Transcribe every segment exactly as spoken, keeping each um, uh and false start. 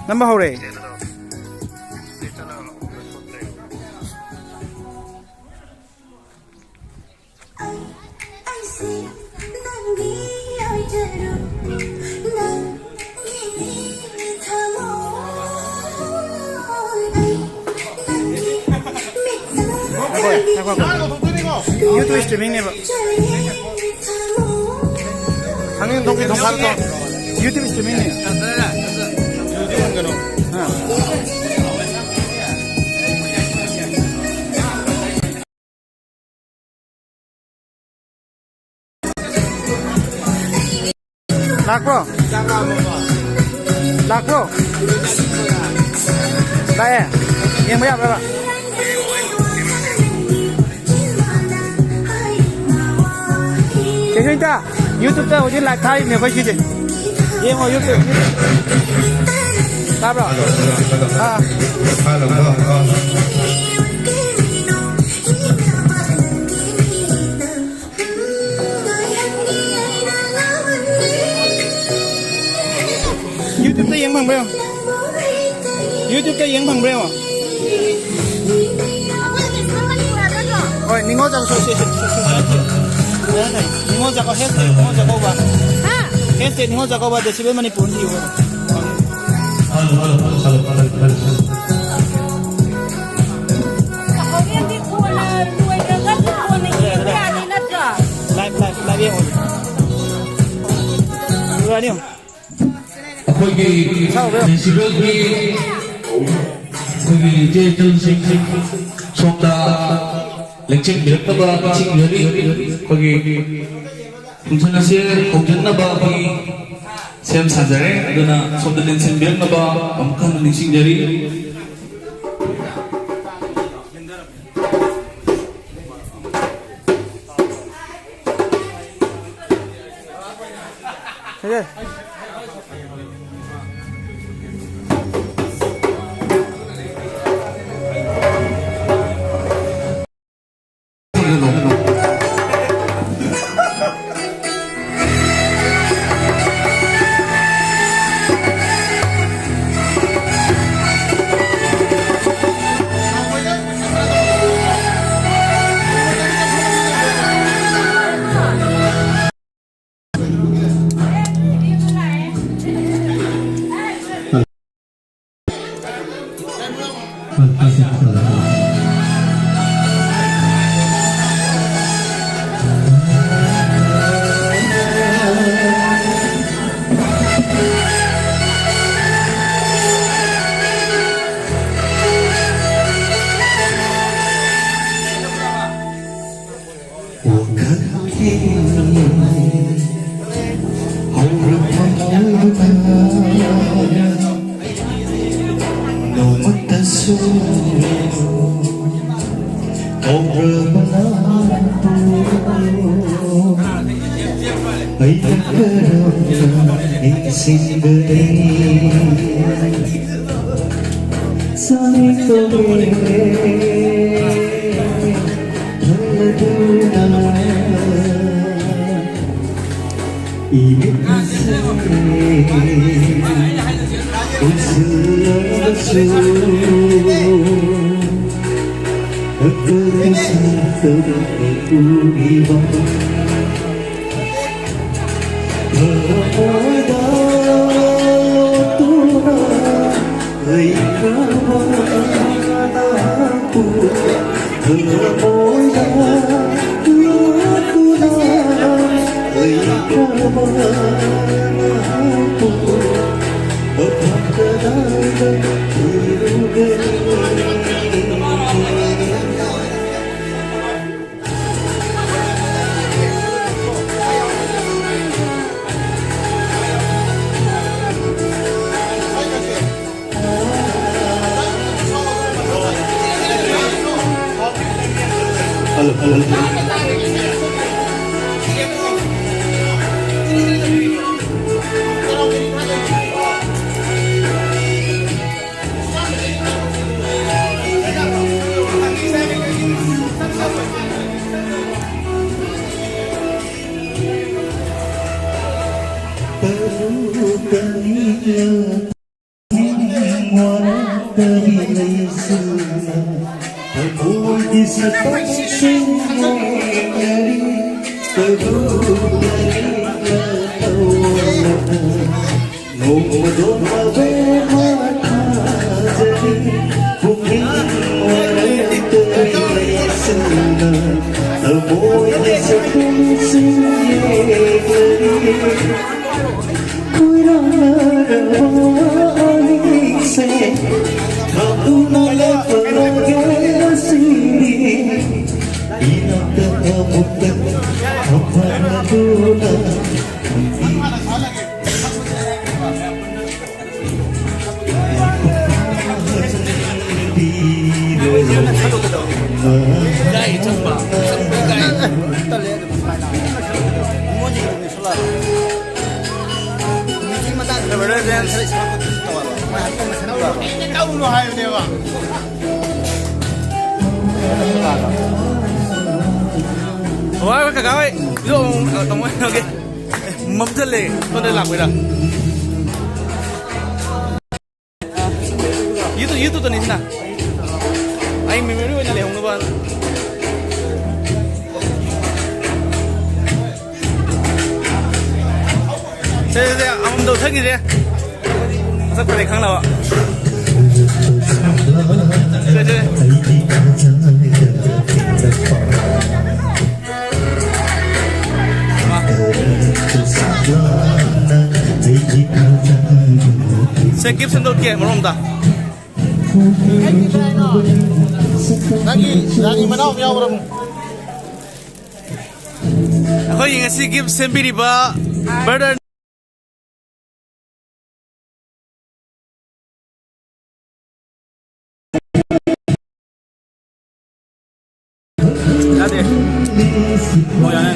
ꯅꯝꯕ ꯍꯧꯔꯦ꯫ ꯉꯥꯏꯈꯣ, ꯉꯥꯏꯈꯣ꯫ YouTube streamingꯅꯦꯕ꯫ ꯈꯪꯉꯤ, ꯊꯣꯛꯀꯤ ꯊꯣꯡ ꯐꯥꯔ ꯊꯣꯡ꯫ YouTube streamingꯅꯦ꯫ ꯑꯥ꯫ ꯂꯥꯛꯄ꯭ꯔꯣ? ꯂꯥꯛꯄ꯭ꯔꯣ? ꯂꯥꯛꯑꯦ? ꯌꯦꯡꯕ ꯌꯥꯕ꯭ꯔꯕ? ꯀꯩꯁꯨ ꯏꯇꯥ, YouTubeꯇ ꯍꯧꯖꯤꯛ live ꯊꯥꯔꯤꯕꯅꯦ ꯑꯩꯈꯣꯏ ꯁꯤꯁꯦ꯫ ꯌꯦꯡꯉꯣ, YouTube, YouTube꯫ ꯇꯥꯕ꯭ꯔꯣ? ꯑꯥ꯫ YouTubeꯇ ꯌꯦꯡ ꯐꯪꯕ꯭ꯔꯥ ꯌꯦꯡꯉꯣ꯫ YouTubeꯇ ꯌꯦꯡ ꯐꯪꯕ꯭ꯔꯥ ꯌꯦꯡꯉꯣ꯫ ꯍꯣꯏ, ꯅꯤꯉꯣꯜ ꯆꯥꯛꯀꯧ, ꯁꯣ-, ꯁꯣ-, ꯁꯣ-, ꯁꯣ-, ꯁꯣ-, ꯅꯤꯉꯣꯜ ꯆꯥꯛꯀꯧ, ꯍꯦꯁꯇꯦꯛ ꯅꯤꯉꯣꯜ ꯆꯥꯛꯀꯧꯕ꯫ ꯍꯥ? ꯍꯦꯁꯇꯦꯛ ꯅꯤꯉꯣꯜ ꯆꯥꯛꯀꯧꯕ, ꯗꯦꯁꯤꯕꯦꯜ ꯃꯅꯤꯄꯨꯔ ꯊꯤꯌꯨ꯫ ꯍꯣꯔꯦꯟꯗꯤ ꯀꯣꯟꯅ ꯂꯣꯏꯈ꯭ꯔꯒ ꯀꯣꯟꯅ ꯌꯦꯡꯕ ꯌꯥꯅꯤ ꯅꯠꯇ꯭ꯔꯣ? Live, live, live ꯌꯦꯡꯉꯣ꯫ ꯂꯣꯏꯔꯅꯤ꯫ ꯑꯩꯈꯣꯏꯒꯤ ꯐꯦꯁꯇꯤꯚꯦꯜꯒꯤ ꯑꯩꯈꯣꯏꯒꯤ ꯏꯆꯦ ꯏꯆꯜꯁꯤꯡ ꯁꯣꯝꯗ ꯂꯦꯡꯁꯤꯟꯕꯤꯔꯛꯅꯕ ꯅꯤꯡꯁꯤꯡꯖꯔꯤ꯫ ꯑꯩꯈꯣꯏꯒꯤ ꯐꯪꯁꯟ ꯑꯁꯤ ꯍꯧꯖꯟꯅꯕ ꯑꯩꯈꯣꯏ ꯁꯦꯝ ꯁꯥꯖꯔꯦ꯫ ꯑꯗꯨꯅ ꯁꯣꯝꯗ ꯂꯦꯡꯁꯤꯟꯕꯤꯔꯛꯅꯕ ꯑꯃꯨꯛ ꯍꯟꯅ ꯅꯤꯡꯁꯤꯡꯖꯔꯤ꯫ ꯁꯤꯡꯒꯅꯤ ꯆꯥꯃꯤꯟꯅꯕ ꯈꯜꯂꯗꯨꯅ ꯏꯃꯤꯠꯁꯦ ꯎꯏꯁꯤꯜꯂꯕꯁꯨ ꯅꯪꯒꯤ ꯁꯛꯇꯝ ꯎꯔꯤꯕ ꯊꯃꯣꯏꯗ ꯂꯣꯠꯇꯨꯅ ꯂꯩꯈ꯭ꯔꯕ ꯅꯍꯥꯛꯄꯨ, ꯊꯃꯣꯏꯗ ꯂꯣꯠꯇꯨꯅ ꯂꯩꯈ꯭ꯔꯕ ꯅꯍꯥꯛꯄꯨ ꯃꯐꯝ ꯀꯗꯥꯏꯗ ꯊꯤꯔꯨꯒꯅꯤ? ꯋꯥꯔꯛꯇꯕꯤ ꯂꯩꯁꯤꯅ ꯊꯃꯣꯏꯒꯤ ꯁꯛꯇꯝꯁꯤꯡ ꯌꯦꯡꯂꯔꯤ꯫ ꯇꯔꯨ ꯇꯔꯦꯠꯅ ꯇꯧꯔꯒ ꯅꯣꯡꯃꯗꯣ ꯑꯕꯦꯝꯃ ꯊꯥꯖꯔꯤ꯫ ꯄꯨꯛꯅꯤꯡ ꯋꯥꯔꯛꯇꯕꯤ ꯂꯩꯁꯤꯅ ꯊꯃꯣꯏꯒꯤ ꯁꯛꯇꯝꯁꯤꯡ ꯌꯦꯡꯂꯔꯤ꯫ ꯀꯣꯏꯔꯥꯡꯅꯔꯕ ꯑꯅꯤꯁꯦ ꯈꯪꯗꯨꯅ ꯂꯦꯞꯄꯒꯦ ꯉꯁꯤꯗꯤ꯫ ꯏꯅꯥꯛꯇ ꯑꯃꯨꯛꯇ ꯐꯝꯐꯝꯗꯨꯅ ꯍꯣꯏ, ꯀꯀꯥ ꯍꯣꯏ, ꯚꯤꯗꯤꯑꯣ ꯑꯃꯨꯛ, ꯑ, ꯇꯧꯕ ꯑꯣꯏꯅ ꯇꯧꯒꯦ꯫ ꯃꯝꯁꯤꯜꯂꯦ, ꯁꯣꯝꯗ ꯂꯥꯛꯄꯩꯔꯥ? ꯌꯨꯇꯨ-, ꯌꯨꯇꯨꯕꯇꯅꯤ ꯁꯤꯅ꯫ ꯑꯩ ꯃꯦꯃꯣꯔꯤ ꯑꯣꯏꯅ ꯂꯩꯍꯧꯅꯕ꯫ ꯁꯦ, ꯁꯦ, ꯁꯦ, ꯑꯃꯃꯝ ꯇꯧꯊꯈꯤꯁꯦ꯫ ꯃꯁꯛ ꯐꯖꯩ ꯈꯪꯅꯕ꯫ ꯁꯦ, ꯁꯦ꯫ ꯁꯦ, ꯒꯤꯐ ꯁꯦꯟꯗꯣꯛꯀꯦ ꯃꯔꯣꯝꯗ꯫ ꯅꯪꯒꯤ, ꯅꯪꯒꯤ ꯃꯅꯥꯎ ꯑꯃ ꯌꯥꯎꯕ꯭ꯔꯥ? ꯑꯩꯈꯣꯏꯒꯤ ꯉꯁꯤ ꯒꯤꯐ ꯁꯦꯝꯕꯤꯔꯤꯕ ꯕ꯭ꯔꯗꯔ ꯌꯥꯗꯦ꯫ ꯑꯣ, ꯌꯥꯔꯦ꯫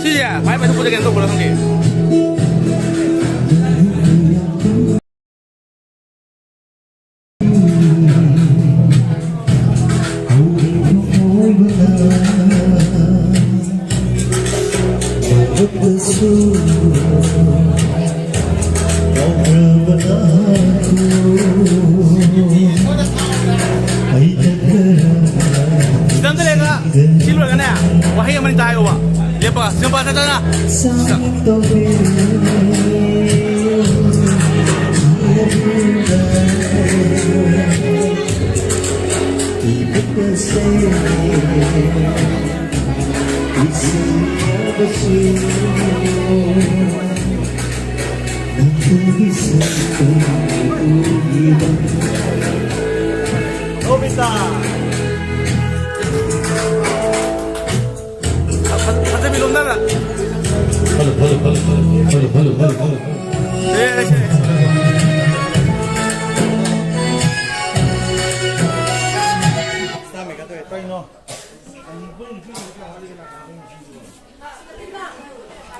ꯁꯤꯁꯦ ꯃꯥꯏ ꯄꯥꯏꯊꯣꯛꯄꯁꯦ ꯀꯩꯅꯣ ꯇꯧꯕ꯭ꯔꯥ ꯈꯪꯗꯦ꯫ ꯈꯤꯇꯪꯗ ꯂꯩꯔꯒ ꯁꯤ ꯂꯣꯏꯔꯒꯅꯦ, ꯋꯥꯍꯩ ꯑꯃꯅꯤ ꯇꯥ ꯍꯥꯏꯌꯣꯕ꯫ ꯂꯦꯞꯄꯒ, ꯁꯤꯝꯄꯜ ꯆꯠ ꯆꯠꯅ꯫ ꯅꯣꯕꯤꯇꯥ꯫ ꯐꯖ-, ꯐꯖꯕꯤ ꯂꯣꯝꯗꯅ꯫ ꯐꯜꯂꯨ, ꯐꯜꯂꯨ, ꯐꯜꯂꯨ, ꯐꯜꯂꯨ꯫ ꯑꯦ, ꯑꯦ, ꯑꯦ꯫ ꯀꯩꯅꯣ?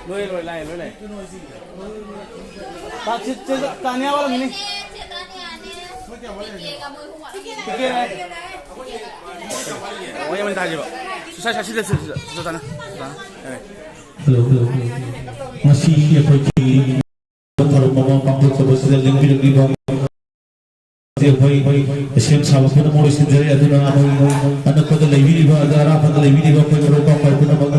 ꯂꯣꯏ ꯂꯣꯏ ꯂꯥꯛꯑꯦ ꯂꯣꯏ ꯂꯥꯛꯑꯦ꯫ ꯇꯥ-, ꯁꯤ-, ꯁꯤ-, ꯇꯥꯅꯤꯌꯥ ꯋꯥꯠꯂꯝꯒꯤꯅꯤ꯫ ꯇꯤꯀꯦꯠ ꯍꯥꯏ꯫ ꯑꯣ, ꯌꯥꯝ ꯇꯥꯖꯦꯕ꯫ ꯁꯨꯁꯥ, ꯁꯥ, ꯁꯤꯗ, ꯁꯤꯗ, ꯁꯤꯗ, ꯁꯤꯗ ꯇꯥꯅ꯫ ꯇꯥꯅ꯫ ꯌꯥꯔꯦ꯫ Hello, hello. ꯉꯁꯤ ꯑꯩꯈꯣꯏꯒꯤ ꯊꯧꯔꯝ ꯑꯃ ꯄꯥꯡꯊꯣꯛꯆꯕꯁꯤꯗ ꯂꯦꯡꯕꯤꯔꯛꯂꯤꯕ ꯑꯩꯈꯣꯏ ꯁꯦꯝ ꯁꯥꯕ ꯄꯨꯝꯅꯃꯛ ꯂꯣꯏꯁꯤꯟꯖꯔꯦ꯫ ꯑꯗꯨꯅ ꯑꯩꯈꯣꯏ ꯑꯅꯛꯄꯗ ꯂꯩꯕꯤꯔꯤꯕ, ꯑꯗ ꯑꯔꯥꯞꯄꯗ ꯂꯩꯕꯤꯔꯤꯕ ꯑꯩꯈꯣꯏ ꯃꯔꯨꯞ ꯃꯄꯥꯡ ꯄꯨꯝꯅꯃꯛ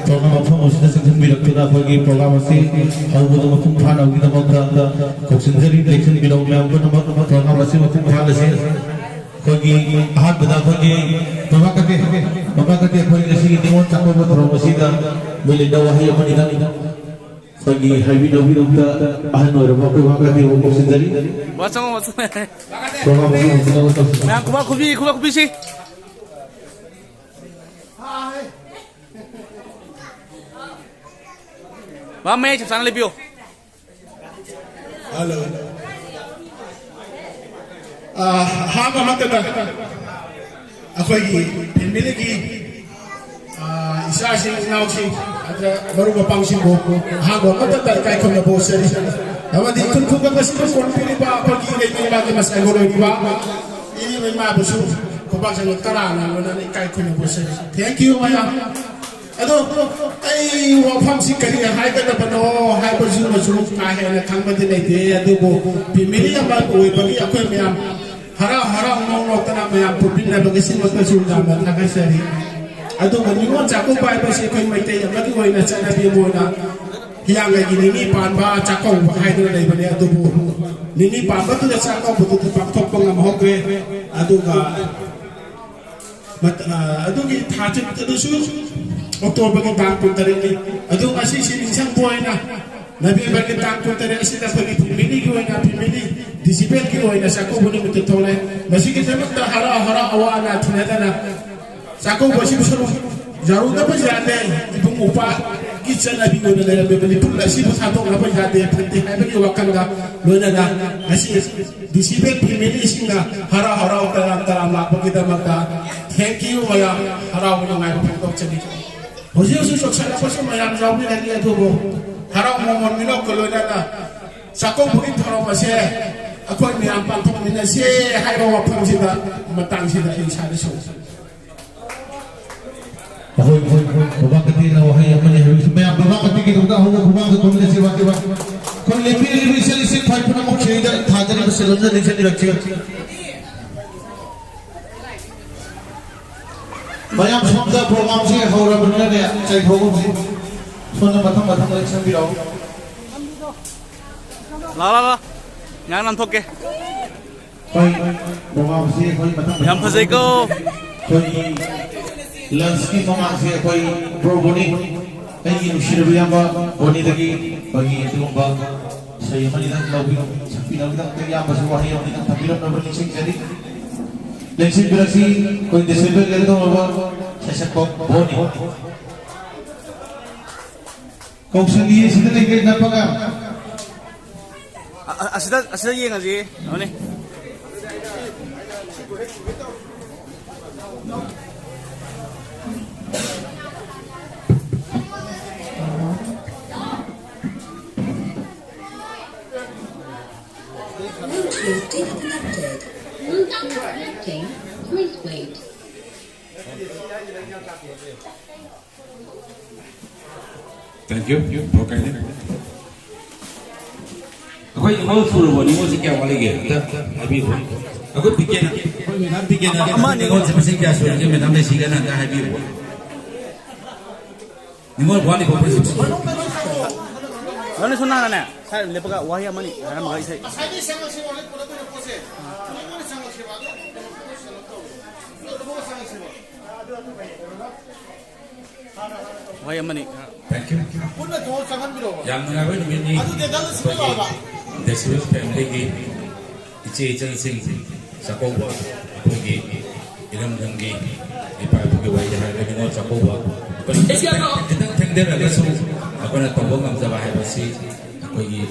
ꯊꯧꯔꯝ ꯃꯐꯝ ꯑꯁꯤꯗ ꯆꯪꯁꯤꯟꯕꯤꯔꯛꯇꯨꯅ ꯑꯩꯈꯣꯏꯒꯤ ꯄ꯭ꯔꯣꯒ꯭ꯔꯥꯝ ꯑꯁꯤ ꯍꯧꯕꯗ ꯃꯄꯨꯡ ꯐꯥꯅꯕꯒꯤꯗꯃꯛꯇ ꯀꯧꯁꯤꯟꯖꯔꯤ꯫ ꯂꯦꯡꯁꯤꯟꯕꯤꯔꯛꯎ ꯃꯌꯥꯝ ꯄꯨꯝꯅꯃꯛ ꯄ꯭ꯔꯣꯒ꯭ꯔꯥꯝ ꯑꯁꯤ ꯃꯄꯨꯡ ꯐꯥꯍꯜꯂꯁꯤ꯫ ꯑꯩꯈꯣꯏꯒꯤ ꯑꯍꯥꯟꯕꯗ ꯑꯩꯈꯣꯏꯒꯤ ꯃꯃꯥ ꯀꯠꯇꯦ, ꯃꯃꯥ ꯀꯠꯇꯦ, ꯑꯩꯈꯣꯏ ꯉꯁꯤꯒꯤ ꯅꯤꯉꯣꯜ ꯆꯥꯛꯀꯧꯕ ꯊꯧꯔꯝ ꯑꯁꯤꯗ ꯃꯤꯂꯤꯠꯅ ꯋꯥꯍꯩ ꯑꯃꯅꯤꯗꯪ ꯑꯩꯈꯣꯏꯒꯤ ꯍꯥꯏꯕꯤꯅꯕꯒꯤꯗꯃꯛꯇ ꯑꯍꯟ ꯑꯣꯏꯔꯕ ꯑꯩꯈꯣꯏ ꯃꯃꯥ ꯀꯠꯇꯦꯕꯨ ꯀꯧꯁꯤꯟꯖꯔꯤ꯫ ꯋꯥ ꯆꯪꯉꯣ, ꯋꯥ ꯆꯪꯉꯣ꯫ ꯄ꯭ꯔꯣꯒ꯭ꯔꯥꯝ ꯑꯁꯤ ꯍꯧꯖꯤꯟꯅꯕ ꯇꯧꯁꯤ꯫ ꯃꯌꯥꯝ ꯈꯨꯕꯥꯛ ꯈꯨꯕꯤ, ꯈꯨꯕꯥꯛ ꯈꯨꯕꯤꯁꯤ꯫ ꯃꯥ ꯃꯌꯥꯏ ꯆꯞ ꯆꯥꯅ ꯂꯦꯞꯄꯤꯌꯨ꯫ ꯍꯜꯂꯣ꯫ ꯑꯥ, ꯑꯍꯥꯟꯕ ꯃꯛꯇꯗ ꯑꯩꯈꯣꯏꯒꯤ ꯐꯦꯃꯤꯂꯤꯒꯤ, ꯑꯥ, ꯏꯆꯥꯁꯤꯡ, ꯏꯅꯥꯎꯁꯤꯡ, ꯑꯗ ꯃꯔꯨꯞ ꯃꯄꯥꯡꯁꯤꯡꯕꯨ ꯑꯍꯥꯟꯕ ꯃꯛꯇꯗ ꯏꯀꯥꯏ ꯈꯨꯝꯅꯕ ꯎꯠꯆꯔꯤ꯫ ꯑꯃꯗꯤ ꯈꯨꯟ ꯈꯨꯡꯒꯪ ꯑꯁꯤꯕꯨ ꯀꯣꯟꯕꯤꯔꯤꯕ ꯑꯩꯈꯣꯏꯒꯤ ꯏꯃꯥꯒꯤ ꯃꯆꯥ ꯏꯃꯥꯕꯨꯁꯨ ꯈꯨꯕꯥꯛ ꯆꯅ ꯇꯔꯥꯅ ꯂꯣꯏꯅꯅ ꯏꯀꯥꯏ ꯈꯨꯝꯅꯕ ꯎꯠꯆꯔꯤ꯫ Thank you ꯃꯌꯥꯝ꯫ ꯑꯗꯣ ꯑꯩ ꯋꯥꯐꯝꯁꯤ ꯀꯔꯤ ꯍꯥꯏꯒꯗꯕꯅꯣ ꯍꯥꯏꯕꯁꯤꯃꯁꯨ ꯀꯥ ꯍꯦꯟꯅ ꯈꯪꯕꯗꯤ ꯂꯩꯇꯦ, ꯑꯗꯨꯕꯨ ꯐꯦꯃꯤꯂꯤ ꯑꯃ ꯑꯣꯏꯕꯒꯤ ꯑꯩꯈꯣꯏ ꯃꯌꯥꯝ ꯍꯔꯥꯎ ꯍꯔꯥꯎ ꯅꯣꯛ ꯅꯣꯛꯇꯅ ꯃꯌꯥꯝ ꯄꯨꯟꯃꯤꯟꯅꯕꯒꯤ ꯁꯤꯃꯛꯇꯁꯨ ꯌꯥꯝꯅ ꯊꯥꯒꯠꯆꯔꯤ꯫ ꯑꯗꯨꯒ ꯅꯤꯉꯣꯜ ꯆꯥꯛꯀꯧꯕ ꯍꯥꯏꯕꯁꯤ ꯑꯩꯈꯣꯏ ꯃꯩꯇꯩ ꯑꯃꯒꯤ ꯑꯣꯏꯅ ꯆꯠꯅꯕꯤ ꯑꯃ ꯑꯣꯏꯅ ꯍꯤꯌꯥꯡꯒꯩꯒꯤ ꯅꯤꯅꯤ ꯄꯥꯟꯕ ꯆꯥꯛꯀꯧꯕ ꯍꯥꯏꯗꯨꯅ ꯂꯩꯕꯅꯦ, ꯑꯗꯨꯕꯨ ꯅꯤꯅꯤ ꯄꯥꯟꯕꯗꯨꯗ ꯆꯥꯛꯀꯧꯕꯗꯨꯗꯤ ꯄꯥꯡꯊꯣꯛꯄ ꯉꯝꯍꯧꯗ꯭ꯔꯦ꯫ ꯑꯗꯨꯒ ꯃꯠ-, ꯑ, ꯑꯗꯨꯒꯤ ꯊꯥ ꯆꯨꯞ-, ꯑꯗꯨꯁꯨ ꯑꯣꯛꯇꯣꯕꯔꯒꯤ ꯇꯥꯡ ꯀꯨꯟꯇꯔꯦꯠꯅꯤ꯫ ꯑꯗꯨ ꯉꯁꯤꯁꯤ ꯅꯤꯡꯁꯤꯡꯕ ꯑꯣꯏꯅ ꯅꯕꯦꯝꯕꯔꯒꯤ ꯇꯥꯡ ꯀꯨꯟꯇꯔꯦꯠ ꯑꯁꯤꯗ ꯑꯩꯈꯣꯏꯒꯤ ꯐꯦꯃꯤꯂꯤꯒꯤ ꯑꯣꯏꯅ, ꯐꯦꯃꯤꯂꯤ ꯗꯤꯁꯤꯄ꯭ꯂꯤꯟꯒꯤ ꯑꯣꯏꯅ ꯆꯥꯛꯀꯧꯕ ꯅꯨꯃꯤꯠꯇ ꯊꯣꯛꯂꯛꯑꯦ꯫ ꯃꯁꯤꯒꯤꯗꯃꯛꯇ ꯍꯔꯥꯎ ꯍꯔꯥꯎ ꯑꯋꯥ ꯑꯅꯥ ꯊꯤꯅꯗꯅ ꯆꯥꯛꯀꯧꯕ ꯑꯁꯤꯕꯨ ꯁꯔꯨꯛ ꯌꯥꯔꯨꯗꯕ ꯌꯥꯗꯦ꯫ ꯏꯕꯨꯡ ꯎꯄꯥꯒꯤ ꯆꯠꯅꯕꯤ ꯑꯣꯏꯅ ꯂꯩꯔꯝꯃꯤꯕ ꯃꯤꯄꯨꯝ ꯑꯁꯤꯕꯨ ꯊꯥꯗꯣꯛꯅꯕ ꯌꯥꯗꯦ, ꯐꯠꯇꯦ ꯍꯥꯏꯕꯒꯤ ꯋꯥꯈꯜꯗ ꯂꯣꯏꯅꯅ ꯉꯁꯤ ꯗꯤꯁꯤꯄ꯭ꯂꯤꯟ ꯐꯦꯃꯤꯂꯤꯁꯤꯡꯅ ꯍꯔꯥꯎ ꯍꯔꯥꯎ ꯇꯔꯥꯝ ꯇꯔꯥꯝ ꯂꯥꯛꯄꯒꯤꯗꯃꯛꯇ thank you ꯃꯌꯥꯝ, ꯍꯔꯥꯎꯕ ꯅꯨꯡꯉꯥꯏꯕ ꯐꯣꯡꯗꯣꯛꯆꯔꯤ꯫ ꯍꯧꯖꯤꯛ ꯍꯧꯖꯤꯛ ꯆꯣꯛꯁꯜꯂꯛꯄꯁꯨ ꯃꯌꯥꯝ ꯌꯥꯎꯕꯤꯔꯅꯤ, ꯑꯗꯨꯕꯨ ꯍꯔꯥꯎ ꯃꯣꯃꯣꯟ ꯃꯤꯅꯣꯛꯀ ꯂꯣꯏꯅꯅ ꯆꯥꯛꯀꯧꯕꯒꯤ ꯊꯧꯔꯝ ꯑꯁꯦ ꯑꯩꯈꯣꯏ ꯃꯌꯥꯝ ꯄꯥꯡꯊꯣꯛꯃꯤꯟꯅꯁꯦ ꯍꯥꯏꯕ ꯋꯥꯐꯝꯁꯤꯗ, ꯃꯇꯥꯡꯁꯤꯗ ꯑꯩ ꯏꯁꯥꯗ ꯁꯨꯝ ꯑꯩꯈꯣꯏ, ꯑꯩꯈꯣꯏ, ꯑꯩꯈꯣꯏ ꯕꯕꯥ ꯀꯇꯦꯅ ꯋꯥꯍꯩ ꯑꯃꯅꯤ ꯍꯥꯏꯕꯁꯤ ꯃꯌꯥꯝ ꯕꯕꯥ ꯀꯇꯦꯒꯤꯗꯃꯛꯇ ꯑꯍꯧꯕ ꯈꯨꯕꯥꯛꯇ ꯈꯨꯝꯂꯁꯤ ꯋꯥ, ꯋꯥ꯫ ꯑꯩꯈꯣꯏ ꯂꯦꯝꯕꯤꯔꯤꯕ ꯏꯆꯜ ꯏꯆꯦ ꯈ꯭ꯋꯥꯏ ꯄꯨꯝꯅꯃꯛ ꯁꯤꯗ ꯊꯥꯖꯔꯤꯕ ꯁꯦꯜ ꯑꯃꯗ ꯅꯤꯡꯁꯤꯡꯕꯤꯔꯛꯁꯤ꯫ ꯃꯌꯥꯝ ꯁꯣꯝꯗ ꯄ꯭ꯔꯣꯒ꯭ꯔꯥꯝꯁꯤ ꯍꯧꯔꯕꯅꯤꯅꯅꯦ, ꯆꯥꯏꯊꯣꯛꯑꯒꯨꯝꯁꯤ꯫ ꯁꯣꯝꯗ ꯃꯊꯪ ꯃꯊꯪ ꯂꯦꯡꯁꯤꯟꯕꯤꯔꯛꯑꯣ꯫ ꯂꯥ, ꯂꯥ, ꯂꯥ꯫ ꯉꯥꯏꯍꯥꯛ ꯂꯥꯟꯊꯣꯛꯀꯦ꯫ ꯑꯩꯈꯣꯏ ꯄ꯭ꯔꯣꯒ꯭ꯔꯥꯝꯁꯤ ꯑꯩꯈꯣꯏ ꯃꯊꯪ ꯌꯥꯝ ꯐꯖꯩꯀꯣ꯫ ꯑꯩꯈꯣꯏꯒꯤ ꯂꯟꯁꯀꯤ ꯃꯃꯥꯡꯁꯦ ꯑꯩꯈꯣꯏ ꯕ꯭ꯔꯣ ꯕꯣꯅꯤ, ꯑꯩꯒꯤ ꯅꯨꯡꯁꯤꯔꯕ ꯏꯌꯥꯝꯕ ꯕꯣꯅꯤꯗꯒꯤ ꯑꯩꯈꯣꯏꯒꯤ ꯑꯗꯨꯒꯨꯝꯕ ꯏꯁꯩ ꯑꯃꯅꯤꯗꯪ ꯂꯧꯕꯤꯌꯨ, ꯁꯛꯄꯤꯅꯕꯒꯤꯗꯃꯛꯇ ꯏꯌꯥꯝꯕꯁꯨ ꯋꯥꯍꯩ ꯑꯃꯅꯤꯗꯪ ꯊꯝꯕꯤꯔꯝꯅꯕ ꯅꯤꯡꯁꯤꯡꯖꯔꯤ꯫ ꯂꯦꯡꯁꯤꯟꯕꯤꯔꯛꯁꯤ ꯑꯩꯈꯣꯏ ꯗꯤꯁꯦꯝꯕꯔ ꯂꯩꯔꯗꯧꯔꯕ ꯁꯩꯁꯛꯄ ꯕꯣꯅꯤ꯫ ꯀꯧꯁꯜꯂꯤ ꯑꯁꯤꯗ ꯂꯩꯒꯦ ꯅꯞꯄꯒ꯫ ꯑ-, ꯑ-, ꯑꯁꯤꯗ, ꯑꯁꯤꯗ ꯌꯦꯡꯉꯁꯤ꯫ ꯑꯃꯅꯤ꯫ Bluetooth disconnected. Bluetooth connecting. Please wait. Thank you, Bro Kaine꯫ ꯑꯩꯈꯣꯏ ꯅꯤꯉꯣꯜ ꯁꯨꯔꯕꯣ? ꯅꯤꯉꯣꯜꯁꯤ ꯀꯌꯥ ꯋꯥꯠꯂꯤꯒꯦ? ꯑꯝꯇ ꯍꯥꯏꯕꯤꯌꯨ꯫ ꯑꯩꯈꯣꯏ ꯄꯤꯀꯦꯅ, ꯑꯩꯈꯣꯏ ꯃꯦꯗꯥꯝ ꯄꯤꯀꯦꯅ ꯑꯃ, ꯑꯅꯤ, ꯅꯤꯉꯣꯜꯁꯦ ꯃꯁꯤꯡ ꯀꯌꯥ ꯁꯨꯔꯒꯦ? ꯃꯦꯗꯥꯝ ꯂꯩꯁꯤꯒꯅ ꯑꯝꯇ ꯍꯥꯏꯕꯤꯌꯨ꯫ ꯅꯤꯉꯣꯜ ꯋꯥꯠꯂꯤꯕꯣ ꯑꯩꯈꯣꯏꯁꯦ? ꯅꯪꯅ ꯁꯣꯝ ꯅꯥꯀꯟꯅꯦ, ꯁ꯭ꯋꯥꯏꯗ ꯂꯦꯞꯄꯒ ꯋꯥꯍꯩ ꯑꯃꯅꯤ ꯍꯥꯏꯔꯝꯃꯒ ꯏꯁꯩ꯫ ꯋꯥꯍꯩ ꯑꯃꯅꯤ꯫ Thank you꯫ ꯌꯥꯝ ꯅꯨꯡꯉꯥꯏꯕ ꯅꯨꯃꯤꯠꯅꯤ꯫ ꯑꯩꯈꯣꯏꯒꯤ ꯗꯦꯁꯤꯕꯦꯜ ꯐꯦꯃꯤꯂꯤꯒꯤ ꯏꯆꯦ ꯏꯆꯜꯁꯤꯡ ꯆꯥꯛꯀꯧꯕ, ꯑꯩꯈꯣꯏꯒꯤ ꯏꯔꯝꯗꯝꯒꯤ ꯏꯄꯥ ꯏꯄꯨꯒꯤ ꯋꯥꯔꯤꯗ ꯍꯥꯏꯔꯒ ꯅꯤꯉꯣꯜ ꯆꯥꯛꯀꯧꯕ ꯑꯩꯈꯣꯏꯅ ꯈꯤꯇꯪ, ꯈꯤꯇꯪ ꯊꯦꯡꯊꯔꯒꯁꯨ ꯑꯩꯈꯣꯏꯅ ꯇꯧꯕ ꯉꯝꯖꯕ ꯍꯥꯏꯕꯁꯤ ꯑꯩꯈꯣꯏꯒꯤ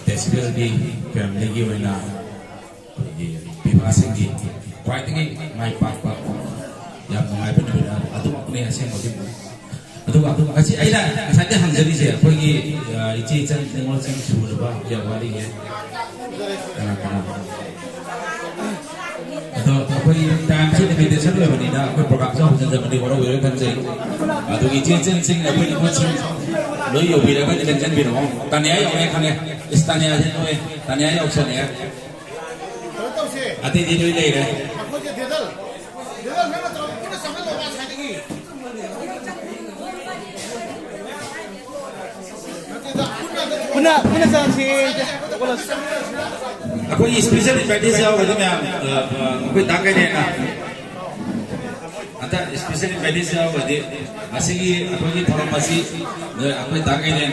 ꯗꯦꯁꯤꯕꯦꯜꯒꯤ ꯐꯦꯃꯤꯂꯤꯒꯤ ꯑꯣꯏꯅ ꯑꯩꯈꯣꯏꯒꯤ ꯄꯤꯕꯥꯁꯤꯡꯒꯤ ꯈ꯭ꯋꯥꯏꯗꯒꯤ ꯃꯥꯏ ꯄꯥꯛꯄ, ꯌꯥꯝ ꯅꯨꯡꯉꯥꯏꯕ ꯅꯨꯃꯤꯠ ꯑꯗꯨꯃꯛꯅꯤ ꯑꯁꯦꯡꯕꯒꯤ꯫ ꯑꯗꯨꯒ ꯉꯁꯤ ꯑꯩꯅ ꯉꯁꯥꯏꯗꯩ ꯍꯪꯖꯔꯤꯁꯦ, ꯑꯩꯈꯣꯏꯒꯤ, ꯑ, ꯏꯆꯦ ꯏꯆꯟ ꯅꯤꯉꯣꯜꯁꯤꯡ ꯁꯨꯔꯕ ꯀꯌꯥ ꯋꯥꯠꯂꯤꯒꯦ? ꯀꯅꯥ ꯀꯅꯥ? ꯑꯗꯣ ꯑꯩꯈꯣꯏ ꯇꯥꯏꯝꯁꯦ ꯂꯤꯃꯤꯇꯦꯁꯟ ꯑꯣꯏꯕꯅꯤꯅ ꯑꯩꯈꯣꯏ ꯄ꯭ꯔꯣꯒ꯭ꯔꯥꯝꯁꯦ ꯍꯧꯖꯤꯟꯖꯕꯗꯤ ꯋꯥꯔꯧꯕꯤꯔꯣꯏ ꯈꯟꯖꯩ꯫ ꯑꯗꯨꯒꯤ ꯏꯆꯦ ꯏꯆꯟꯁꯤꯡ, ꯑꯩꯈꯣꯏ ꯅꯤꯉꯣꯜꯁꯤꯡ ꯂꯣꯏ ꯌꯧꯕꯤꯔꯒ ꯅꯤꯡꯁꯤꯡꯕꯤꯔꯛꯑꯣ꯫ ꯇꯥꯅꯤꯌꯥ ꯌꯧꯔꯦ ꯈꯪꯉꯦ꯫ ꯏꯁ, ꯇꯥꯅꯤꯌꯥꯁꯦ ꯅꯣꯏ, ꯇꯥꯅꯤꯌꯥ ꯌꯧꯁꯜꯂꯛꯑꯦ꯫ ꯑꯇꯩꯗꯤ ꯂꯣꯏ ꯂꯩꯔꯦ꯫ ꯄꯨꯟꯅ ꯄꯨꯟꯅ ꯆꯪꯁꯤ꯫ ꯑꯩꯈꯣꯏꯒꯤ ꯏꯁꯄꯤꯁꯦꯜ ꯏꯟꯚꯥꯏꯇꯦꯁ ꯌꯥꯎꯔꯒꯗꯤ ꯃꯌꯥꯝ, ꯑ, ꯑ, ꯑꯩꯈꯣꯏ ꯇꯥꯛꯀꯩꯅꯦꯅ ꯍꯟꯗꯛ ꯏꯁꯄꯤꯁꯦꯜ ꯏꯟꯚꯥꯏꯇꯦꯁ ꯌꯥꯎꯔꯒꯗꯤ ꯉꯁꯤꯒꯤ ꯑꯩꯈꯣꯏꯒꯤ ꯊꯧꯔꯝ ꯑꯁꯤ ꯅꯣꯏ ꯑꯩꯈꯣꯏ ꯇꯥꯛꯀꯩꯅꯦ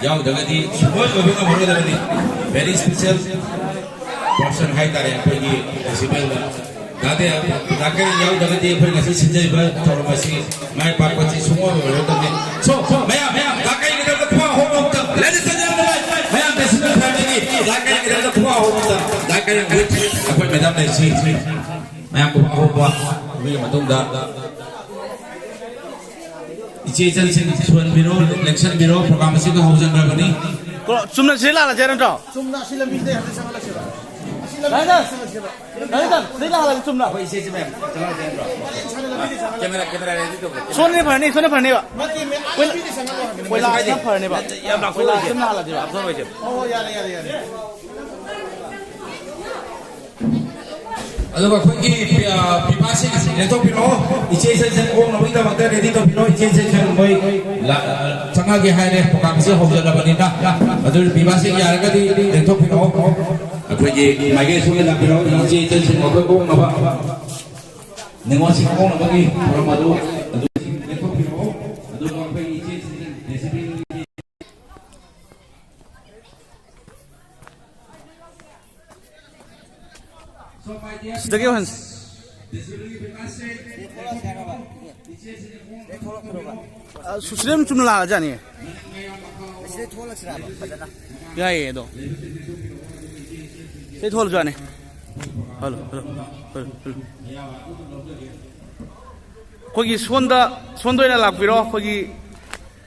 ꯌꯥꯎꯗ꯭ꯔꯒꯗꯤ ꯁꯨꯡꯂꯣꯏ ꯂꯣꯏꯕ ꯉꯝꯃꯔꯣꯏꯗꯕꯅꯤ꯫ ꯚꯦꯔꯤ ꯏꯁꯄꯤꯁꯦꯜ ꯄꯥꯔꯁꯟ ꯍꯥꯏꯇꯥꯔꯦ ꯑꯩꯈꯣꯏꯒꯤ ꯐꯦꯁꯇꯤꯚꯦꯜꯗ꯫ ꯗꯥ ꯀꯩꯔꯥ, ꯗꯥ ꯀꯩꯔꯥ ꯌꯥꯎꯗ꯭ꯔꯒꯗꯤ ꯑꯩꯈꯣꯏ ꯉꯁꯤ ꯁꯤꯟꯖꯔꯤꯕ ꯊꯧꯔꯝ ꯑꯁꯤ ꯃꯥꯏ ꯄꯥꯛꯄꯁꯤ ꯁꯨꯡꯑꯣꯏ ꯑꯣꯏꯔꯣꯏꯗꯕꯅꯤ꯫ So, ꯃꯌꯥꯝ, ꯃꯌꯥꯝ, ꯗꯥ ꯀꯩꯔꯥꯒꯤꯗꯃꯛꯇ ꯈꯨꯕꯥꯛ ꯑꯍꯣꯕ ꯑꯃꯇꯪ꯫ Ladies and gentlemen, ꯃꯌꯥꯝ ꯐꯦꯁꯇꯤꯚꯦꯜ ꯐꯦꯃꯤꯂꯤꯒꯤ ꯗꯥ ꯀꯩꯔꯥꯒꯤꯗꯃꯛꯇ ꯈꯨꯕꯥꯛ ꯑꯍꯣꯕ ꯑꯃꯇꯪ꯫ ꯗꯥ ꯀꯩꯔꯥ with ꯑꯩꯈꯣꯏ ꯃꯦꯗꯥꯝ ꯂꯩꯁꯤ꯫ ꯃꯌꯥꯝ ꯈꯨꯕꯥꯛ ꯑꯍꯣꯕ ꯄꯤꯕꯤꯔ ꯃꯇꯨꯡꯗ ꯏꯆꯦ ꯏꯆꯟꯁꯤꯡ ꯁꯨꯍꯟꯕꯤꯔꯣ, ꯂꯦꯡꯁꯟꯕꯤꯔꯣ, ꯄ꯭ꯔꯣꯒ꯭ꯔꯥꯝ ꯑꯁꯤꯒ ꯍꯧꯖꯤꯟꯈ꯭ꯔꯕꯅꯤ꯫ ꯀꯣ-, ꯆꯨꯝꯅ ꯁꯤꯗ ꯂꯥꯛꯂꯁꯦ ꯅꯠꯇ꯭ꯔꯣ? ꯆꯨꯝꯅ ꯑꯁꯤ ꯂꯝꯕꯤꯁꯤꯗ ꯍꯦꯛꯇ ꯆꯪꯍꯜꯂꯁꯤꯔꯣ? ꯑꯁꯤ ꯂꯝꯕꯤꯗ ꯗꯥ, ꯆꯪꯍꯜꯂꯁꯤꯔꯣ? ꯗꯥ, ꯗꯥ, ꯁꯤꯗ ꯂꯥꯛꯍꯜꯂꯁꯤ ꯆꯨꯝꯅ꯫ ꯑꯩꯈꯣꯏ ꯏꯆꯦꯁꯤ ꯃꯌꯥꯝ ꯆꯪꯍꯜꯂꯁꯦ ꯅꯠꯇ꯭ꯔꯣ? ꯀꯦꯃꯦꯔꯥ, ꯀꯦꯃꯦꯔꯥ ready ꯇꯧꯕ꯭ꯔꯣ? ꯁꯣꯝꯅ ꯐꯔꯅꯤ, ꯁꯣꯝꯅ ꯐꯔꯅꯦꯕ꯫ ꯅꯠꯇꯦ, ꯃꯦ-, ꯑꯥ, ꯀꯣꯏꯂꯥ-, ꯂꯝꯕꯤꯗ ꯆꯪꯍꯜꯂꯣ ꯍꯥꯏꯕꯅꯦ꯫ ꯀꯣꯏꯂꯥꯁꯅ ꯐꯔꯅꯦꯕ꯫ ꯌꯥꯝ ꯂꯥꯞꯊꯣꯛꯑꯣꯏꯁꯦ꯫ ꯀꯣꯏꯂꯥꯁꯅ ꯍꯥꯜꯂꯁꯦꯕ꯫ ꯂꯥꯞꯊꯣꯛꯑꯣꯏꯁꯦ꯫ ꯑꯣ, ꯌꯥꯔꯦ, ꯌꯥꯔꯦ, ꯌꯥꯔꯦ꯫ ꯑꯗꯨꯒ ꯑꯩꯈꯣꯏꯒꯤ, ꯑ, ꯄꯤꯕꯥꯁꯤꯡ ꯂꯦꯡꯊꯣꯛꯄꯤꯔꯛꯑꯣ꯫ ꯏꯆꯦ ꯏꯆꯟꯁꯤꯡ ꯑꯣꯛꯅꯕꯒꯤꯗꯃꯛꯇ ready ꯇꯧꯕꯤꯔꯣ꯫ ꯏꯆꯦ ꯏꯆꯟꯁꯤꯡ ꯃꯣꯏ ꯂꯥ-, ꯑ, ꯆꯪꯉꯛꯑꯒꯦ ꯍꯥꯏꯔꯦ, ꯄ꯭ꯔꯣꯒ꯭ꯔꯥꯝꯁꯦ ꯍꯧꯖꯤꯜꯂꯕꯅꯤꯅ꯫ ꯑꯗꯨ ꯄꯤꯕꯥꯁꯤꯡ ꯌꯥꯔꯒꯗꯤ ꯂꯦꯡꯊꯣꯛꯄꯤꯔꯛꯑꯣ꯫ ꯑꯩꯈꯣꯏꯒꯤ ꯃꯥꯏꯀꯩ ꯁꯣꯝꯗ ꯂꯥꯛꯄꯤꯔꯛꯑꯣ꯫ ꯏꯆꯦ ꯏꯆꯟꯁꯤꯡ ꯑꯩꯈꯣꯏ ꯑꯣꯛꯅꯕ, ꯅꯤꯉꯣꯜꯁꯤꯡ ꯑꯣꯛꯅꯕꯒꯤ ꯊꯧꯔꯝ ꯑꯗꯨ, ꯑꯗꯨ ꯂꯦꯡꯊꯣꯛꯄꯤꯔꯛꯑꯣ꯫ ꯑꯗꯨꯒ ꯑꯩꯈꯣꯏꯒꯤ ꯏꯆꯦ ꯏꯆꯟꯁꯤꯡ ꯗꯦꯁꯤꯕꯦꯜꯒꯤ ꯁꯤꯗꯒꯤ ꯑꯣꯏꯍꯟꯁꯤ꯫ ꯑ, ꯁꯨ-, ꯁꯤꯗ ꯑꯗꯨꯝ ꯆꯨꯝꯅ ꯂꯥꯛꯑꯖꯥꯠꯅꯤ꯫ ꯌꯥꯏꯌꯦ ꯑꯗꯣ꯫ ꯁꯤꯗꯩ ꯊꯣꯛꯍꯜꯂꯁꯨ ꯌꯥꯅꯤ꯫ Hello, hello, hello, hello. ꯑꯩꯈꯣꯏꯒꯤ ꯁꯣꯝꯗ, ꯁꯣꯝꯗ ꯑꯣꯏꯅ ꯂꯥꯛꯄꯤꯔꯣ, ꯑꯩꯈꯣꯏꯒꯤ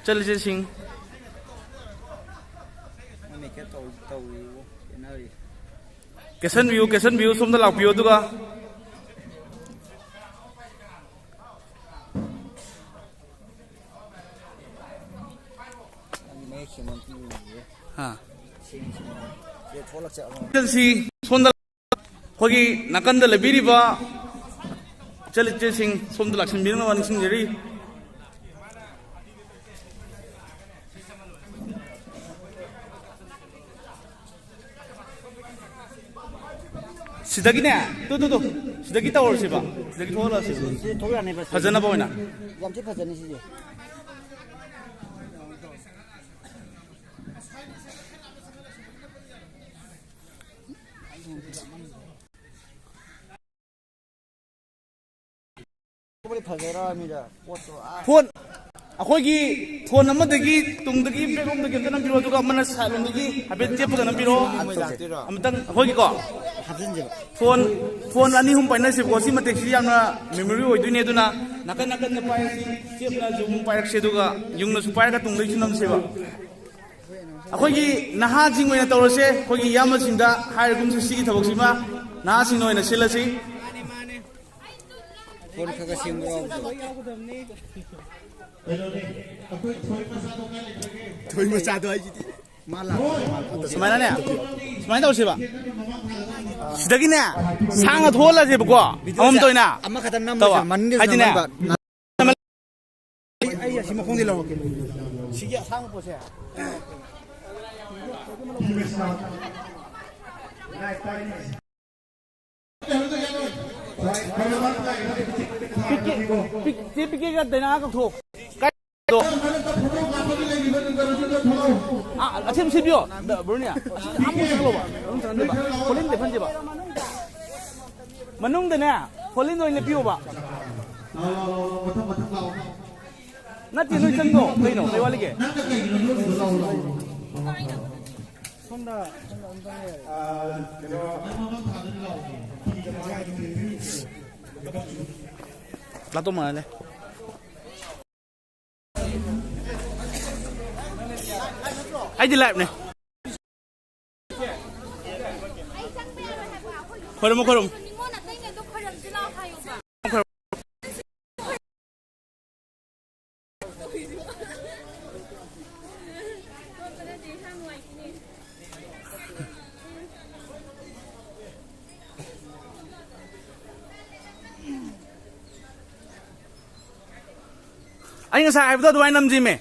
ꯆꯠꯂꯤꯁꯦꯁꯤꯡ꯫ ꯀꯦꯁꯟꯕꯤꯌꯨ, ꯀꯦꯁꯟꯕꯤꯌꯨ, ꯁꯣꯝꯗ ꯂꯥꯛꯄꯤꯌꯨ꯫ ꯑꯗꯨꯒ ꯃꯌꯦꯛ ꯁꯦꯡꯅ ꯑꯝꯇ ꯌꯦꯡꯒꯦ꯫ ꯍꯥ꯫ ꯁꯦꯡ-, ꯁꯦꯡꯅ꯫ ꯁꯤ ꯊꯣꯛꯂꯛꯁꯦ ꯑꯃꯨꯛ꯫ ꯁꯤ ꯁꯣꯝꯗ ꯑꯩꯈꯣꯏꯒꯤ ꯅꯥꯀꯟꯗ ꯂꯩꯕꯤꯔꯤꯕ ꯏꯆꯜ ꯏꯆꯦꯁꯤꯡ ꯁꯣꯝꯗ ꯂꯥꯛꯁꯤꯟꯕꯤꯅꯕ ꯅꯤꯡꯁꯤꯡꯖꯔꯤ꯫ ꯁꯤꯗꯒꯤꯅꯦ, ꯇꯨ, ꯇꯨ, ꯇꯨ, ꯁꯤꯗꯒꯤ ꯇꯧꯔꯁꯤꯕ, ꯁꯤꯗꯒꯤ ꯊꯣꯛꯍꯜꯂꯁꯤꯕ꯫ ꯁꯤ ꯊꯣꯛ ꯌꯥꯅꯦꯕ, ꯁꯤ꯫ ꯐꯖꯅꯕ ꯑꯣꯏꯅ꯫ ꯌꯥꯝ ꯊꯤ ꯐꯖꯅꯤ ꯁꯤꯁꯦ꯫ ꯐꯖꯔꯃꯤꯗ ꯄꯣꯠꯇꯣ, ꯑꯥ꯫ ꯐꯣꯟ, ꯑꯩꯈꯣꯏꯒꯤ ꯐꯣꯟ ꯑꯃꯗꯒꯤ ꯇꯨꯡꯗꯒꯤ ꯕꯦꯛꯂꯣꯝꯗꯒꯤ ꯑꯝꯇ ꯅꯝꯕꯤꯔꯣ, ꯑꯗꯨꯒ ꯑꯃꯅ ꯁꯥꯏꯠꯂꯣꯝꯗꯒꯤ ꯍꯥꯏꯐꯦꯠ ꯆꯦꯞꯄꯒ ꯅꯝꯕꯤꯔꯣ꯫ ꯑꯝꯇꯪ ꯑꯩꯈꯣꯏꯒꯤꯀꯣ ꯍꯥꯞꯆꯤꯟꯁꯦꯕ꯫ ꯐꯣꯟ, ꯐꯣꯟ ꯑꯅꯤ ꯑꯍꯨꯝ ꯄꯥꯏꯅꯁꯦꯕꯀꯣ꯫ ꯁꯤ ꯃꯇꯦꯛꯁꯤꯗꯤ ꯌꯥꯝꯅ ꯃꯦꯃꯣꯔꯤ ꯑꯣꯏꯗꯣꯏꯅꯦ, ꯑꯗꯨꯅ ꯅꯥꯀꯟ ꯅꯥꯀꯟꯗ ꯄꯥꯏꯔꯁꯤ, ꯆꯦꯞꯅ ꯖꯨꯝ ꯄꯥꯏꯔꯛꯁꯦ, ꯑꯗꯨꯒ ꯌꯨꯡꯅꯁꯨ ꯄꯥꯏꯔꯒ ꯇꯨꯡꯗꯒꯤꯁꯨ ꯅꯝꯁꯦꯕ꯫ ꯑꯩꯈꯣꯏꯒꯤ ꯅꯍꯥꯁꯤꯡ ꯑꯣꯏꯅ ꯇꯧꯔꯁꯦ꯫ ꯑꯩꯈꯣꯏꯒꯤ ꯏꯌꯥꯝꯕꯁꯤꯡꯗ ꯍꯥꯏꯔꯒꯨꯝꯁꯤ, ꯁꯤꯒꯤ ꯊꯕꯛꯁꯤꯃ ꯅꯍꯥꯁꯤꯡꯅ ꯑꯣꯏꯅ ꯁꯤꯜꯂꯁꯤ꯫ ꯐꯣꯟ ꯈꯔ ꯈꯔ ꯁꯦꯝꯕ ꯌꯥꯎꯕꯗꯣ꯫ ꯊꯣꯏ ꯃꯆꯥꯗꯣ ꯍꯥꯏꯁꯤꯗꯤ꯫ ꯃꯥ ꯂꯥꯛꯄꯗ ꯃꯥ ꯂꯥꯛꯄꯗ꯫ ꯁꯨꯃꯥꯏꯅꯅꯦ, ꯁꯨꯃꯥꯏꯅ ꯇꯧꯁꯦꯕ꯫ ꯁꯤꯗꯒꯤꯅꯦ ꯁꯥꯡꯅ ꯊꯣꯛꯍꯜꯂꯁꯦꯕꯀꯣ, ꯑꯃꯃꯝꯇ ꯑꯣꯏꯅ꯫ ꯑꯃꯈꯛꯇꯪ ꯅꯝꯃꯁꯦ, ꯇꯧꯕ꯫ ꯃꯅꯤꯡꯗꯁꯨ ꯍꯥꯏꯗꯤꯅꯦ, ꯅꯝꯍꯟꯕ꯫ ꯑꯩ, ꯑꯩ ꯑꯁꯤ ꯃꯈꯣꯡꯗꯤ ꯂꯧꯔꯛꯀꯦ꯫ ꯁꯤꯒꯤ ꯑꯁꯥꯡꯕ ꯄꯣꯠꯁꯦ꯫ ꯄꯤꯛꯀꯦ, ꯄꯤꯛ-, ꯆꯦ ꯄꯤꯛꯀꯦꯒ ꯗꯥꯏꯅꯥꯒ ꯀꯧꯊꯣꯛ꯫ ꯀꯥꯏꯗꯣ? ꯑꯥ, ꯑꯁꯤ ꯑꯗꯨꯝ ꯁꯤꯟꯕꯤꯌꯣ꯫ ꯕ꯭ꯔꯨꯅꯤꯌꯥ, ꯑꯁꯤ ꯑꯍꯥꯟꯕ ꯆꯪꯍꯜꯂꯣꯕ꯫ ꯃꯅꯨꯡ ꯆꯪꯍꯟꯗꯦꯕ꯫ ꯐꯣꯂꯤꯟ ꯂꯦꯞꯍꯟꯁꯦꯕ꯫ ꯃꯅꯨꯡꯗꯅꯦ, ꯐꯣꯂꯤꯟ ꯑꯣꯏꯅ ꯂꯦꯞꯄꯤꯌꯣꯕ꯫ ꯅꯠꯇꯦ, ꯅꯣꯏ ꯆꯪꯗꯣ ꯀꯩꯅꯣ? ꯀꯩ ꯋꯥꯠꯂꯤꯒꯦ? ꯁꯣꯝꯗ, ꯁꯣꯝꯗ ꯑꯝꯇꯪ ꯂꯩꯔꯦ꯫ ꯂꯥꯛꯇꯧ ꯃꯥꯜꯂꯦ꯫ ꯑꯩꯗꯤ live ꯅꯦ꯫ ꯈꯣꯏꯔꯝꯃꯣ, ꯈꯣꯏꯔꯝꯃꯣ꯫ ꯑꯩ ꯉꯁꯥꯏ ꯍꯥꯏꯕꯗꯣ ꯑꯗꯨꯃꯥꯏꯅ ꯅꯝꯁꯤꯃꯦ꯫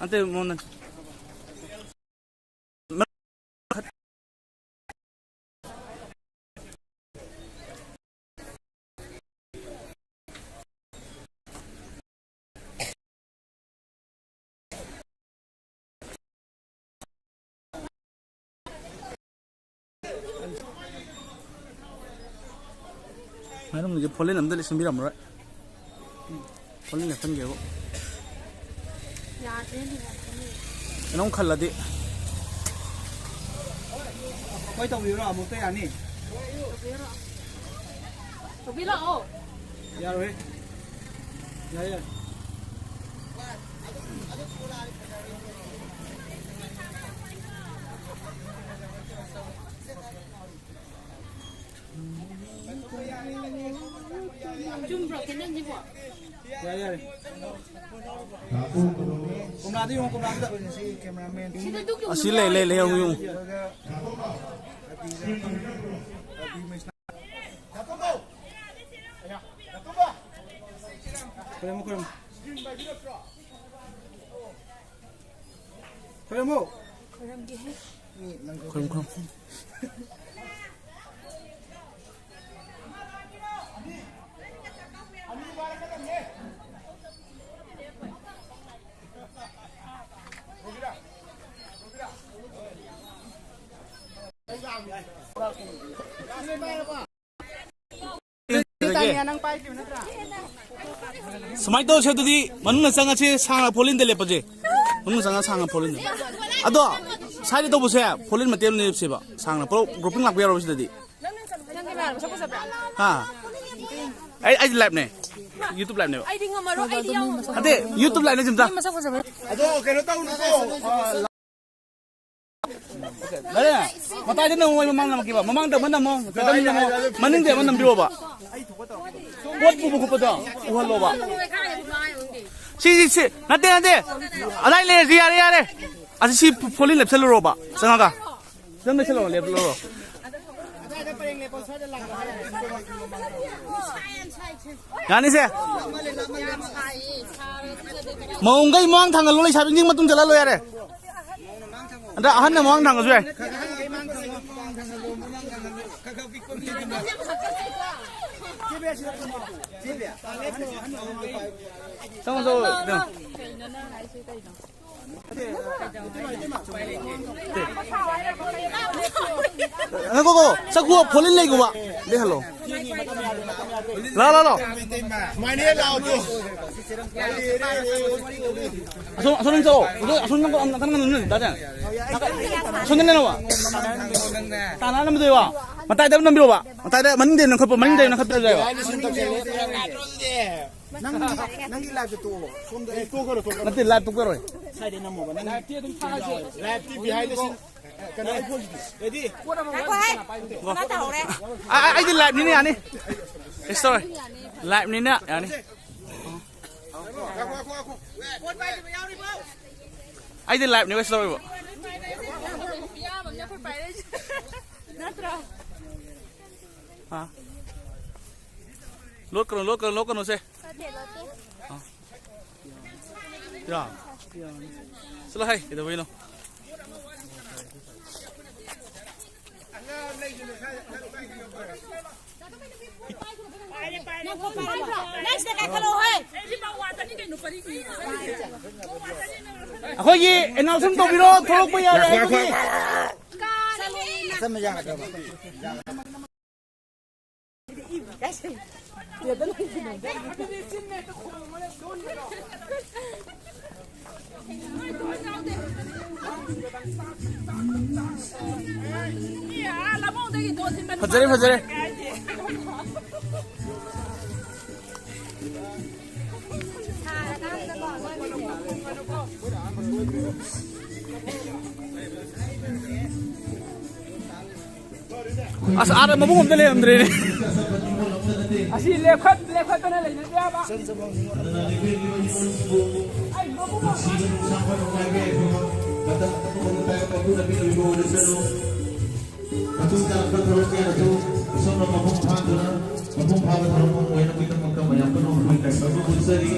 ꯑꯇꯩ ꯃꯉꯣꯟꯗ꯫ ꯃꯅꯨꯡꯒꯤ ꯐꯣꯂꯤꯟ ꯑꯝꯇ ꯂꯤꯠꯁꯤꯟꯕꯤꯔꯝꯃꯔꯣꯏ꯫ ꯐꯣꯂꯤꯟ ꯂꯦꯞꯍꯟꯒꯦꯕꯨ꯫ ꯌꯥꯗ꯭ꯔꯦꯅꯦ, ꯌꯥꯗ꯭ꯔꯦꯅꯦ꯫ ꯀꯩꯅꯣꯝ ꯈꯜꯂꯗꯤ꯫ ꯑꯩꯈꯣꯏ ꯇꯧꯕꯤꯔꯣ, ꯑꯃꯨꯛꯇ ꯌꯥꯅꯤ꯫ ꯇꯧꯕꯤꯔꯣ꯫ ꯇꯧꯕꯤꯔꯛꯑꯣ꯫ ꯌꯥꯔꯣꯏꯍꯦ꯫ ꯌꯥꯏ, ꯌꯥꯏ꯫ ꯆꯨꯝꯕ꯭ꯔꯣ, ꯀꯦꯟꯗꯜꯁꯤꯕꯣ? ꯌꯥꯔꯦ, ꯌꯥꯔꯦ꯫ ꯀꯣꯝꯂꯥꯗ ꯌꯦꯡꯉꯣ, ꯀꯣꯝꯂꯥꯗ꯫ ꯁꯤꯗ ꯗꯨꯛ ꯌꯣꯟꯕ ꯑꯁꯤ ꯂꯩ, ꯂꯩ, ꯂꯩ, ꯌꯦꯡꯉꯣ, ꯌꯦꯡꯉꯣ꯫ ꯈꯣꯏꯔꯝꯃꯣ, ꯈꯣꯏꯔꯝꯃꯣ꯫ ꯈꯣꯏꯔꯝꯃꯣ꯫ ꯈꯣꯏꯔꯝꯒꯦꯍꯦ꯫ ꯈꯣꯏꯔꯝ, ꯈꯣꯏꯔꯝ꯫ ꯁꯤꯗꯒꯤ ꯇꯥꯅꯤꯌꯥ, ꯅꯪ ꯄꯥꯏꯗ꯭ꯔꯤꯕ ꯅꯠꯇ꯭ꯔꯥ? ꯁꯨꯃꯥꯏꯅ ꯇꯧꯁꯦ, ꯑꯗꯨꯗꯤ ꯃꯅꯨꯡꯗ ꯆꯪꯉꯁꯦ, ꯁꯥꯡꯅ ꯐꯣꯂꯤꯟꯗ ꯂꯦꯞꯄꯁꯦ꯫ ꯃꯅꯨꯡꯗ ꯆꯪꯉ ꯁꯥꯡꯅ ꯐꯣꯂꯤꯟꯗ꯫ ꯑꯗꯣ ꯁꯥꯏꯗ ꯇꯧꯕꯁꯦ, ꯐꯣꯂꯤꯟ ꯃꯇꯦꯛ ꯑꯃ ꯂꯦꯞꯁꯦꯕ꯫ ꯁꯥꯡꯅ ꯄꯨꯂꯞ grouping ꯂꯥꯛꯄ ꯌꯥꯔꯣꯏ ꯁꯤꯗꯗꯤ꯫ ꯅꯪ ꯀꯅꯥꯅꯣ? ꯃꯁꯛ ꯐꯖꯕ꯭ꯔꯥ? ꯍꯥ? ꯑꯩ, ꯑꯩꯗꯤ live ꯅꯦ꯫ YouTube live ꯅꯦꯕ꯫ ꯑꯩꯗꯤ ꯉꯝꯃꯔꯣꯏ, ꯑꯩꯗꯤ ꯌꯥꯎ ꯉꯝꯃꯔꯣꯏ꯫ ꯅꯠꯇꯦ, YouTube live ꯅꯦ, ꯆꯨꯝꯆꯥ꯫ ꯃꯤ ꯃꯁꯛ ꯐꯖꯕ꯫ ꯑꯗꯣ ꯀꯩꯅꯣ ꯇꯧꯅꯨꯀꯣ꯫ ꯗꯥꯏꯔꯦꯛ ꯃꯇꯥꯏꯗ ꯅꯝꯃꯣ, ꯃꯃꯥꯡ ꯅꯝꯃꯛꯀꯦꯕ꯫ ꯃꯃꯥꯡꯗ ꯑꯃ ꯅꯝꯃꯣ, ꯃꯇꯥꯏꯗ ꯑꯃ ꯅꯝꯃꯣ, ꯃꯅꯤꯡꯗ ꯑꯃ ꯅꯝꯕꯤꯔꯣꯕ꯫ ꯄꯣꯠ ꯄꯨꯕ ꯈꯣꯠꯄꯗꯣ ꯎꯍꯜꯂꯣꯕ꯫ ꯁꯤ, ꯁꯤ, ꯁꯤ꯫ ꯅꯠꯇꯦ, ꯅꯠꯇꯦ꯫ ꯑꯗꯥꯏ ꯂꯩꯔꯗꯤ ꯌꯥꯔꯦ, ꯌꯥꯔꯦ꯫ ꯑꯁꯤ ꯁꯤ ꯐꯣꯂꯤꯟ ꯂꯦꯞꯁꯜꯂꯨꯔꯣꯕ꯫ ꯆꯪꯉꯒ꯫ ꯈꯤꯇꯪ ꯂꯩꯁꯜꯂꯛꯑꯣ, ꯂꯦꯞꯂꯛꯑꯣ꯫ ꯌꯥꯅꯤꯁꯦ꯫ ꯃꯧꯡꯒꯩ ꯃꯃꯥꯡ ꯊꯥꯡꯒꯜꯂꯣ, ꯂꯩꯁꯥꯕꯤꯁꯤꯡ ꯃꯇꯨꯡ ꯆꯠꯍꯜꯂꯣ ꯌꯥꯔꯦ꯫ ꯑꯗ ꯑꯍꯟꯅ ꯃꯃꯥꯡ ꯊꯥꯡꯒꯁꯨ ꯌꯥꯏ꯫ ꯆꯪꯉꯣ, ꯆꯪꯉꯣ, ꯆꯪꯉꯣ꯫ ꯉꯥꯏꯈꯣꯀꯣ, ꯆꯠꯈꯣ, ꯐꯣꯂꯤꯟ ꯂꯩꯒꯣꯕ꯫ ꯂꯩꯍꯜꯂꯣ꯫ ꯂꯥꯎ, ꯂꯥꯎ, ꯂꯥꯎ꯫ ꯁꯨꯃꯥꯏꯅ ꯍꯦꯛ ꯂꯥꯎꯕꯗꯣ꯫ ꯑꯁꯣꯝ, ꯑꯁꯣꯝ ꯅꯪ ꯆꯠꯂꯣ꯫ ꯑꯁꯣꯝ, ꯑꯁꯣꯝ ꯅꯪ ꯅꯥꯀꯟ ꯅꯥꯀꯟ ꯅꯪ ꯇꯥꯗꯦ꯫ ꯑꯁꯣꯝꯗ ꯂꯩꯅꯧꯕ꯫ ꯇꯥꯟꯅ ꯅꯝꯕꯗꯣ ꯌꯦꯡꯉꯣ꯫ ꯃꯇꯥꯏꯗ ꯑꯗꯨꯝ ꯅꯝꯕꯤꯔꯣꯕ꯫ ꯃꯇꯥꯏꯗ ꯃꯅꯤꯡꯗ ꯅꯝꯈꯠꯄ, ꯃꯅꯤꯡꯗ ꯅꯝꯈꯠꯄ ꯌꯥꯏꯕ꯫ ꯅꯪꯒꯤ, ꯅꯪꯒꯤ ꯂꯥꯏꯐꯇ ꯇꯣꯛꯑꯣ꯫ ꯁꯣꯝꯗ ꯑꯩ ꯇꯣꯛꯈ꯭ꯔꯣ, ꯇꯣꯛꯈ꯭ꯔꯣ꯫ ꯅꯠꯇꯦ, ꯂꯥꯏꯐ ꯇꯣꯛꯆꯔꯣꯏ꯫ ꯁꯥꯏꯗꯩ ꯅꯝꯃꯣꯕ꯫ ꯅꯪ ꯂꯥꯏꯐꯇꯤ ꯑꯗꯨꯝ ꯊꯥꯔꯁꯦ꯫ ꯂꯥꯏꯐꯇꯤ behind the scene꯫ ꯀꯩꯅꯣ, ꯑꯩ ꯐꯣꯟꯁꯤꯗꯤ꯫ ꯔꯦꯗꯤ? ꯉꯥꯏꯈꯣ ꯍꯦ꯫ ꯀꯅꯥ ꯇꯧꯍꯧꯔꯦ? ꯑ, ꯑ, ꯑꯩꯗꯤ ꯂꯥꯏꯐꯅꯤꯅ ꯌꯥꯅꯤ꯫ ꯁꯣꯔꯤ꯫ ꯂꯥꯏꯐꯅꯤꯅ ꯌꯥꯅꯤ꯫ ꯉꯥꯏꯈꯣ, ꯉꯥꯏꯈꯣ, ꯉꯥꯏꯈꯣ꯫ ꯑꯩꯗꯤ ꯂꯥꯏꯐꯅꯦꯕ ꯁꯤ ꯇꯧꯔꯤꯕ꯫ ꯅꯠꯇ꯭ꯔꯣ? ꯍꯥ? ꯂꯣꯠꯀꯅꯨ, ꯂꯣꯠꯀꯅꯨ, ꯂꯣꯠꯀꯅꯨꯁꯦ꯫ ꯌꯥ꯫ ꯆꯠꯂꯣ ꯍꯩ, ꯀꯩꯗꯧꯕꯩꯅꯣ? ꯑꯩꯈꯣꯏꯒꯤ ꯑꯦꯅꯥꯎꯟꯁ ꯑꯃ ꯇꯧꯕꯤꯔꯣ, ꯊꯣꯛꯂꯛꯄ ꯌꯥꯔꯦ ꯍꯥꯏꯕꯒꯤ꯫ ꯐꯖꯔꯦ, ꯐꯖꯔꯦ꯫ ꯑꯁ, ꯑꯥꯗ ꯃꯕꯨꯡ ꯑꯝꯇ ꯂꯩꯔꯝꯗ꯭ꯔꯦꯅꯦ꯫ ꯑꯁꯤ ꯂꯦꯞꯈꯠ-, ꯂꯦꯞꯈꯠꯇꯅ ꯂꯩꯅꯗꯦ ꯍꯥꯏꯕ꯫ ꯃꯇꯨꯡ ꯇꯥꯔꯛꯄ ꯊꯕꯛ ꯀꯌꯥ ꯑꯗꯨ ꯑꯁꯣꯝꯅ ꯃꯄꯨꯡ ꯐꯥꯗꯨꯅ, ꯃꯄꯨꯡ ꯐꯥꯕ ꯊꯕꯛ ꯑꯃ ꯑꯣꯏꯅꯕꯒꯤꯗꯃꯛꯇ ꯃꯌꯥꯝ ꯄꯨꯝꯅꯃꯛ ꯑꯩꯈꯣꯏ ꯉꯥꯏꯕ ꯎꯠꯆꯔꯤ꯫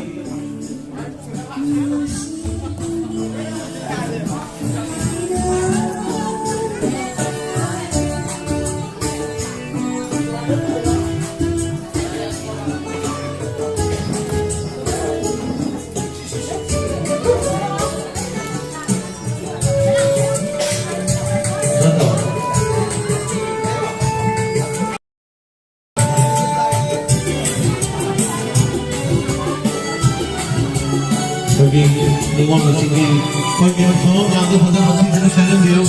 ꯑꯩꯈꯣꯏꯒꯤ ꯅꯤꯉꯣꯜ ꯃꯁꯤꯡꯒꯤ ꯑꯩꯈꯣꯏꯒꯤ ꯊꯧꯔꯝ ꯃꯌꯥꯝꯗꯣ ꯐꯖ ꯐꯖꯅ ꯁꯦꯝꯖꯟꯕꯤꯌꯨ꯫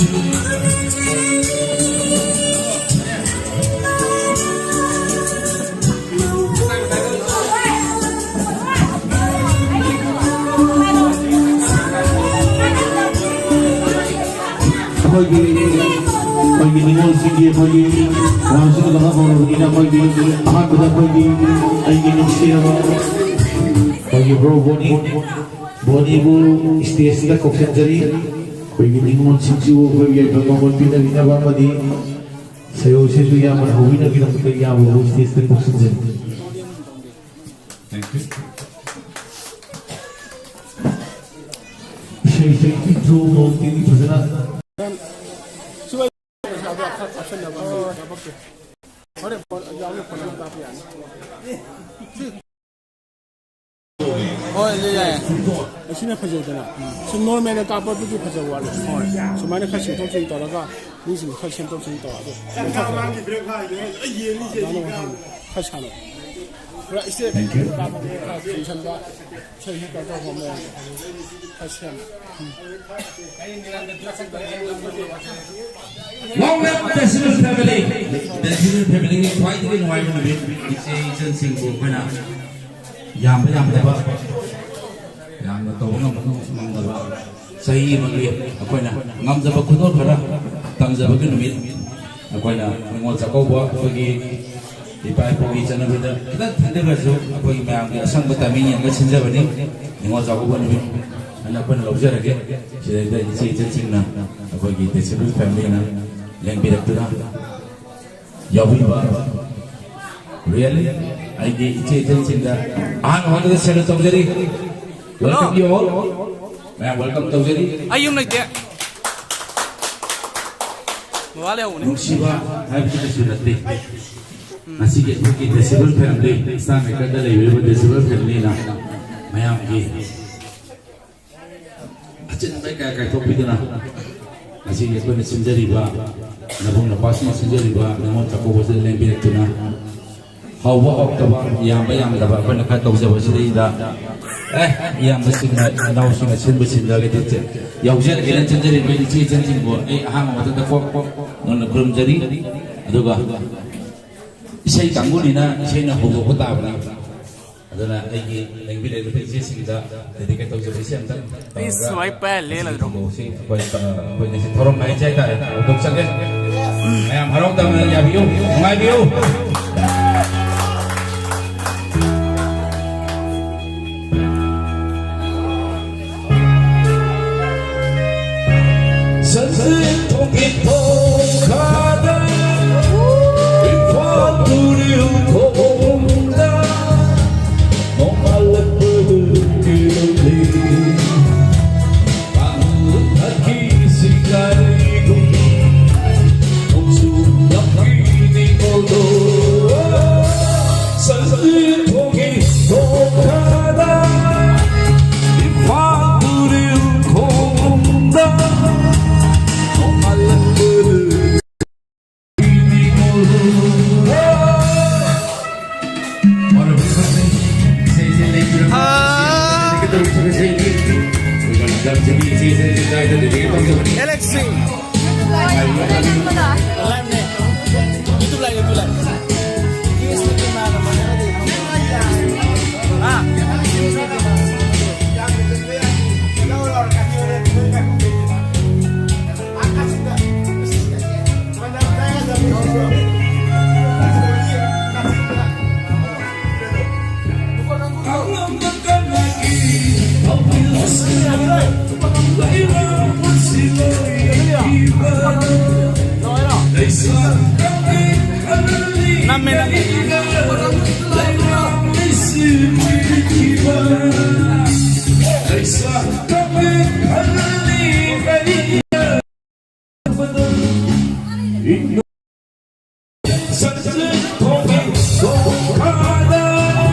ꯑꯩꯈꯣꯏꯒꯤ, ꯑꯩꯈꯣꯏꯒꯤ ꯅꯤꯉꯣꯜꯁꯤꯡꯒꯤ ꯑꯩꯈꯣꯏꯒꯤ ꯃꯌꯥꯝꯁꯤꯅ ꯀꯩꯅꯣ ꯇꯧꯔꯕꯅꯤꯅ ꯑꯩꯈꯣꯏꯒꯤ ꯑꯍꯥꯟꯕꯗ ꯑꯩꯈꯣꯏꯒꯤ ꯑꯩꯒꯤ ꯅꯨꯡꯁꯤꯔꯕ ꯑꯩꯈꯣꯏꯒꯤ ꯕ꯭ꯔꯣ ꯕꯣꯅꯤ, ꯕꯣꯅꯤꯕꯨ ꯁ꯭ꯇꯦꯖꯁꯤꯗ ꯀꯧꯁꯤꯟꯖꯔꯤ꯫ ꯑꯩꯈꯣꯏꯒꯤ ꯅꯤꯉꯣꯜꯁꯤꯡꯁꯤꯕꯨ ꯑꯩꯈꯣꯏꯒꯤ ꯌꯥꯏꯐ ꯃꯉꯣꯟ ꯄꯤꯅꯕꯤꯅꯕ ꯑꯃꯗꯤ ꯁꯌꯣꯜꯁꯤꯁꯨ ꯏꯌꯥꯝꯕꯅ ꯍꯧꯕꯤꯅꯕꯒꯤꯗꯃꯛꯇ ꯏꯌꯥꯝꯕꯕꯨ ꯁ꯭ꯇꯦꯖꯇ ꯀꯧꯁꯤꯟꯖꯔꯤ꯫ Thank you. ꯏꯁꯩ, ꯏꯁꯩ intro ꯃꯑꯣꯡꯗꯤ ꯐꯖꯅ꯫ ꯍꯣꯏ, ꯑꯗꯨ ꯌꯥꯏ꯫ ꯑꯁꯤꯅ ꯐꯖꯩꯗꯅ꯫ ꯁꯨꯝ ꯅꯣꯔꯃꯦꯜꯗ ꯀꯥꯞꯄꯗꯨꯗꯤ ꯐꯖꯕ ꯋꯥꯠꯂꯦ꯫ ꯍꯣꯏ꯫ ꯁꯨꯃꯥꯏꯅ ꯈꯔ ꯁꯦꯝꯗꯣꯛ ꯁꯦꯝꯖꯤꯟ ꯇꯧꯔꯒ ꯃꯤꯁꯤꯡꯗꯣ ꯈꯔ ꯁꯦꯝꯗꯣꯛ ꯁꯦꯝꯖꯤꯟ ꯇꯧꯔꯒ ꯑꯗꯨ ꯑꯗꯨꯃꯥꯏꯅ ꯈꯔ ꯁꯥꯟꯅꯧ꯫ ꯄꯨꯔꯥ ꯏꯁꯇꯦꯞ ꯀꯥꯞꯄꯗ ꯈꯔ ꯆꯨꯝꯁꯤꯟꯕ, ꯏꯁꯩ ꯍꯦꯛ ꯀꯩꯅꯣ ꯇꯧꯕ ꯃꯑꯣꯡꯗ ꯈꯔ ꯁꯦꯝꯃꯣ꯫ Long live President family. President family ꯒꯤ ꯈ꯭ꯋꯥꯏꯗꯒꯤ ꯅꯨꯡꯉꯥꯏꯕ ꯅꯨꯃꯤꯠ, ꯏꯆꯦ ꯏꯆꯟꯁꯤꯡꯕꯨ ꯑꯩꯈꯣꯏꯅ ꯌꯥꯝꯕ ꯌꯥꯝꯗꯕ, ꯌꯥꯝꯅ ꯇꯧꯕ ꯉꯝꯕ ꯉꯝꯗꯕ, ꯆꯍꯤ ꯑꯃꯒꯤ ꯑꯩꯈꯣꯏꯅ ꯉꯝꯖꯕ ꯈꯨꯗꯣꯜ ꯈꯔ ꯇꯝꯖꯕꯒꯤ ꯅꯨꯃꯤꯠ꯫ ꯑꯩꯈꯣꯏꯅ ꯅꯤꯉꯣꯜ ꯆꯥꯛꯀꯧꯕ, ꯑꯩꯈꯣꯏꯒꯤ ꯏꯄꯥ ꯏꯄꯨꯒꯤ ꯆꯠꯅꯕꯤꯗ ꯈꯤꯇꯪ ꯊꯤꯟꯊꯈ꯭ꯔꯁꯨ, ꯑꯩꯈꯣꯏꯒꯤ ꯃꯌꯥꯝꯒꯤ ꯑꯁꯪꯕ ꯇꯥꯏꯃꯤꯡ ꯌꯦꯡꯉꯒ ꯁꯤꯟꯖꯕꯅꯤ꯫ ꯅꯤꯉꯣꯜ ꯆꯥꯛꯀꯧꯕ ꯅꯨꯃꯤꯠ ꯍꯥꯏꯅ ꯑꯩꯈꯣꯏꯅ ꯂꯧꯖꯔꯒꯦ꯫ ꯁꯤꯗꯩꯗ ꯏꯆꯦ ꯏꯆꯟꯁꯤꯡꯅ, ꯑꯩꯈꯣꯏꯒꯤ ꯗꯤꯁꯦꯕꯜ ꯐꯦꯃꯤꯂꯤꯅ ꯂꯦꯡꯕꯤꯔꯛꯇꯨꯅ, ꯌꯥꯎꯕꯤꯕ꯫ Really? ꯑꯩꯒꯤ ꯏꯆꯦ ꯏꯆꯟꯁꯤꯡꯗ ꯑꯍꯥꯟꯕ ꯃꯛꯇꯗ salute ꯇꯧꯖꯔꯤ꯫ Welcome you all. ꯃꯌꯥꯝ welcome ꯇꯧꯖꯔꯤ꯫ ꯑꯩ ꯌꯨꯝ ꯂꯩꯇꯦ꯫ ꯕꯕꯥ ꯂꯩꯍꯧꯕꯅꯦ꯫ ꯅꯨꯡꯁꯤꯕ ꯍꯥꯏꯕꯁꯤ ꯀꯩꯁꯨ ꯅꯠꯇꯦ꯫ ꯉꯁꯤꯒꯤ ꯑꯩꯈꯣꯏꯒꯤ ꯗꯤꯁꯦꯕꯜ ꯐꯦꯃꯤꯂꯤ, ꯁ꯭ꯇꯥꯔ ꯃꯦꯀꯔꯗ ꯂꯩꯕꯤꯔꯤꯕ ꯗꯤꯁꯦꯕꯜ ꯐꯦꯃꯤꯂꯤꯅ ꯃꯌꯥꯝꯒꯤ ꯑꯆꯤꯟꯕ ꯀꯌꯥ ꯀꯥꯏꯊꯣꯛꯄꯤꯗꯨꯅ ꯉꯁꯤꯒꯤ ꯑꯩꯈꯣꯏꯅ ꯁꯤꯟꯖꯔꯤꯕ, ꯅꯕꯨꯡ ꯅꯄꯥꯁꯤꯡꯅ ꯁꯤꯟꯖꯔꯤꯕ ꯅꯤꯉꯣꯜ ꯆꯥꯛꯀꯧꯕꯁꯤꯗ ꯂꯦꯡꯕꯤꯔꯛꯇꯨꯅ, ꯍꯥꯎꯕ ꯍꯥꯎꯇꯕ, ꯌꯥꯝꯕ ꯌꯥꯝꯗꯕ ꯑꯩꯈꯣꯏꯅ ꯈꯔ ꯇꯧꯖꯕꯁꯤꯗꯩꯗ, ꯑꯦ, ꯏꯌꯥꯝꯕꯁꯤꯡꯅ, ꯏꯅꯥꯎꯁꯤꯡꯅ ꯁꯤꯟꯕ ꯁꯤꯟꯗ꯭ꯔꯒꯗꯤ ꯌꯥꯎꯖꯔꯒꯦꯅ ꯆꯦꯟꯖꯔꯤꯕ ꯏꯆꯦ ꯏꯆꯟꯁꯤꯡꯕꯨ ꯑꯩ ꯑꯍꯥꯟꯕ ꯃꯊꯛꯇ ꯀꯣꯛ ꯀꯣꯛ ꯅꯣꯟꯅ ꯈꯨꯔꯨꯝꯖꯔꯤ꯫ ꯑꯗꯨꯒ ꯏꯁꯩ ꯀꯥꯡꯕꯨꯅꯤꯅ ꯏꯁꯩꯅ ꯍꯧꯗꯣꯛꯄ ꯇꯥꯕꯅꯤ꯫ ꯑꯗꯨꯅ ꯑꯩꯒꯤ ꯂꯦꯡꯕꯤꯔꯛꯂꯤꯕ ꯏꯆꯦꯁꯤꯡꯗ dedicate ꯇꯧꯖꯕ ꯏꯁꯩ ꯑꯝꯇꯪ ꯇꯧꯔꯒ ꯃꯥꯏ ꯄꯥꯏꯍꯜꯂꯦ ꯉꯁꯤꯒꯤ ꯂꯣꯏꯔꯣ꯫ ꯊꯧꯗꯣꯛꯁꯤ ꯑꯩꯈꯣꯏ, ꯑ, ꯑꯩꯈꯣꯏ ꯉꯁꯤ ꯊꯧꯔꯝ ꯍꯥꯏꯁꯦ ꯍꯥꯏꯇꯥꯔꯦ, ꯍꯧꯗꯣꯛꯆꯒꯦ꯫ ꯃꯌꯥꯝ ꯍꯔꯥꯎ ꯇꯝꯅ ꯌꯥꯕꯤꯌꯨ, ꯅꯨꯡꯉꯥꯏꯕꯤꯌꯨ꯫ ꯁꯟꯖꯤꯠ ꯊꯣꯡꯒꯤ ꯊꯣꯡꯈꯥꯗ, ꯏꯝꯐꯥꯜ ꯇꯨꯔꯦꯜ ꯈꯣꯡꯗ, ꯅꯣꯡꯉꯥꯜꯂꯛꯄꯗ ꯀꯦꯔꯣꯜꯂꯤ꯫ ꯄꯥꯡꯒꯜ ꯊꯛꯀꯤ ꯁꯤꯡꯒꯥꯔꯩꯒꯨꯝ, ꯅꯣꯡꯖꯨ ꯂꯝꯕꯤ ꯅꯤꯡꯉꯣꯜꯗꯣ꯫ ꯁꯟꯖꯤꯠ ꯊꯣꯡꯒꯤ ꯊꯣꯡꯈꯥꯗ, ꯏꯝꯐꯥꯜ ꯇꯨꯔꯦꯜ ꯈꯣꯡꯗ, ꯅꯣꯡꯉꯥꯜꯂꯛꯄꯗ ꯅꯝꯃꯦ, ꯅꯝꯃꯦ꯫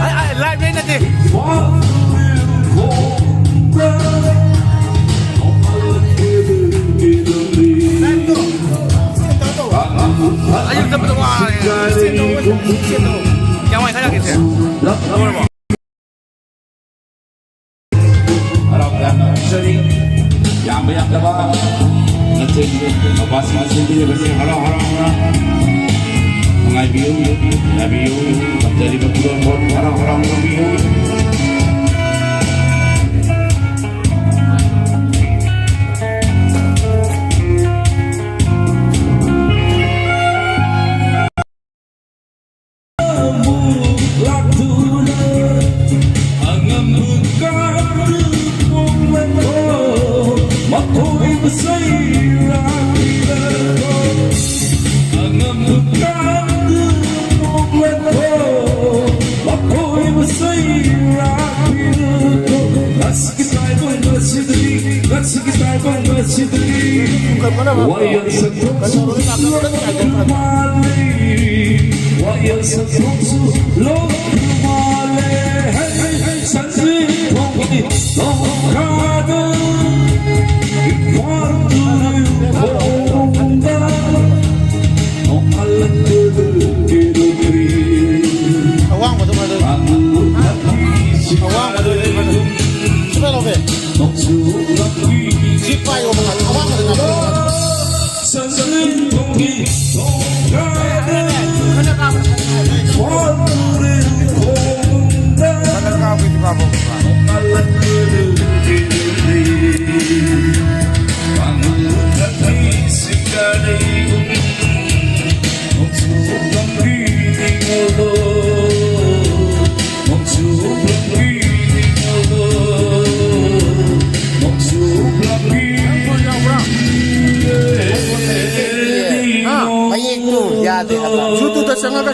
ꯑꯩ, ꯑꯩ, live ꯂꯩ ꯅꯠꯇꯦ꯫ ꯑꯌꯨꯛ ꯆꯠꯄꯗ ꯋꯥꯔꯦ꯫ ꯀꯌꯥꯝ ꯋꯥꯏ ꯈꯔ ꯂꯥꯛꯀꯦꯁꯦ? ꯂꯣꯏꯔꯕꯣ? ꯍꯔꯥꯎ ꯇꯌꯥꯝꯅ ꯐꯪꯖꯔꯤ꯫ ꯌꯥꯝꯕ ꯌꯥꯝꯗꯕ ꯅꯠꯇꯦ, ꯃꯄꯥꯁꯤꯡꯅ ꯁꯤꯟꯕꯤꯔꯤꯕꯁꯦ ꯍꯔꯥꯎ ꯍꯔꯥꯎꯅ ꯅꯨꯡꯉꯥꯏꯕꯤꯌꯨ, ꯌꯥꯕꯤꯌꯨ꯫ ꯇꯝꯖꯔꯤꯕ ꯈꯨꯗꯣꯜꯄꯣꯠ ꯍꯔꯥꯎ ꯍꯔꯥꯎꯅ ꯂꯧꯕꯤꯌꯨ꯫ ꯑꯋꯥꯡꯕꯗꯣ ꯐꯖꯩ꯫ ꯑꯋꯥꯡꯕꯗꯣ ꯐꯖꯩ꯫ ꯁꯨꯃꯥꯏꯅ ꯂꯧꯒꯦ꯫ ꯁꯤ ꯄꯥꯏꯌꯣ, ꯑꯋꯥꯡꯕꯗ ꯀꯥꯞꯄꯣ꯫ ꯀꯥꯞꯄꯣ, ꯀꯥꯞꯄꯣ꯫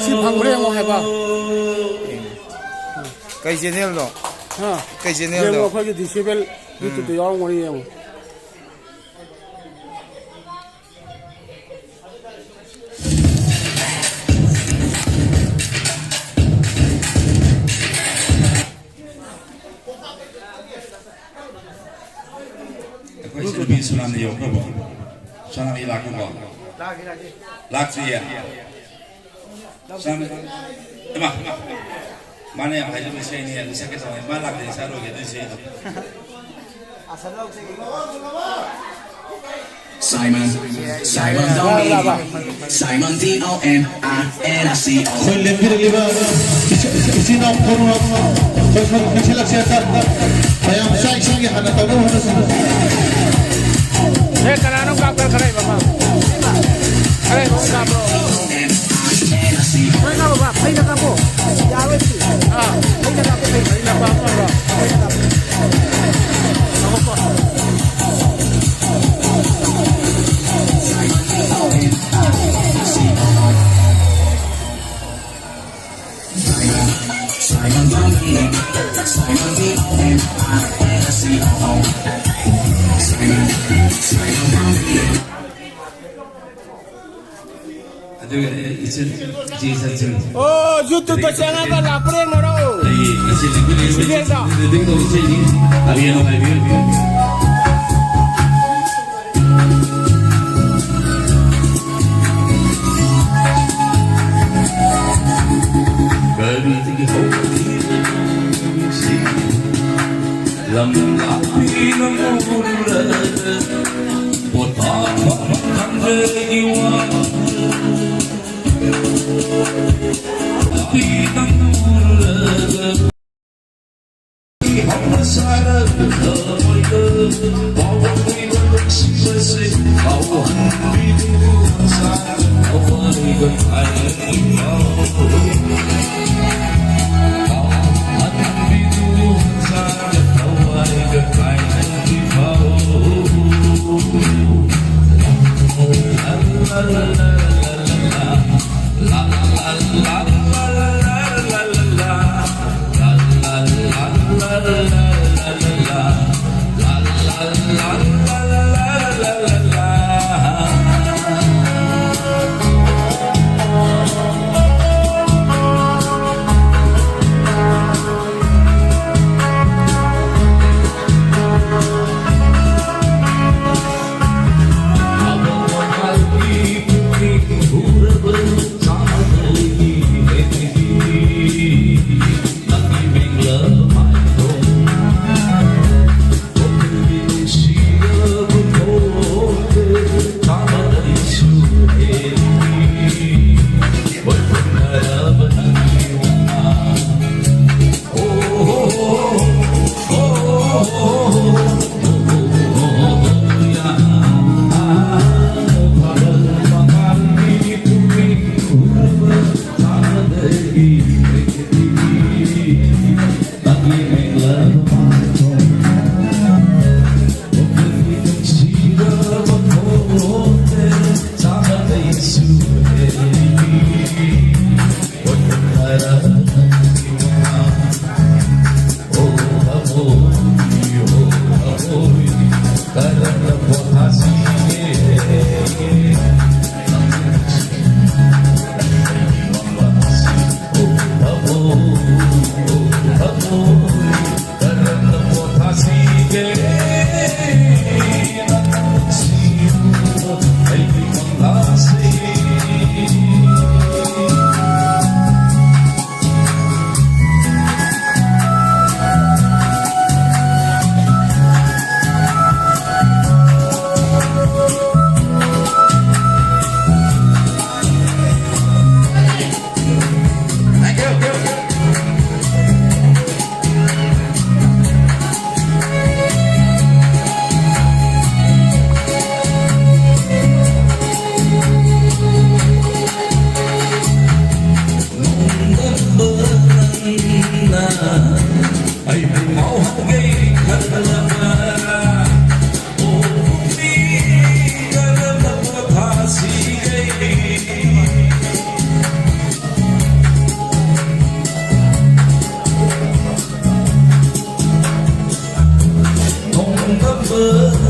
ꯁꯤ ꯐꯪꯕ꯭ꯔꯥ ꯌꯦꯡꯉꯣ ꯍꯥꯏꯕ꯫ ꯀꯩ ꯆꯦꯅꯦꯜꯅꯣ? ꯍꯥ? ꯀꯩ ꯆꯦꯅꯦꯜꯅꯣ? ꯌꯦꯡꯉꯣ, ꯑꯩꯈꯣꯏꯒꯤ ꯗꯤꯁꯦꯕꯜ ꯌꯨꯇ꯭ꯌꯨꯕꯇ ꯌꯥꯎꯔꯝꯒꯅꯤ, ꯌꯦꯡꯉꯣ꯫ ꯑꯩꯈꯣꯏ ꯏꯆꯟꯅꯨꯄꯤ ꯁꯣꯅꯥꯃꯤ ꯌꯧꯈ꯭ꯔꯕꯣ? ꯁꯣꯅꯥꯃꯤ ꯂꯥꯛꯈ꯭ꯔꯕꯣ? ꯂꯥꯛꯇ꯭ꯔꯤꯌꯦ? ꯁꯣꯅꯥꯃꯤ, ꯏꯃꯥ, ꯃꯥꯅ ꯌꯥꯝ ꯍꯥꯏꯖꯕ ꯏꯁꯩꯅꯤ, ꯑꯗꯨ ꯁꯛꯀꯦ ꯇꯧꯕꯅꯤ꯫ ꯃꯥ ꯂꯥꯛꯇ꯭ꯔꯗꯤ ꯁꯛꯑꯔꯣꯏꯒꯦ ꯑꯗꯨ ꯏꯁꯩꯗꯣ꯫ Simon, Simon Dong, Simon D O N I N I C O. ꯑꯩꯈꯣꯏ ꯂꯦꯡꯕꯤꯔꯛꯂꯤꯕ ꯏꯆꯤꯟ ꯏꯅꯥꯎ ꯄꯨꯝꯅꯃꯛ ꯑꯩꯈꯣꯏ ꯈꯔ ꯅꯛꯁꯤꯜꯂꯛꯁꯦ꯫ ꯃꯌꯥꯝ ꯆꯥꯛ ꯏꯁꯤꯡꯒꯤ ꯍꯥꯟꯅ ꯇꯧꯅꯕ ꯍꯣꯠꯅꯁꯤ꯫ ꯑꯦ, ꯀꯅꯥꯅꯣ ꯀꯥꯞꯀꯦ? ꯈꯔ ꯍꯩꯕ ꯑꯃ꯫ ꯈꯔ ꯍꯩꯕ ꯑꯃ ꯀꯥꯞꯄ꯭ꯔꯣ? ꯐꯩꯅ ꯀꯥꯞꯄꯣ꯫ ꯌꯥꯔꯣꯏ ꯁꯤ꯫ ꯑꯥ꯫ ꯐꯩꯅ ꯀꯥꯞꯄꯣ, ꯐꯩꯅ꯫ ꯐꯩꯅ ꯀꯥꯞꯄꯣ ꯍꯥꯏꯕ꯭ꯔꯣ? ꯐꯩꯅ ꯀꯥꯞꯄꯣ꯫ ꯉꯥꯏꯈꯣꯀꯣ꯫ ꯑꯗꯨꯒ ꯏꯆꯟ, ꯏꯆꯦ ꯏꯆꯟꯁꯤꯡ꯫ ꯑꯣ, ꯌꯨꯇ꯭ꯌꯨꯕꯇ ꯆꯪꯉꯒ ꯂꯥꯛꯄ꯭ꯔꯥ ꯌꯦꯡꯅꯔꯣ꯫ ꯑꯩ ꯉꯁꯤ ꯂꯤꯡꯕ ꯂꯤꯡꯕ ꯁꯤꯗꯩꯗ꯫ ꯏꯆꯟꯁꯤꯡ ꯂꯤꯡꯕ ꯇꯧꯕ ꯏꯁꯩꯅꯤ꯫ ꯑꯕꯤ ꯑꯅꯧ ꯍꯥꯏꯕꯤꯌꯨ꯫ ꯀꯔꯤꯗꯒꯤ ꯍꯧꯈꯤꯕ ꯅꯨꯡꯁꯤ ꯂꯝ ꯂꯥꯛꯄꯤ ꯅꯪ ꯎꯔꯨꯔꯒ ꯄꯣꯊꯥꯐꯝ ꯈꯪꯗ꯭ꯔꯦ ꯑꯩꯒꯤ ꯋꯥ꯫ ꯂꯥꯛꯄꯤ ꯅꯪ ꯎꯔꯨꯔꯒ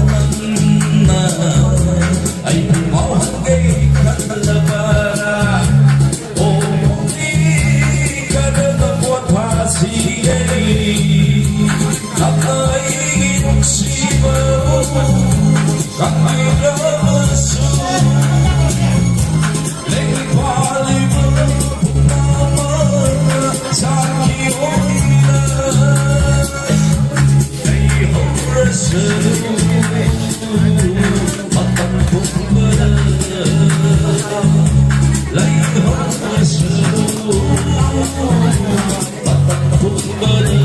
ꯅꯪꯅ ꯑꯩꯕꯨ ꯉꯥꯎꯍꯟꯒꯦ ꯈꯜꯂꯕꯔꯥ? ꯑꯣ ꯄꯨꯛꯅꯤꯡ ꯀꯔꯝꯕ ꯄꯣꯠ ꯐꯥꯁꯤꯒꯦ? ꯅꯪꯅ ꯑꯩꯒꯤ ꯅꯨꯡꯁꯤꯕꯕꯨ ꯈꯪꯕꯤꯔꯕꯁꯨ ꯂꯩꯄꯥꯛꯂꯤꯕ ꯄꯨꯝꯅꯃꯛꯅ ꯁꯥꯈꯤ ꯑꯣꯏꯅ ꯂꯩꯍꯧꯔꯁꯨ ꯃꯇꯝ ꯄꯨꯝꯕꯗ ꯂꯩꯍꯧꯔꯁꯨ ꯃꯇꯝ ꯄꯨꯝꯕꯗ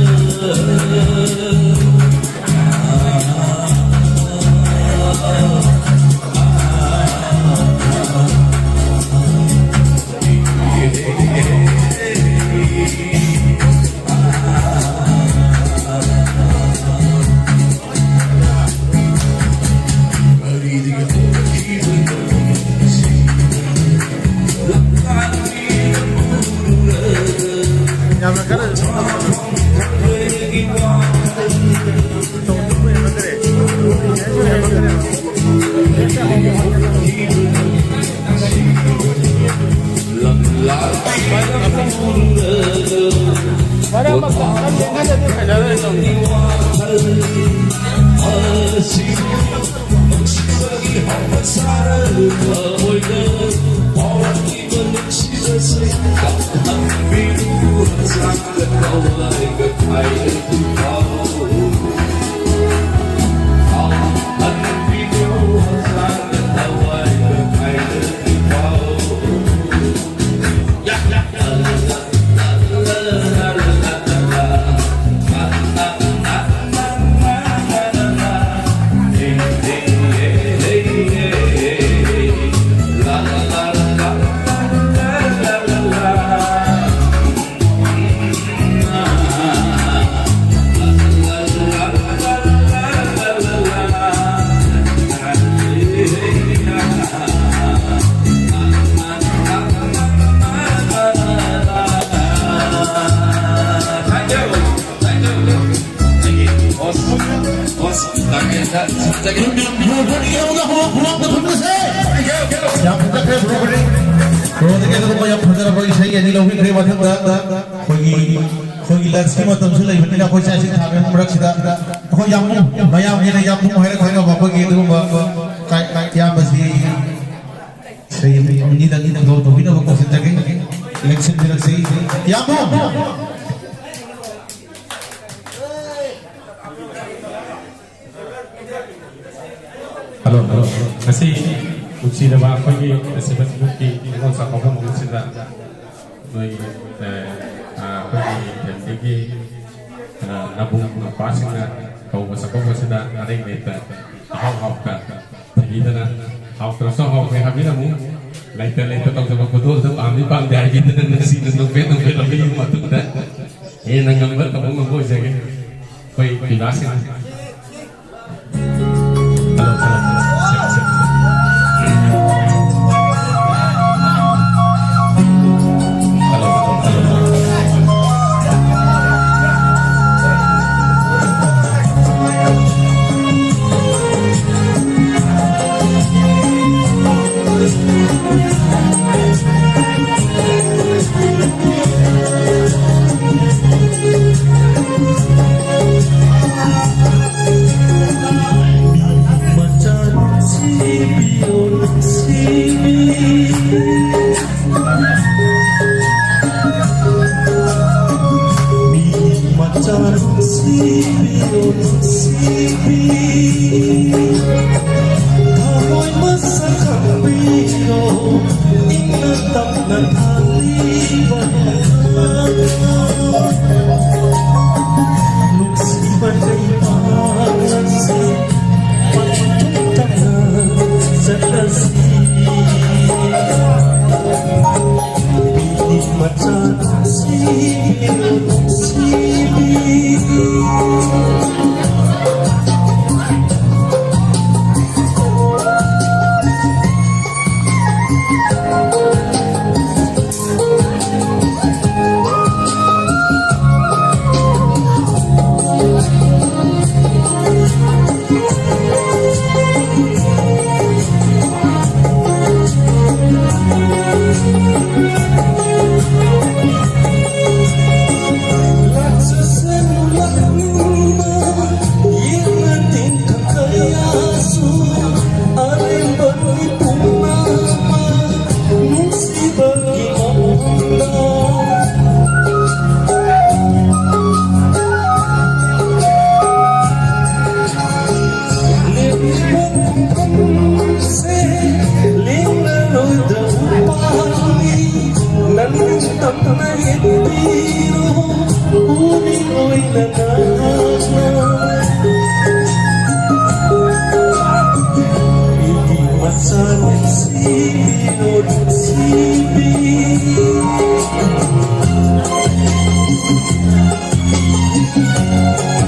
ꯌꯥꯝ ꯐꯖꯈ꯭ꯔꯦ ꯕ꯭ꯔꯣ ꯍꯣꯏ꯫ ꯕ꯭ꯔꯣꯗꯒꯤ ꯑꯗꯨꯒꯨꯝꯕ ꯌꯥꯝ ꯐꯖꯔꯕ ꯏꯁꯩ ꯑꯅꯤ ꯂꯧꯕꯤꯈ꯭ꯔꯦ꯫ ꯃꯊꯪꯗ ꯑꯩꯈꯣꯏꯒꯤ, ꯑꯩꯈꯣꯏꯒꯤ ꯂꯟꯁꯀꯤ ꯃꯇꯝꯁꯨ ꯂꯩꯕꯅꯤꯅ ꯑꯩꯈꯣꯏ ꯆꯥꯛ ꯏꯁꯤꯡ ꯊꯥꯕꯒꯤ ꯃꯔꯛꯁꯤꯗ ꯑꯩꯈꯣꯏ ꯌꯥꯝ ꯃꯌꯥꯝꯒꯤꯅ ꯌꯥꯝ ꯍꯥꯏꯔ ꯈꯪꯅꯕ ꯑꯩꯈꯣꯏꯒꯤ ꯑꯗꯨꯒꯨꯝꯕ ꯀꯥꯏ-, ꯀꯥꯏ-, ꯏꯌꯥꯝꯕꯁꯤ ꯏꯁꯩ ꯑꯅꯤꯗꯪ ꯏꯟꯇ꯭ꯔꯣ ꯇꯧꯕꯤꯅꯕ ꯀꯧꯁꯤꯟꯖꯒꯦ꯫ ꯂꯦꯡꯁꯤꯟꯕꯤꯔꯛꯁꯤ꯫ ꯏꯌꯥꯝꯕ! Hello, hello. ꯉꯁꯤ ꯅꯨꯡꯁꯤꯔꯕ ꯑꯩꯈꯣꯏꯒꯤ ꯁꯦꯚꯦꯟ ꯒ꯭ꯔꯨꯞꯀꯤ ꯅꯤꯉꯣꯜ ꯆꯥꯛꯀꯧꯕ ꯅꯨꯃꯤꯠꯁꯤꯗ ꯅꯣꯏꯒꯤ, ꯑ, ꯑ, ꯑꯩꯈꯣꯏꯒꯤ ꯐꯦꯃꯤꯂꯤꯒꯤ, ꯑ, ꯅꯕꯨꯡ ꯅꯨꯄꯥꯁꯤꯡꯅ ꯀꯧꯕ ꯆꯥꯛꯀꯧꯕꯁꯤꯗ ꯑꯔꯩ ꯂꯩꯇ ꯑꯍꯥꯎ ꯍꯥꯎꯇ ꯊꯤꯕꯤꯗꯅ ꯍꯥꯎꯇ꯭ꯔꯁꯨ ꯍꯥꯎꯈ꯭ꯔꯦ ꯍꯥꯏꯕꯤꯔꯝꯃꯨ꯫ ꯂꯩꯇ ꯂꯩꯇ ꯇꯧꯖꯕ ꯈꯨꯗꯣꯜꯗ ꯄꯥꯝꯃꯤ ꯄꯥꯝꯗꯦ ꯍꯥꯏꯕꯤꯗꯅ ꯅꯨꯡꯁꯤꯅ ꯅꯣꯛꯐꯦꯠ ꯅꯣꯛꯐꯦꯠ ꯂꯧꯕꯤꯕ ꯃꯇꯨꯡꯗ ꯍꯦꯟꯅ ꯉꯝꯕ ꯇꯧꯕ ꯉꯝꯕ ꯑꯣꯏꯖꯒꯦ꯫ ꯑꯩꯈꯣꯏ ꯄꯤꯕꯥꯁꯤꯡ꯫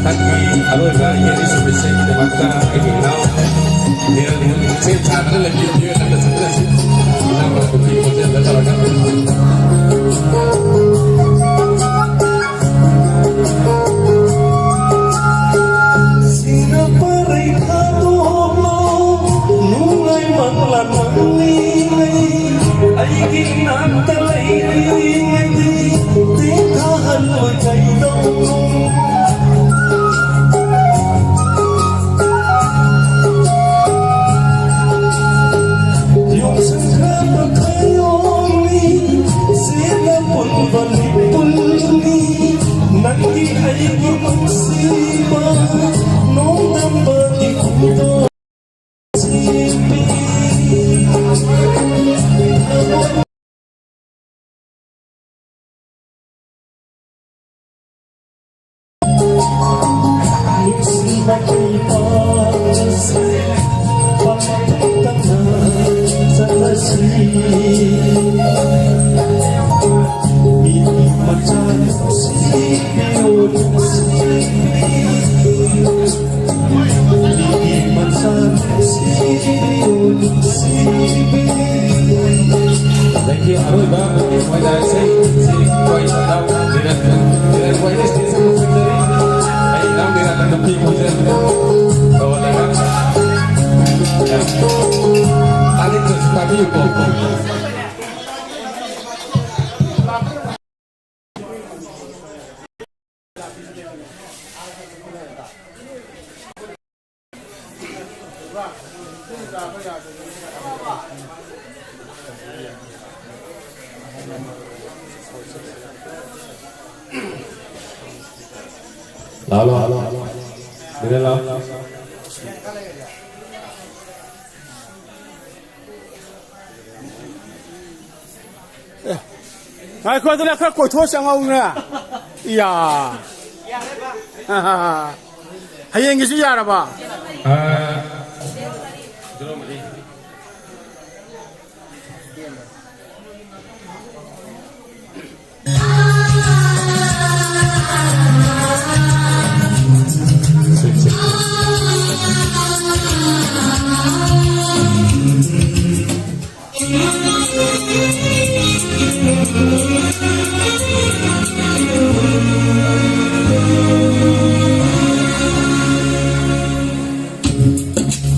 ꯃꯊꯪꯒꯤ ꯑꯔꯣꯏꯕ ꯌꯦꯠ ꯏꯁꯄꯤꯁꯦꯜꯒꯤꯗꯃꯛꯇ ꯑꯩꯒꯤ ꯏꯅꯥꯎ ꯅꯤꯔꯟ ꯁꯦꯝ ꯁꯥꯗꯨꯅ ꯂꯩꯕꯤꯌꯨ꯫ ꯏꯅꯥꯎ ꯈꯨꯟꯒꯤ ꯈꯣꯟꯖꯦꯜꯗ ꯇꯧꯔꯒ꯫ ꯁꯤꯡꯅ ꯄꯔꯩ ꯊꯥꯗꯣꯛꯂꯣ, ꯅꯨꯡꯉꯥꯏ ꯃꯪꯂꯥꯟ ꯃꯪꯂꯤꯉꯩ, ꯑꯩꯒꯤ ꯏꯅꯥꯛꯇ ꯂꯩꯔꯤꯉꯩꯗꯤ ꯇꯦꯛꯊꯍꯜꯂꯣꯏ ꯀꯩꯗꯧꯅꯨꯡ꯫ ꯌꯣꯡꯁꯪꯈ꯭ꯔꯕ ꯈꯌꯣꯝꯅꯤ, ꯆꯦꯠꯅ ꯄꯨꯟꯕ ꯂꯤꯄꯨꯟꯅꯤ, ꯅꯪꯒꯤ ꯑꯩꯒꯤ ꯅꯨꯡꯁꯤꯕ ꯅꯣꯡꯗꯝꯕꯒꯤ ꯈꯣꯡꯗꯣꯟ꯫ Thank you. ꯑꯔꯣꯏꯕ ꯃꯣꯏꯗ ꯏꯁꯩ ꯁꯤ ꯑꯩꯈꯣꯏ ꯏꯅꯥꯎ ꯅꯤꯔꯟ, ꯅꯤꯔꯟ ꯃꯣꯏꯅ stage ꯑꯃ ꯆꯠꯆꯔꯤ꯫ ꯑꯩ ꯏꯅꯥꯎ ꯅꯤꯔꯟ ꯅꯨꯄꯤ ꯈꯣꯟꯖꯦꯜ ꯇꯧꯍꯜꯂꯒ ꯇꯥꯅꯤꯡꯗ꯭ꯔꯁꯨ ꯇꯥꯕꯤꯌꯨꯀꯣ꯫ ꯂꯥꯛꯑꯣ, ꯂꯥꯛꯑꯣ, ꯂꯥꯛꯑꯣ꯫ ꯁꯤꯗ ꯂꯥꯛꯑꯣ꯫ ꯑꯦ, ꯉꯥꯏꯈꯣ, ꯑꯗꯨꯅ ꯈꯔ ꯀꯣꯏꯊꯣꯛꯑ ꯆꯪꯍꯧꯅꯦ꯫ ꯏꯌꯥ꯫ ꯍꯌꯦꯡꯒꯤꯁꯨ ꯌꯥꯔꯕ? ꯑꯥ, Thank you,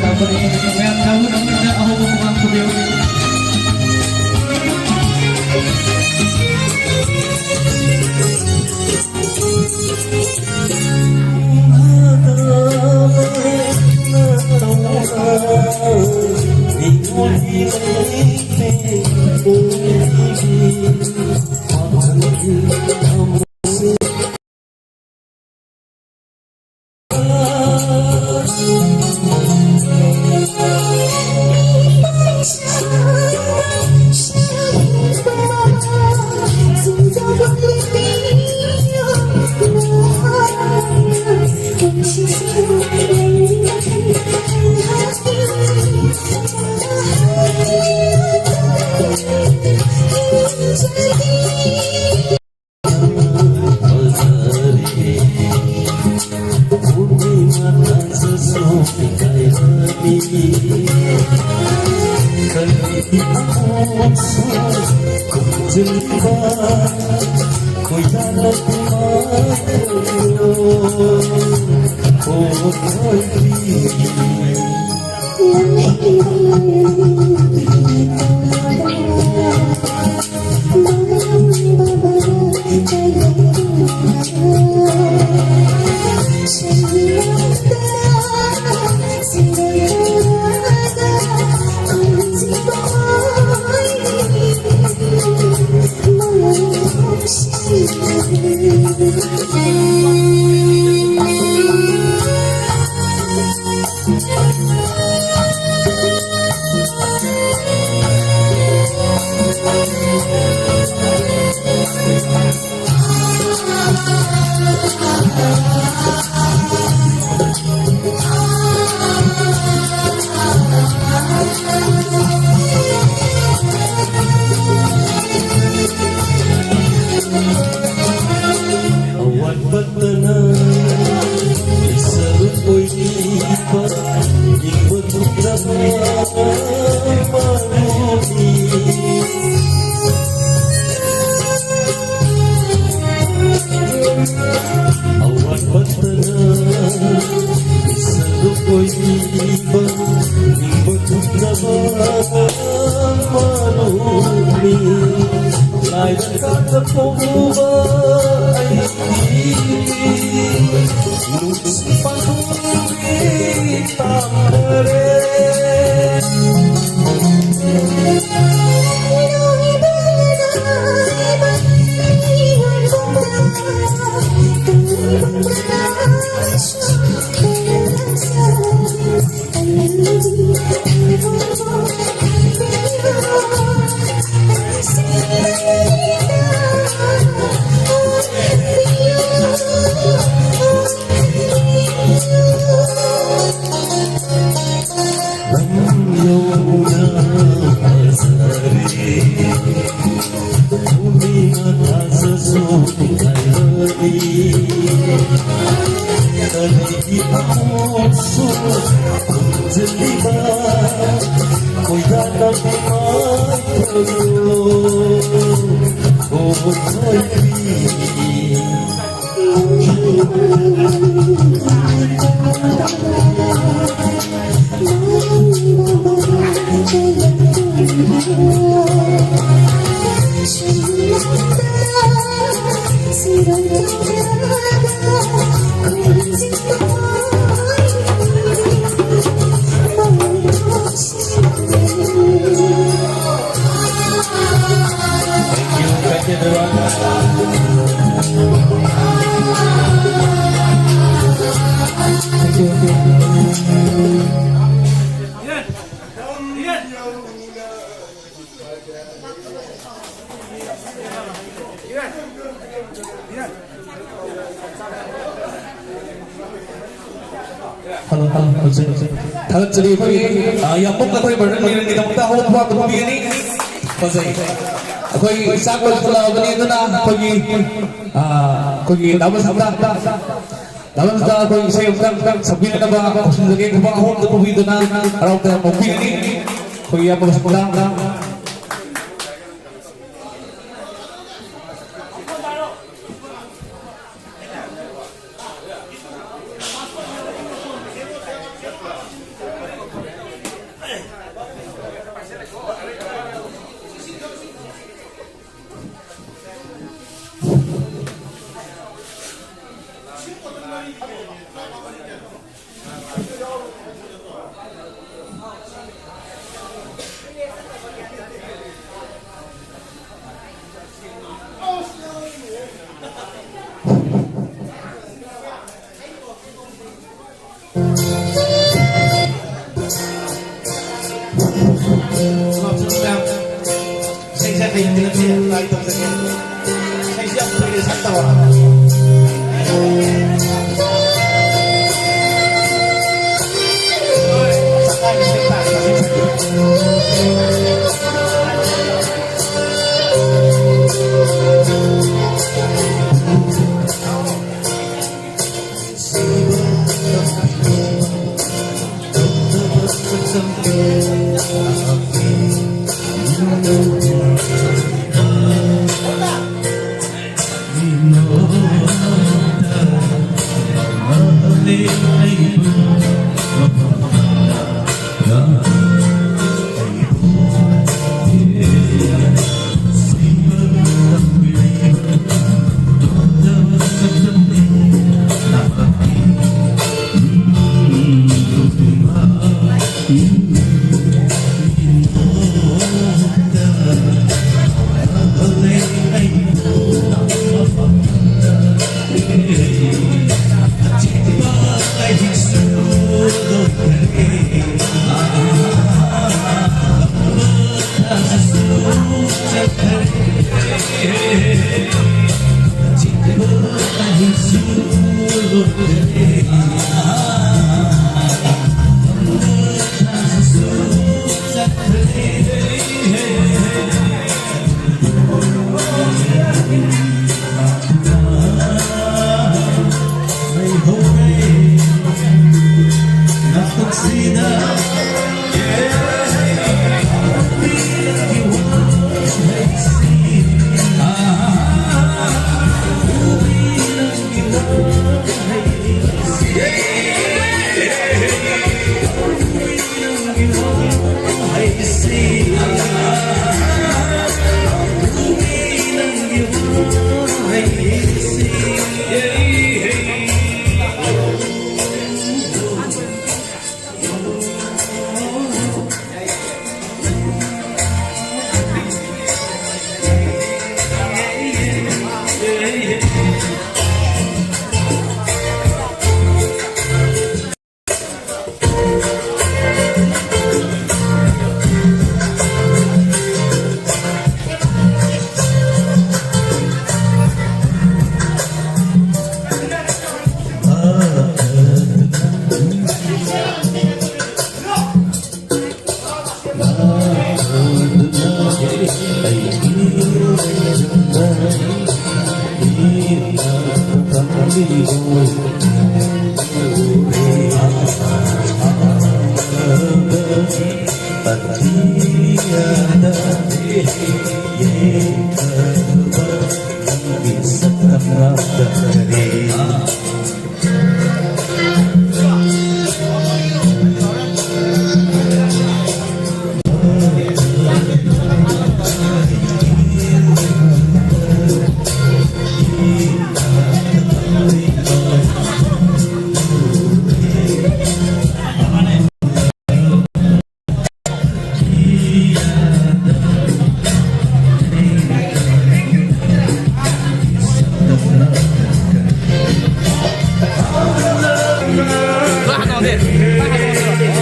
ꯇꯥꯃꯣ꯫ ꯃꯌꯥꯝ ꯇꯥꯕ ꯉꯝꯅꯕ ꯑꯍꯧꯕ ꯄ꯭ꯔꯣꯒ꯭ꯔꯥꯝ ꯇꯧꯕꯤꯌꯨ꯫ ꯑꯋꯥꯠꯄꯇꯅ ꯏꯁꯥꯕꯨ ꯑꯣꯏꯕꯤꯕ, ꯅꯤꯡꯕ ꯊꯨꯡꯂꯕ ꯃꯔꯨꯞꯅꯤ꯫ ꯑꯋꯥꯠꯄꯇꯅ ꯏꯁꯥꯕꯨ ꯑꯣꯏꯕꯤꯕ, ꯅꯤꯡꯕ ꯊꯨꯡꯂꯕ ꯃꯔꯨꯞꯅꯤ꯫ ꯂꯥꯏꯔ ꯀꯥꯟꯗ ꯄꯣꯛꯂꯨꯕ ꯑꯩꯒꯤ ꯅꯨꯡꯁꯤ ꯄꯥꯝꯕꯤ ꯇꯥꯡꯈꯔꯦ꯫ ꯅꯪ ꯌꯧꯅ ꯐꯖꯔꯦ꯫ ꯄꯨꯛꯅꯤꯡ ꯊꯥꯖꯁꯨ ꯈꯜꯂꯤ꯫ ꯀꯔꯤꯒꯤ ꯑꯃꯨꯛꯁꯨ ꯈꯨꯝꯖꯤꯜꯂꯤꯕ? ꯈꯣꯏꯗꯥꯅꯕꯤ ꯃꯥꯏꯊꯣꯡꯂꯣ, ꯈꯣꯡꯊꯣꯏꯕꯤ꯫ Thank you, thank you, everyone. Thank you. Hello, hello, ꯍꯧꯖꯤꯛ, ꯍꯧꯖꯤꯛ꯫ ꯊꯥꯒꯠꯆꯔꯤ ꯑꯩꯈꯣꯏꯒꯤ, ꯑ, ꯌꯥꯝꯕꯨꯡ ꯑꯩꯈꯣꯏ ꯕ꯭ꯔꯗꯔ ꯃꯤꯔꯟꯒꯤꯗꯃꯛꯇ ꯑꯍꯧꯕ ꯈꯨꯕꯥꯛꯇ ꯐꯝꯕꯤꯒꯅꯤ꯫ ꯐꯖꯩ꯫ ꯑꯩꯈꯣꯏ ꯆꯥꯛ ꯂꯣꯏꯁꯤꯜꯂꯛꯑꯕꯅꯤ, ꯑꯗꯨꯅ ꯑꯩꯈꯣꯏꯒꯤ, ꯑ, ꯑꯩꯈꯣꯏꯒꯤ ꯗꯥ ꯕꯁꯟꯇ, ꯗꯥ ꯕꯁꯟꯇ ꯑꯩꯈꯣꯏ ꯏꯁꯩ ꯑꯃꯨꯛꯇꯪ ꯁꯛꯄꯤꯅꯅꯕ ꯀꯧꯁꯤꯟꯖꯒꯦ꯫ ꯈꯨꯕꯥꯛ ꯑꯍꯨꯝꯗ ꯐꯝꯕꯤꯗꯨꯅ ꯍꯔꯥꯎ ꯇꯌꯥꯝꯅ ꯑꯣꯛꯄꯤꯒꯅꯤ꯫ ꯑꯩꯈꯣꯏꯒꯤ ꯏꯌꯥꯝꯕ ꯕꯁꯟꯇ꯫ ꯏꯁꯩꯁꯦ ꯍꯩꯇ꯭ꯔꯗꯤ ꯇ꯭ꯔꯥꯏ ꯇꯧꯖꯒꯦ꯫ ꯏꯁꯩꯁꯦ ꯌꯥꯝ ꯀꯨꯏꯔꯦ ꯁꯛꯇꯕ꯫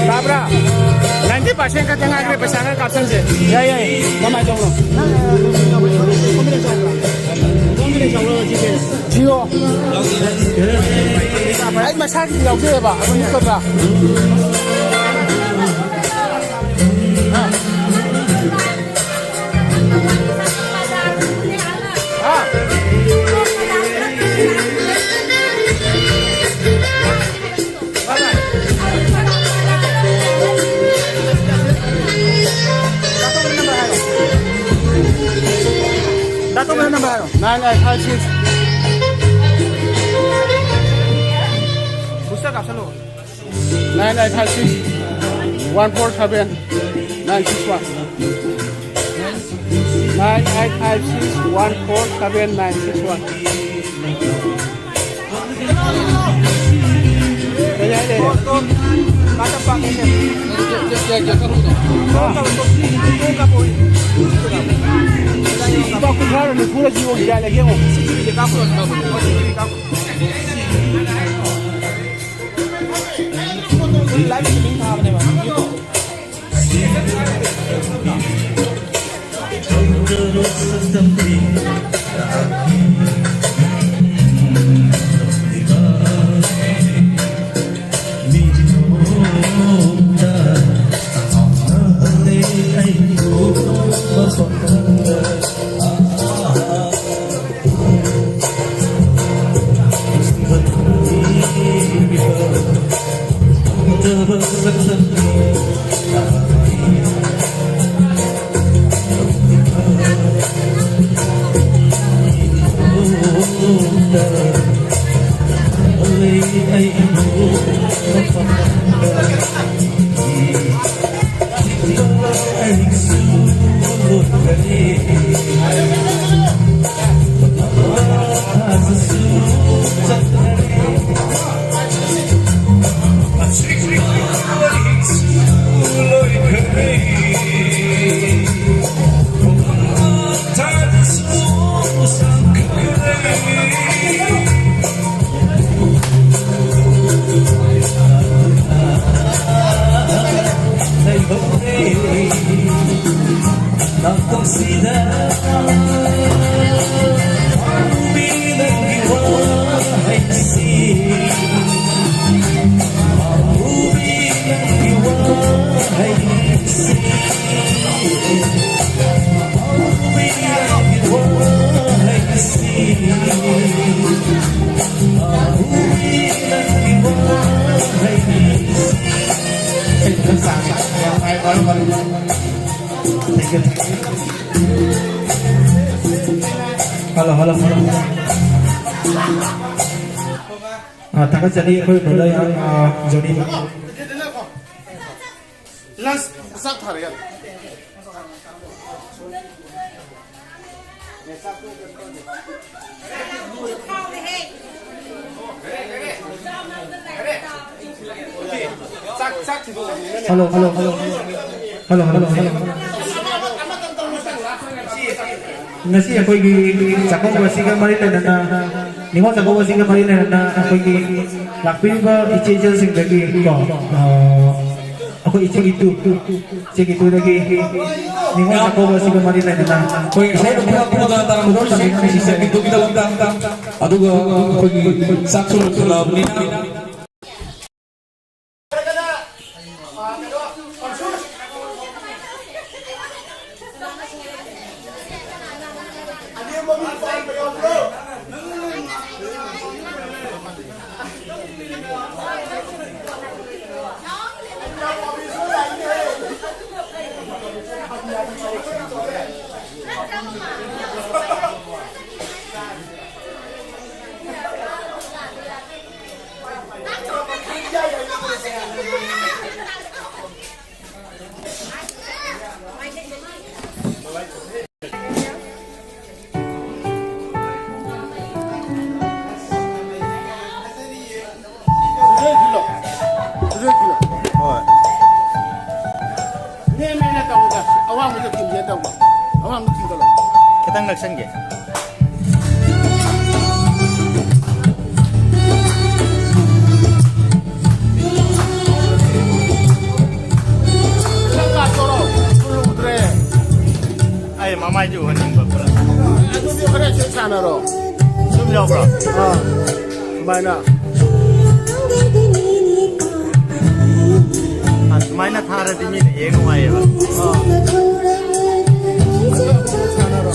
ꯇꯥꯕ꯭ꯔꯥ? ꯅꯥꯏꯟꯇꯤ ꯄꯥꯔꯁꯦꯟ ꯈꯛꯇ ꯉꯥꯏꯈ꯭ꯔꯦ, ꯄꯩꯁꯥ ꯈꯔ ꯀꯥꯞꯁꯟꯁꯦ꯫ ꯌꯥꯏ, ꯌꯥꯏ꯫ ꯀꯃꯥꯏꯅ ꯇꯧꯕꯅꯣ? ꯖꯤꯑꯣ꯫ ꯑꯩ ꯃꯁꯥꯒꯤ ꯌꯥꯎꯖꯩꯑꯕ, ꯑꯗꯨ ꯅꯠꯇꯕ꯭ꯔꯥ? ꯗꯥ ꯇꯣꯝꯕ ꯅꯝꯕꯔ ꯍꯥꯏꯔꯣ꯫ Nine eight five six꯫ Booster ꯀꯥꯞꯁꯜꯂꯣ꯫ Nine eight five six one four seven nine six one꯫ Nine eight five six one four seven nine six one꯫ ꯀꯔꯤ ꯍꯥꯏ ꯂꯩꯔꯦ? ꯂꯨꯄꯥ ꯀꯨꯟꯊ꯭ꯔꯥꯔ ꯅꯤꯐꯨꯔ ꯖꯤꯑꯣ ꯌꯥꯏ ꯂꯩꯒꯦ ꯌꯦꯡꯉꯣ꯫ Hello, hello, hello. ꯑ, ꯊꯥꯒꯠꯆꯔꯤ ꯑꯩꯈꯣꯏ brother ꯌꯥꯝ, ꯑ, ꯖꯣꯅꯤ꯫ ꯅꯪ ꯆꯥꯛ ꯊꯥꯔꯦ ꯌꯥꯔꯦ꯫ Hello, hello, hello. Hello, hello, hello. ꯉꯁꯤ ꯑꯩꯈꯣꯏꯒꯤ ꯆꯥꯛꯀꯧꯕ ꯑꯁꯤꯒ ꯃꯔꯤ ꯂꯩꯅꯅ, ꯅꯤꯉꯣꯜ ꯆꯥꯛꯀꯧꯕ ꯑꯁꯤꯒ ꯃꯔꯤ ꯂꯩꯅꯅ ꯑꯩꯈꯣꯏꯒꯤ ꯂꯥꯛꯄꯤꯔꯤꯕ ꯏꯆꯦ ꯏꯆꯜꯁꯤꯡꯗꯒꯤ ꯀꯣ, ꯑ, ꯑꯩꯈꯣꯏ ꯏꯆꯦ ꯒꯤꯇꯨ, ꯏꯆꯦ ꯒꯤꯇꯨꯗꯒꯤ ꯅꯤꯉꯣꯜ ꯆꯥꯛꯀꯧꯕ ꯑꯁꯤꯒ ꯃꯔꯤ ꯂꯩꯅꯅ ꯑꯩꯈꯣꯏ ꯍꯧꯔꯛꯄ ꯈꯨꯗꯥ ꯇꯥꯔꯝꯕꯗꯣ ꯍꯧꯖꯤꯛ ꯏꯆꯦ ꯒꯤꯇꯨꯒꯤꯗꯃꯛꯇ, ꯑꯗꯨꯒ ꯑꯩꯈꯣꯏꯒꯤ ꯆꯥꯛꯁꯨ ꯂꯣꯏꯁꯤꯜꯂꯛꯑꯕꯅꯤꯅ꯫ ꯑꯋꯥꯡꯕꯗ ꯊꯤꯟꯒꯦ ꯇꯧꯕ꯫ ꯑꯋꯥꯡꯕ ꯊꯤꯟꯒꯠꯂꯣ꯫ ꯈꯤꯇꯪ ꯅꯛꯁꯟꯒꯦ꯫ ꯈꯤꯇꯪ ꯂꯥꯞꯊꯣꯔꯛꯑꯣ꯫ ꯎꯗ꯭ꯔꯦ꯫ ꯑꯩ ꯃꯃꯥꯏꯁꯦ ꯎꯍꯟꯅꯤꯡꯕ ꯈꯔ꯫ ꯑꯗꯨꯗꯤ ꯍꯣꯔꯦꯟ ꯁꯤ ꯁꯥꯟꯅꯔꯣ꯫ ꯁꯨꯝ ꯌꯥꯎꯕ꯭ꯔꯣ? ꯑꯥ, ꯁꯨꯃꯥꯏꯅ꯫ ꯑ, ꯁꯨꯃꯥꯏꯅ ꯊꯥꯔꯗꯤ ꯃꯤꯅ ꯌꯦꯡ ꯅꯨꯡꯉꯥꯏꯌꯦꯕ꯫ ꯑꯥ꯫ ꯑꯗꯨ ꯑꯃꯨꯛ ꯁꯥꯟꯅꯔꯣ꯫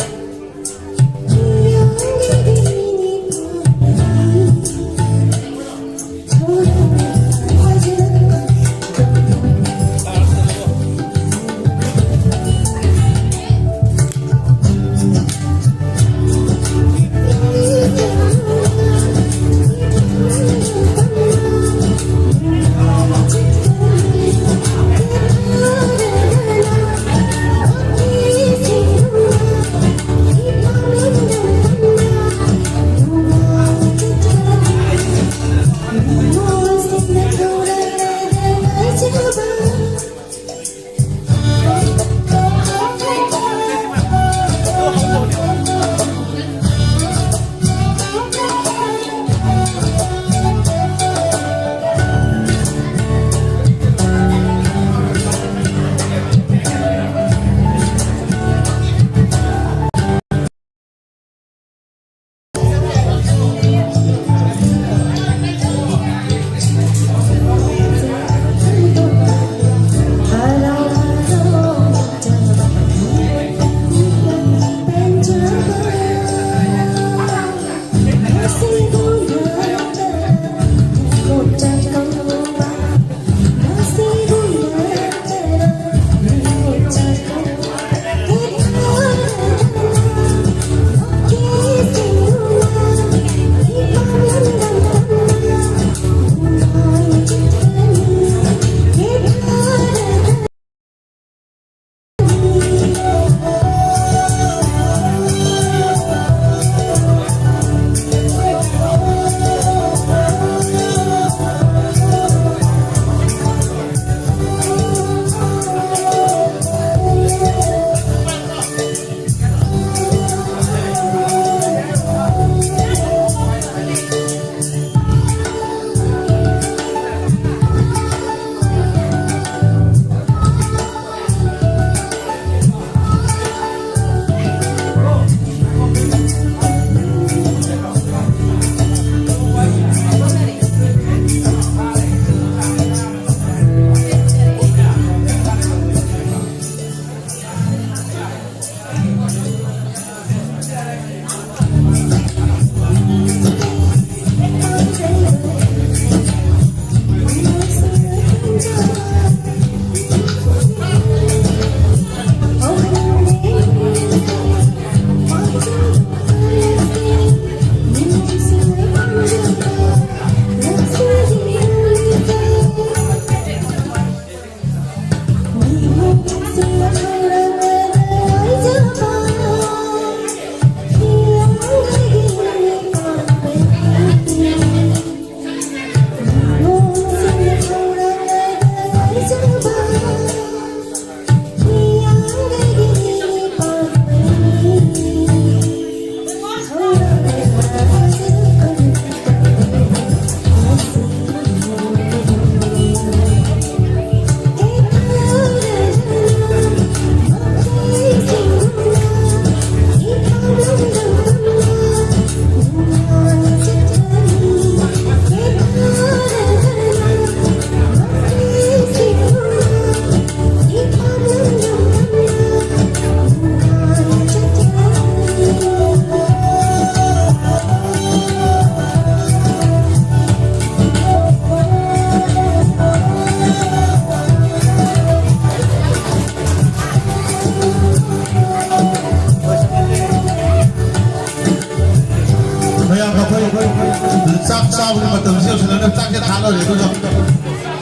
ꯆꯥꯛ ꯆꯥꯕꯒꯤ ꯃꯇꯝꯁꯤ ꯌꯧꯁꯤꯜꯂꯒ ꯆꯥꯛꯁꯦ ꯊꯥ ꯂꯣꯏꯔꯦ꯫ ꯑꯗꯨꯒ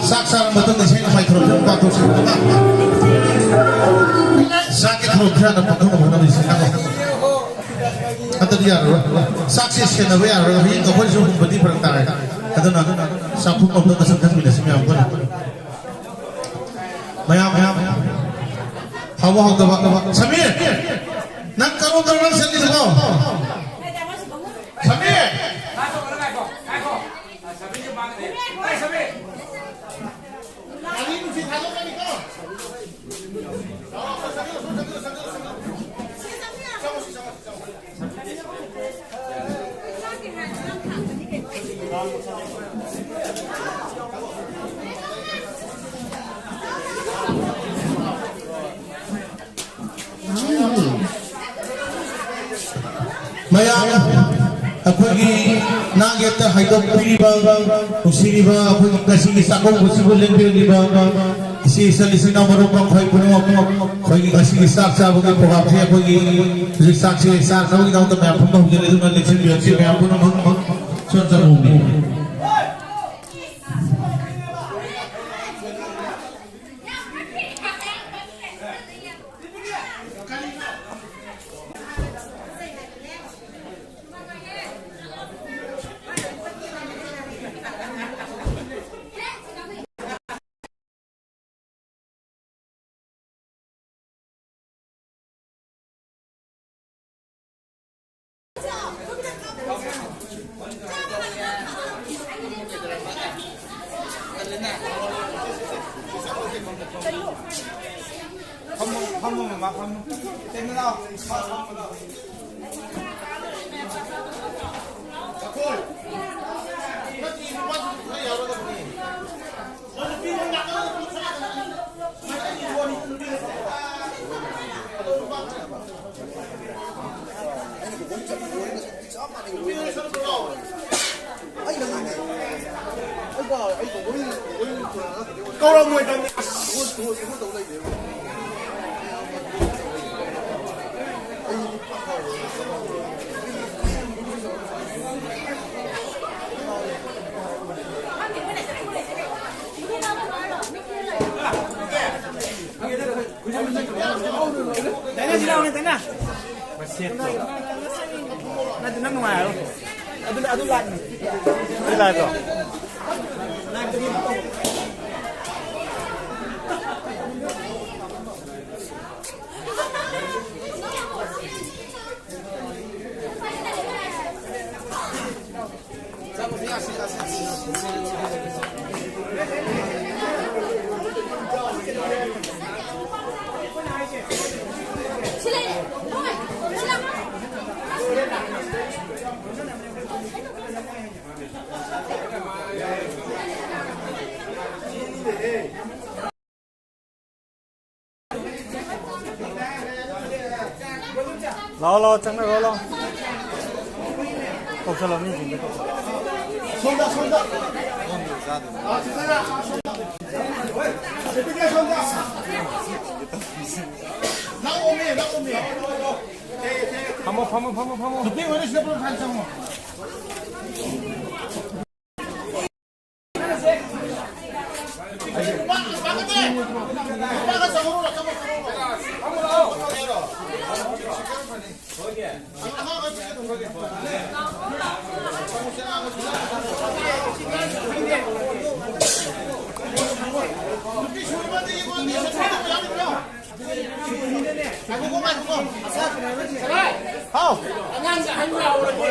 ꯆꯥꯛ ꯆꯥꯔ ꯃꯇꯨꯡꯗ ꯏꯁꯩ ꯅꯣꯡꯃꯥꯏ ꯊꯧꯔꯝꯁꯤ ꯑꯃꯨꯛ ꯄꯥꯡꯊꯣꯛꯁꯤ꯫ ꯆꯥꯛꯀꯤ ꯊꯧꯔꯝꯁꯤ ꯍꯥꯟꯅ ꯄꯥꯡꯊꯣꯛꯅꯕ ꯍꯣꯠꯅꯔꯤꯁꯤ꯫ ꯅꯠꯇ꯭ꯔꯗꯤ ꯌꯥꯔꯔꯣꯏ꯫ ꯆꯥꯛꯁꯦ ꯁꯦꯟꯅꯕ ꯌꯥꯔꯔꯣꯏ꯫ ꯍꯌꯦꯡ ꯑꯩꯈꯣꯏꯁꯨ ꯍꯨꯟꯕꯗꯤ ꯐꯔꯛ ꯇꯥꯔꯦ꯫ ꯑꯗꯨꯅ ꯆꯥꯛꯈꯨꯝ ꯑꯃꯗ ꯆꯪꯁꯤꯟꯃꯤꯟꯅꯁꯤ ꯃꯌꯥꯝ ꯄꯨꯟꯅ꯫ ꯃꯌꯥꯝ, ꯃꯌꯥꯝ꯫ ꯍꯥꯎꯕ ꯍꯥꯎꯇꯕ꯫ ꯁꯃꯤꯔ! ꯅꯪ ꯀꯔꯣꯝꯗꯅꯣ ꯅꯪ ꯆꯠꯂꯤꯗꯨꯕꯣ? ꯁꯃꯤꯔ! ꯒꯥꯔꯤ ꯅꯨꯡꯁꯤꯠ ꯊꯥꯗꯣꯛꯀꯅꯤꯀꯣ? ꯃꯌꯥꯝ, ꯑꯩꯈꯣꯏꯒꯤ ꯅꯥꯒꯦꯠꯇ ꯍꯥꯏꯗꯣꯛꯄꯤꯔꯤꯕ, ꯅꯨꯡꯁꯤꯔꯤꯕ ꯑꯩꯈꯣꯏꯒꯤ ꯉꯁꯤꯒꯤ ꯆꯥꯛꯀꯧꯕꯁꯤꯕꯨ ꯂꯦꯡꯕꯤꯔꯤꯕ ꯏꯆꯦ ꯏꯆꯜ ꯏꯆꯤꯟ ꯏꯅꯥꯎ ꯃꯔꯨꯞ ꯃꯈꯣꯏ ꯄꯨꯝꯅꯃꯛ, ꯑꯩꯈꯣꯏꯒꯤ ꯉꯁꯤꯒꯤ ꯆꯥꯛ ꯆꯥꯕꯒꯤ ꯄ꯭ꯔꯣꯒ꯭ꯔꯥꯝꯁꯦ ꯑꯩꯈꯣꯏꯒꯤ ꯍꯧꯖꯤꯛ ꯆꯥꯛꯁꯦ ꯆꯥꯅꯕꯒꯤꯗꯃꯛꯇ ꯃꯌꯥꯝ ꯐꯝꯕ ꯍꯧꯖꯔꯦ꯫ ꯑꯗꯨꯅ ꯂꯦꯡꯁꯤꯟꯕꯤꯔꯛꯁꯤ ꯃꯌꯥꯝ ꯄꯨꯝꯅꯃꯛ꯫ ꯁꯣꯝ ꯆꯪꯕꯤꯌꯨ꯫ ꯐꯝꯃꯣ, ꯐꯝꯃꯣ, ꯃꯃꯥ, ꯐꯝꯃꯣ꯫ ꯇꯦꯝꯅ ꯂꯥꯎ꯫ ꯀꯧꯔꯝꯃꯣꯏꯗꯕꯅꯤ꯫ ꯑꯁ! ꯗꯥꯏꯅꯥ, ꯁꯤ ꯂꯥꯎꯅꯦ, ꯗꯥꯏꯅꯥ꯫ ꯃꯁꯦꯠꯇꯣ꯫ ꯅꯠꯇꯦ, ꯅꯪ ꯅꯨꯡꯉꯥꯏꯔꯣ꯫ ꯑꯗꯨ, ꯑꯗꯨ ꯂꯥꯛꯅꯤ꯫ ꯑꯗꯨ ꯂꯥꯛꯇꯣ꯫ ꯂꯥꯛꯑꯣ, ꯂꯥꯛꯑꯣ, ꯆꯪꯅꯔꯣ, ꯂꯥꯛꯑꯣ꯫ ꯀꯧꯁꯜꯂꯣ, ꯃꯤꯁꯤꯡꯗꯣ ꯀꯧꯁꯜꯂꯣ꯫ ꯁꯣꯝꯗ, ꯁꯣꯝꯗ꯫ ꯁꯣꯝꯗ, ꯁꯣꯝꯗ꯫ ꯂꯥꯛꯑꯣꯃꯦ, ꯂꯥꯛꯑꯣꯃꯦ꯫ ꯐꯝꯃꯣ, ꯐꯝꯃꯣ, ꯐꯝꯃꯣ, ꯐꯝꯃꯣ꯫ ꯅꯨꯄꯤ ꯑꯣꯏꯔꯁꯤꯗ ꯄꯨꯂꯞ ꯐꯥꯟ ꯆꯪꯉꯣ꯫ ꯍꯥꯎ꯫ ꯑꯉꯥꯡꯒ ꯑꯍꯟꯒ ꯌꯥꯎꯔꯗꯤ꯫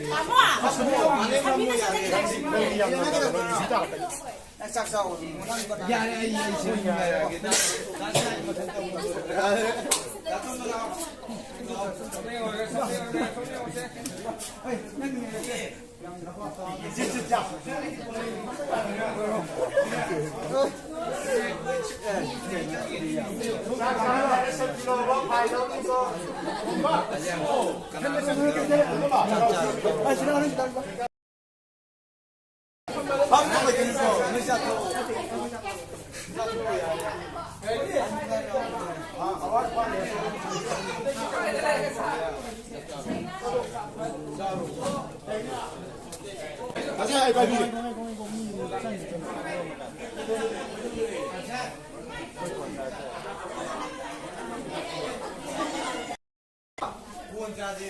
ꯇꯥꯃꯣ! ꯅꯪ ꯆꯥꯛ ꯆꯥꯎ꯫ ꯌꯥꯔꯦ, ꯑꯩ, ꯑꯩ ꯁꯦꯝꯃꯒꯦ꯫ ꯑꯩ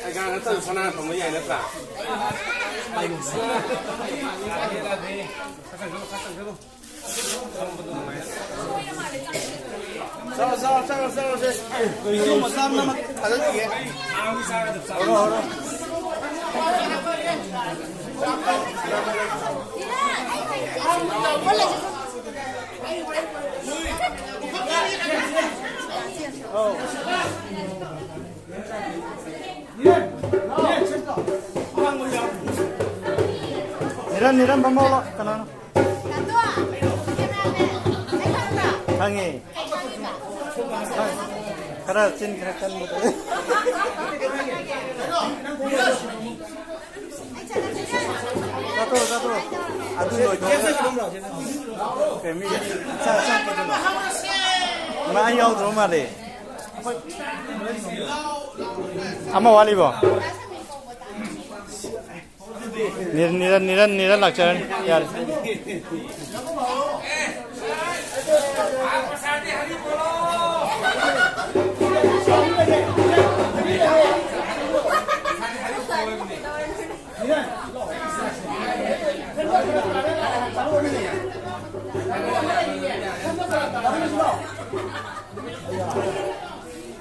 ꯑꯩ ꯉꯥꯡ ꯅꯠꯇ꯭ꯔꯁꯨ ꯁꯅꯥ ꯐꯝꯕ ꯌꯥꯏ ꯅꯠꯇ꯭ꯔꯥ? ꯆꯥꯎ, ꯆꯥꯎ, ꯆꯥꯎ, ꯆꯥꯎ, ꯆꯥꯎ꯫ ꯏꯆꯧ ꯃꯆꯥ ꯑꯃ ꯊꯥꯗꯠꯄꯤꯒꯦ꯫ ꯍꯧꯔꯣ, ꯍꯧꯔꯣ꯫ ꯅꯤꯔꯟ, ꯅꯤꯔꯟ, ꯐꯝꯃꯣ, ꯀꯅꯥꯅꯣ? ꯈꯪꯉꯦ꯫ ꯈꯔ ꯆꯤꯟ ꯈꯔ ꯀꯟꯕꯗꯣ꯫ ꯆꯠꯊꯣꯛ, ꯆꯠꯊꯣꯛ꯫ ꯑꯗꯨ ꯂꯣꯏꯊꯣꯛꯑꯒ꯫ ꯀꯩ ꯃꯤ? ꯆꯥ, ꯆꯥ, ꯀꯩꯗꯧꯕ? ꯃꯥ ꯌꯥꯎꯗ꯭ꯔꯕ ꯃꯥꯜꯂꯦ꯫ ꯑꯃ ꯋꯥꯠꯂꯤꯕꯣ? ꯅꯤꯔꯟ, ꯅꯤꯔꯟ, ꯅꯤꯔꯟ, ꯅꯤꯔꯟ ꯂꯥꯛꯆꯔꯅꯤ꯫ ꯌꯥꯔꯦ꯫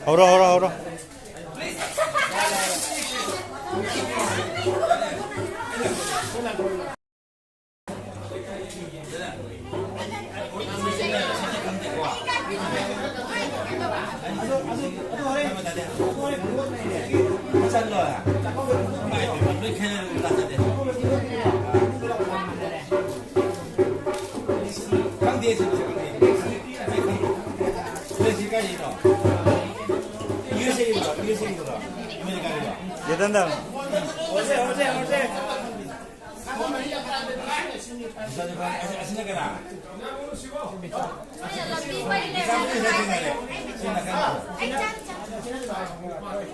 ꯍꯧꯔꯣ, ꯍꯧꯔꯣ, ꯍꯧꯔꯣ꯫ ꯈꯪꯗꯦ, ꯁꯤ ꯈꯪꯗꯦ꯫ ꯁꯤ ꯀꯥꯏꯗꯩꯅꯣ? ꯌꯨ ꯑꯦꯁ ꯑꯦ ꯒꯤꯔꯣ? ꯌꯨ ꯑꯦꯁ ꯑꯦ ꯒꯤꯔꯣ? ꯑꯃꯦꯔꯤꯀꯥꯒꯤꯔꯣ? ꯌꯦꯇꯟꯗ꯫ ꯍꯧꯔꯁꯦ, ꯍꯧꯔꯁꯦ, ꯍꯧꯔꯁꯦ꯫ ꯑꯁꯤ, ꯑꯁꯤꯅ ꯀꯅꯥ? ꯁꯤ ꯅꯥꯀꯟꯗ꯫ ꯈꯪꯗꯦ꯫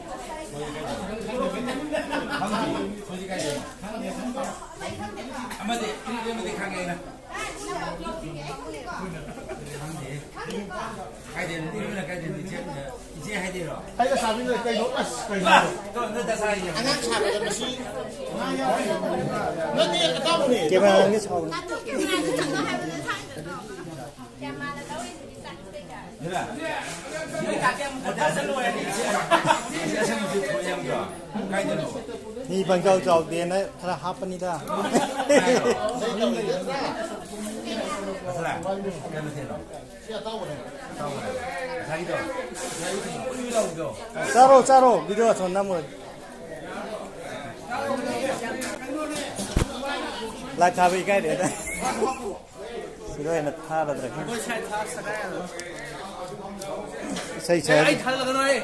ꯍꯧꯖꯤꯛ ꯀꯥꯏꯗꯩꯅꯣ? ꯑꯃꯗꯤ, ꯑꯃꯗꯤ ꯈꯪꯉꯦ ꯑꯩꯅ꯫ ꯈꯪꯗꯦ꯫ ꯀꯥꯏꯗꯩꯅꯣ? ꯏꯔꯨꯅ ꯀꯥꯏꯗꯩꯅꯣ? ꯏꯆꯦ, ꯏꯆꯦ ꯍꯥꯏꯗꯣꯏꯔꯣ? ꯑꯩꯒ ꯆꯥꯃꯤꯟꯅꯔꯦ꯫ ꯀꯩꯅꯣ? ꯑꯁ, ꯀꯩꯅꯣ? ꯇꯣ, ꯅꯣꯏ ꯗꯁꯥ ꯍꯥꯏꯁꯦ꯫ ꯑꯉꯥꯡ ꯁꯥꯕꯗ ꯃꯁꯤ ꯉꯥ ꯌꯥꯎꯔꯤ꯫ ꯅꯠꯇꯦ, ꯑꯇꯥꯎꯕꯅꯦ꯫ ꯀꯦꯃꯦꯔꯥ ꯅꯪꯒꯤ ꯁꯥꯎꯕꯅꯦ꯫ ꯃꯤ ꯄꯪꯆꯥꯎ ꯆꯥꯎꯗꯦꯅ ꯈꯔ ꯍꯥꯞꯄꯅꯤꯗ꯫ ꯆꯥꯔꯣ, ꯆꯥꯔꯣ, video ꯑꯁꯣꯝ ꯅꯝꯃꯨꯔꯗꯤ꯫ Live ꯊꯥꯕ ꯏꯀꯥꯏꯔꯦꯗ꯫ ꯁꯤꯗ ꯑꯣꯏꯅ ꯊꯥꯔꯗ꯭ꯔꯥ ꯈꯪꯗꯦ꯫ ꯏꯁꯩ ꯁꯛ-, ꯑꯩ ꯊꯥꯒꯠꯂꯛꯀꯅꯣꯍꯦ꯫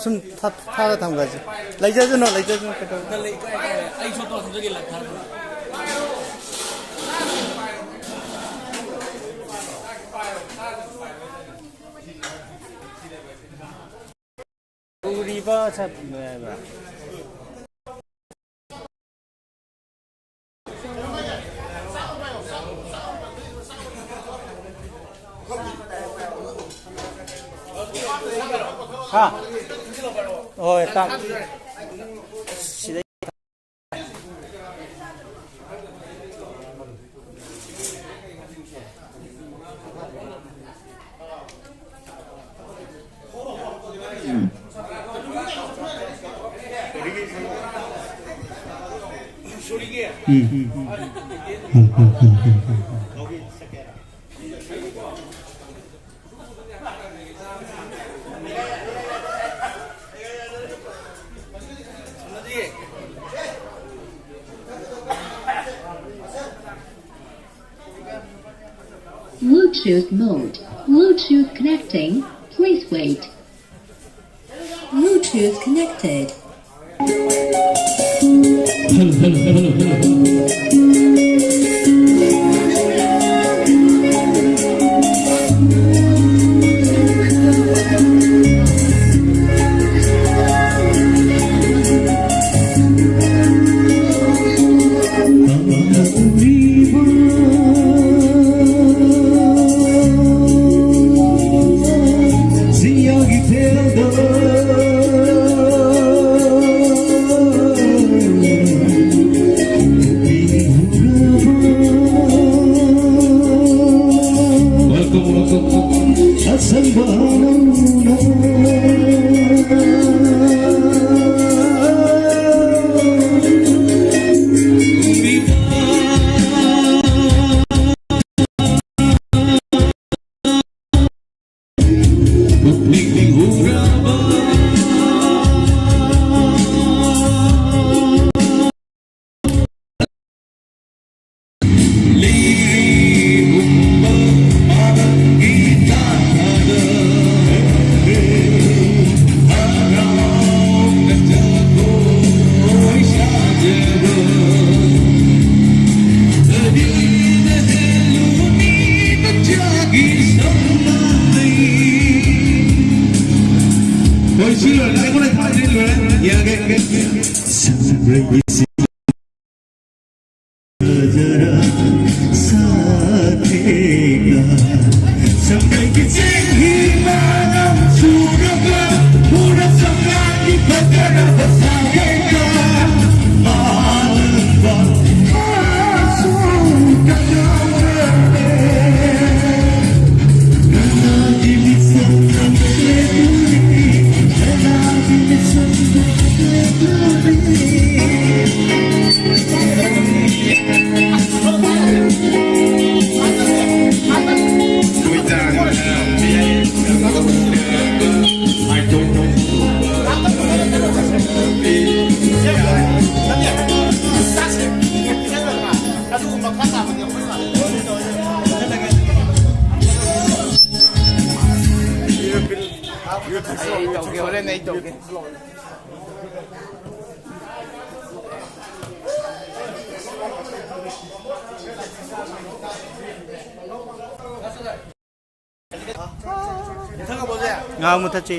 ꯁꯨꯝ ꯊꯥ-, ꯊꯥꯔ ꯊꯝꯈ꯭ꯔꯁꯤ꯫ ꯂꯩꯖꯁꯅꯨ, ꯂꯩꯖꯁꯅꯨ, ꯀꯩꯗꯧ-, ꯅꯪ ꯂꯩ-, ꯀꯥꯏ, ꯀꯥꯏ, ꯑꯩ ꯁꯣꯇꯣ ꯊꯝꯖꯒꯦ, ꯂꯥꯛ ꯊꯥꯔꯒ꯫ ꯎꯔꯤꯕ ꯁꯛ-, ꯍꯥ? ꯍꯣꯏ, ꯇꯥ-, ꯁꯤꯗꯩ꯫ Bluetooth mode. Bluetooth connecting. Please wait. Bluetooth connected. ꯑꯩ ꯇꯧꯒꯦ, ꯍꯣꯔꯦꯟ ꯑꯩ ꯇꯧꯒꯦ꯫ ꯉꯥ ꯃꯨꯊꯠꯁꯤ꯫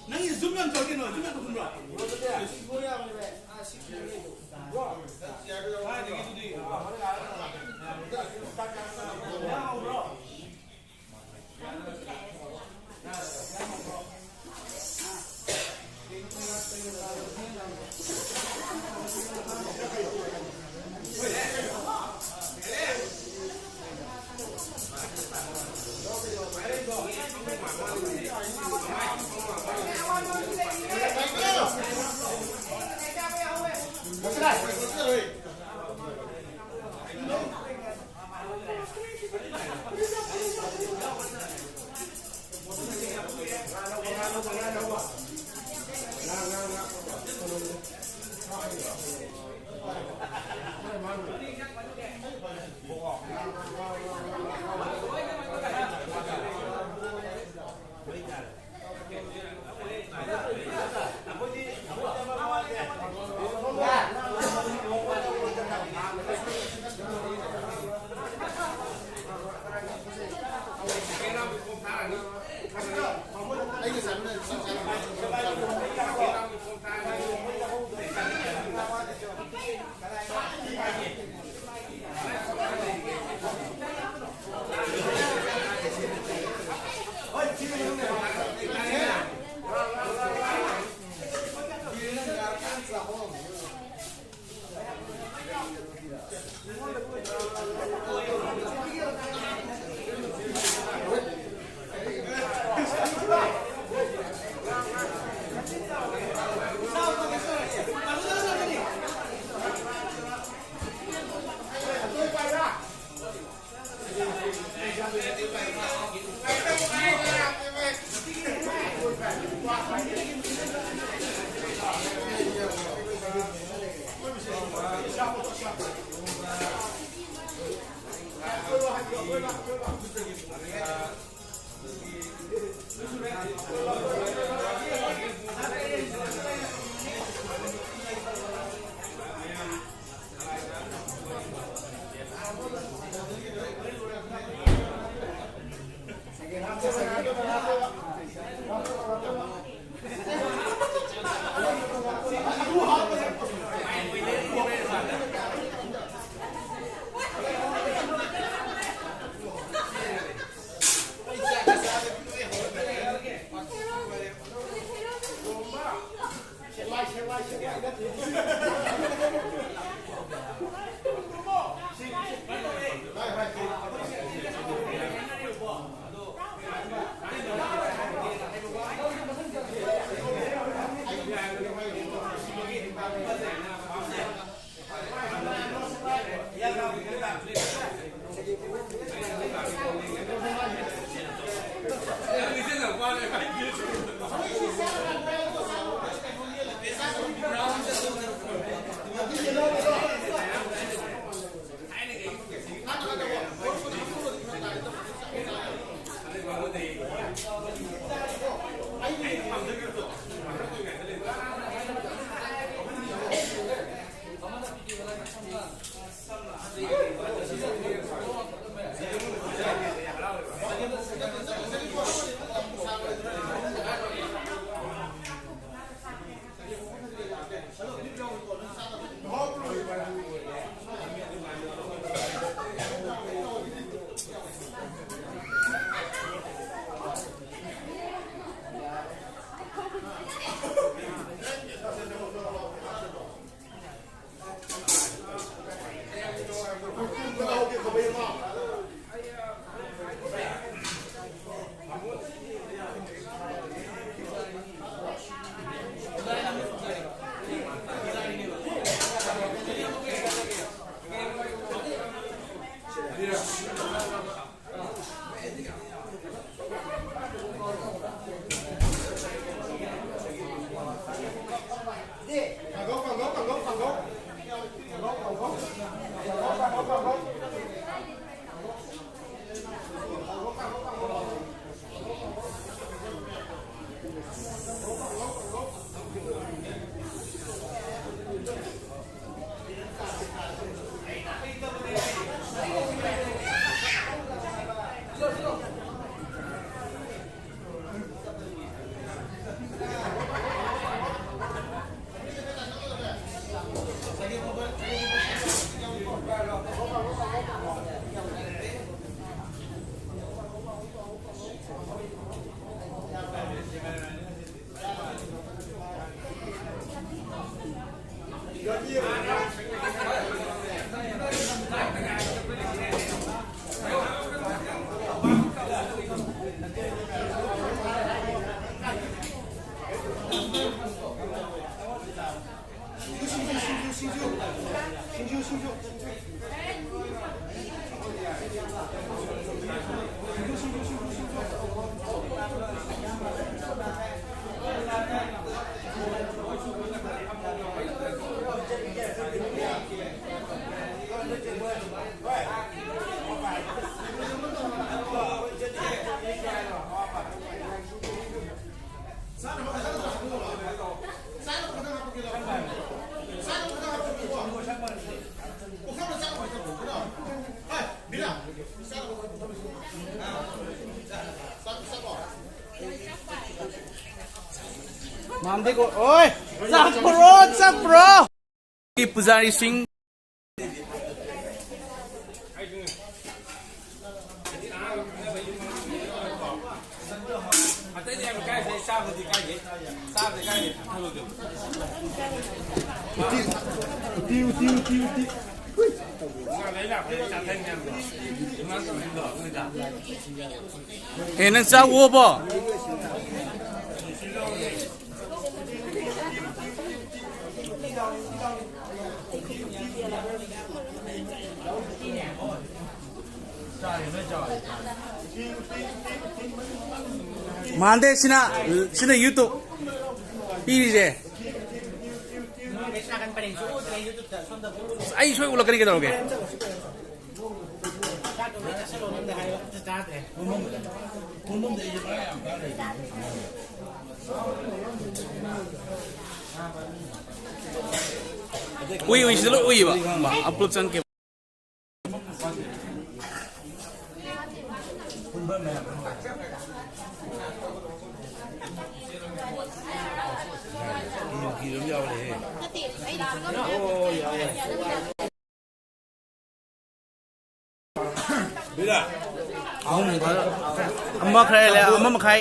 ꯅꯪꯒꯤ ꯖꯨꯝ ꯌꯥꯝ ꯇꯧꯔꯛꯀꯅꯣ, ꯖꯨꯝ ꯌꯥꯝ ꯇꯧꯍꯟꯕ꯭ꯔꯣ? ꯀꯥꯏꯗꯒꯤ ꯑꯗꯨꯗꯤ? ꯏꯆꯦ, ꯃꯥꯟꯗꯦꯀꯣ꯫ ꯑꯣꯏ! ꯆꯠꯄ꯭ꯔꯣ, ꯆꯠꯄ꯭ꯔꯣ? ꯄꯨꯖꯥꯔꯤꯁꯤꯡ꯫ ꯎꯇꯤ, ꯎꯇꯤ, ꯎꯇꯤ, ꯎꯇꯤ, ꯎꯇꯤ꯫ ꯑꯦ, ꯅꯪ ꯆꯥꯛ ꯑꯣꯕꯣ? ꯃꯥꯟꯗꯦ, ꯁꯤꯅ, ꯁꯤꯅ YouTube ꯄꯤꯔꯤꯁꯦ꯫ ꯑꯩ ꯁꯣꯏ ꯎꯠꯂꯛꯀꯅꯤ, ꯀꯩꯗꯧꯔꯒꯦ? ꯎꯏ, ꯎꯏ, ꯁꯤꯗ ꯂꯣꯏ ꯎꯏꯕ꯫ ꯑꯞꯂꯣꯗ ꯆꯪꯈꯤꯕ꯫ ꯑꯍꯨꯝ ꯈꯔ, ꯑꯃ ꯃꯈꯥꯏ ꯂꯩ, ꯑꯃ ꯃꯈꯥꯏ꯫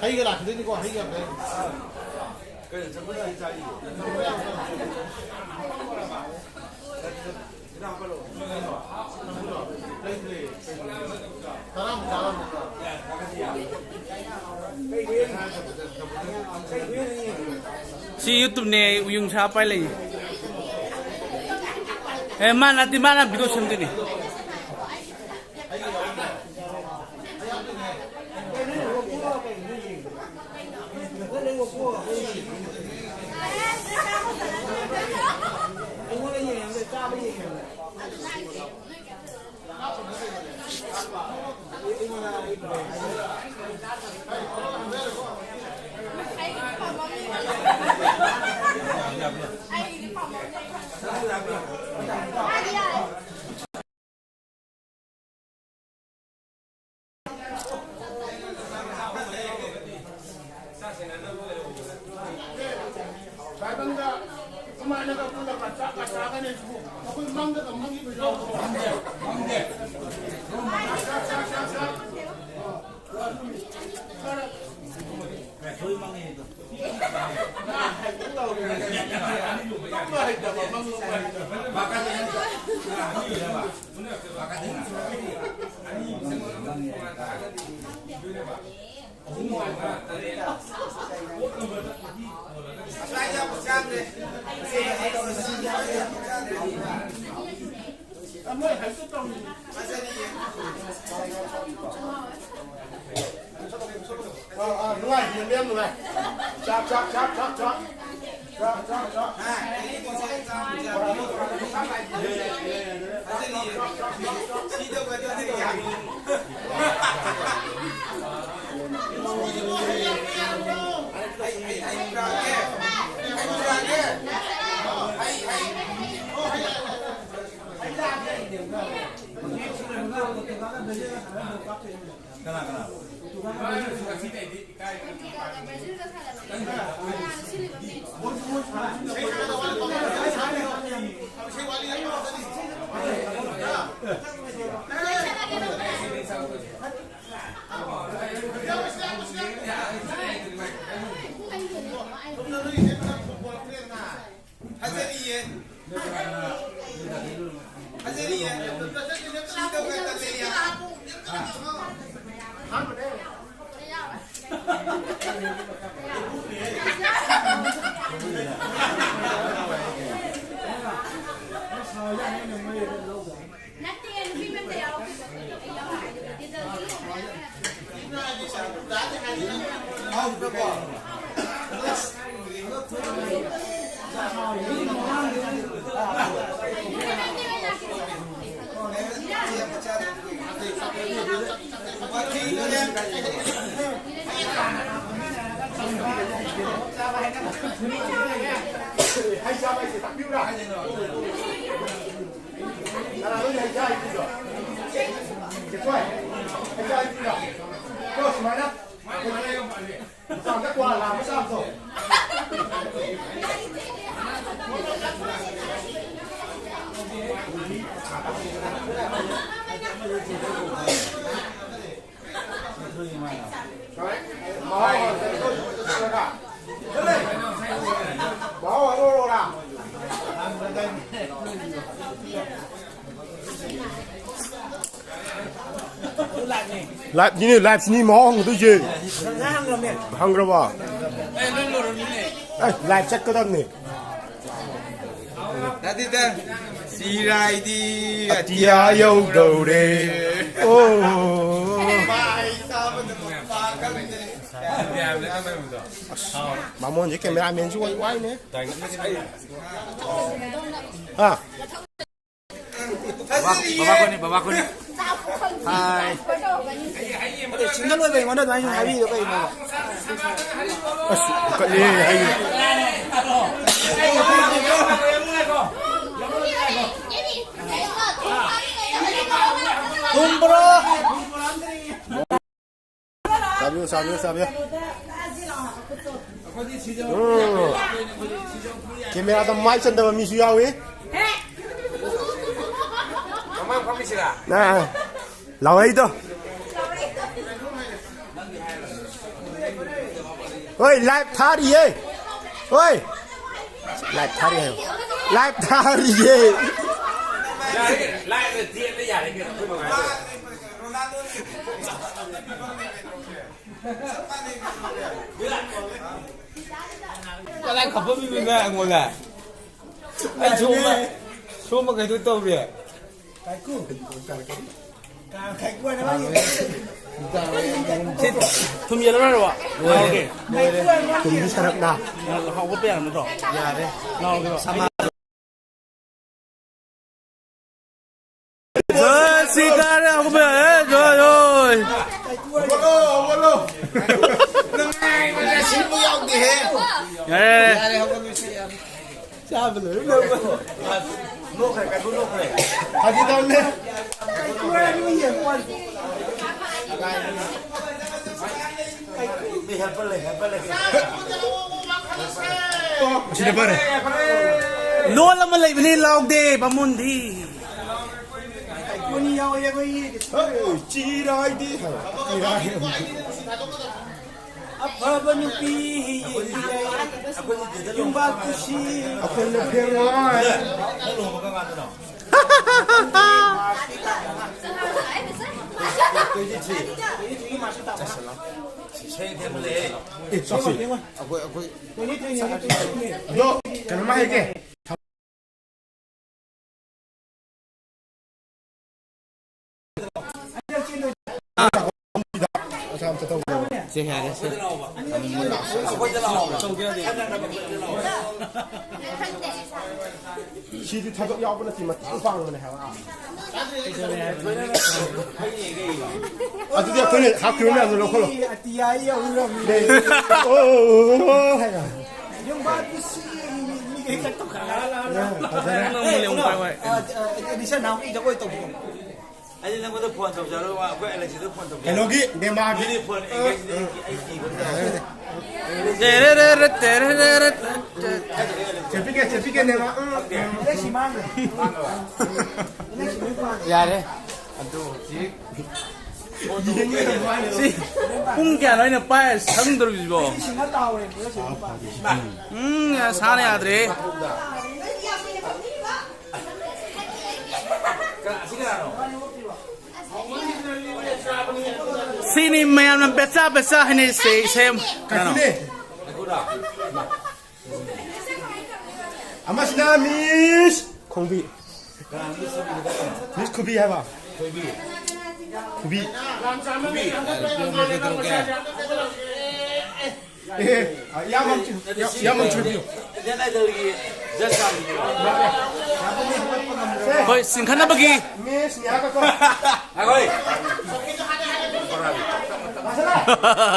ꯍꯩꯒ ꯂꯥꯛꯈꯤꯗꯣꯏꯅꯤꯀꯣ, ꯍꯩꯒ꯫ ꯁꯤ YouTube-ꯅꯦ, ꯎꯌꯨꯡ ꯁꯥ ꯄꯥꯏ ꯂꯩ꯫ ꯑꯦ, ꯃꯥ ꯅꯠꯇꯦ, ꯃꯥꯅ video ꯁꯦꯝꯗꯣꯏꯅꯤ꯫ ꯇꯥꯏꯕꯪꯗ ꯀꯃꯥꯏꯅꯒ ꯄꯨꯜꯂꯒ ꯆꯥꯛꯀ ꯆꯥꯒꯅꯤ ꯍꯥꯏꯁꯤꯕꯨ ꯑꯩꯈꯣꯏ ꯃꯪꯗꯒ ꯃꯪꯈꯤꯕ ꯌꯥꯎꯕ꯭ꯔꯣ? ꯆꯥꯛ, ꯆꯥꯛ, ꯆꯥꯛ, ꯆꯥꯛ꯫ ꯑꯥ, ꯑꯥ, ꯅꯨꯡꯉꯥꯏ, ꯌꯦꯡꯕ ꯌꯥꯝ ꯅꯨꯡꯉꯥꯏ꯫ ꯆꯥꯛ, ꯆꯥꯛ, ꯆꯥꯛ, ꯆꯥꯛ, ꯆꯥꯛ꯫ ꯆꯥꯛ, ꯆꯥꯛ, ꯆꯥꯛ꯫ ꯀꯅꯥ ꯀꯅꯥ? ꯐꯖꯔꯤꯌꯦ꯫ ꯐꯖꯔꯤꯌꯦ꯫ ꯁꯤꯗꯧꯒ ꯇꯜꯂꯦꯌꯦ꯫ ꯅꯠꯇꯦ, ꯅꯨꯄꯤ ꯃꯌꯥꯝꯗ ꯌꯥꯎꯈꯤꯕ꯫ ꯀꯅꯥꯅꯣ ꯍꯩ ꯆꯥꯔꯤꯗꯣ? ꯆꯦꯊꯣꯏ, ꯍꯩ ꯆꯥꯔꯤꯗꯣ? ꯇꯣ, ꯁꯨꯃꯥꯏꯅ꯫ ꯗꯨꯀꯥꯟꯗ ꯀ꯭ꯋꯥ ꯂꯥꯝꯃ ꯆꯥꯕꯗꯣ꯫ ꯂꯥꯏꯞꯅꯤꯅꯦ, ꯂꯥꯏꯞꯁꯤꯅꯤ ꯃꯍꯥꯎ ꯍꯪꯒꯗꯣꯏꯁꯦ꯫ ꯍꯪꯈ꯭ꯔꯕꯣ? ꯑꯦ, ꯂꯥꯏꯞ ꯆꯠꯀꯗꯕꯅꯤ꯫ ꯅꯠꯇꯦꯗ, ꯆꯤꯔꯥꯏꯗꯤ ꯑꯇꯤꯌꯥ ꯌꯧꯗꯧꯔꯦ꯫ ꯑꯣ꯫ ꯕꯥꯃꯣꯟꯁꯦ ꯀꯦꯃꯦꯔꯥꯃꯦꯟꯁꯨ ꯑꯣꯏ ꯋꯥꯏꯅꯦ꯫ ꯍꯥ? ꯕꯕꯥ, ꯕꯕꯥ ꯀꯣꯅꯤ, ꯕꯕꯥ ꯀꯣꯅꯤ꯫ ꯍꯥꯏ꯫ ꯑꯗꯣ ꯁꯤꯡꯒꯜ ꯑꯣꯏꯕ ꯑꯩꯉꯣꯟꯗ ꯑꯗꯨꯃꯥꯏꯅ ꯁꯨꯝ ꯍꯥꯏꯕꯤꯔꯤꯗꯣ ꯀꯩꯒꯤꯅꯣꯕ? ꯑꯁ, ꯀꯠꯂꯦ ꯍꯥꯏꯌꯦ꯫ ꯆꯥꯕꯤꯌꯨ, ꯆꯥꯕꯤꯌꯨ, ꯆꯥꯕꯤꯌꯨ꯫ ꯎꯝ꯫ ꯀꯦꯃꯦꯔꯥꯗ ꯃꯥꯏ ꯆꯟꯗꯕ ꯃꯤꯁꯨ ꯌꯥꯎꯏ꯫ ꯃꯃꯥꯡ ꯐꯝꯃꯤꯁꯤꯔꯥ? ꯑꯥ, ꯂꯥꯎꯔꯛꯏꯗꯣ꯫ ꯍꯣꯏ, ꯂꯥꯏꯚ ꯊꯥꯔꯤꯌꯦ꯫ ꯍꯣꯏ꯫ ꯂꯥꯏꯚ ꯊꯥꯔꯤ ꯍꯥꯏꯌꯣ꯫ ꯂꯥꯏꯚ ꯊꯥꯔꯤꯌꯦ꯫ ꯌꯥꯔꯦ ꯀꯩꯅꯣ, ꯂꯥꯏꯚꯇ ꯊꯦꯠꯂꯦ ꯌꯥꯔꯦ ꯀꯩꯅꯣ, ꯑꯩꯈꯣꯏ ꯃꯉꯥꯏꯗ꯫ ꯀꯗꯥꯏ ꯈꯞꯄꯝꯃꯤꯕꯅꯣ ꯑꯩꯉꯣꯟꯗ? ꯑꯩ ꯁꯣꯝꯕ, ꯁꯣꯝꯕ ꯀꯩꯗꯧ ꯇꯧꯔꯤ? ꯁꯤ ꯊꯨꯝ ꯌꯦꯜꯂꯔꯣꯏꯔꯕ? ꯂꯣꯏꯔꯦ꯫ ꯂꯣꯏꯔꯦ꯫ ꯊꯨꯝꯒꯤ ꯁꯔꯞꯅ꯫ ꯍꯧꯒꯠꯄ ꯌꯥꯔꯝ ꯅꯠꯇ꯭ꯔꯣ? ꯌꯥꯔꯦ꯫ ꯂꯥꯎꯔꯒꯦꯕ꯫ ꯁꯤ ꯀꯥꯔꯦ, ꯍꯧꯒꯠꯄ ꯌꯥꯔꯦ꯫ ꯖꯣꯏ, ꯖꯣꯏ꯫ ꯍꯧꯒꯠꯂꯣ, ꯍꯧꯒꯠꯂꯣ꯫ ꯅꯨꯡꯉꯥꯏꯕꯗ ꯁꯤꯕꯨ ꯌꯥꯎꯗꯦꯍꯦ꯫ ꯌꯥꯔꯦ꯫ ꯌꯥꯔꯦ, ꯍꯧꯒꯠꯂꯣ, ꯁꯤ ꯌꯥꯔꯦ꯫ ꯆꯥꯕ ꯂꯣꯏꯔ ꯂꯧꯕ꯫ ꯅꯣꯛꯈ꯭ꯔꯦ, ꯀꯥꯏꯀꯨ ꯅꯣꯛꯈ꯭ꯔꯦ꯫ ꯐꯥꯒꯤ ꯇꯧꯅꯦ꯫ ꯃꯤ helper ꯂꯩ, helper ꯂꯩ꯫ ꯑꯁꯤꯗ ꯐꯔꯦ꯫ ꯂꯣꯜ ꯑꯃ ꯂꯩꯕꯅꯤ, ꯂꯥꯎꯗꯦ, ꯕꯥꯃꯣꯟꯗꯤ꯫ ꯀꯥꯏꯀꯨꯅꯤ ꯌꯥꯎꯋꯦ ꯑꯩꯈꯣꯏꯒꯤ꯫ ꯍꯦ, ꯆꯤꯔꯥꯏꯗꯤ꯫ ꯆꯤꯔꯥꯏ꯫ ꯑꯐꯕ ꯅꯨꯄꯤ ꯌꯨꯝꯕꯥꯜ ꯀꯨꯁꯤ꯫ ꯑꯩꯈꯣꯏꯅ ꯐꯦꯡꯉꯣꯏ꯫ ꯑꯦ, ꯆꯠꯁꯤ꯫ ꯑꯩꯈꯣꯏ, ꯑꯩꯈꯣꯏ꯫ ꯑꯗꯣ ꯀꯩꯅꯣꯝꯃ ꯍꯥꯏꯒꯦ꯫ ꯁꯦ, ꯌꯥꯔꯦ, ꯁꯦ꯫ ꯁꯤꯗꯤ ꯊꯕꯛ ꯌꯥꯎꯕ ꯅꯠꯇꯦ, ꯃꯇꯦꯡ ꯄꯥꯡꯕꯅꯦ ꯍꯥꯏꯕ꯫ ꯑꯗꯨꯗꯤ ꯑꯩꯈꯣꯏꯅ ꯍꯥꯞꯈꯤꯕ ꯃꯌꯥꯝꯗꯣ ꯂꯧꯈꯠꯂꯣ꯫ ꯑꯇꯤꯌꯥ ꯌꯧꯔꯝꯃꯤ꯫ ꯑꯣ, ꯑꯣ, ꯑꯣ, ꯑꯣ ꯍꯥꯏꯔꯣ꯫ ꯌꯨꯝꯕꯥꯜ ꯀꯨꯁꯤ ꯃꯤ, ꯃꯤ ꯀꯩ ꯆꯠꯇꯧ ꯈꯔ ꯈꯔ ꯂꯥꯛꯑꯒ꯫ ꯐꯖꯔꯦ꯫ ꯅꯪ ꯑꯃꯨꯛ ꯂꯦꯡꯉꯨ, ꯄꯥꯏ, ꯄꯥꯏ꯫ ꯑ, ꯑ, ꯑꯦꯗꯤꯁꯟ ꯅꯍꯥꯟꯃꯨꯛꯀꯤ ꯖꯒꯣꯏ ꯇꯧꯕꯗꯣ꯫ ꯑꯩꯗꯤ ꯅꯪꯉꯣꯟꯗ ꯐꯣꯟ ꯇꯧꯖꯔꯣ, ꯑꯩꯈꯣꯏ ꯑꯦꯂꯦꯛꯁꯤꯗ ꯐꯣꯟ ꯇꯧꯖꯔꯣ꯫ ꯀꯩꯅꯣꯒꯤ ꯅꯦꯃꯥꯔꯒꯤ ꯃꯤꯗꯤ ꯐꯣꯟ ꯑꯦꯡꯒꯦꯖ ꯑꯩ ꯀꯤꯕ ꯑꯃ ꯇꯧꯔꯦ꯫ ꯆꯦ ꯄꯤꯛꯀꯦ, ꯆꯦ ꯄꯤꯛꯀꯦ, ꯅꯦꯃꯥꯔ꯫ ꯎꯝ, ꯎꯝ꯫ ꯌꯥꯔꯦ꯫ ꯑꯗꯨ ꯍꯧꯖꯤꯛ ꯁꯤ ꯄꯨꯡ ꯀꯌꯥꯅꯣ ꯑꯩꯅ ꯄꯥꯏꯔ ꯁꯪꯗꯧꯔꯤꯕꯁꯤꯕꯣ? ꯎꯝ, ꯁꯥꯅ ꯌꯥꯗ꯭ꯔꯦ꯫ ꯁꯤꯅꯤ ꯃꯌꯥꯝꯅ ꯕꯦꯆꯥ ꯕꯦꯆꯥ ꯍꯥꯏꯅꯩꯁꯦ, ꯏꯁꯩ ꯑꯃ꯫ ꯀꯩꯅꯣ꯫ ꯀꯩꯅꯣꯅꯦ꯫ ꯑꯃꯁꯤꯅ ꯃꯤꯁ ꯈꯣꯡꯕꯤ꯫ ꯃꯤꯁ ꯈꯨꯕꯤ ꯍꯥꯏꯕ꯫ ꯈꯨꯕꯤ꯫ ꯑꯦ, ꯑꯦ, ꯏꯌꯥꯝꯕ ꯑꯃ ꯆꯨ-, ꯏꯌꯥꯝꯕ ꯑꯃ ꯆꯨꯕꯤꯌꯨ꯫ Indian ꯑꯥꯏꯗꯜꯒꯤ just ꯆꯥꯝꯕꯤꯗꯨꯔꯣ? ꯑꯩꯈꯣꯏ ꯆꯤꯡꯈꯠꯅꯕꯒꯤ ꯃꯤꯁ ꯅꯤꯍꯥ ꯀꯛꯀꯣ꯫ ꯉꯥꯏꯈꯣ꯫ ꯂꯥꯛꯁꯜꯂꯦ꯫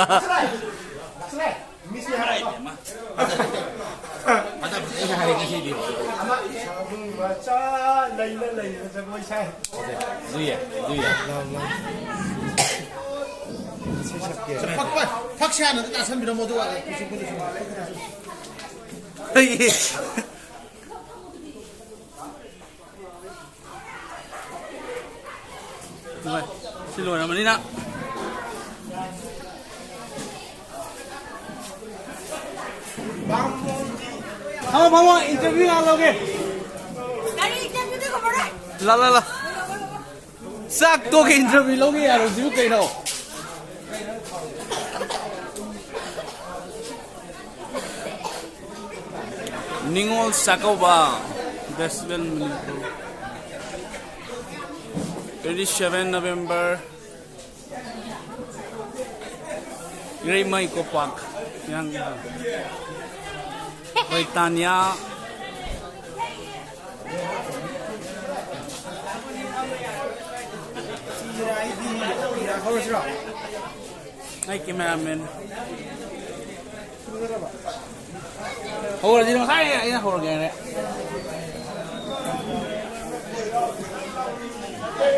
ꯂꯥꯛꯁꯜꯂꯦ꯫ ꯂꯥꯛꯁꯜꯂꯦ꯫ ꯃꯤꯁ ꯅꯤꯍꯥ ꯀꯛꯀꯣ꯫ ꯐꯖ ꯐꯖ ꯁꯥꯔꯦ ꯉꯁꯤꯗꯤ꯫ ꯑꯃ ꯁꯥꯃꯨ ꯃꯆꯥ ꯂꯩꯅ ꯂꯩꯅ ꯖꯒꯣꯏ ꯁꯥꯏ꯫ ꯂꯨꯏꯌꯦ, ꯂꯨꯏꯌꯦ꯫ ꯏꯁꯩ ꯁꯛꯀꯦ꯫ ꯐꯛ, ꯐꯛ, ꯐꯛꯁꯦ ꯍꯥꯟꯅ ꯑꯗꯨ ꯇꯥꯁꯟꯕꯤꯔꯝꯃꯣ, ꯑꯗꯨꯒ ꯀꯨꯁꯨ ꯀꯨꯁꯨ꯫ ꯁꯤ ꯂꯣꯏꯔꯕꯅꯤꯅ꯫ ꯐꯝꯃꯣ, ꯐꯝꯃꯣ, ꯏꯟꯇꯔꯚꯤꯌꯨ ꯉꯥꯛ ꯂꯧꯒꯦ꯫ ꯀꯔꯤ ꯏꯟꯇꯔꯚꯤꯌꯨꯗꯤ ꯉꯝꯃꯔꯣꯏ꯫ ꯂꯥ, ꯂꯥ, ꯂꯥ꯫ ꯆꯥꯛ ꯇꯣꯛꯀꯦ ꯏꯟꯇꯔꯚꯤꯌꯨ ꯂꯧꯒꯦ ꯌꯥꯔꯣꯏꯁꯤꯕꯨ ꯀꯩꯅꯣ? Ningol Chakkouba festival Manipur, twenty seven November, Ireima eco park, Hiyangthang. ꯑꯩꯈꯣꯏ ꯇꯥꯅꯤꯌꯥ꯫ ꯑꯩ ꯀꯦꯃꯦꯔꯥꯃꯦꯟ꯫ ꯍꯧꯔꯁꯤꯅ ꯉꯁꯥꯏ ꯑꯩꯅ ꯍꯧꯔꯒꯦ ꯍꯥꯏꯔꯦ꯫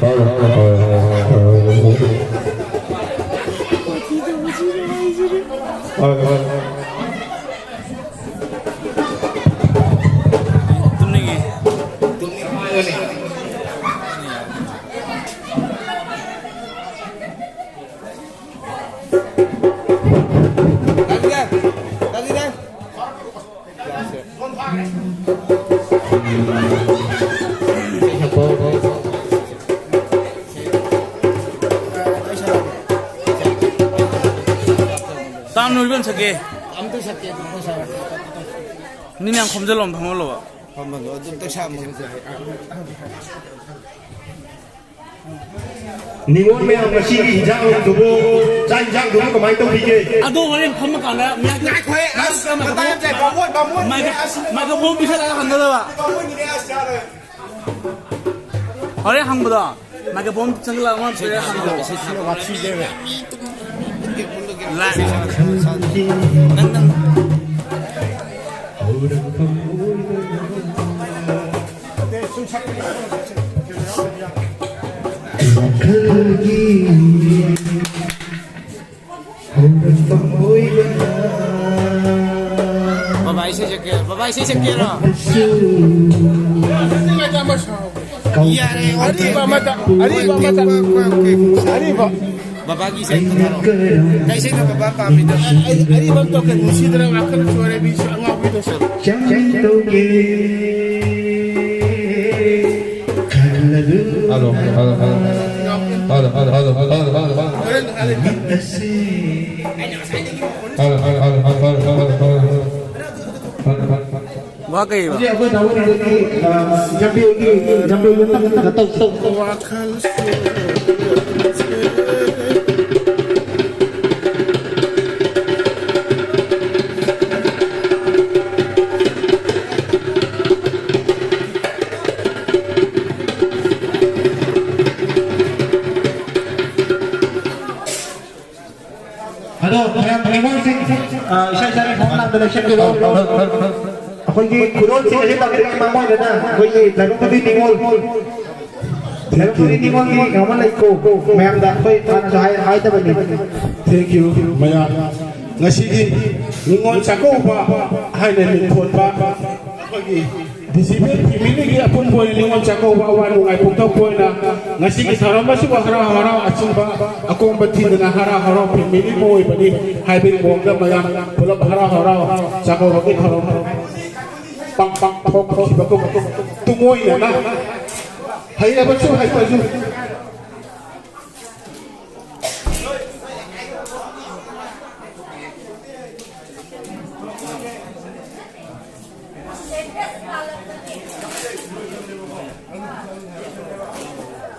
ꯍꯣꯏ, ꯍꯣꯏ, ꯍꯣꯏ, ꯍꯣꯏ, ꯍꯣꯏ, ꯍꯣꯏ꯫ ꯍꯣꯏ, ꯍꯣꯏ, ꯍꯣꯏ꯫ ꯇꯨꯝꯅꯤꯡꯉꯦ꯫ ꯇꯥꯝ ꯅꯣꯏꯕ ꯑꯃ ꯁꯛꯀꯦ꯫ ꯑꯝꯇ ꯁꯛꯀꯦ, ꯑꯝꯇ ꯁꯛꯀꯦ꯫ ꯃꯤ ꯃꯌꯥꯝ ꯈꯣꯝꯖꯤꯜꯂꯣ, ꯐꯝꯍꯜꯂꯣꯕ꯫ ꯐꯝꯍꯜꯂꯣ, ꯑꯗꯨꯝ ꯇꯛꯁꯥ ꯑꯃ ꯍꯧꯖꯤꯛ꯫ ꯅꯤꯉꯣꯜ ꯃꯌꯥꯝ ꯉꯁꯤꯒꯤ ꯏꯟꯖꯥꯡꯗꯨꯕꯨ, ꯆꯥꯛ ꯏꯟꯖꯥꯡꯗꯨꯕꯨ ꯀꯃꯥꯏꯅ ꯇꯧꯕꯤꯒꯦ? ꯑꯗꯣ ꯍꯣꯔꯦꯟ ꯐꯝꯃꯀꯥꯟꯗ ꯃꯌꯥꯝ ꯉꯥꯏꯈꯣꯍꯦ, ꯑꯁ, ꯃꯇꯥꯏ ꯌꯥꯝ ꯆꯥꯏ, ꯕꯥꯃꯣꯟ, ꯕꯥꯃꯣꯟꯒꯤꯅꯦ, ꯃꯥꯏꯛ-, ꯑꯁ, ꯃꯥꯏꯀ꯭ꯔꯣꯐꯣꯟ ꯄꯤꯁꯜꯂꯒ ꯍꯪꯒꯗꯕ꯫ ꯕꯥꯃꯣꯟꯒꯤꯅꯦ, ꯑꯁ, ꯌꯥꯔꯣꯏ꯫ ꯍꯣꯔꯦꯟ ꯍꯪꯕꯗꯣ, ꯃꯥꯏꯀ꯭ꯔꯣꯐꯣꯟ ꯆꯪꯁꯤꯜꯂꯒ ꯑꯃ ꯄꯤꯔꯒ ꯍꯪꯉꯣ꯫ ꯁꯤꯅ ꯋꯥꯊꯤꯅꯦꯕ꯫ ꯂꯥꯏ-, ꯅꯪ, ꯅꯪ꯫ ꯋꯥꯈꯜꯒꯤ ꯕꯕꯥ ꯏꯁꯩ ꯁꯛꯀꯦ, ꯕꯕꯥ ꯏꯁꯩ ꯁꯛꯀꯦꯔꯣ? ꯌꯥꯔꯦ, ꯑꯔꯤꯕ ꯑꯃꯇ, ꯑꯔꯤꯕ ꯑꯃꯇ, ꯑꯣꯀꯦ, ꯑꯣꯀꯦ, ꯑꯣꯀꯦ꯫ ꯑꯔꯤꯕ꯫ ꯕꯕꯥꯒꯤ ꯏꯁꯩ ꯑꯃ ꯊꯥꯔꯛꯑꯣ꯫ ꯀꯩ ꯏꯁꯩꯅꯣ ꯕꯕꯥ ꯄꯥꯝꯃꯤꯗꯣ? ꯑꯩ, ꯑꯔꯤꯕ ꯑꯃ ꯇꯧꯒꯦ, ꯅꯨꯡꯁꯤꯗꯅ ꯋꯥꯈꯜ ꯆꯣꯏꯔꯦ, ꯃꯤꯁꯨ ꯑꯉꯥꯎꯕꯤꯗꯁꯨ꯫ ꯆꯥꯡ ꯇꯧꯒꯦ ꯈꯜꯂꯗꯨ꯫ Hello, hello, hello. Hello, hello, hello. ꯍꯣꯔꯦꯟ ꯍꯥꯏꯔꯛꯀꯦ꯫ Hello, hello, hello. ꯋꯥ ꯀꯩꯕ? ꯍꯧꯖꯤꯛ ꯑꯩꯈꯣꯏ ꯗꯥ ꯋꯥꯔꯤꯗꯒꯤ, ꯑ, ꯖꯝꯕꯦꯒꯤ, ꯖꯝꯕꯦꯒꯤ ꯃꯇꯥꯡꯗ ꯀꯩꯅꯣ ꯇꯧꯁꯤ꯫ ꯑꯗꯣ ꯃꯌꯥꯝ ꯅꯤꯉꯣꯜꯁꯤꯡ, ꯑ, ꯏꯁꯥ ꯏꯁꯥꯒꯤ ꯐꯝ ꯂꯥꯡꯗ ꯂꯦꯞꯁꯤꯟꯕꯤꯔꯣ꯫ ꯑꯩꯈꯣꯏꯒꯤ ꯈꯨꯗꯣꯜꯁꯤꯡ ꯑꯁꯤ ꯇꯝꯖꯔꯤꯕ ꯃꯔꯝ ꯑꯣꯏꯗꯅ ꯑꯩꯈꯣꯏꯒꯤ ꯂꯥꯏꯕꯛ ꯊꯧꯕꯤ ꯅꯤꯉꯣꯜ, ꯂꯥꯏꯕꯛ ꯊꯧꯕꯤ ꯅꯤꯉꯣꯜꯒꯤ ꯑꯃ ꯂꯩꯀꯣ, ꯃꯌꯥꯝꯗ ꯑꯩꯈꯣꯏ ꯍꯥꯟꯅꯁꯨ ꯍꯥꯏ-, ꯍꯥꯏꯗꯕꯅꯤ꯫ Thank you, ꯃꯌꯥꯝ꯫ ꯉꯁꯤꯒꯤ ꯅꯤꯉꯣꯜ ꯆꯥꯛꯀꯧꯕ ꯍꯥꯏꯅ ꯃꯤꯡꯊꯣꯟꯕ ꯑꯩꯈꯣꯏꯒꯤ ꯗꯤꯁꯤꯄ꯭ꯂꯤꯟ ꯐꯦꯃꯤꯂꯤꯒꯤ ꯑꯄꯨꯟꯕ ꯑꯣꯏꯅ ꯅꯤꯉꯣꯜ ꯆꯥꯛꯀꯧꯕ ꯑꯋꯥ ꯅꯨꯡꯉꯥꯏ ꯐꯣꯡꯗꯣꯛꯄ ꯑꯣꯏꯅ ꯉꯁꯤꯒꯤ ꯊꯧꯔꯝ ꯑꯁꯤꯕꯨ ꯍꯔꯥꯎ ꯍꯔꯥꯎ ꯑꯆꯤꯟꯕ ꯑꯀꯣꯝꯕ ꯊꯤꯗꯅ ꯍꯔꯥꯎ ꯍꯔꯥꯎ ꯐꯦꯃꯤꯂꯤ ꯑꯃ ꯑꯣꯏꯕꯅꯤ ꯍꯥꯏꯕꯒꯤ ꯃꯑꯣꯡꯗ ꯃꯌꯥꯝ ꯄꯨꯂꯞ ꯍꯔꯥꯎ ꯍꯔꯥꯎ ꯆꯥꯛꯀꯧꯕꯒꯤ ꯊꯧꯔꯝ ꯄꯥꯡ-, ꯄꯥꯡꯊꯣꯛꯈꯤꯕꯒꯨꯝ ꯇꯨꯡꯑꯣꯏꯅꯅ ꯍꯩꯔꯕꯁꯨ ꯍꯩꯇ꯭ꯔꯁꯨ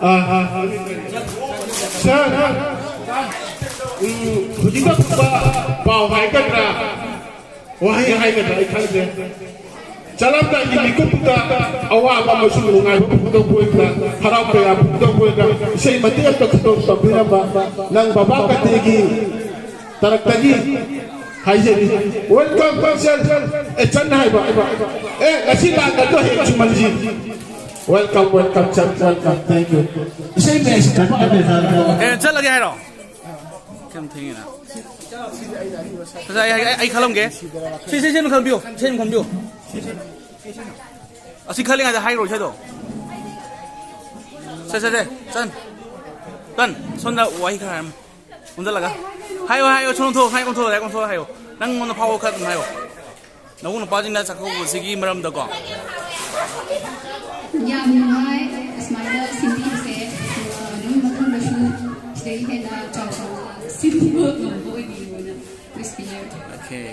ꯑꯥ, ꯑꯥ, ꯑꯥ꯫ ꯁꯥꯔ, ꯎꯝ, ꯍꯧꯖꯤꯛꯇ ꯐꯪꯕ ꯄꯥꯎ ꯍꯥꯏꯒꯗ꯭ꯔꯥ, ꯋꯥꯍꯩ ꯍꯥꯏꯒꯗ꯭ꯔꯥ, ꯑꯩ ꯈꯪꯗ꯭ꯔꯦ꯫ ꯆꯠꯂꯝꯗꯥꯏꯒꯤ ꯃꯤꯀꯨꯞꯇ ꯑꯋꯥꯕ ꯑꯃꯁꯨꯡ ꯅꯨꯡꯉꯥꯏꯕ ꯐꯣꯡꯗꯣꯛꯄ ꯑꯣꯏꯅ, ꯍꯔꯥꯎ ꯇꯌꯥꯝꯕ ꯐꯣꯡꯗꯣꯛꯄ ꯑꯣꯏꯅ ꯏꯁꯩ ꯃꯇꯦꯛ ꯑꯃꯇ ꯈꯨꯗꯣꯡ ꯇꯝꯕꯤꯔꯝꯕ ꯅꯪ ꯕꯕꯥ ꯀꯇꯦꯒꯤ ꯇꯔꯛꯇꯒꯤ ꯍꯥꯏꯖꯔꯤ꯫ Welcome, sir꯫ ꯑꯦ, ꯆꯟ ꯍꯥꯏꯕ꯫ ꯑꯦ, ꯉꯁꯤ ꯂꯥꯛꯀꯗ꯭ꯔꯣ ꯍꯦꯛ ꯆꯨꯃꯟꯁꯤ꯫ Welcome, welcome, sir, welcome꯫ Thank you꯫ ꯏꯁꯩ ꯃꯌꯥꯏꯁꯤ ꯀꯛꯄ ꯍꯥꯏꯕ ꯌꯥꯗ꯭ꯔꯣ? ꯑꯦ, ꯆꯠꯂꯒꯦ ꯍꯥꯏꯔꯣ? ꯌꯥꯝ ꯊꯦꯡꯉꯦꯅ꯫ ꯉꯁꯥꯏ ꯑꯩ, ꯑꯩ, ꯑꯩ ꯈꯜꯂꯝꯒꯦ꯫ ꯁꯤ, ꯁꯤ, ꯁꯤ ꯑꯃ ꯈꯟꯕꯤꯌꯨ꯫ ꯁꯤ ꯑꯃ ꯈꯟꯕꯤꯌꯨ꯫ ꯑꯁꯤ ꯈꯜꯂꯤꯉꯩꯗ ꯍꯥꯏꯔꯣ ꯏꯁꯩꯗꯣ꯫ ꯁꯦ, ꯁꯦ, ꯁꯦ, ꯆꯟ꯫ ꯆꯟ꯫ ꯁꯣꯝꯗ ꯋꯥꯍꯩ ꯈꯔ ꯍꯥꯏꯔꯝꯃꯨ꯫ ꯑꯣꯟꯁꯤꯜꯂꯒ꯫ ꯍꯥꯏꯌꯣ, ꯍꯥꯏꯌꯣ꯫ ꯁꯣꯝ ꯑꯣꯟꯊꯣꯛꯑꯣ, ꯍꯥꯏ ꯑꯣꯟꯊꯣꯛꯑꯣ, ꯍꯥꯏ ꯑꯣꯟꯊꯣꯛꯑꯣ ꯍꯥꯏꯌꯣ꯫ ꯅꯪꯉꯣꯟꯗ ꯐꯥꯎꯕ ꯈꯔ ꯑꯗꯨꯝ ꯍꯥꯏꯌꯣ꯫ ꯅꯕꯨꯡ ꯅꯨꯄꯥꯁꯤꯡꯅ ꯆꯥꯛꯀꯧꯕꯁꯤꯒꯤ ꯃꯔꯝꯗꯀꯣ꯫ ꯌꯥꯝ ꯅꯨꯡꯉꯥꯏ ꯑꯁꯨꯃꯥꯏꯅ ꯁꯤꯟꯕꯤꯕꯁꯦ꯫ ꯑꯗꯨꯒ ꯑꯗꯨꯝ ꯃꯊꯪꯗꯁꯨ ꯁꯤꯗꯒꯤ ꯍꯦꯟꯅ ꯆꯥꯎ ꯆꯥꯎꯅ ꯁꯤꯟꯕ ꯉꯝꯕ ꯑꯣꯏꯕꯤꯌꯨꯅ wish ꯄꯤꯖꯔꯤ꯫ Okay꯫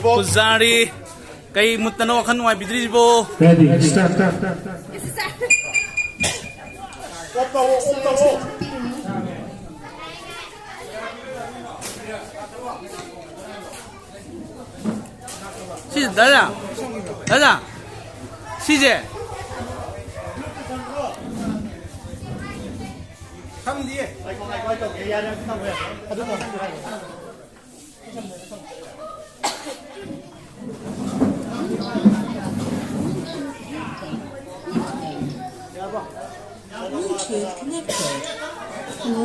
ꯄꯨꯖꯥꯔꯤ, ꯀꯩ ꯃꯨꯠꯇꯅꯣ ꯋꯥꯈꯜ ꯅꯨꯡꯉꯥꯏꯕꯤꯗ꯭ꯔꯤꯁꯤꯕꯣ? Ready, start, start, start, start. ꯁꯤꯁꯦ ꯗꯥꯗꯥ, ꯗꯥꯗꯥ, ꯁꯤꯁꯦ꯫ ꯊꯝꯗꯤꯌꯦ꯫ ꯑꯗꯨ ꯊꯝꯗꯤꯌꯦ꯫ Bluetooth connected. Hello?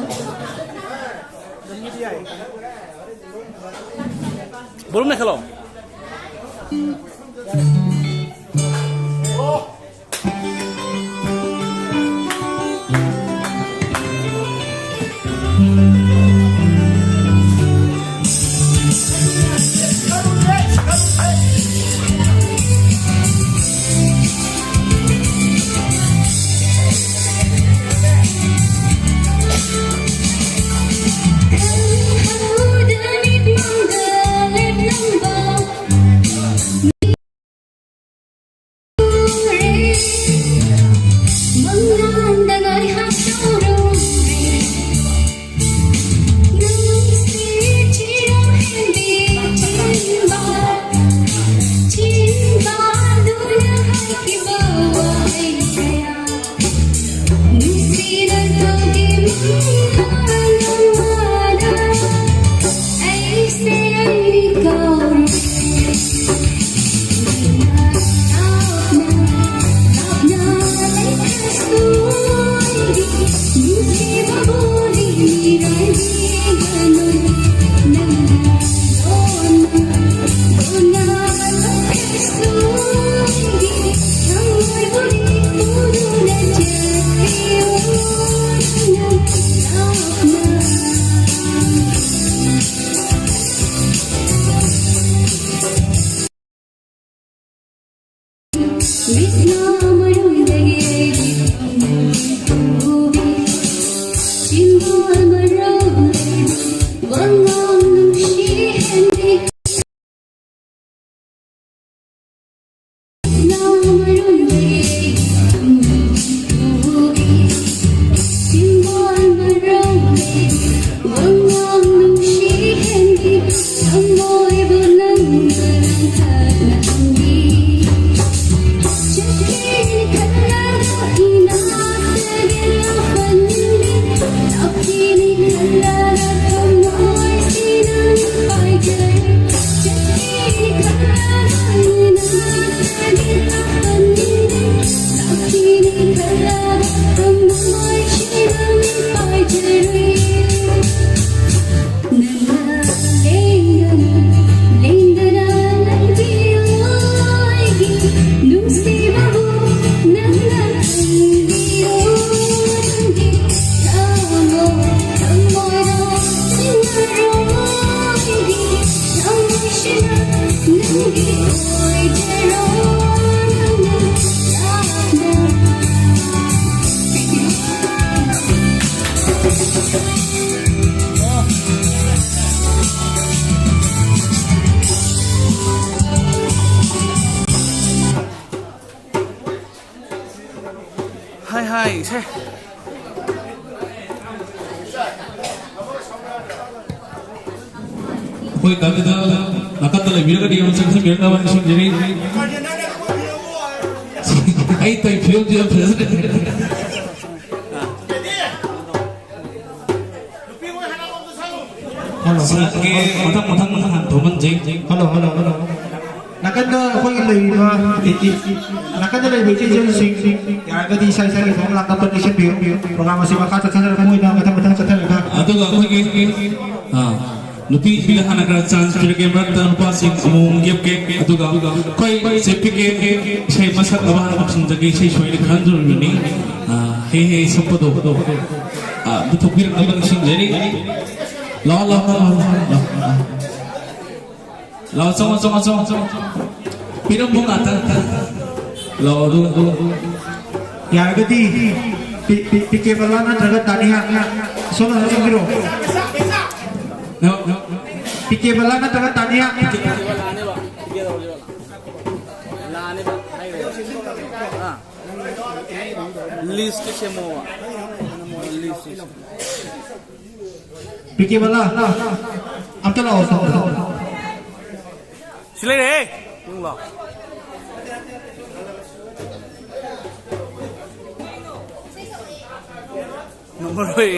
Volume ꯂꯩꯈꯠꯂꯣ꯫ ꯍꯥꯏ ꯍꯥꯏ ꯁꯦ꯫ ꯑꯩꯈꯣꯏ ꯀꯥꯟꯗꯨꯗ ꯅꯥꯀꯟꯗ ꯂꯩꯕꯤꯔꯒꯗꯤ ꯑꯃꯨꯛ ꯆꯪꯁꯤꯟꯕꯤꯔꯛꯅꯕ ꯅꯤꯡꯁꯤꯡꯖꯔꯤ꯫ ꯑꯩ ꯇꯧꯔꯤ ꯐꯤꯕꯝꯁꯤ ꯌꯥꯝ ꯐꯖꯗ꯭ꯔꯦ꯫ ꯍꯜꯂꯣ, ꯍꯜꯂꯣ, ꯁꯥꯔꯒꯤ ꯃꯊꯪ ꯃꯊꯪ ꯍꯥꯟꯅ ꯊꯣꯛꯍꯟꯖꯩ꯫ Hello, hello, hello. ꯅꯥꯀꯟꯗ ꯑꯩꯈꯣꯏꯒꯤ ꯂꯩꯔꯤꯕ, ꯏ-, ꯏ-, ꯅꯥꯀꯟꯗ ꯂꯩꯔꯤꯕ ꯏꯆꯦ ꯏꯆꯜꯁꯤꯡ ꯌꯥꯔꯒꯗꯤ ꯏꯁꯥ ꯏꯁꯥꯒꯤ ꯐꯝ ꯂꯥꯡꯗ ꯄ꯭ꯔꯦꯛꯇꯤꯁ ꯁꯦꯝꯕꯤꯌꯨ꯫ ꯄ꯭ꯔꯣꯒ꯭ꯔꯥꯝ ꯑꯁꯤ ꯃꯈꯥ ꯆꯠꯊꯅꯔꯛꯄ ꯑꯣꯏꯅ ꯃꯊꯪ ꯃꯊꯪ ꯆꯠꯊꯔꯒ ꯑꯗꯨꯒ ꯑꯩꯈꯣꯏꯒꯤ, ꯑꯥ, ꯅꯨꯄꯤꯁꯤꯡꯗ ꯍꯥꯟꯅ ꯈꯔ ꯆꯥꯟꯁ ꯄꯤꯔꯒꯦ, ꯃꯔꯛꯇ ꯅꯨꯄꯥꯁꯤꯡ ꯑꯃꯃꯝ ꯂꯦꯞꯀꯦ꯫ ꯑꯗꯨꯒ ꯑꯩꯈꯣꯏ ꯆꯦ ꯄꯤ ꯀꯦ ꯏꯁꯩ ꯃꯁꯛꯅꯕ ꯍꯥꯟꯅ ꯈꯨꯝꯁꯤꯟꯖꯒꯦ, ꯏꯁꯩ ꯁꯣꯏꯅ ꯈꯟꯖꯔꯤꯕꯅꯤ꯫ ꯑꯥ, ꯍꯦ ꯍꯦ ꯁꯛꯄꯗꯣ, ꯑꯥ, ꯑꯗꯨ ꯊꯣꯛꯄꯤꯔꯛꯅꯕ ꯅꯤꯡꯁꯤꯡꯖꯔꯤ꯫ ꯂꯥꯛꯑꯣ, ꯂꯥꯛꯑꯣ, ꯂꯥꯛꯑꯣ, ꯂꯥꯛꯑꯣ, ꯂꯥꯛꯑꯣ꯫ ꯂꯥꯛꯑꯣ, ꯆꯪꯉꯣ, ꯆꯪꯉꯣ, ꯆꯪꯉꯣ, ꯆꯪꯉꯣ꯫ ꯄꯤꯔꯝꯃꯨ ꯉꯥꯛꯇ꯫ ꯂꯥꯛꯑꯣ, ꯑꯗꯨ, ꯑꯗꯨ꯫ ꯌꯥꯔꯒꯗꯤ ꯄꯤ-, ꯄꯤ-, ꯄꯤ ꯀꯦ ꯕꯂꯥ ꯅꯠꯇ꯭ꯔꯒ ꯇꯥꯅꯤꯌꯥ꯫ ꯁꯣꯝꯅ ꯍꯥꯏꯕꯤꯔꯣ꯫ ꯅꯣ, ꯅꯣ꯫ ꯄꯤ ꯀꯦ ꯕꯂꯥ ꯅꯠꯇ꯭ꯔꯒ ꯇꯥꯅꯤꯌꯥ? P K ꯕꯂꯥꯅꯦꯕ, P K ꯕꯂꯥꯅꯦꯕ꯫ ꯂꯥꯛꯑꯅꯦꯕ, ꯍꯥꯏꯔꯦ꯫ ꯑꯥ꯫ ꯂꯤꯁꯇꯨ ꯁꯦꯝꯃꯣꯕ꯫ ꯂꯤꯁꯇꯨ ꯁꯦꯝꯃꯣ꯫ ꯄꯤ ꯀꯦ ꯕꯂꯥ, ꯑꯝꯇ ꯂꯥꯛꯑꯣ ꯁꯣꯝꯗ꯫ ꯁꯤ ꯂꯩꯔꯦꯍꯦ꯫ ꯅꯪ ꯂꯥꯛꯑꯣ꯫ ꯅꯝꯃꯔꯣꯏ꯫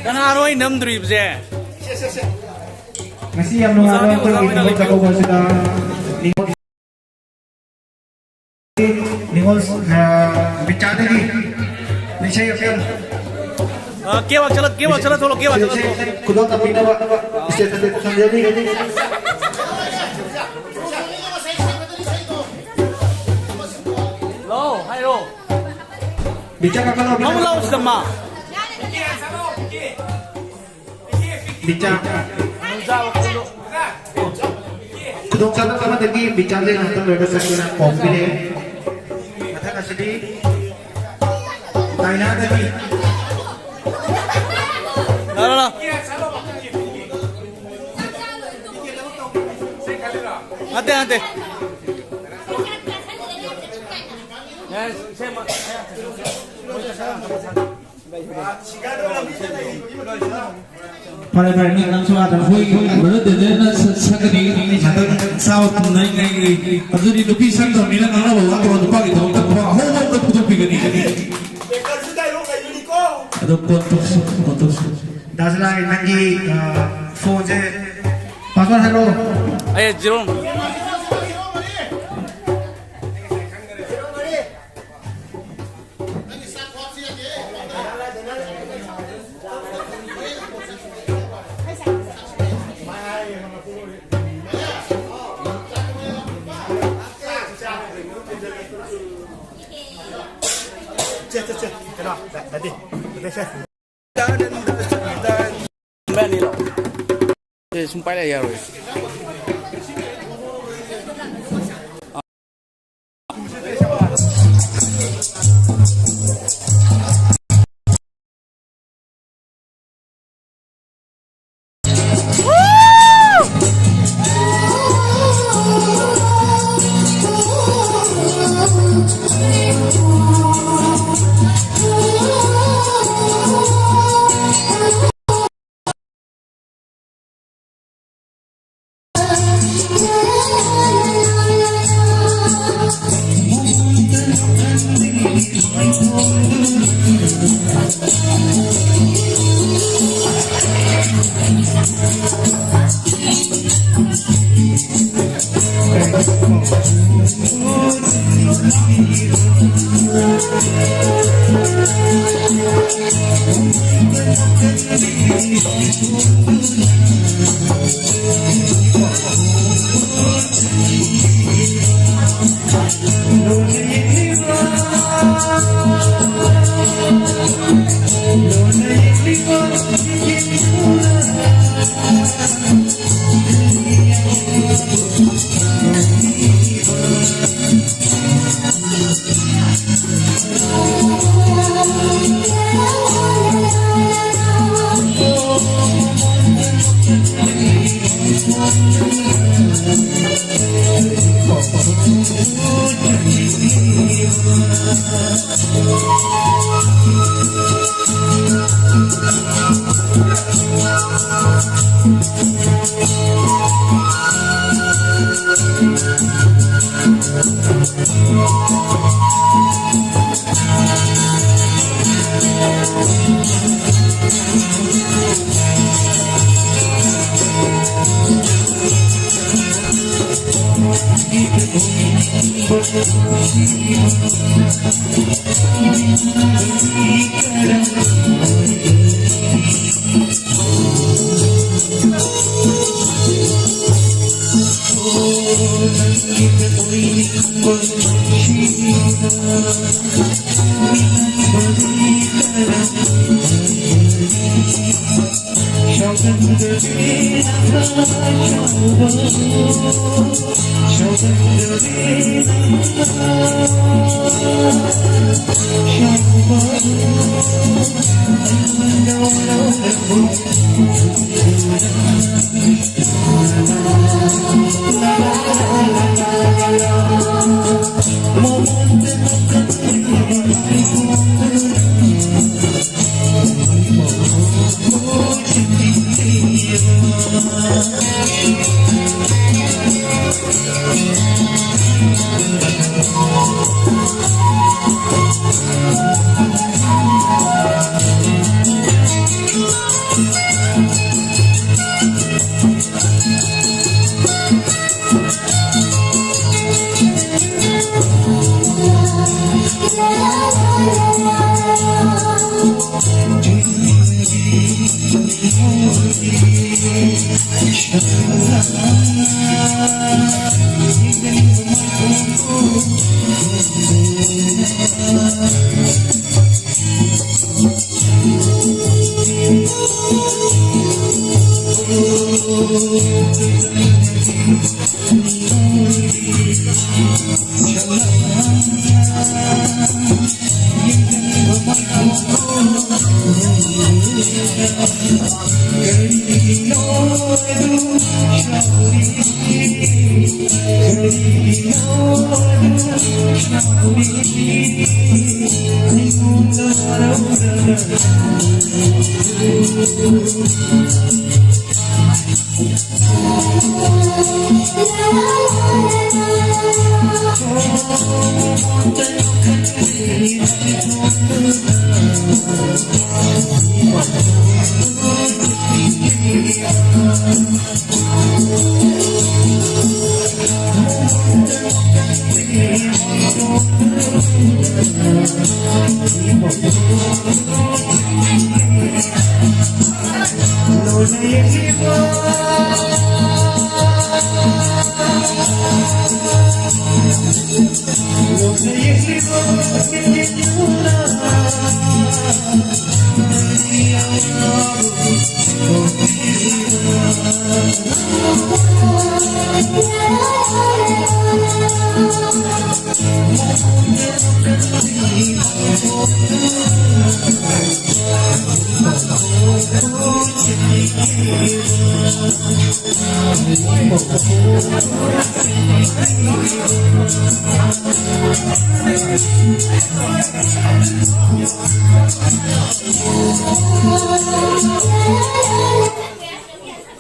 ꯀꯅꯥꯅꯣ ꯑꯩ ꯅꯝꯗꯣꯔꯤꯕꯁꯦ? ꯉꯁꯤ ꯌꯥꯝ ꯅꯨꯡꯉꯥꯏꯕ ꯑꯩꯈꯣꯏꯒꯤ ꯅꯤꯉꯣꯜ ꯆꯥꯛꯀꯧꯕ ꯑꯁꯤꯗ ꯅꯤꯉꯣꯜ, ꯅꯤꯉꯣꯜ, ꯑ, ꯕꯤꯆꯥꯗꯒꯤ ꯏꯁꯩ ꯑꯃ ꯑ, ꯀꯦꯕ ꯆꯠꯂ-, ꯀꯦꯕ ꯆꯠꯂ ꯊꯣꯛꯂꯣ, ꯀꯦꯕ ꯆꯠꯂ ꯊꯣꯛꯂꯣ꯫ ꯈꯨꯗꯣꯜ ꯇꯝꯕꯤꯅꯕ stage ꯑꯁꯤꯗ ꯄꯨꯁꯤꯟꯖꯔꯤ꯫ ꯂꯥꯛꯑꯣ, ꯍꯥꯏꯔꯣ꯫ ꯕꯤꯆꯥ ꯀꯥꯈꯠꯂꯣ, ꯕꯤꯆꯥ꯫ ꯃꯥꯃꯨ ꯂꯥꯛꯑꯣ ꯁꯤꯗ, ꯃꯥ꯫ ꯕꯤꯆꯥ꯫ ꯈꯨꯗꯣꯡꯆꯥꯗꯕ ꯑꯃꯗꯒꯤ ꯕꯤꯆꯥꯁꯦ ꯉꯥꯛꯇꯪ ꯂꯩꯔꯒ ꯆꯠꯀꯦꯅ ꯀꯧꯕꯤꯔꯦ꯫ ꯃꯊꯪ ꯑꯁꯤꯗꯤ ꯗꯥꯏꯅꯥꯗꯒꯤ꯫ ꯂꯥꯎ, ꯂꯥꯎ, ꯂꯥꯎ꯫ ꯅꯠꯇꯦ, ꯅꯠꯇꯦ꯫ ꯐꯔꯦ, ꯐꯔꯦ, ꯅꯪ, ꯅꯪꯁꯨ ꯑꯥꯗ ꯑꯩꯈꯣꯏ brother ꯗꯦꯅꯦꯜꯅ ꯁ-, ꯁꯛꯀꯅꯤ꯫ ꯉꯥꯛꯇꯪ ꯆꯥꯕ ꯇꯨꯝꯅ ꯉꯥꯏꯈ꯭ꯔꯤ꯫ ꯑꯗꯨꯗꯤ ꯅꯨꯄꯤ ꯁꯛꯇꯕꯅꯤꯅ ꯉꯥꯡꯅꯕ ꯋꯥꯠꯇꯕ ꯅꯨꯄꯥꯒꯤ ꯊꯕꯛꯇ ꯅꯨꯄꯥ ꯑꯍꯧꯕ ꯑꯝꯇ ꯄꯨꯊꯣꯛꯄꯤꯒꯅꯤ꯫ ꯑꯗꯣ ꯀꯣꯟ ꯇꯧꯁꯤ, ꯀꯣꯟ ꯇꯧꯁꯤ꯫ ꯗꯥꯁꯂꯥꯏ, ꯅꯪꯒꯤ, ꯑ, ꯐꯣꯟꯁꯦ password ꯍꯥꯏꯔꯛꯑꯣ꯫ ꯑꯩ zero꯫ ꯁꯦ, ꯁꯨꯝ ꯄꯥꯏꯔ ꯌꯥꯔꯣꯏ꯫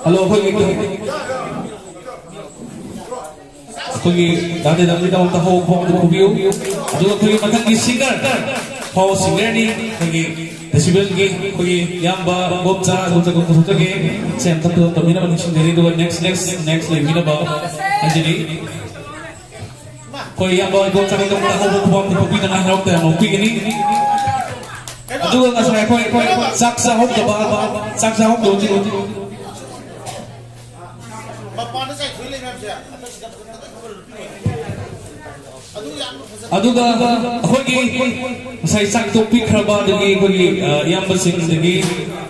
ꯍꯜꯂꯣ, ꯑꯩꯈꯣꯏꯒꯤ, ꯑꯩꯈꯣꯏꯒꯤ ꯗꯥ ꯗꯦꯗꯝꯒꯤꯗꯃꯛꯇ ꯍꯧ ꯈꯣꯡꯗ ꯄꯨꯕꯤꯌꯨ꯫ ꯑꯗꯨꯒ ꯑꯩꯈꯣꯏꯒꯤ ꯃꯊꯪꯒꯤ ꯁꯤꯡꯒꯔ, ꯐꯥꯎ ꯁꯤꯡꯒꯔꯅꯤ ꯑꯩꯈꯣꯏꯒꯤ ꯗꯦꯁꯤꯕꯦꯜꯒꯤ ꯑꯩꯈꯣꯏꯒꯤ ꯏꯌꯥꯝꯕ ꯒꯣꯞꯆꯥ, ꯒꯣꯞꯆꯥ, ꯒꯣꯞꯆꯥ ꯁꯣꯛꯆꯒꯦ꯫ ꯁꯦꯝ ꯊꯛꯄꯗ ꯇꯧꯕꯤꯅꯕ ꯅꯤꯡꯁꯤꯡꯖꯔꯤ꯫ ꯑꯗꯨꯒ ꯅꯦꯛꯁ, ꯅꯦꯛꯁ, ꯅꯦꯛꯁ ꯂꯩꯕꯤꯅꯕ ꯍꯥꯏꯖꯔꯤ꯫ ꯑꯩꯈꯣꯏ ꯏꯌꯥꯝꯕ ꯒꯣꯞꯆꯥꯒꯤꯗꯃꯛꯇ ꯍꯧꯕ ꯈꯨꯕꯥꯛ ꯄꯨꯊꯣꯛꯄꯤꯗꯅ ꯍꯔꯥꯎ ꯇꯌꯥꯝꯅ ꯑꯣꯛꯄꯤꯒꯅꯤ꯫ ꯑꯗꯨꯒ ꯉꯁꯥꯏ ꯑꯩꯈꯣꯏ, ꯑꯩꯈꯣꯏ ꯆꯥꯛ ꯆꯥꯍꯧꯗꯕ, ꯆꯥꯛ ꯆꯥꯍꯧꯗꯕ ꯑꯗꯨꯒ ꯑꯩꯈꯣꯏꯒꯤ ꯉꯁꯥꯏ ꯆꯥꯛ ꯇꯣꯛꯄꯤꯈ꯭ꯔꯕ ꯑꯗꯒꯤ ꯑꯩꯈꯣꯏꯒꯤ, ꯑ, ꯏꯌꯥꯝꯕꯁꯤꯡ ꯑꯗꯒꯤ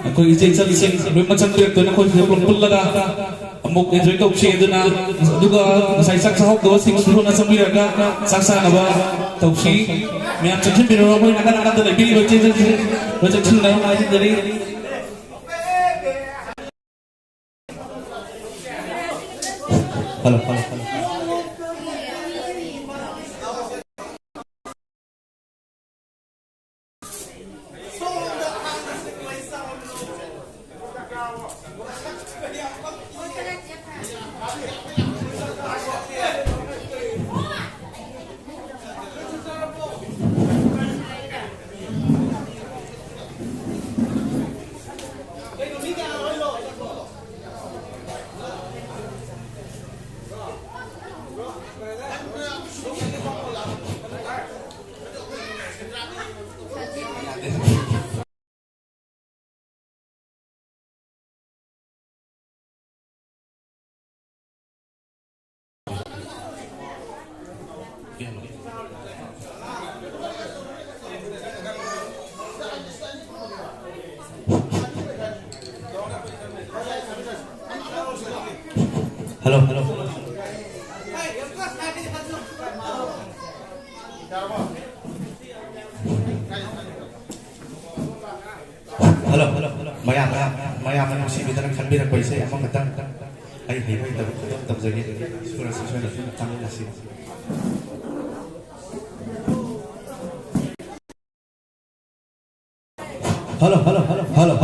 ꯑꯩꯈꯣꯏ ꯏꯆꯦ ꯏꯆꯜꯁꯤꯡ ꯂꯣꯏ ꯃꯆꯪ ꯄꯤꯔꯛꯇꯨꯅ ꯑꯩꯈꯣꯏ ꯁꯤꯗ ꯄꯨꯂꯞ ꯄꯨꯜꯂꯒ ꯑꯃꯨꯛ enjoy ꯇꯧꯁꯤ꯫ ꯑꯗꯨꯅ, ꯑꯗꯨꯒ ꯉꯁꯥꯏ ꯆꯥꯛ ꯆꯥꯍꯧꯗꯕꯁꯤꯡꯁꯨ ꯊꯨꯅ ꯆꯪꯕꯤꯔꯒ ꯆꯥꯛ ꯆꯥꯅꯕ ꯇꯧꯁꯤ꯫ ꯃꯌꯥꯝ ꯆꯪꯁꯤꯟꯕꯤꯔꯣ, ꯑꯩꯈꯣꯏ ꯅꯥꯀꯟ ꯅꯥꯀꯟꯗ ꯂꯩꯕꯤꯔꯤꯕ ꯏꯆꯦ ꯏꯆꯜꯁꯤꯡ ꯂꯣꯏ ꯆꯪꯁꯤꯟꯅꯕ ꯉꯥꯏꯖꯔꯤ꯫ Hello, hello, hello. Hello, hello. Hello, hello, hello. ꯃꯌꯥꯝꯅ, ꯃꯌꯥꯝꯅ ꯅꯨꯡꯁꯤꯕꯤꯗꯅ ꯈꯟꯕꯤꯔꯛꯄ ꯏꯁꯩ ꯑꯃꯈꯛꯇꯪ ꯑꯩ ꯍꯩꯕ ꯍꯩꯇꯕ ꯈꯛꯇꯪ ꯇꯝꯖꯒꯦ꯫ ꯁꯨꯔꯁꯨ ꯁꯣꯏꯅ ꯁꯨꯝ ꯇꯥꯃꯤꯟꯅꯁꯤ꯫ Hello, hello, hello.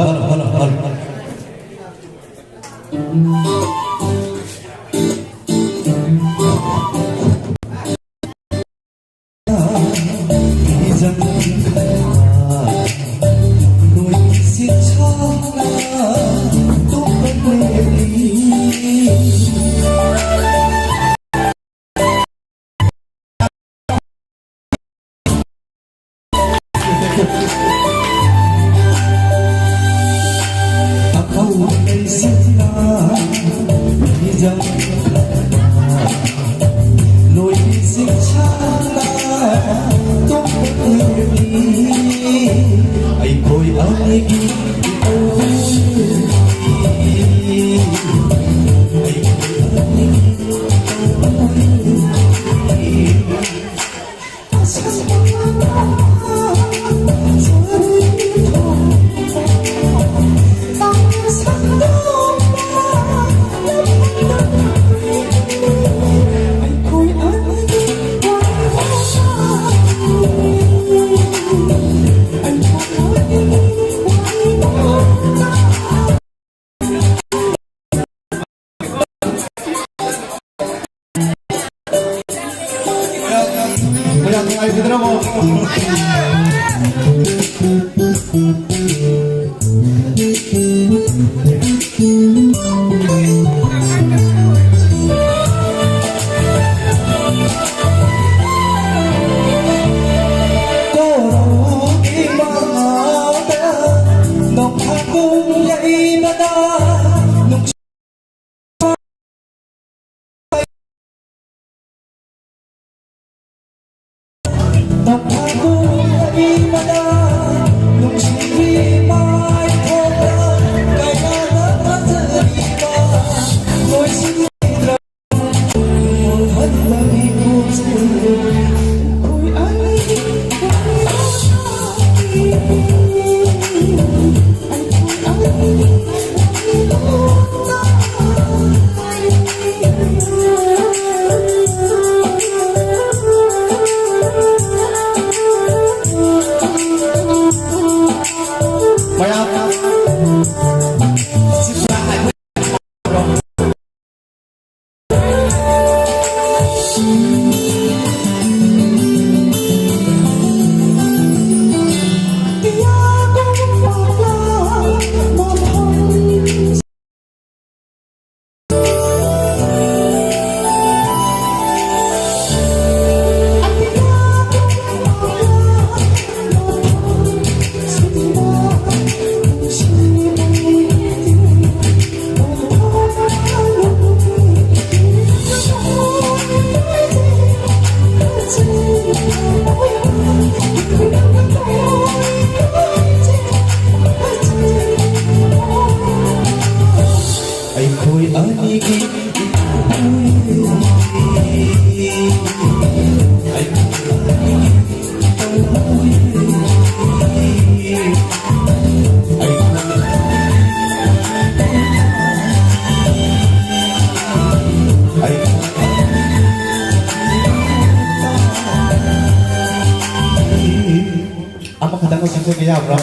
ꯌꯥꯕ꯭ꯔꯣ?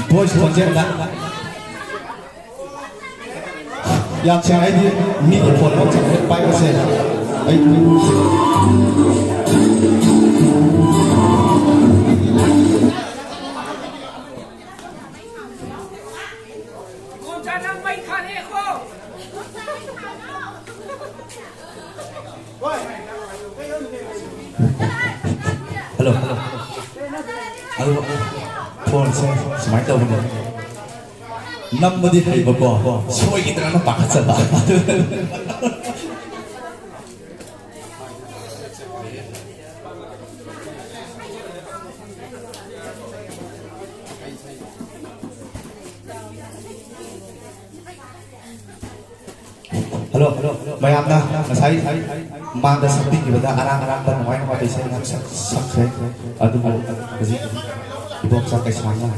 ꯚꯣꯏꯁ ꯈꯣꯟꯖꯦꯜꯗ꯫ ꯌꯥꯝ ꯁꯦꯡꯅ, ꯑꯩꯗꯤ ꯃꯤꯒꯤ ꯐꯣꯟ ꯑꯃ ꯆꯠꯄ ꯄꯥꯏꯕꯁꯦ ꯑꯩ ꯍꯜꯂꯣ, ꯍꯜꯂꯣ꯫ ꯑꯗꯨ ꯐꯣꯟꯁꯦ ꯁꯨꯃꯥꯏꯅ ꯇꯧꯕꯅꯦ꯫ ꯅꯝꯕꯗꯤ ꯍꯩꯕꯀꯣ, ꯁꯣꯏꯈꯤꯗ꯭ꯔꯅ ꯄꯥꯈꯠꯆꯕ꯫ Hello, hello. ꯃꯌꯥꯝꯅ ꯉꯁꯥꯏ ꯃꯥꯡꯗ ꯁꯛꯄꯤꯈꯤꯕꯗ ꯑꯔꯥꯡ ꯑꯔꯥꯡꯕ ꯅꯨꯡꯉꯥꯏ ꯅꯨꯡꯉꯥꯏꯕ ꯏꯁꯩ ꯃꯌꯥꯝ ꯁꯛ-, ꯁꯛꯈ꯭ꯔꯦ꯫ ꯑꯗꯨꯕꯨ ꯍꯧꯖꯤꯛ ꯏꯕꯣꯝꯆꯥ ꯀꯩꯁꯥꯝꯅ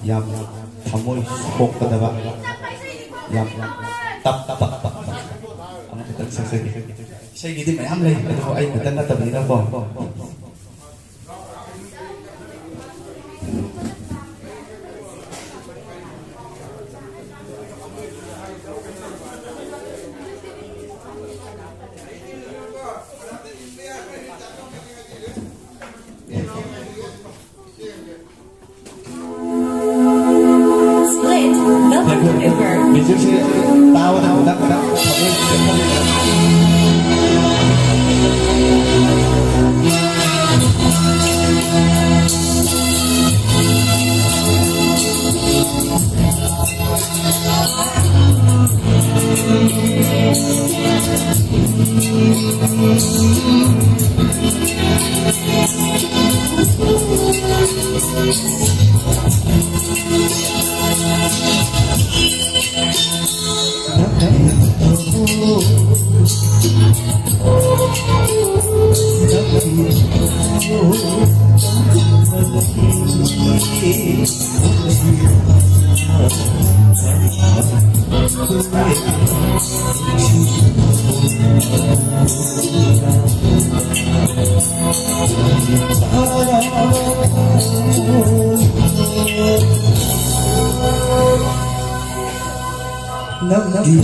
ꯌꯥꯝꯅ ꯊꯃꯣꯏ ꯁꯣꯛꯀꯗꯕ, ꯌꯥꯝ ꯇꯞꯄ ꯑꯃꯈꯛꯇꯪ ꯁꯛꯆꯒꯦ꯫ ꯏꯁꯩꯒꯤꯗꯤ ꯃꯌꯥꯝ ꯂꯩ, ꯑꯗꯨꯕꯨ ꯑꯩ ꯈꯛꯇ ꯅꯠꯇꯕꯅꯤꯅꯀꯣ꯫ Split the maneuver. ꯃ꯭ꯌꯨꯖꯤꯛꯁꯦ ꯇꯥꯕꯗ ꯈꯤꯇꯪ ꯈꯤꯇꯪ ꯊꯃꯣꯏ ꯄꯦꯟꯊꯕꯤꯗ꯫ ꯅꯪꯒꯤ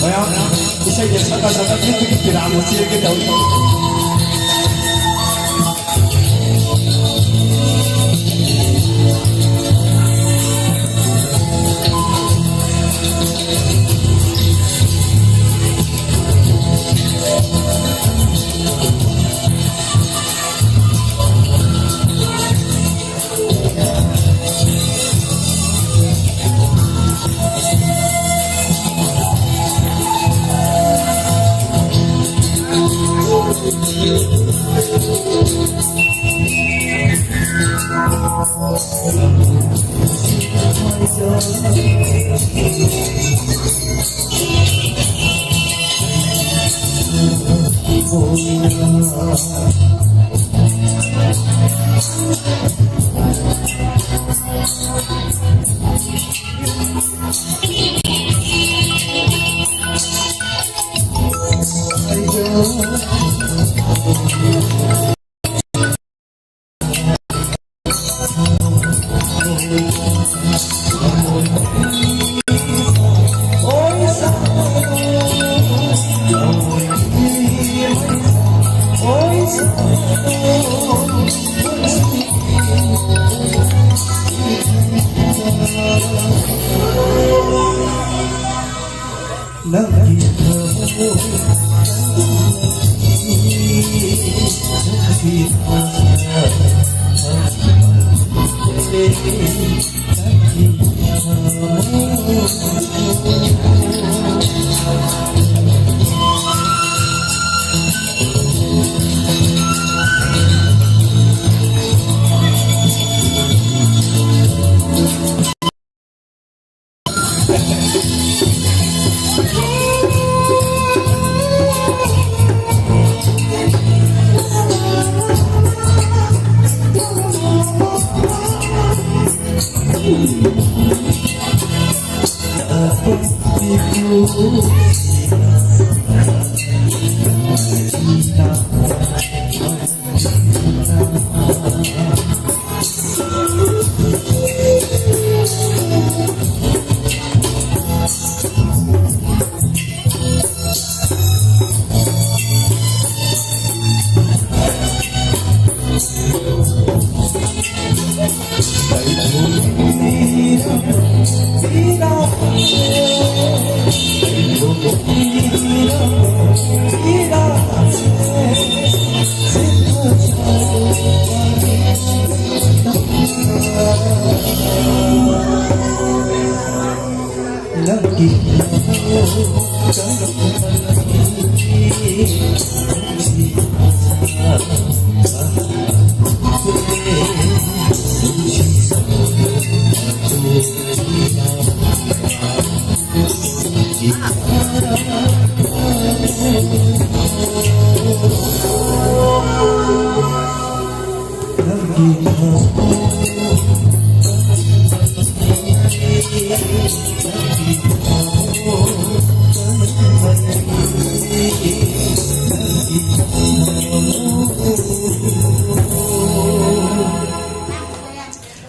ꯃꯌꯥꯝ ꯏꯁꯩꯁꯦ ꯁꯛꯀ ꯁꯛꯀ ꯃꯤꯠꯇꯒꯤ ꯄꯤꯔꯥꯡꯕ ꯆꯦꯟꯒꯦ ꯇꯧꯏ꯫ ꯅꯪꯒꯤ ꯊꯃꯣꯏ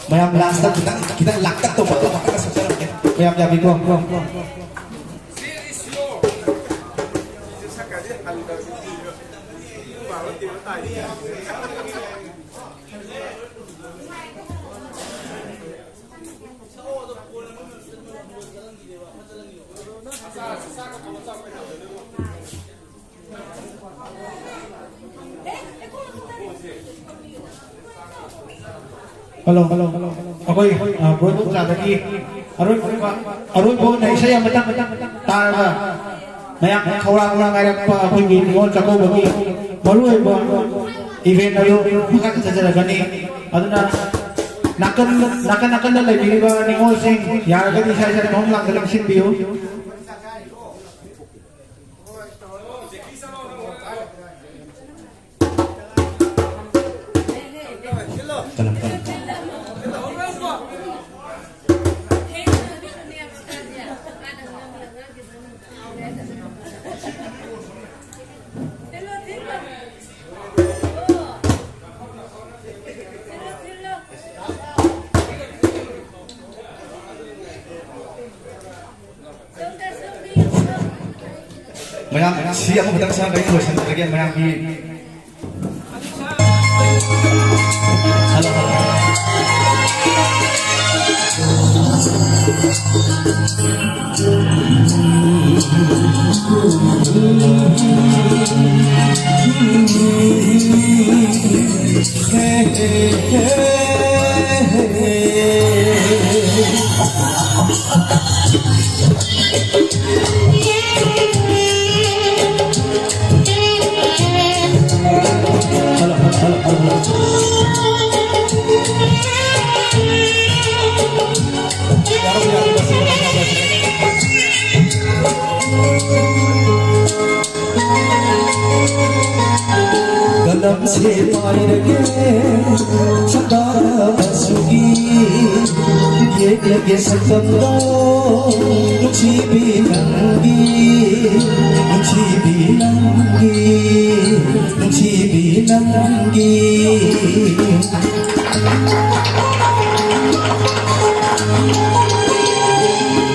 ꯃꯌꯥꯝ ꯂꯥꯁꯇ ꯈꯤꯇꯪ, ꯈꯤꯇꯪ ꯂꯥꯛꯇꯛ ꯇꯧꯕ ꯑꯃꯈꯛꯇ ꯁꯛꯆꯔꯝꯒꯦ꯫ ꯃꯌꯥꯝ ꯌꯥꯕꯤꯀꯣ? Hello, hello, hello. ꯑꯩꯈꯣꯏ, ꯑ, ꯕ꯭ꯔꯣꯟ ꯕꯣꯛꯆꯥꯗꯒꯤ ꯑꯔꯣꯏꯕ, ꯑꯔꯣꯏꯕ ꯑꯣꯏꯅ ꯏꯁꯩ ꯑꯃꯇꯪ ꯇꯥꯔꯒ ꯃꯌꯥꯝ ꯈꯧꯔꯥꯡꯅ ꯉꯥꯏꯔꯛꯄ ꯑꯩꯈꯣꯏꯒꯤ ꯅꯤꯉꯣꯜ ꯆꯥꯛꯀꯧꯕꯒꯤ ꯃꯔꯨꯑꯣꯏꯕ event ꯑꯗꯨ ꯃꯈꯥ ꯆꯠꯊꯖꯔꯛꯀꯅꯤ꯫ ꯑꯗꯨꯅ ꯅꯥꯀꯟ, ꯅꯥꯀꯟ ꯅꯥꯀꯟꯗ ꯂꯩꯕꯤꯔꯤꯕ ꯅꯤꯉꯣꯜꯁꯤꯡ ꯌꯥꯔꯒꯗꯤ ꯏꯁꯥ ꯏꯁꯥꯒꯤ ꯐꯝꯐꯝ ꯂꯥꯡꯗ ꯂꯦꯡꯁꯤꯟꯕꯤꯌꯨ꯫ ꯀꯅꯥ, ꯀꯅꯥ? ꯃꯌꯥꯝ ꯁꯤ ꯑꯃꯈꯛꯇꯪ ꯁꯛꯑꯒ ꯑꯩ ꯂꯣꯏꯁꯤꯟꯖꯔꯒꯦ꯫ ꯃꯌꯥꯝꯒꯤ ꯀꯂꯝꯁꯦ ꯄꯥꯏꯔꯒꯦ, ꯁꯛꯇꯥꯛ ꯑꯃꯁꯨꯒꯤ ꯌꯦꯛꯂꯒꯦ ꯁꯛꯇꯝꯗꯣ, ꯅꯨꯡꯁꯤꯕꯤ ꯅꯪꯒꯤ, ꯅꯨꯡꯁꯤꯕꯤ ꯅꯪꯒꯤ, ꯅꯨꯡꯁꯤꯕꯤ ꯅꯪꯒꯤ꯫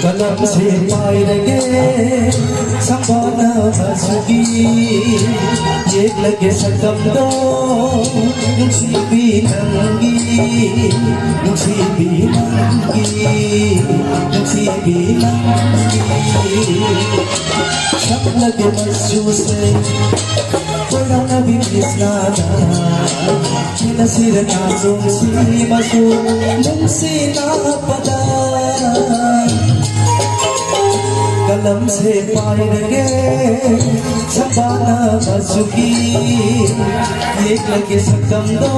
ꯀꯂꯝꯁꯦ ꯄꯥꯏꯔꯒꯦ, ꯁꯪꯕꯥꯟ ꯑꯃꯁꯨꯒꯤ ꯌꯦꯛꯂꯒꯦ ꯁꯛꯇꯝꯗꯣ, ꯅꯨꯡꯁꯤꯕꯤ ꯅꯪꯒꯤ, ꯅꯨꯡꯁꯤꯕꯤ ꯅꯪꯒꯤ, ꯅꯨꯡꯁꯤꯕꯤ ꯅꯪꯒꯤ꯫ ꯁꯛꯂꯒꯦ ꯃꯆꯨꯁꯦ, ꯀꯣꯏꯔꯥꯡꯅꯕꯤ ꯀ꯭ꯔꯤꯁꯅꯥꯅ, ꯁꯤꯅ ꯁꯤꯔ ꯅꯥꯆꯣꯡꯁꯤ ꯃꯆꯨ ꯅꯨꯡꯁꯤꯅꯕꯗ꯫ ꯀꯂꯝꯁꯦ ꯄꯥꯏꯔꯒꯦ, ꯁꯪꯕꯥꯟ ꯑꯃꯁꯨꯒꯤ ꯌꯦꯛꯂꯒꯦ ꯁꯛꯇꯝꯗꯣ,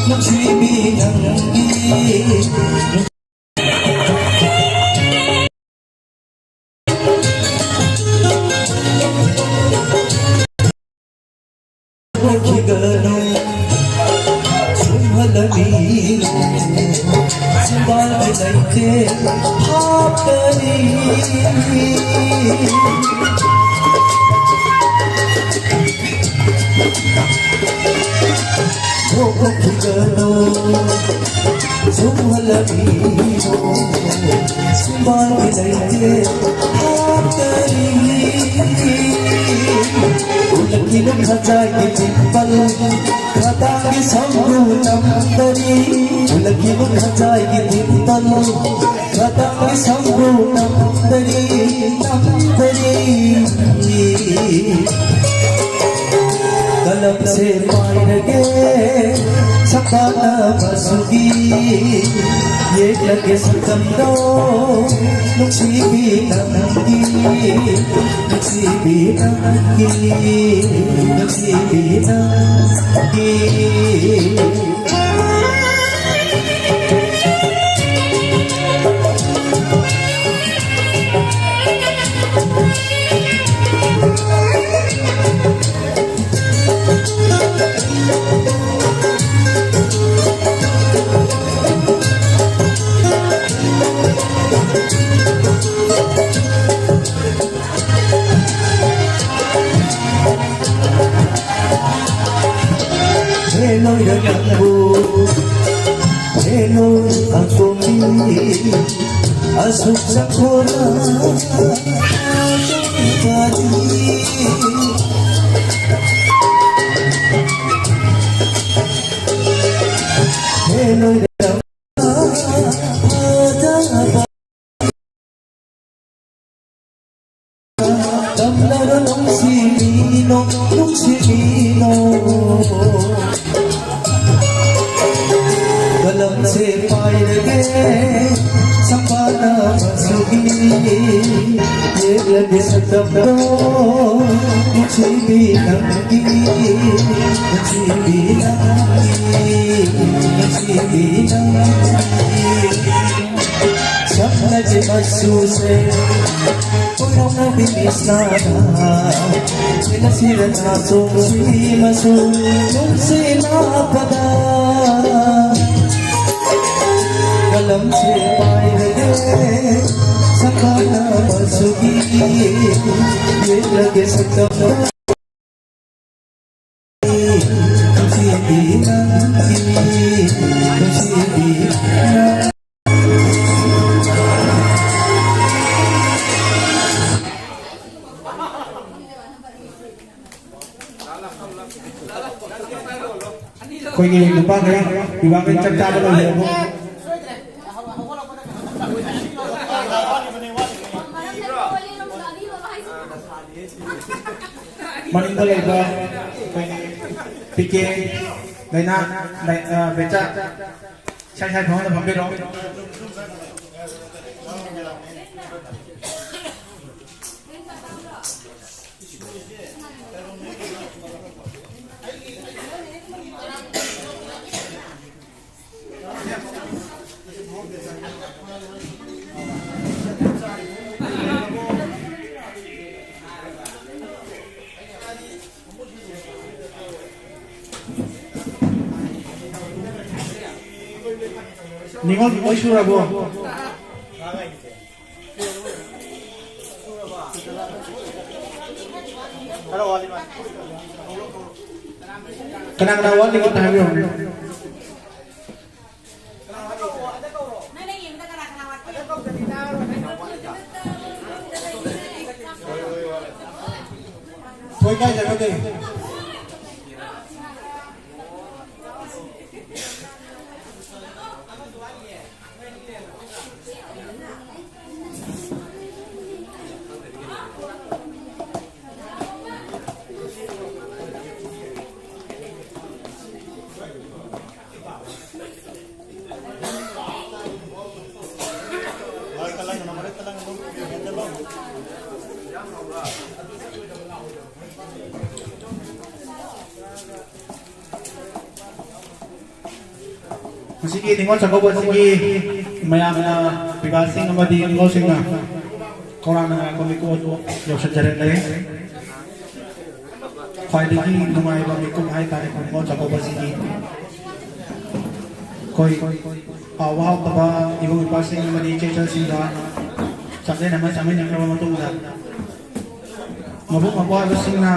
ꯅꯨꯡꯁꯤꯕꯤ ꯅꯪꯒꯤ꯫ ꯈꯤꯒꯅꯨ, ꯁꯨꯝꯍꯜꯂꯅꯤ, ꯁꯨꯝꯕꯥꯜꯒꯤ ꯂꯩꯇꯦ ꯍꯥꯞꯀꯅꯤ꯫ ꯅꯣꯛꯈꯤꯒꯅꯨ, ꯁꯨꯝꯍꯜꯂꯅꯤ, ꯁꯨꯝꯕꯥꯜꯒꯤ ꯂꯩꯇꯦ ꯍꯥꯞꯀꯅꯤ꯫ ꯎꯠꯂꯛꯈꯤꯅꯨ ꯈꯖꯥꯏꯒꯤ ꯄꯤꯝꯄꯜ, ꯈꯗꯥꯡꯒꯤ ꯁꯝꯕ꯭ꯔꯨ ꯅꯝꯗꯔꯤ꯫ ꯎꯠꯂꯛꯈꯤꯅꯨ ꯈꯖꯥꯏꯒꯤ ꯄꯤꯝꯄꯜ, ꯈꯗꯥꯡꯒꯤ ꯁꯝꯕ꯭ꯔꯨ ꯅꯝꯗꯔꯤ, ꯅꯝꯗꯔꯤ꯫ ꯀꯂꯝꯁꯦ ꯄꯥꯏꯔꯒꯦ, ꯁꯛꯇꯥꯛꯅꯕꯁꯨꯒꯤ ꯌꯦꯛꯂꯒꯦ ꯁꯛꯇꯝꯗꯣ, ꯅꯨꯡꯁꯤꯕꯤ ꯅꯪꯒꯤ, ꯅꯨꯡꯁꯤꯕꯤ ꯅꯪꯒꯤ, ꯅꯨꯡꯁꯤꯕꯤ ꯅꯪꯒꯤ꯫ ꯍꯦ ꯅꯣꯏꯔ ꯅꯪꯕꯨ, ꯍꯦ ꯅꯣꯏ ꯑꯇꯣꯝꯕꯤ, ꯑꯁꯨꯛ ꯆꯪꯈꯣꯜꯂ ꯆꯪꯕꯗꯤ꯫ ꯍꯦ ꯅꯣꯏꯔ ꯐꯖꯕ ꯇꯝꯂꯔꯣ ꯅꯨꯡꯁꯤꯕꯤꯅꯣ, ꯅꯨꯡꯁꯤꯕꯤꯅꯣ꯫ ꯀꯂꯝꯁꯦ ꯄꯥꯏꯔꯒꯦ, ꯁꯝꯄꯥꯅ ꯃꯆꯨꯒꯤ ꯌꯦꯛꯂꯒꯦ ꯁꯛꯇꯝꯗꯣ, ꯅꯨꯡꯁꯤꯕꯤ ꯅꯪꯒꯤ, ꯅꯨꯡꯁꯤꯕꯤ ꯅꯪꯒꯤ, ꯅꯨꯡꯁꯤꯕꯤ ꯅꯪꯒꯤ꯫ ꯁꯝꯅꯒꯤ ꯃꯆꯨꯁꯦ ꯄꯨꯝꯅꯃꯛ ꯕꯤꯁꯅꯥꯅ ꯁꯤꯅ ꯁꯤꯔ ꯅꯥꯆꯣꯡꯁꯤ ꯃꯆꯨ ꯅꯨꯡꯁꯤꯅꯕꯗ ꯀꯂꯝꯁꯦ ꯄꯥꯏꯔꯒꯦ ꯁꯝꯕꯥꯅ ꯃꯆꯨꯒꯤ ꯌꯦꯛꯂꯒꯦ ꯁꯛꯇꯝ꯫ ꯅꯨꯄꯥꯈꯩ ꯄꯤꯕꯥꯈꯩ ꯆꯥꯛ ꯆꯥꯕ ꯂꯣꯏꯔꯦ꯫ ꯃꯅꯤꯡꯗ ꯂꯩꯕ ꯑꯩꯈꯣꯏꯒꯤ ꯄꯤ ꯀꯦ, ꯂꯩꯅꯥ, ꯂꯩ-, ꯑ, ꯕꯦꯆꯥ, ꯏꯁꯥ ꯏꯁꯥꯒꯤ ꯐꯝꯐꯝꯗ ꯐꯝꯕꯤꯔꯣ꯫ ꯅꯤꯉꯣꯜ ꯂꯣꯏ ꯁꯨꯔꯕꯣ? ꯀꯅꯥ ꯀꯅꯥ ꯋꯥꯠꯂꯤ ꯈꯤꯇ ꯍꯥꯏꯕꯤꯔꯝꯃꯨ꯫ ꯊꯣꯏ ꯀꯥꯏ ꯆꯠꯈ꯭ꯔꯒꯦ? ꯉꯁꯤꯒꯤ ꯅꯤꯉꯣꯜ ꯆꯥꯛꯀꯧꯕ ꯑꯁꯤꯒꯤ ꯃꯌꯥꯝꯅ, ꯄꯤꯕꯥꯁꯤꯡ ꯑꯃꯗꯤ ꯅꯤꯉꯣꯜꯁꯤꯡꯅ ꯈꯧꯔꯥꯡꯅ ꯉꯥꯏꯔꯛꯄ ꯃꯤꯀꯨꯞ ꯑꯗꯨ ꯌꯧꯁꯤꯟꯖꯔꯛꯂꯦ꯫ ꯈ꯭ꯋꯥꯏꯗꯒꯤ ꯅꯨꯡꯉꯥꯏꯕ ꯃꯤꯀꯨꯞ ꯍꯥꯏꯇꯥꯔꯦ ꯅꯤꯉꯣꯜ ꯆꯥꯛꯀꯧꯕꯁꯤꯒꯤ꯫ ꯑꯩꯈꯣꯏ ꯍꯥꯎꯕ ꯍꯥꯎꯇꯕ ꯏꯕꯨꯡ ꯏꯄ꯭ꯋꯥꯁꯤꯡ ꯑꯃꯗꯤ ꯏꯆꯦ ꯏꯆꯜꯁꯤꯡꯒ ꯆꯥꯛꯂꯦꯟ ꯑꯃ ꯆꯥꯃꯤꯟꯅꯈ꯭ꯔꯕ ꯃꯇꯨꯡꯗ, ꯃꯕꯨꯡ ꯃꯧꯄ꯭ꯋꯥꯁꯤꯡꯅ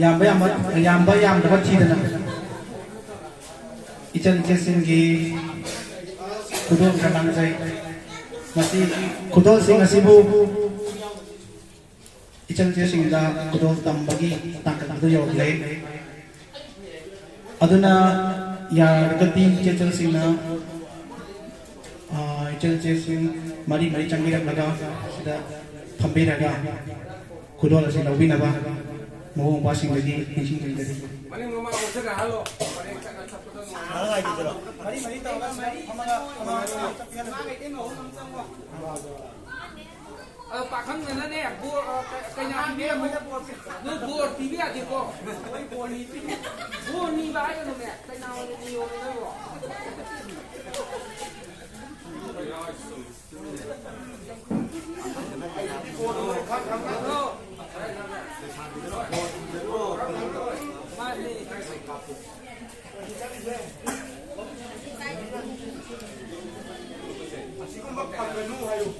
ꯌꯥꯝꯕ ꯌꯥꯝꯕ, ꯌꯥꯝꯕ ꯌꯥꯝꯗꯕ ꯊꯤꯗꯅ ꯏꯆꯟ ꯏꯆꯦꯁꯤꯡꯒꯤ ꯈꯨꯗꯣꯜ ꯈꯔ ꯂꯥꯡꯖꯩ꯫ ꯃꯁꯤ ꯈꯨꯗꯣꯜꯁꯤꯡ ꯑꯁꯤꯕꯨ ꯏꯆꯟ ꯏꯆꯦꯁꯤꯡꯗ ꯈꯨꯗꯣꯜ ꯇꯝꯕꯒꯤ ꯇꯥꯡꯀꯛ ꯑꯗꯨ ꯌꯧꯔꯛꯂꯦ꯫ ꯑꯗꯨꯅ ꯌꯥꯔꯒꯗꯤ ꯏꯆꯦꯜꯁꯤꯡꯅ, ꯑ, ꯏꯆꯦꯜꯁꯤꯡ ꯃꯔꯤ ꯃꯔꯤ ꯆꯪꯕꯤꯔꯛꯂꯒ ꯁꯤꯗ ꯐꯝꯕꯤꯔꯒ ꯈꯨꯗꯣꯜ ꯑꯁꯤ ꯂꯧꯕꯤꯅꯕ ꯃꯕꯨꯡ ꯃꯧꯄ꯭ꯋꯥꯁꯤꯡꯗꯒꯤ ꯅꯤꯡꯁꯤꯡꯖꯔꯤ꯫ ꯑ, ꯄꯥꯈꯪꯗꯅꯅꯦ, ꯕꯣꯔ, ꯑ, ꯀ-, ꯀꯩꯅꯥ ꯄꯤꯕꯤ ꯑꯃꯨꯛ, ꯅꯣꯏ ꯕꯣꯔ ꯄꯤꯕ ꯌꯥꯗꯦꯀꯣ꯫ ꯕꯣꯔ ꯅꯤꯕ ꯍꯥꯏꯒꯅꯨꯅꯦ, ꯀꯩꯅꯥ ꯑꯣꯏꯅ ꯅꯤꯌꯣꯅꯦ ꯅꯣꯏꯕꯣ꯫ ꯃꯥꯅꯦ꯫ ꯑꯁꯤꯒꯨꯝꯕ ꯐꯪꯒꯅꯨ ꯍꯥꯏꯌꯨ꯫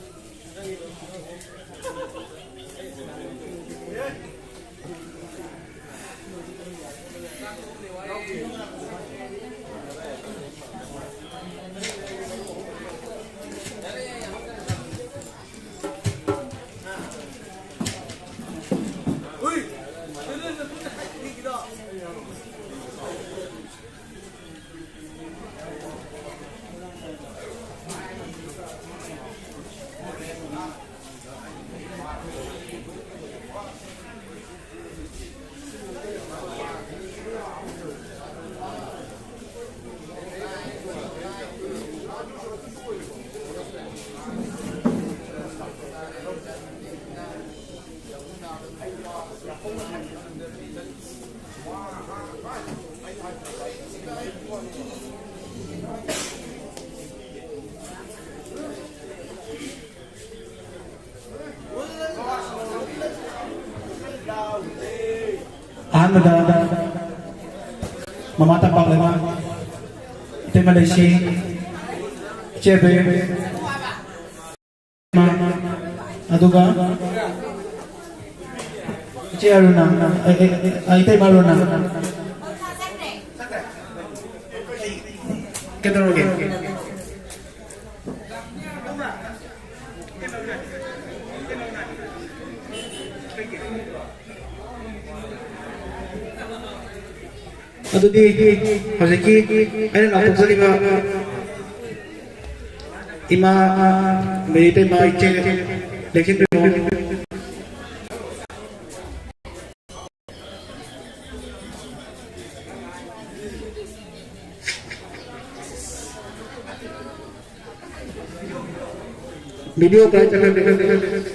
ꯑꯍꯥꯟꯕꯗ ꯃꯃꯥ ꯇꯝꯄꯥꯛ ꯂꯩꯃ, ꯏꯇꯩꯃ ꯂꯩꯁꯤ, ꯏꯆꯦ ꯕꯦꯝ, ꯑꯗꯨꯒ ꯏꯆꯦ ꯑꯔꯨꯅꯥ, ꯑ, ꯑ, ꯑ, ꯏꯇꯩꯃ ꯑꯔꯨꯅꯥ꯫ ꯀꯩꯗꯧꯔꯒꯦ? ꯑꯗꯨꯗꯤ ꯍꯧꯖꯤꯛꯀꯤ ꯑꯩꯅ ꯂꯥꯎꯊꯣꯛꯆꯔꯤꯕ ꯏꯃꯥ ꯃꯦꯔꯤ ꯏꯇꯩꯃ, ꯏꯆꯦ ꯂꯦꯡꯁꯤꯟꯕꯤꯔꯣ꯫ ꯚꯤꯗꯤꯑꯣ ꯀꯥꯏ ꯆꯠꯈ꯭ꯔꯒꯦ?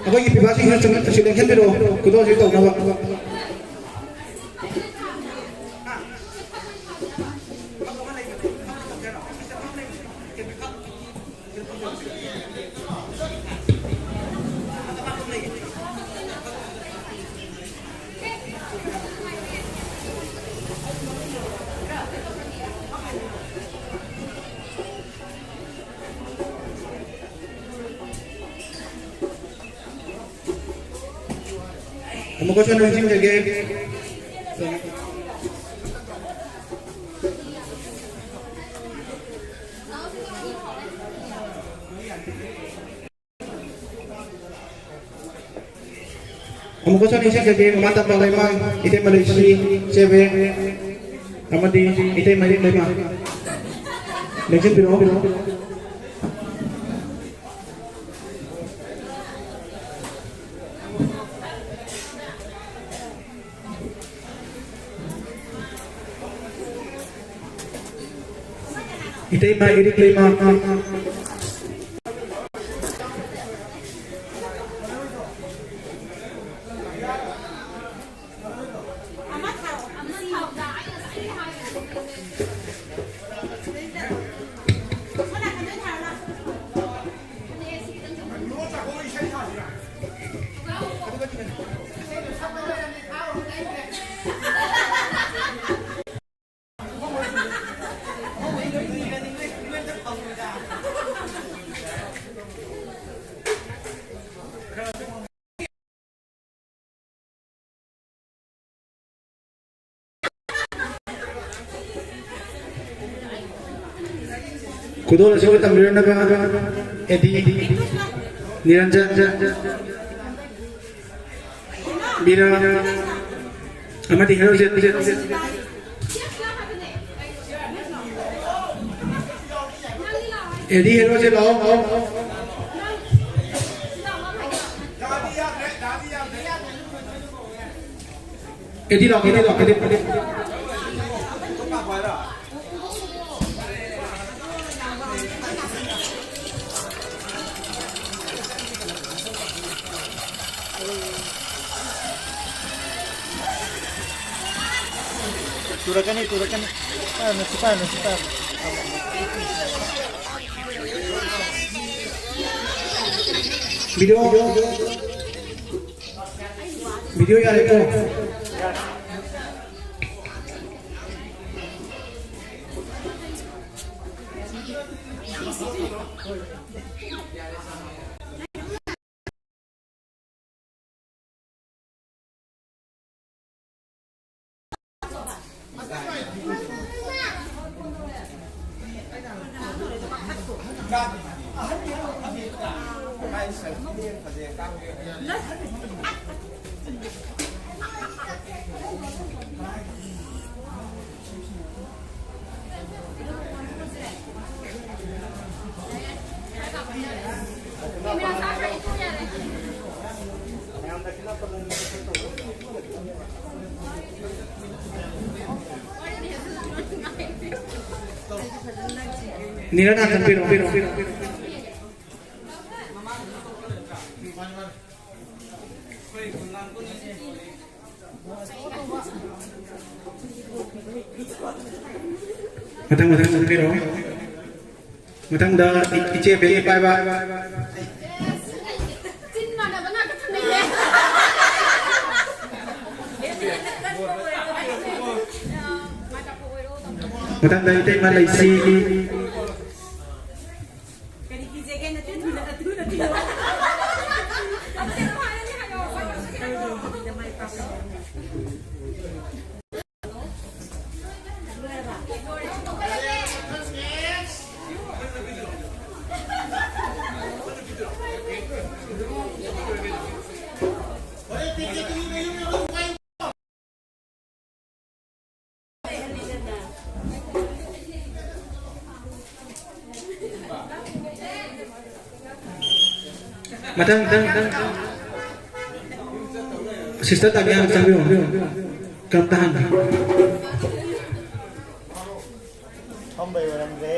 ꯑꯩꯈꯣꯏꯒꯤ ꯄꯤꯕꯥꯁꯤꯡꯁꯨ ꯆꯪ-, ꯆꯪꯁꯤꯜꯂꯦ, ꯈꯟꯕꯤꯔꯛꯑꯣ, ꯈꯨꯗꯣꯜꯁꯤ ꯇꯧꯅꯕ꯫ ꯑꯃꯨꯛꯀꯁꯨ ꯅꯤꯡꯁꯤꯡꯖꯒꯦ꯫ ꯑꯃꯨꯛꯀꯁꯨ ꯅꯤꯡꯁꯤꯡꯖꯒꯦ, ꯃꯃꯥ ꯇꯝꯐꯥ ꯂꯩꯃ, ꯏꯇꯩꯃ ꯂꯩꯁ꯭ꯔꯤ ꯆꯦꯕꯦ, ꯑꯃꯗꯤ ꯏꯇꯩꯃ ꯏꯔꯤꯛ ꯂꯩꯃ꯫ ꯂꯦꯡꯁꯤꯟꯕꯤꯔꯛꯑꯣ꯫ ꯏꯇꯩꯃ ꯏꯔꯤꯛ ꯂꯩꯃ꯫ ꯈꯨꯗꯣꯜ ꯑꯁꯤ ꯇꯝꯕꯤꯔꯝꯅꯕ ꯑꯦꯗꯤ, ꯅꯤꯔꯟꯖꯟ, ꯃꯤꯔꯥ ꯑꯃꯗꯤ ꯍꯦꯔꯣꯖꯤꯠ꯫ ꯑꯦꯗꯤ, ꯍꯦꯔꯣꯖꯤꯠ ꯂꯥꯛꯑꯣ꯫ ꯑꯦꯗꯤ ꯂꯥꯛꯑꯣ, ꯑꯦꯗꯤ ꯂꯥꯛꯑꯣ, ꯑꯦꯗꯤ꯫ ꯇꯨꯔꯛꯀꯅꯤ, ꯇꯨꯔꯛꯀꯅꯤ꯫ ꯄꯥꯏꯔꯨꯅꯨ, ꯁꯤ ꯄꯥꯏꯔꯨꯅꯨ, ꯁꯤ ꯄꯥꯏꯔꯨꯅꯨ꯫ ꯚꯤꯗꯤꯑꯣ, ꯚꯤꯗꯤꯑꯣ ꯌꯥꯔꯦꯀꯣ? ꯅꯤꯔꯟ ꯍꯥꯟꯅ ꯄꯤꯔꯣ, ꯄꯤꯔꯣ, ꯄꯤꯔꯣ꯫ ꯃꯊꯪ, ꯃꯊꯪ ꯆꯠꯄꯤꯔꯣ꯫ ꯃꯊꯪꯗ ꯏ-, ꯏꯆꯦ ꯕꯦꯒꯤ ꯄꯥꯏꯕ꯫ ꯃꯊꯪꯗ ꯏꯇꯩꯃ ꯂꯩꯁꯤ꯫ ꯀꯔꯤ ꯀꯤꯖꯒꯦ? ꯅꯆꯤꯟ ꯊꯨꯅ, ꯊꯨꯅ ꯊꯤꯌꯣ꯫ ꯃꯊꯪ, ꯃꯊꯪ, ꯃꯊꯪ꯫ Sister ꯇꯥꯅꯤꯌꯥ, ꯆꯪꯕꯤꯌꯣ꯫ ꯀꯔꯝꯇ ꯍꯥꯟꯅ꯫ ꯐꯝꯕꯩ ꯑꯣꯏꯔꯝꯗ꯭ꯔꯦ꯫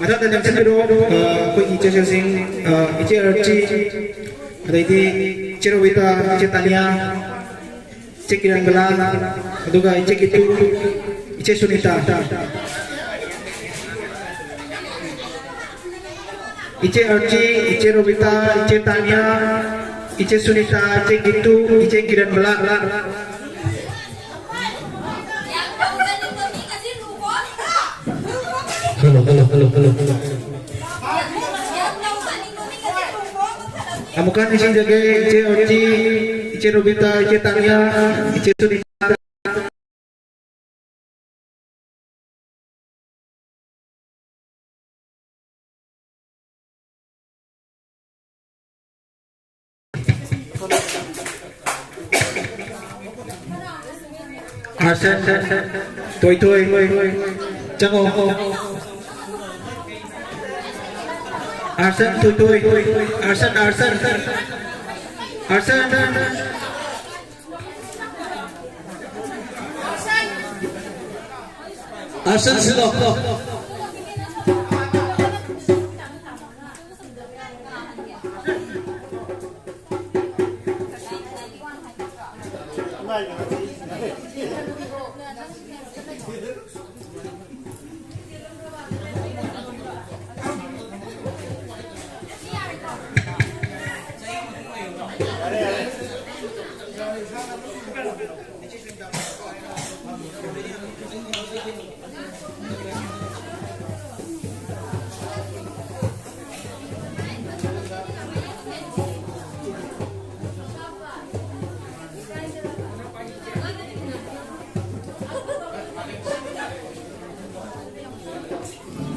ꯃꯊꯛꯇ ꯂꯦꯡꯁꯤꯟꯕꯤꯔꯣ꯫ ꯑ, ꯑꯩꯈꯣꯏꯒꯤ ꯏꯆꯦꯁꯤꯡ, ꯑ, ꯏꯆꯦ ꯑꯔꯆꯤ, ꯑꯗꯩꯗꯤ ꯏꯆꯦ ꯔꯣꯕꯤꯇꯥ, ꯏꯆꯦ ꯇꯥꯅꯤꯌꯥ, ꯏꯆꯦ ꯀꯤꯔꯟꯕꯂꯥ, ꯑꯗꯨꯒ ꯏꯆꯦ ꯒꯤꯇꯨ, ꯏꯆꯦ ꯁꯨꯅꯤꯇꯥ꯫ ꯏꯆꯦ ꯑꯔꯆꯤ, ꯏꯆꯦ ꯔꯣꯕꯤꯇꯥ, ꯏꯆꯦ ꯇꯥꯅꯤꯌꯥ, ꯏꯆꯦ ꯁꯨꯅꯤꯇꯥ, ꯏꯆꯦ ꯒꯤꯇꯨ, ꯏꯆꯦ ꯀꯤꯔꯟꯕꯂꯥ꯫ Hello, hello, hello, hello, hello. ꯑꯃꯨꯛꯀ ꯍꯟꯅ ꯅꯤꯡꯁꯤꯡꯖꯒꯦ, ꯏꯆꯦ ꯑꯔꯆꯤ, ꯏꯆꯦ ꯔꯣꯕꯤꯇꯥ, ꯏꯆꯦ ꯇꯥꯅꯤꯌꯥ, ꯏꯆꯦ ꯁꯨꯅꯤꯇꯥ꯫ ꯑꯥꯔꯁꯟ, ꯊꯣꯏꯊꯣꯏ, ꯆꯪꯉꯣ꯫ ꯑꯥꯔꯁꯟ, ꯊꯣꯏꯊꯣꯏ, ꯑꯥꯔꯁꯟ, ꯑꯥꯔꯁꯟ, ꯑꯥꯔꯁꯟ, ꯑꯥꯔꯁꯟ ꯁꯤꯜꯂꯣ꯫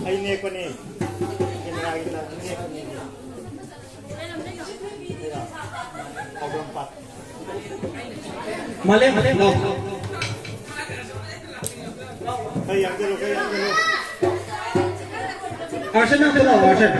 ꯑꯩ ꯅꯦꯛꯄꯅꯦ꯫ ꯀꯦꯃꯦꯔꯥꯒꯤ ꯇꯥꯏꯞꯇ ꯅꯦꯛꯄꯅꯦ꯫ ꯃꯥꯂꯦꯝ, ꯂꯥꯎ꯫ ꯈꯔ ꯌꯥꯡꯁꯤꯜꯂꯨ, ꯈꯔ ꯌꯥꯡꯁꯤꯜꯂꯨ꯫ ꯑꯥꯔꯁꯟ, ꯅꯪꯁꯨ ꯂꯥꯎ, ꯑꯥꯔꯁꯟ꯫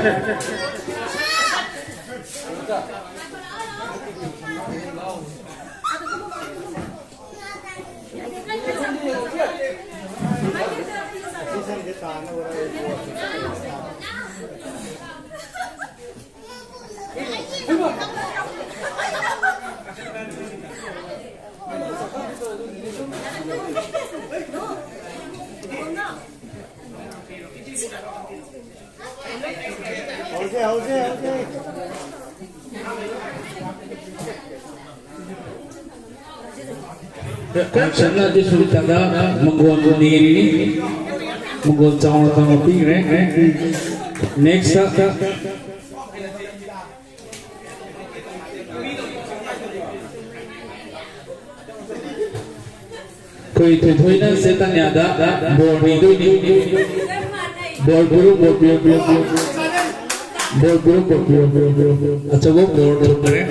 ꯍꯧꯁꯦ, ꯍꯧꯁꯦ, ꯍꯧꯁꯦ꯫ ꯀꯟꯁꯟꯅ ꯑꯗꯨꯁꯨ ꯇꯗ ꯃꯪꯒꯣꯟ ꯅꯦꯝꯃꯤ꯫ ꯃꯪꯒꯣꯟ ꯆꯥꯎꯅ ꯆꯥꯎꯅ ꯄꯤꯈ꯭ꯔꯦ꯫ Next꯫ ꯑꯩꯈꯣꯏ ꯊꯣꯏꯊꯣꯏꯅ ꯆꯦ ꯇꯥꯅꯤꯌꯥꯗ ꯕꯣꯔ ꯅꯤꯗꯣꯏꯅꯤ꯫ ꯕꯣꯔ ꯄꯤꯔꯣ, ꯕꯣꯔ ꯄꯤꯔꯣ, ꯄꯤꯔꯣ, ꯄꯤꯔꯣ꯫ ꯕꯣꯔ ꯄꯤꯔꯣ, ꯕꯣꯔ ꯄꯤꯔꯣ, ꯄꯤꯔꯣ, ꯄꯤꯔꯣ꯫ ꯑꯆꯧꯕ ꯕꯣꯔ ꯊꯝꯈ꯭ꯔꯦ꯫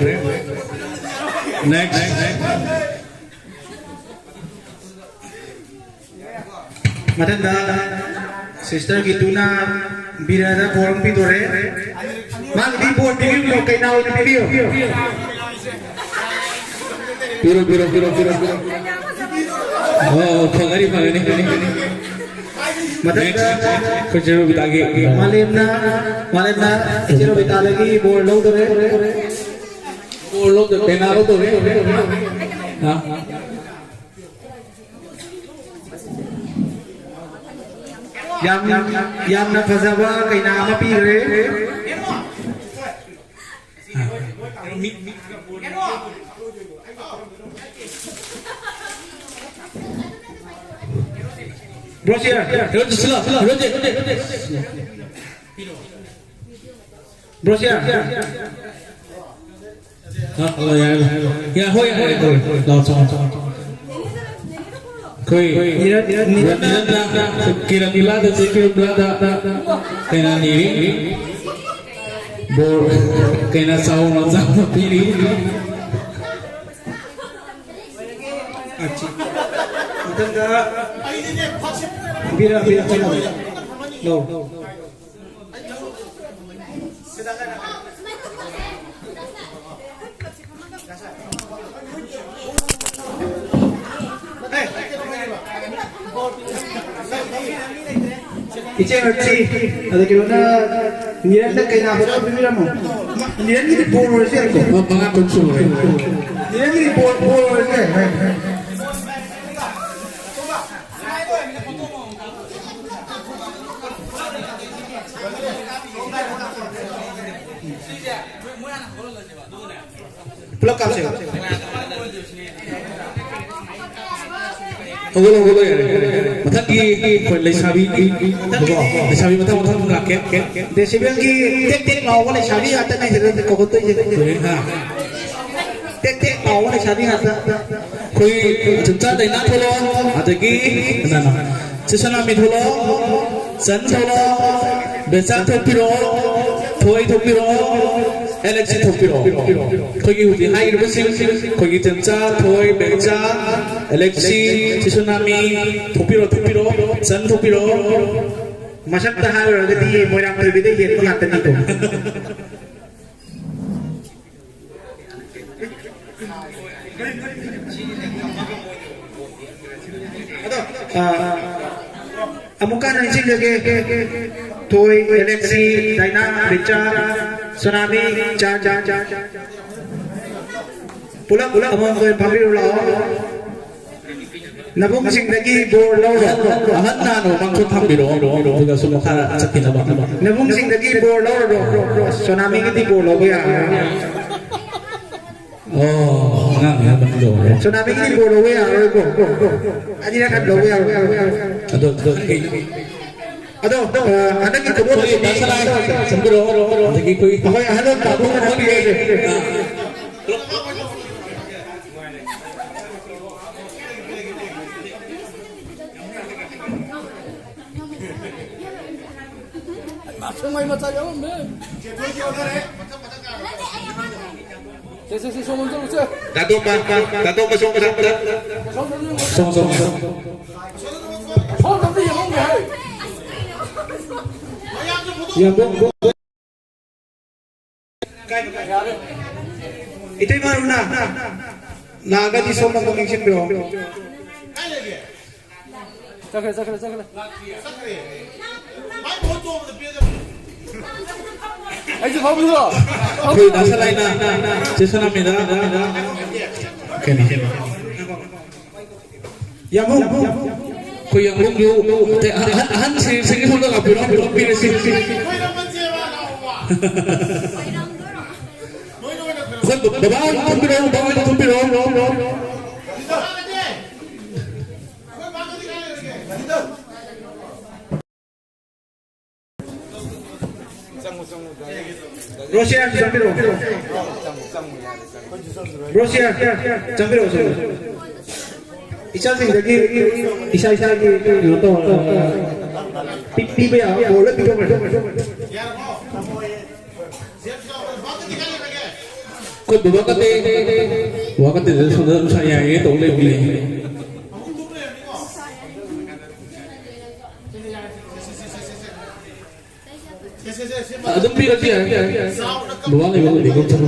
Next꯫ ꯃꯊꯪꯗ ꯁꯤꯁꯇꯔ ꯒꯤꯇꯨꯅ ꯕꯤꯔꯗ ꯕꯣꯔ ꯑꯃ ꯄꯤꯗꯣꯔꯦ꯫ ꯃꯥꯒꯤꯗꯤ ꯕꯣꯔ ꯄꯤꯕꯤꯌꯨꯅꯣ, ꯀꯩꯅꯥ ꯑꯣꯏꯅ ꯄꯤꯕꯤꯌꯨ꯫ ꯄꯤꯔꯣ, ꯄꯤꯔꯣ, ꯄꯤꯔꯣ, ꯄꯤꯔꯣ, ꯄꯤꯔꯣ꯫ ꯑꯣ, ꯐꯒꯅꯤ, ꯐꯒꯅꯤ, ꯐꯒꯅꯤ꯫ ꯃꯊꯪꯗ ꯑꯩꯈꯣꯏ ꯆꯦ ꯔꯣꯕꯤꯇꯥꯒꯤ꯫ ꯃꯥꯂꯦꯝꯅ, ꯃꯥꯂꯦꯝꯅ ꯆꯦ ꯔꯣꯕꯤꯇꯥꯗꯒꯤ ꯕꯣꯔ ꯂꯧꯗꯣꯔꯦ꯫ ꯕꯣꯔ ꯂꯧꯗꯣꯔꯦ, ꯄꯦꯅꯥ ꯂꯧꯗꯣꯔꯦ꯫ ꯍꯥ? ꯌꯥꯝ, ꯌꯥꯝꯅ ꯐꯖꯕ ꯀꯩꯅꯥ ꯑꯃ ꯄꯤꯈ꯭ꯔꯦ꯫ ꯕ꯭ꯔꯣꯁꯤꯌꯥ꯫ ꯍꯦꯔꯣꯗꯤ ꯁꯤꯜꯂꯣ, ꯍꯦꯔꯣꯗꯤ꯫ ꯕ꯭ꯔꯣꯁꯤꯌꯥ꯫ ꯑ, ꯑ, ꯌꯥꯔꯦ, ꯌꯥꯔꯦ꯫ ꯌꯥ, ꯍꯣꯏ, ꯌꯥꯔꯦ, ꯌꯥꯔꯦ꯫ ꯂꯥꯛꯑꯣ, ꯆꯪꯉꯣ, ꯆꯪꯉꯣ, ꯆꯪꯉꯣ꯫ ꯑꯩꯈꯣꯏ ꯅꯤꯔꯟ, ꯅꯤꯔꯟ꯫ ꯅꯤꯔꯟꯅ ꯀꯤꯔꯟ ꯏꯂꯥꯗ, ꯆꯦ ꯀꯤꯔꯟ ꯏꯂꯥꯗ ꯀꯩꯅꯥ ꯅꯤꯔꯤ꯫ ꯕꯣꯔ ꯀꯩꯅꯥ ꯆꯥꯎꯅ ꯆꯥꯎꯅ ꯄꯤꯔꯤ꯫ ꯑꯆꯥ꯫ ꯃꯊꯪꯗ ꯕꯤꯔꯥ, ꯕꯤꯔꯥ, ꯆꯪꯉꯣ꯫ ꯂꯧ꯫ ꯏꯆꯦ ꯃꯦꯞꯁꯤ, ꯑꯗ ꯀꯩꯅꯣꯅ, ꯅꯤꯔꯟꯗ ꯀꯩꯅꯥ ꯐꯖꯕ ꯄꯤꯕꯤꯔꯝꯃꯣ꯫ ꯃ-, ꯅꯤꯔꯟꯒꯤꯗꯤ ꯕꯣꯔ ꯑꯣꯏꯔꯁꯨ ꯌꯥꯏꯀꯣ? ꯃ-, ꯃꯉꯥ ꯇꯔꯨꯛ ꯁꯨꯔꯦ꯫ ꯅꯤꯔꯟꯒꯤꯗꯤ ꯕꯣꯔ, ꯕꯣꯔ ꯑꯣꯏꯔꯁꯨ ꯌꯥꯏ꯫ ꯄꯨꯂꯞ ꯀꯥꯞꯁꯦ꯫ ꯍꯧꯒꯠꯂꯣ, ꯍꯧꯒꯠꯂꯣ, ꯌꯥꯔꯦ, ꯌꯥꯔꯦ, ꯌꯥꯔꯦ꯫ ꯃꯊꯪꯒꯤ ꯑꯩꯈꯣꯏ ꯂꯩꯁꯥꯕꯤ, ꯂꯩꯁꯥꯕꯤ ꯃꯊꯪ ꯃꯊꯪ ꯂꯥꯛꯀꯦ꯫ ꯗꯦꯁꯤꯕꯦꯜꯒꯤ ꯇꯦꯛ ꯇꯦꯛ ꯂꯥꯎꯕ ꯂꯩꯁꯥꯕꯤ ꯉꯥꯛꯇꯅꯦ ꯁꯤꯗ ꯀꯧꯈꯠꯇꯣꯏꯁꯦ꯫ ꯍꯥ? ꯇꯦꯛ ꯇꯦꯛ ꯂꯥꯎꯕ ꯂꯩꯁꯥꯕꯤ ꯉꯥꯛꯇ꯫ ꯑꯩꯈꯣꯏ ꯆꯨꯝꯆꯥ ꯗꯥꯏꯅꯥ ꯊꯣꯛꯂꯛꯑꯣ, ꯑꯗꯒꯤ ꯀꯅꯥꯅꯣ? ꯆꯦ ꯁꯅꯥꯃꯤ ꯊꯣꯛꯂꯛꯑꯣ, ꯆꯟ ꯊꯣꯛꯂꯛꯑꯣ, ꯕꯦꯆꯥꯟ ꯊꯣꯛꯄꯤꯔꯛꯑꯣ, ꯊꯣꯏ ꯊꯣꯛꯄꯤꯔꯛꯑꯣ꯫ ꯑꯦꯂꯦꯛꯁꯤ ꯊꯣꯛꯄꯤꯔꯛꯑꯣ꯫ ꯑꯩꯈꯣꯏꯒꯤ ꯍꯧꯖꯤꯛ ꯍꯥꯏꯔꯤꯕꯁꯤꯡ, ꯑꯩꯈꯣꯏꯒꯤ ꯆꯦꯝꯆꯥ, ꯊꯣꯏ, ꯕꯦꯝꯆꯥ, ꯑꯦꯂꯦꯛꯁꯤ, ꯁꯤꯁꯨꯅꯥꯃꯤ, ꯊꯣꯛꯄꯤꯔꯣ, ꯊꯣꯛꯄꯤꯔꯣ, ꯆꯟ ꯊꯣꯛꯄꯤꯔꯣ꯫ ꯃꯁꯛꯇ ꯍꯥꯏꯔꯨꯔꯒꯗꯤ ꯃꯣꯏꯔꯥꯡ ꯊꯣꯏꯕꯤꯗ ꯌꯦꯡꯕ ꯉꯥꯛꯇꯅꯤꯀꯣ꯫ ꯑꯗꯣ, ꯑ, ꯑꯃꯨꯛꯀ ꯍꯟꯅ ꯅꯤꯡꯁꯤꯡꯖꯒꯦ꯫ ꯊꯣꯏ, ꯑꯦꯂꯦꯛꯁꯤ, ꯗꯥꯏꯅꯥ, ꯔꯤꯆꯥ, ꯁꯣꯅꯥꯃꯤ, ꯆꯥ, ꯆꯥ, ꯆꯥ, ꯆꯥ꯫ ꯄꯨꯂꯞ, ꯄꯨꯂꯞ ꯑꯃꯃꯝ ꯑꯣꯏꯅ ꯐꯝꯕꯤꯔꯨ ꯂꯥꯛꯑꯣ꯫ ꯅꯕꯨꯡꯁꯤꯡꯗꯒꯤ ꯕꯣꯔ ꯂꯧꯔꯣ꯫ ꯑꯍꯟ ꯍꯥꯟꯅ ꯃꯃꯥꯡ ꯈꯨꯠ ꯊꯝꯕꯤꯔꯛꯑꯣ, ꯑꯗꯨꯒ ꯁꯨꯝ ꯃꯈꯥ ꯆꯠꯈꯤꯅꯕ꯫ ꯅꯕꯨꯡꯁꯤꯡꯗꯒꯤ ꯕꯣꯔ ꯂꯧꯔꯣ꯫ ꯁꯣꯅꯥꯃꯤꯒꯤꯗꯤ ꯕꯣꯔ ꯂꯧꯕ ꯌꯥꯔꯣꯏ꯫ ꯑꯣ, ꯑꯉꯥꯡꯅꯦ ꯍꯥꯏꯕ ꯅꯪꯗꯣ꯫ ꯁꯣꯅꯥꯃꯤꯒꯤꯗꯤ ꯕꯣꯔ ꯂꯧꯕ ꯌꯥꯔꯣꯏꯀꯣ꯫ ꯑꯅꯤꯔꯛ ꯍꯟ ꯂꯧꯕ ꯌꯥꯔꯣꯏ꯫ ꯑꯗꯣ, ꯑꯗꯣ, ꯑꯗꯣ, ꯑ, ꯍꯟꯗꯛꯀꯤ ꯈꯨꯗꯣꯜ ꯑꯩꯈꯣꯏ ꯑꯁꯤꯗꯤ ꯗꯥ ꯁꯂꯥꯏ, ꯆꯪꯕꯤꯔꯛꯑꯣ꯫ ꯑꯗꯒꯤ ꯑꯩꯈꯣꯏ ꯑꯩꯈꯣꯏ ꯑꯍꯜ ꯂꯃꯟ ꯇꯥꯕ ꯑꯃ ꯄꯤꯔꯒꯦ꯫ ꯁꯦ, ꯁꯦ, ꯁꯦ, ꯁꯣꯝ ꯆꯠꯂꯨꯁꯦ꯫ ꯗꯥ ꯇꯣꯝꯕ, ꯗꯥ ꯇꯣꯝꯕ, ꯁꯣꯝ, ꯁꯣꯝ, ꯁꯣꯝ꯫ ꯁꯣꯝ, ꯁꯣꯝ, ꯁꯣꯝ꯫ ꯁꯣꯝꯗ ꯌꯦꯡꯉꯝꯒꯦ ꯍꯥꯏ꯫ ꯌꯥꯝꯕꯨꯡ꯫ ꯏꯇꯩꯃ ꯑꯔꯨꯅꯥ, ꯂꯥꯛꯑꯒꯗꯤ ꯁꯣꯝꯅ ꯑꯃꯨꯛ ꯅꯤꯡꯁꯤꯡꯕꯤꯔꯣ꯫ ꯆꯠꯈ꯭ꯔꯦ, ꯆꯠꯈ꯭ꯔꯦ, ꯆꯠꯈ꯭ꯔꯦ꯫ ꯑꯩꯁꯨ ꯐꯝꯂꯨꯔꯣ? ꯑꯩꯈꯣꯏ ꯗꯥ ꯁꯂꯥꯏꯅ ꯆꯦ ꯁꯣꯅꯥꯃꯤꯗ ꯀꯩꯅꯣ꯫ ꯌꯥꯝꯕꯨꯡ꯫ ꯑꯩꯈꯣꯏ ꯌꯥꯝꯕꯨꯡꯁꯨ ꯑꯍꯟ, ꯑꯍꯟꯁꯤꯡ, ꯁꯤꯡꯒꯤ ꯁꯣꯝꯗ ꯂꯥꯛꯄꯤꯔꯣ, ꯄꯤꯔꯛꯑꯣ, ꯄꯤꯔꯁꯤ꯫ ꯑꯩꯈꯣꯏ ꯕꯕꯥ ꯍꯣꯏ ꯊꯣꯛꯄꯤꯔꯛꯑꯣ, ꯕꯕꯥ ꯍꯣꯏ ꯊꯣꯛꯄꯤꯔꯛꯑꯣ꯫ ꯔꯣꯁꯤꯌꯥ, ꯆꯪꯕꯤꯔꯛꯑꯣ꯫ ꯔꯣꯁꯤꯌꯥ, ꯆꯪꯕꯤꯔꯛꯑꯣ, ꯆꯪꯕꯤꯔꯛꯑꯣ꯫ ꯏꯆꯥꯁꯤꯡꯗꯒꯤ ꯏꯁꯥ ꯏꯁꯥꯒꯤ ꯀꯩꯅꯣ ꯇꯧꯔꯒ ꯄꯤ-, ꯄꯤꯕ ꯌꯥꯕ ꯕꯣꯜ ꯂꯣꯏ ꯄꯤꯊꯣꯛꯈ꯭ꯔꯦ꯫ ꯑꯩꯈꯣꯏ ꯕꯕꯥ ꯀꯠꯇꯦ, ꯕꯕꯥ ꯀꯠꯇꯦꯗ ꯁꯣꯝꯗ ꯑꯗꯨꯝ ꯁꯥ ꯌꯥꯏꯌꯦ ꯇꯧ ꯂꯩꯕꯅꯦ꯫ ꯑꯗꯨꯝ ꯄꯤꯔꯁꯨ ꯌꯥꯏ꯫ ꯕꯕꯥ ꯂꯩꯕ ꯂꯩꯕ ꯆꯠꯂꯣ꯫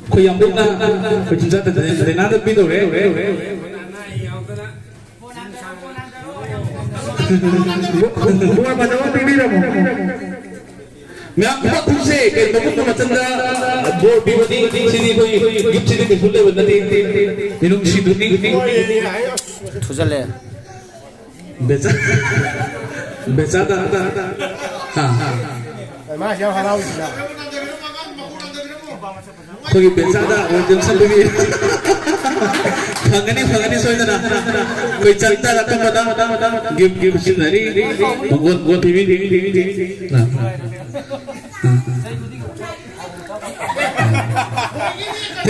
ꯑꯩꯈꯣꯏ ꯌꯥꯝꯕꯨꯡꯅ ꯑꯩꯈꯣꯏ ꯆꯤꯟꯖꯥꯛꯇ ꯗꯥꯏꯅꯥꯗ ꯄꯤꯗꯧꯔꯦ꯫ ꯕꯣꯔ ꯐꯖꯕ ꯄꯤꯕꯤꯔꯝꯃꯣ꯫ ꯃꯌꯥꯝ ꯄꯨꯂꯞ ꯈꯨꯝꯁꯦ꯫ ꯀꯩ ꯃꯕꯨꯡ ꯃꯆꯟꯗ ꯕꯣꯔ ꯄꯤꯕꯅꯤ꯫ ꯁꯤꯗꯤ ꯑꯩꯈꯣꯏ ꯒꯤꯐꯁꯤꯗꯤ ꯀꯩꯁꯨ ꯂꯩꯕ ꯅꯠꯇꯦ꯫ ꯃꯤꯅꯨꯡꯁꯤꯗꯨꯅꯤ꯫ ꯊꯨꯖꯜꯂꯦ꯫ ꯕꯦꯆꯥ-, ꯕꯦꯆꯥꯗ꯫ ꯍꯥ꯫ ꯃꯥꯁꯤ ꯌꯥꯝ ꯍꯔꯥꯎꯏꯁꯤꯅ꯫ ꯑꯩꯈꯣꯏꯒꯤ ꯕꯦꯆꯥꯗ welcome ꯁꯛꯄꯤꯕꯤ꯫ ꯐꯪꯒꯅꯤ, ꯐꯪꯒꯅꯤ ꯁꯣꯏꯗꯅ꯫ ꯑꯩꯈꯣꯏ ꯆꯟꯗ ꯑꯇꯣꯞꯄꯗ gift, gift ꯁꯤꯖꯤꯟꯅꯔꯤ꯫ ꯃꯪꯒꯣꯜ, ꯃꯪꯒꯣꯜ ꯄꯤꯕꯤ, ꯄꯤꯕꯤ, ꯄꯤꯕꯤ, ꯄꯤꯕꯤ꯫ ꯑꯥ꯫ ꯑꯥ꯫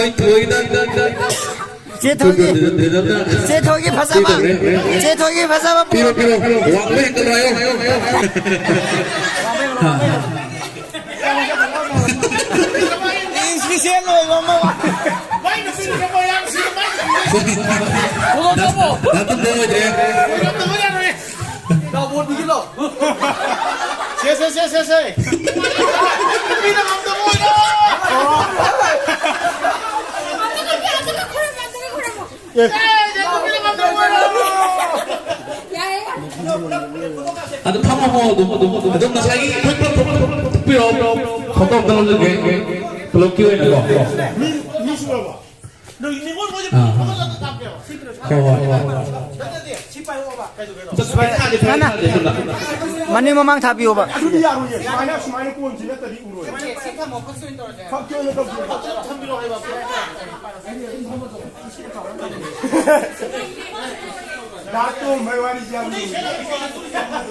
ꯑꯩꯈꯣꯏ ꯊꯣꯏꯗ ꯆꯦ ꯊꯣꯏꯒꯤ, ꯆꯦ ꯊꯣꯏꯒꯤ ꯐꯖꯕ, ꯆꯦ ꯊꯣꯏꯒꯤ ꯐꯖꯕ ꯄꯤꯔꯣ, ꯄꯤꯔꯣ, ꯄꯤꯔꯣ꯫ ꯋꯥꯡꯕ ꯍꯦꯟꯒꯠꯂꯣ ꯍꯥꯏꯌꯣ꯫ ꯏꯁꯄꯤꯁꯦꯜ ꯑꯣꯏꯕ ꯑꯃ ꯋꯥ-, ꯗꯥ ꯇꯨꯝꯕ ꯑꯣꯏꯗ꯭ꯔꯦ꯫ ꯂꯥꯎ, ꯕꯣꯜ ꯄꯤꯒꯦ ꯂꯥꯎ꯫ ꯁꯦ, ꯁꯦ, ꯁꯦ, ꯁꯦ, ꯁꯦ꯫ ꯅꯨꯄꯤꯅ ꯉꯝꯗꯕ ꯑꯣꯏꯔꯣ꯫ ꯑꯦ꯫ ꯁꯦ, ꯁꯦ, ꯅꯨꯄꯤꯅ ꯉꯝꯗꯕ ꯑꯣꯏꯔꯣ꯫ ꯑꯗꯨ ꯐꯝꯃꯣ, ꯑꯗꯨꯝ, ꯑꯗꯨꯝ, ꯑꯗꯨꯝ ꯉꯁꯥꯏꯒꯤ ꯐꯨꯔꯤꯠ ꯄꯨꯂꯞ ꯊꯨꯞꯄꯤꯔꯣ꯫ ꯐꯣꯇꯣ ꯑꯝꯇ ꯂꯧꯖꯒꯦ꯫ ꯄꯨꯂꯞꯀꯤ ꯑꯣꯏꯅꯀꯣ꯫ ꯃꯤ, ꯃꯤ ꯁꯨꯔꯕꯣ? ꯑꯥ꯫ ꯍꯣꯏ, ꯍꯣꯏ, ꯍꯣꯏ, ꯍꯣꯏ꯫ ꯑꯝꯇ ꯁꯨꯃꯥꯏꯅ ꯊꯥꯗꯦ, ꯁꯨꯃꯥꯏꯅ ꯊꯥꯗꯦ, ꯁꯣꯝꯗ꯫ ꯃꯅꯤꯡ ꯃꯃꯥꯡ ꯊꯥꯕꯤꯌꯣꯕ꯫ ꯑꯗꯨꯗꯤ ꯌꯥꯔꯣꯏꯌꯦ꯫ ꯁꯨꯃꯥꯏꯅ, ꯁꯨꯃꯥꯏꯅ ꯀꯣꯟꯁꯤ ꯅꯠꯇ꯭ꯔꯗꯤ ꯎꯔꯣꯏ꯫ ꯐꯛꯀꯤ ꯑꯣꯏꯅ ꯇꯧꯁꯤ꯫ ꯗꯥ ꯇꯣꯝꯕꯩ ꯋꯥꯔꯤꯁꯦ ꯌꯥꯝ ꯅꯨꯡꯉꯥꯏ꯫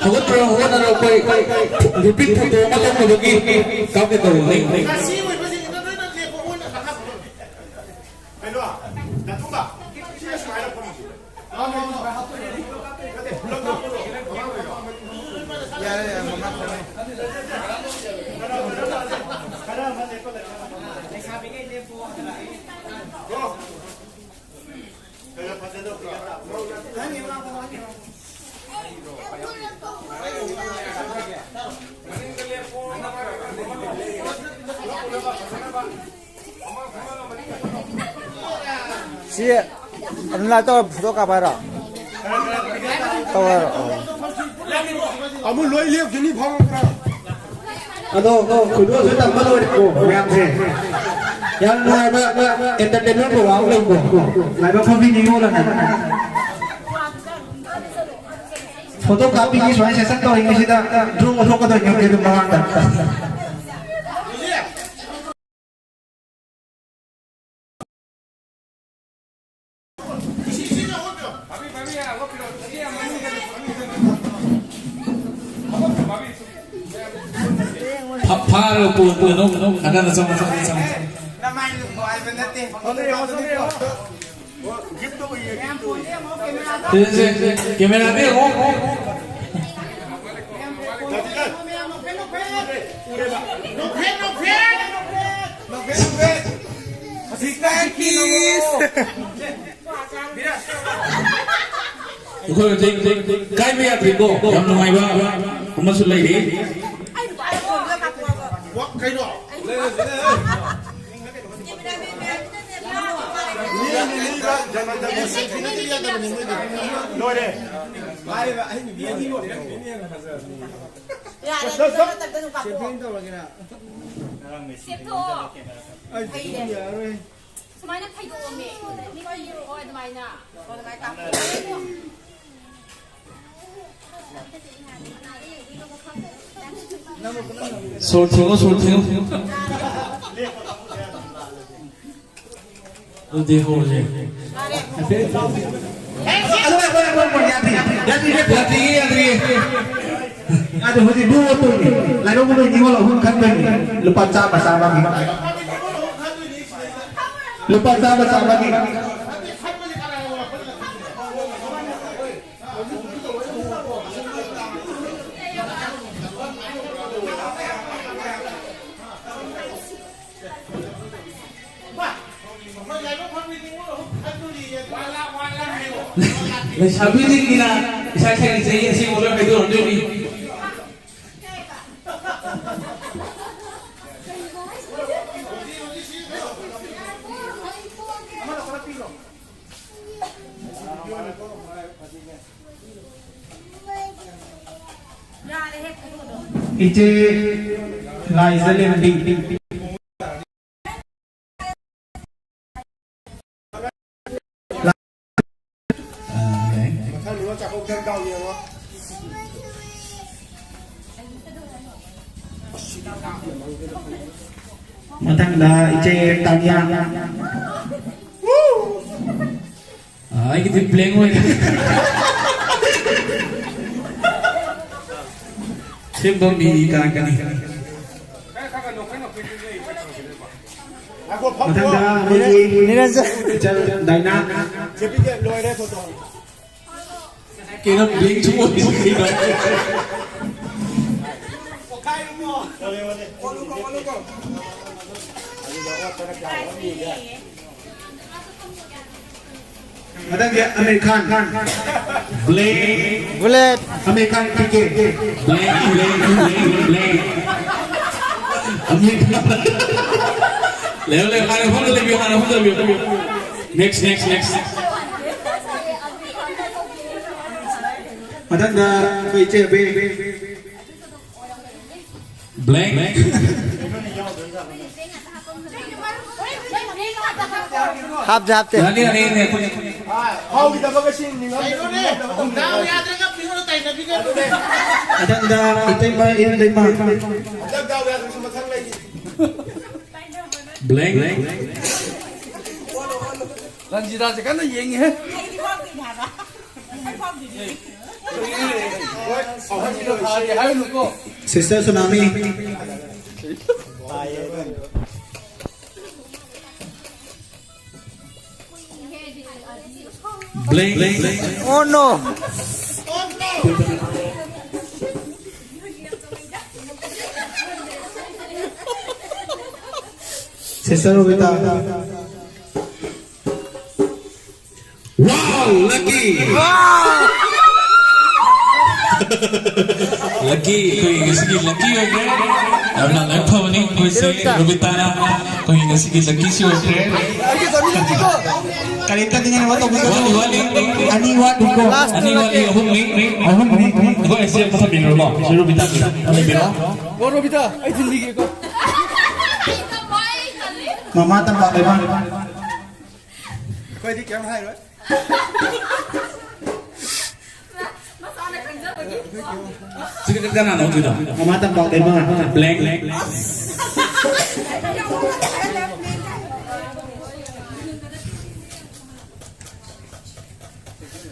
ꯍꯧꯒꯠꯄꯤꯔꯣ, ꯍꯧꯒꯠꯅꯔꯣ, ꯑꯩꯈꯣꯏ group photo ꯑꯃ ꯂꯧꯅꯕꯒꯤ ꯀꯥꯞꯀꯦ ꯇꯧꯕꯅꯤ꯫ ꯀꯩꯅꯣ, ꯗꯥ ꯇꯣꯝꯕ, ꯁꯤꯗ ꯁꯨꯃꯥꯏꯅ ꯐꯝꯁꯤ꯫ ꯁꯤ ꯑꯗꯨꯝ ꯂꯥꯏ ꯇꯧꯔ ꯐꯣꯇꯣ ꯀꯥꯞꯄ ꯍꯥꯏꯔꯣ? ꯇꯧ ꯍꯥꯏꯔꯣ? ꯑꯣ꯫ ꯑꯃꯨꯛ ꯂꯣꯏ ꯂꯦꯞꯈꯤꯅꯤ ꯐꯥꯎꯔꯛꯄ꯭ꯔꯥ? ꯑꯗꯣ ꯈꯣꯏꯗꯣꯛꯑꯁꯨ ꯇꯝꯕ ꯂꯣꯏꯔꯦꯀꯣ ꯃꯌꯥꯝꯁꯦ꯫ ꯌꯥꯝ ꯅꯨꯡꯉꯥꯏꯕ entertainment program ꯑꯃ ꯂꯩꯀꯣ꯫ ꯂꯥꯏꯕꯛ ꯐꯕꯤ ꯅꯤꯉꯣꯜ ꯑꯅ꯫ ꯐꯣꯇꯣ ꯀꯥꯞꯄꯤꯒꯤ ꯁꯨꯃꯥꯏꯅ session ꯇꯧꯔꯤꯉꯩꯁꯤꯗ drone ꯊꯣꯛꯀꯗꯣꯏꯅꯦ ꯑꯗꯨꯝ ꯃꯃꯥꯡꯗ꯫ ꯐꯥ-, ꯐꯥꯔꯒ ꯄꯨ-, ꯄꯨ-, ꯅꯣ, ꯅꯣ, ꯅꯥꯀꯟꯗ ꯆꯪꯉꯣ, ꯆꯪꯉꯣ, ꯆꯪꯉꯣ꯫ ꯅꯃꯥꯏ ꯅꯨꯡꯉꯥꯏꯕ ꯅꯠꯇꯦ꯫ ꯁꯦ, ꯁꯦ, ꯁꯦ, camera ꯗ ꯌꯦꯡꯉꯣ꯫ ꯑꯩꯈꯣꯏ ꯍꯧꯖꯤꯛ ꯀꯥꯏꯕ ꯌꯥꯗ꯭ꯔꯤꯀꯣ, ꯌꯥꯝ ꯅꯨꯡꯉꯥꯏꯕ ꯑꯃꯁꯨ ꯂꯩꯔꯤ꯫ ꯀꯩꯅꯣ? ꯂꯣꯏꯔꯦ꯫ ꯌꯥꯔꯦ, ꯑꯗꯨ ꯃꯇꯝꯗ ꯑꯗꯨꯝ ꯀꯥꯞꯄꯛꯑꯣ꯫ ꯁꯦꯝꯊꯣꯛꯑꯣ꯫ ꯁꯨꯃꯥꯏꯅ ꯐꯩꯗꯣꯛꯑꯝꯃꯦ꯫ ꯍꯣꯏ, ꯑꯗꯨꯃꯥꯏꯅ꯫ ꯁꯣꯔ ꯊꯤꯡꯉꯣ, ꯁꯣꯔ ꯊꯤꯡꯉꯣ꯫ ꯑꯗꯨꯗꯤ ꯍꯧꯔꯁꯦ꯫ ꯌꯥꯗ꯭ꯔꯤꯌꯦ, ꯌꯥꯗ꯭ꯔꯤꯌꯦ꯫ ꯑꯗꯨ ꯍꯧꯖꯤꯛ ꯂꯨ ꯑꯇꯣꯡꯒꯤ ꯂꯥꯏꯔꯧ ꯃꯅꯨꯡ ꯅꯤꯉꯣꯜ ꯑꯍꯨꯝ ꯈꯟꯕꯒꯤ ꯂꯨꯄꯥ ꯆꯥꯝꯃ ꯆꯥꯝꯃꯒꯤ꯫ ꯂꯨꯄꯥ ꯆꯥꯝꯃ ꯆꯥꯝꯃꯒꯤ꯫ ꯂꯩꯁꯥꯕꯤꯁꯤꯡꯒꯤꯅ ꯏꯁꯥ ꯏꯁꯥꯒꯤ ꯆꯍꯤ ꯑꯁꯦꯡꯕ ꯂꯣꯏ ꯍꯥꯏꯗꯣꯔꯛꯇꯣꯏꯅꯤ꯫ ꯏꯆꯦ ꯂꯥꯏꯖꯂꯦꯝꯕꯤ꯫ ꯑꯥ, ꯌꯥꯏ꯫ ꯃꯊꯪꯗ ꯏꯆꯦ ꯇꯥꯅꯤꯌꯥ꯫ ꯑꯥ, ꯑꯩꯒꯤꯗꯤ blank ꯑꯣꯏꯔꯦ꯫ ꯁꯦꯝꯕ ꯃꯤ ꯀꯅꯥ ꯀꯅꯤ? ꯃꯊꯪꯗ ꯑꯩꯈꯣꯏꯒꯤ ꯅꯤꯔꯟꯖꯟ꯫ ꯏꯆꯜ ꯗꯥꯏꯅꯥ꯫ ꯀꯩꯅꯣ blank ꯁꯨꯝ ꯑꯣꯏꯔꯤꯁꯤ ꯀꯩꯅꯣ? ꯃꯊꯪꯒꯤ Amir Khan. Blank꯫ Bullet. Amir Khan ticket. Blank, blank, blank, blank꯫ Amir Khan. ꯂꯩꯌꯣ, ꯂꯩꯌꯣ, ꯍꯥꯟꯅ ꯃꯐꯝꯗ ꯂꯦꯞꯄꯤꯌꯨ, ꯍꯥꯟꯅ ꯃꯐꯝꯗ ꯂꯦꯞꯄꯤꯌꯨ꯫ Next, next, next꯫ ꯃꯊꯪꯗ ꯑꯩꯈꯣꯏ ꯏꯆꯦ ꯑꯕꯦ꯫ Blank꯫ ꯍꯥꯞꯇꯦ, ꯍꯥꯞꯇꯦ꯫ ꯌꯥꯅꯤ, ꯌꯥꯅꯤ, ꯌꯥꯅꯤ, ꯑꯩꯈꯣꯏ ꯐꯥꯎꯈꯤꯗꯕꯒ ꯁꯤ ꯅꯤꯡꯉꯝꯗꯕ꯫ ꯀꯩꯅꯣꯅꯦ, ꯗꯥꯎ ꯌꯥꯗ꯭ꯔꯒ ꯄꯤꯔꯨꯔꯣ ꯇꯥꯏꯅꯕꯤꯒꯅꯨꯅꯦ꯫ ꯃꯊꯪꯗ ꯏꯇꯩꯃ ꯏꯔꯦꯟꯗꯩꯃ꯫ ꯍꯟꯗꯛ ꯗꯥꯎ ꯌꯥꯗ꯭ꯔꯁꯨ ꯃꯊꯪ ꯂꯩꯔꯤ꯫ Blank꯫ ꯔꯟꯖꯤꯇꯥꯁꯦ ꯀꯟꯅ ꯌꯦꯡꯉꯤꯍꯦ꯫ ꯍꯥꯏꯔꯨꯅꯨꯀꯣ꯫ Sister ꯁꯣꯅꯥꯃꯤ꯫ Blank꯫ Oh no! Sister Robita. Wow! ꯂꯛꯀꯤ꯫ ꯂꯛꯀꯤ, ꯑꯩꯈꯣꯏ ꯉꯁꯤꯒꯤ ꯂꯛꯀꯤ ꯑꯣꯏꯈ꯭ꯔꯦ꯫ ꯌꯥꯝꯅ ꯂꯥꯏꯕꯛ ꯐꯕꯅꯤ ꯑꯩꯈꯣꯏꯁꯦ꯫ ꯔꯣꯕꯤꯇꯥꯅ ꯑꯩꯈꯣꯏ ꯉꯁꯤꯒꯤ ꯂꯛꯀꯤꯁꯤ ꯑꯣꯏꯈ꯭ꯔꯦ꯫ ꯀꯔꯤꯝꯇ ꯅꯤꯡꯉꯥꯏ ꯋꯥ ꯇꯧꯕꯤꯒꯅꯨ꯫ ꯋꯥꯠꯂꯤ, ꯋꯥꯠꯂꯤ꯫ ꯑꯅꯤ ꯋꯥꯠꯂꯤꯀꯣ꯫ ꯑꯅꯤ ꯋꯥꯠꯂꯤ, ꯑꯍꯨꯝꯅꯤ꯫ ꯑꯍꯨꯝꯅꯤ꯫ ꯑꯩꯈꯣꯏ ꯑꯁꯤ ꯑꯃ ꯊꯝꯕꯤꯔꯨꯔꯣ꯫ ꯁꯤ ꯔꯣꯕꯤꯇꯥꯒꯤ ꯊꯝꯕꯤꯔꯣ꯫ ꯑꯣ, ꯔꯣꯕꯤꯇꯥ, ꯑꯩ ꯊꯤꯟꯕꯤꯒꯦꯀꯣ꯫ ꯃꯃꯥ ꯇꯝꯄꯥꯛ ꯂꯩꯃ꯫ ꯑꯩꯈꯣꯏꯗꯤ ꯀꯩꯝ ꯍꯥꯏꯔꯣꯏ꯫ ꯁꯤꯒ ꯀꯅꯥꯅꯣ ꯍꯧꯖꯤꯛꯀꯤꯗꯣ? ꯃꯃꯥ ꯇꯝꯄꯥꯛ ꯂꯩꯃ꯫ ꯕ꯭ꯂꯦꯡ꯫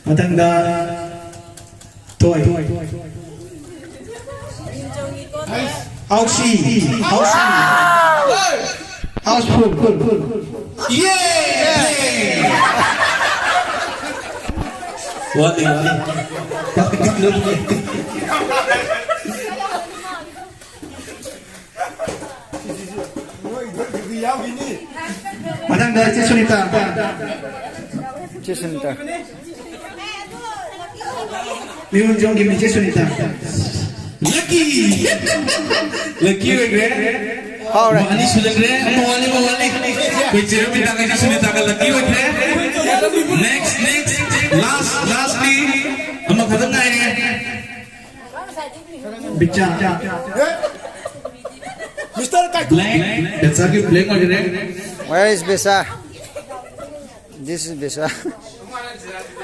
ꯃꯊꯪꯗ ꯊꯣꯏ꯫ ꯍꯥꯎꯁꯤ꯫ ꯍꯥꯎꯁꯤ꯫ ꯍꯥꯎꯁꯐꯨꯜ꯫ ꯌꯦ! ꯋꯥꯠꯂꯤ, ꯋꯥꯠꯂꯤ꯫ ꯃꯊꯪꯗ ꯏꯆꯦ ꯁꯨꯅꯤꯇꯥ꯫ ꯏꯆꯦ ꯁꯨꯅꯤꯇꯥ꯫ ꯃꯤꯍꯨꯟ ꯆꯣꯡꯈꯤꯕ ꯏꯆꯦ ꯁꯨꯅꯤꯇꯥ꯫ ꯂꯛꯀꯤ! ꯂꯛꯀꯤ ꯑꯣꯏꯈ꯭ꯔꯦ꯫ ꯐꯥꯎꯔꯦ꯫ ꯑꯃ ꯑꯅꯤ ꯁꯨꯖꯟꯈ꯭ꯔꯦ꯫ ꯑꯃ ꯋꯥꯠꯂꯤ, ꯑꯃ ꯋꯥꯠꯂꯤ꯫ ꯑꯩꯈꯣꯏ ꯆꯦ ꯔꯣꯃꯤꯇꯥꯒ ꯏꯆꯦ ꯁꯨꯅꯤꯇꯥꯒ ꯂꯛꯀꯤ ꯑꯣꯏꯈ꯭ꯔꯦ꯫ Next, next, last, lastly ꯑꯃꯈꯛꯇꯪ ꯉꯥꯏꯔꯦ꯫ ꯕꯤꯆꯥ꯫ ꯃꯤꯁꯇꯔ ꯀꯥꯏꯀꯨ꯫ Blank꯫ ꯕꯤꯆꯥꯒꯤ blank ꯑꯣꯏꯈ꯭ꯔꯦ꯫ Where is Bisa? This is Bisa.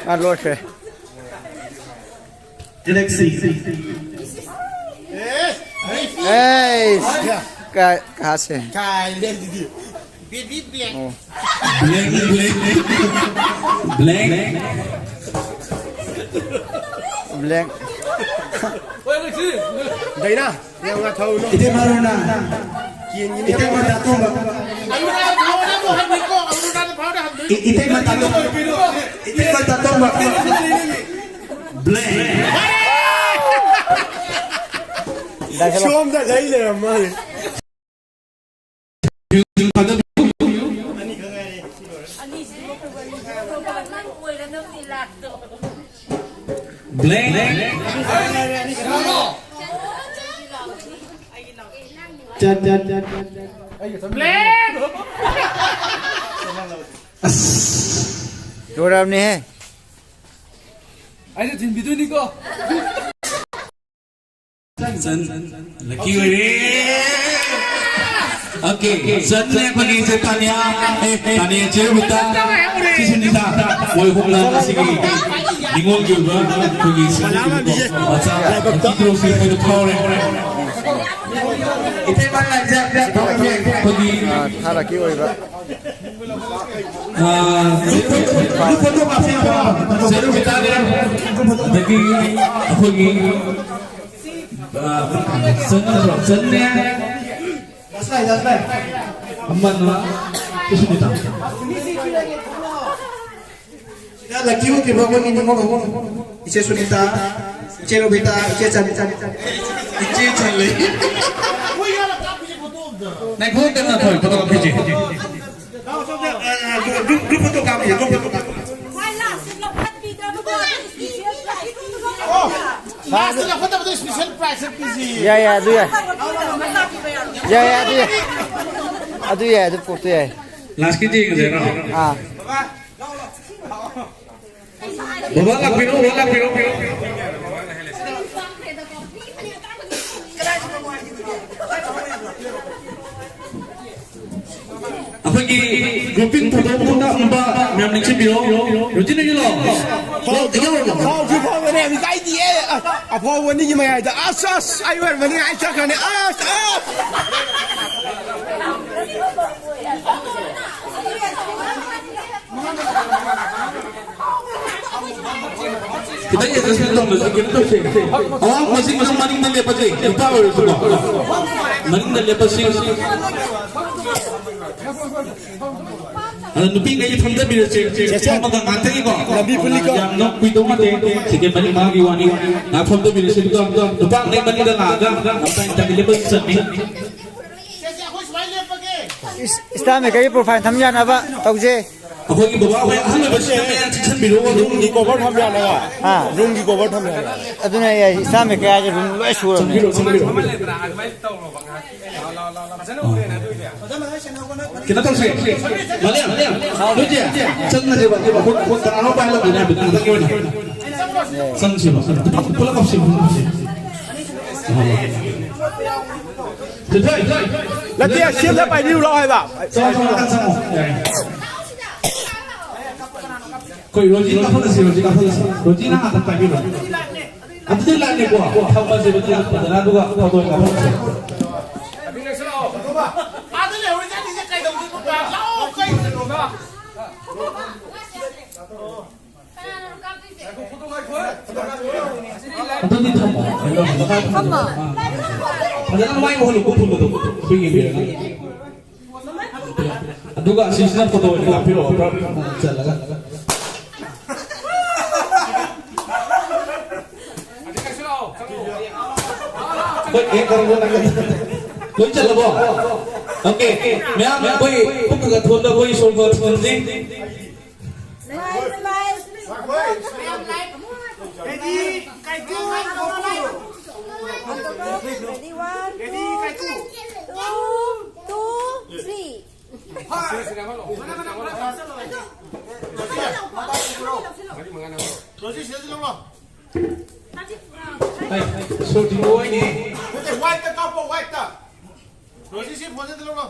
ꯃꯥ ꯂꯣꯏꯈ꯭ꯔꯦ꯫ Galaxy꯫ ꯑꯦ! ꯀꯥ-, ꯀꯍꯥ ꯁꯦ? ꯀꯥꯏ ꯂꯩ ꯑꯗꯨꯗꯤ? ꯕꯤꯠ, ꯕꯤꯠ, ꯕꯤꯠ꯫ ꯑꯣ꯫ Blank, blank, blank꯫ Blank꯫ ꯗꯥꯏꯅꯥ, ꯌꯥꯝꯅ ꯊꯧꯅꯨ꯫ ꯏꯇꯩꯃ ꯔꯣꯅꯥ꯫ ꯀꯦꯟꯒꯤꯅꯤ꯫ ꯏꯇꯩꯃ ꯇꯥꯇꯣꯝꯕ꯫ ꯑꯔꯨꯅꯥ ꯐꯥꯎꯔꯦ ꯑꯃꯨꯛ ꯍꯟꯅꯤꯀꯣ, ꯑꯔꯨꯅꯥ ꯐꯥꯎꯔꯦ ꯍꯟꯗꯣꯏꯅꯤ꯫ ꯏ-, ꯏꯇꯩꯃ ꯇꯥꯇꯣꯝꯕ꯫ ꯏꯇꯩꯃ ꯇꯥꯇꯣꯝꯕ꯫ Blank꯫ ꯁꯣꯝꯗ ꯂꯩ ꯂꯩꯔꯝꯃꯦ꯫ ꯑꯅꯤꯁꯤꯕꯨ ꯀꯩꯅꯣ ꯑꯣꯏꯔꯗꯕꯅꯤ꯫ ꯆꯠ, ꯆꯠ, ꯆꯠ, ꯆꯠ, ꯆꯠ꯫ ꯑꯁ꯫ ꯂꯣꯏꯔꯕꯅꯦꯍꯦ꯫ ꯑꯩꯁꯨ ꯊꯤꯟꯕꯤꯗꯣꯏꯅꯤꯀꯣ꯫ ꯆꯟ, ꯂꯛꯀꯤ ꯑꯣꯏꯔꯦ꯫ ꯑꯣꯀꯦ, ꯆꯟꯅꯦ ꯑꯩꯈꯣꯏꯒꯤ ꯏꯆꯦ ꯇꯥꯅꯤꯌꯥ, ꯑꯦ, ꯇꯥꯅꯤꯌꯥ ꯆꯦ ꯔꯣꯕꯤꯇꯥ, ꯆꯦ ꯁꯨꯅꯤꯇꯥ, ꯃꯣꯏ ꯑꯍꯨꯝꯅ ꯉꯁꯤꯒꯤ ꯅꯤꯉꯣꯜꯒꯤ ꯑꯣꯏꯕ ꯑꯩꯈꯣꯏꯒꯤ ꯁꯤꯟꯕꯤꯔꯤꯕ ꯃꯆꯥ ꯂꯛꯀꯤ ꯗ꯭ꯔꯣꯁꯤ ꯑꯩꯈꯣꯏꯗ ꯐꯥꯎꯔꯦ꯫ ꯏꯇꯩꯃ ꯂꯥꯏꯖ, ꯑꯩꯈꯣꯏꯒꯤ, ꯑꯥ, ꯊꯥ ꯂꯛꯀꯤ ꯑꯣꯏꯕ꯫ ꯑꯥ, ꯒ꯭ꯔꯨꯞ ꯐꯣꯇꯣ ꯀꯥꯞꯁꯦ ꯍꯥꯏꯕ? ꯆꯦ ꯔꯣꯕꯤꯇꯥꯅꯦ꯫ ꯑꯗꯒꯤ ꯑꯩꯈꯣꯏꯒꯤ, ꯑꯥ, ꯆꯟ ꯅꯠꯇ꯭ꯔꯣ? ꯆꯟꯅꯦ꯫ ꯑꯃꯅ ꯁꯨꯁꯃꯤꯇꯥ꯫ ꯁꯤꯗ ꯂꯛꯀꯤ ꯑꯣꯏꯈꯤꯕ ꯑꯩꯈꯣꯏꯒꯤ ꯅꯤꯉꯣꯜ ꯑꯍꯨꯝ, ꯏꯆꯦ ꯁꯨꯅꯤꯇꯥ, ꯏꯆꯦ ꯔꯣꯕꯤꯇꯥ, ꯏꯆꯦ ꯆꯟ-, ꯏꯆꯦ ꯆꯜꯂꯦ꯫ ꯉꯥꯏꯈꯣ, ꯀꯟꯅ ꯇꯧꯔꯤ, ꯐꯣꯇꯣ ꯀꯥꯞꯄꯤꯁꯦ꯫ ꯒ꯭ꯔꯨꯞ, ꯒ꯭ꯔꯨꯞ ꯐꯣꯇꯣ ꯀꯥꯞꯄꯤꯁꯦ, ꯒ꯭ꯔꯨꯞ ꯐꯣꯇꯣ ꯀꯥꯞꯄꯤꯁꯦ꯫ ꯂꯥꯁꯇ ꯂꯧꯈꯠꯇꯕꯗꯣ special prize ꯄꯤꯁꯤ꯫ ꯌꯥꯏ, ꯌꯥꯏ, ꯑꯗꯨ ꯌꯥꯏ꯫ ꯌꯥꯏ, ꯌꯥꯏ, ꯑꯗꯨ ꯌꯥꯏ꯫ ꯑꯗꯨ ꯌꯥꯏ, ꯑꯗꯨ ꯄꯣꯠꯇꯨ ꯌꯥꯏ꯫ ꯂꯥꯁꯀꯤꯗꯤ ꯌꯦꯡꯉꯁꯦ ꯍꯥꯏꯔꯣ? ꯑꯥ꯫ ꯕꯕꯥ ꯂꯥꯛꯄꯤꯔꯣ, ꯕꯕꯥ ꯂꯥꯛꯄꯤꯔꯣ꯫ ꯑꯩꯈꯣꯏꯒꯤ grouping photo ꯑꯃ ꯀꯥꯞꯅꯕ ꯃꯌꯥꯝ ꯅꯤꯡꯁꯤꯡꯕꯤꯔꯣ꯫ ꯔꯨꯇꯤꯟ ꯅꯪꯒꯤꯂꯣ? ꯐꯥꯎ-, ꯐꯥꯎꯁꯨ ꯐꯥꯎꯕꯅꯦ, ꯌꯥꯝ ꯏꯀꯥꯏꯗꯤꯌꯦ꯫ ꯑ-, ꯑꯐꯥꯎꯕ ꯑꯅꯤꯒꯤ ꯃꯌꯥꯏꯗ, ꯑꯁ, ꯑꯁ, ꯑꯩ ꯑꯣꯏꯔꯝꯃꯅꯤ, ꯑꯩ ꯆꯠꯈ꯭ꯔꯅꯤ, ꯑꯁ, ꯑꯁ꯫ ꯈꯤꯇꯪ adjustment ꯇꯧꯅꯁꯤ, ꯀꯩꯅꯣ ꯇꯧꯁꯦ꯫ ꯑꯋꯥꯡꯕꯁꯤꯡ ꯃꯁꯨꯝ ꯃꯅꯤꯡꯗ ꯂꯦꯞꯄꯁꯦ, ꯅꯨꯄꯥ ꯑꯣꯏꯔꯁꯨꯀꯣ꯫ ꯃꯅꯤꯡꯗ ꯂꯦꯞꯄꯁꯤ꯫ ꯑꯗꯣ ꯅꯨꯄꯤꯉꯩ ꯐꯝꯊꯕꯤꯔꯁꯦ꯫ ꯁꯦ, ꯁꯦ꯫ ꯐꯝꯃꯒ ꯉꯥꯛꯇꯪꯒꯤꯀꯣ꯫ ꯂꯝꯕꯤ ꯄꯨꯜꯂꯤꯀꯣ꯫ ꯌꯥꯝꯅ ꯀꯨꯏꯗꯧ ꯅꯠꯇꯦ꯫ ꯁꯦꯀꯦꯟ ꯃꯔꯤ ꯃꯉꯥꯒꯤ ꯋꯥꯅꯤ꯫ ꯉꯥꯏꯍꯥꯛ ꯐꯝꯊꯕꯤꯔꯁꯦ꯫ ꯑꯗꯨꯒ ꯅꯨꯄꯥꯉꯩ ꯃꯅꯤꯡꯗ ꯂꯥꯛꯑꯒ ꯉꯥꯛꯇꯪ ꯏꯟꯇꯔꯚ꯭ꯌꯨ ꯂꯦꯞꯄ ꯆꯠꯅꯤ꯫ ꯏꯁ-, star maker ꯒꯤ profile ꯊꯝ ꯌꯥꯅꯕ ꯇꯧꯁꯦ꯫ ꯑꯩꯈꯣꯏꯒꯤ ꯕꯕꯥ ꯍꯣꯏ ꯑꯍꯜ ꯑꯣꯏꯕꯁꯤꯡꯅ ꯃꯌꯥꯝ ꯆꯦꯛꯁꯤꯟꯕꯤꯔꯣ, ꯔꯨꯝꯒꯤ ꯀꯣꯚꯔ ꯊꯝꯕ ꯌꯥꯅꯕ꯫ ꯍꯥ? ꯔꯨꯝꯒꯤ ꯀꯣꯚꯔ ꯊꯝꯕ ꯌꯥꯅꯕ꯫ ꯑꯗꯨꯅ ꯑꯩ ꯏꯁꯂꯥꯃꯤꯛ ꯀꯌꯥꯁꯦ ꯔꯨꯝ ꯂꯣꯏ ꯁꯨꯔꯕꯅꯦ꯫ ꯆꯪꯕꯤꯔꯣ, ꯆꯪꯕꯤꯔꯣ꯫ ꯀꯩꯅꯣ ꯇꯧꯁꯦ꯫ ꯃꯥꯂꯦꯝ, ꯅꯣꯏꯁꯦ ꯆꯪꯉꯁꯦꯕ꯫ ꯑꯩꯈꯣꯏ, ꯑꯩꯈꯣꯏ ꯀꯅꯥꯅꯣ ꯄꯥꯏꯍꯜꯂꯝꯗꯣꯏꯅꯦ ꯍꯥꯏꯕꯗꯤ ꯉꯥꯛꯇꯪꯒꯤ ꯑꯣꯏꯅ꯫ ꯆꯪꯁꯦꯕ꯫ ꯄꯨꯂꯞ ꯀꯞꯁꯦ, ꯄꯨꯂꯞ ꯀꯞꯁꯦ꯫ ꯅꯠꯇꯦ, ꯁꯤ ꯑꯝꯇ ꯄꯥꯏꯕꯤꯌꯨ ꯂꯥꯎ ꯍꯥꯏꯕ꯫ ꯆꯪꯉꯣ, ꯆꯪꯉꯣ, ꯆꯪꯉꯣ꯫ ꯌꯥꯔꯦ꯫ ꯑꯩꯈꯣꯏ ꯔꯣꯖꯤ ꯀꯥꯞꯍꯜꯂꯁꯤ, ꯔꯣꯖꯤ ꯀꯥꯞꯍꯜꯂꯁꯤ꯫ ꯔꯣꯖꯤꯅ ꯉꯥꯛꯇ ꯄꯥꯏꯕꯤꯔꯣ꯫ ꯑꯗꯨꯗꯤ ꯂꯥꯛꯅꯤꯀꯣ꯫ ꯊꯝꯃꯁꯦ, ꯔꯣꯖꯤ ꯐꯖꯅ, ꯑꯗꯨꯒ ꯐꯣꯇꯣ ꯀꯥꯞꯍꯜꯂꯁꯤ꯫ ꯑꯗꯨꯗꯤ ꯊꯝꯃꯣ꯫ ꯊꯝꯃꯣ꯫ ꯐꯖꯅ ꯃꯥꯏ ꯑꯣꯍꯜꯂꯨꯀꯣ, ꯐꯨꯜꯂꯨꯀꯣ꯫ ꯑꯗꯨꯒ ꯑꯁꯤꯁꯤꯅ ꯐꯣꯇꯣ ꯑꯣꯏꯅ ꯀꯥꯞꯄꯤꯔꯛꯑꯣ, ꯄꯨꯔꯥ ꯆꯜꯂꯒ꯫ ꯍꯣꯏ, ꯑꯦ, ꯀꯔꯝꯕ ꯅꯪꯒꯤ? ꯂꯣꯏ ꯆꯜꯂꯕꯣ? ꯑꯣꯀꯦ꯫ ꯃꯌꯥꯝ ꯑꯩꯈꯣꯏ ꯄꯨꯛꯀꯒ ꯊꯣꯟꯕ ꯑꯩꯈꯣꯏ ꯏꯁꯣꯔꯒ ꯊꯣꯟꯁꯤ꯫ Ready, one, two, two, two, three. ꯁꯣꯔꯇꯤ ꯂꯣꯏꯅꯦ꯫ ꯅꯠꯇꯦ, white ꯇ ꯀꯥꯞꯄꯣ, white ꯇ꯫ ꯔꯣꯖꯤ, ꯁꯤ ꯐꯣꯟꯁꯦ ꯑꯝꯇ ꯂꯧꯔꯣ꯫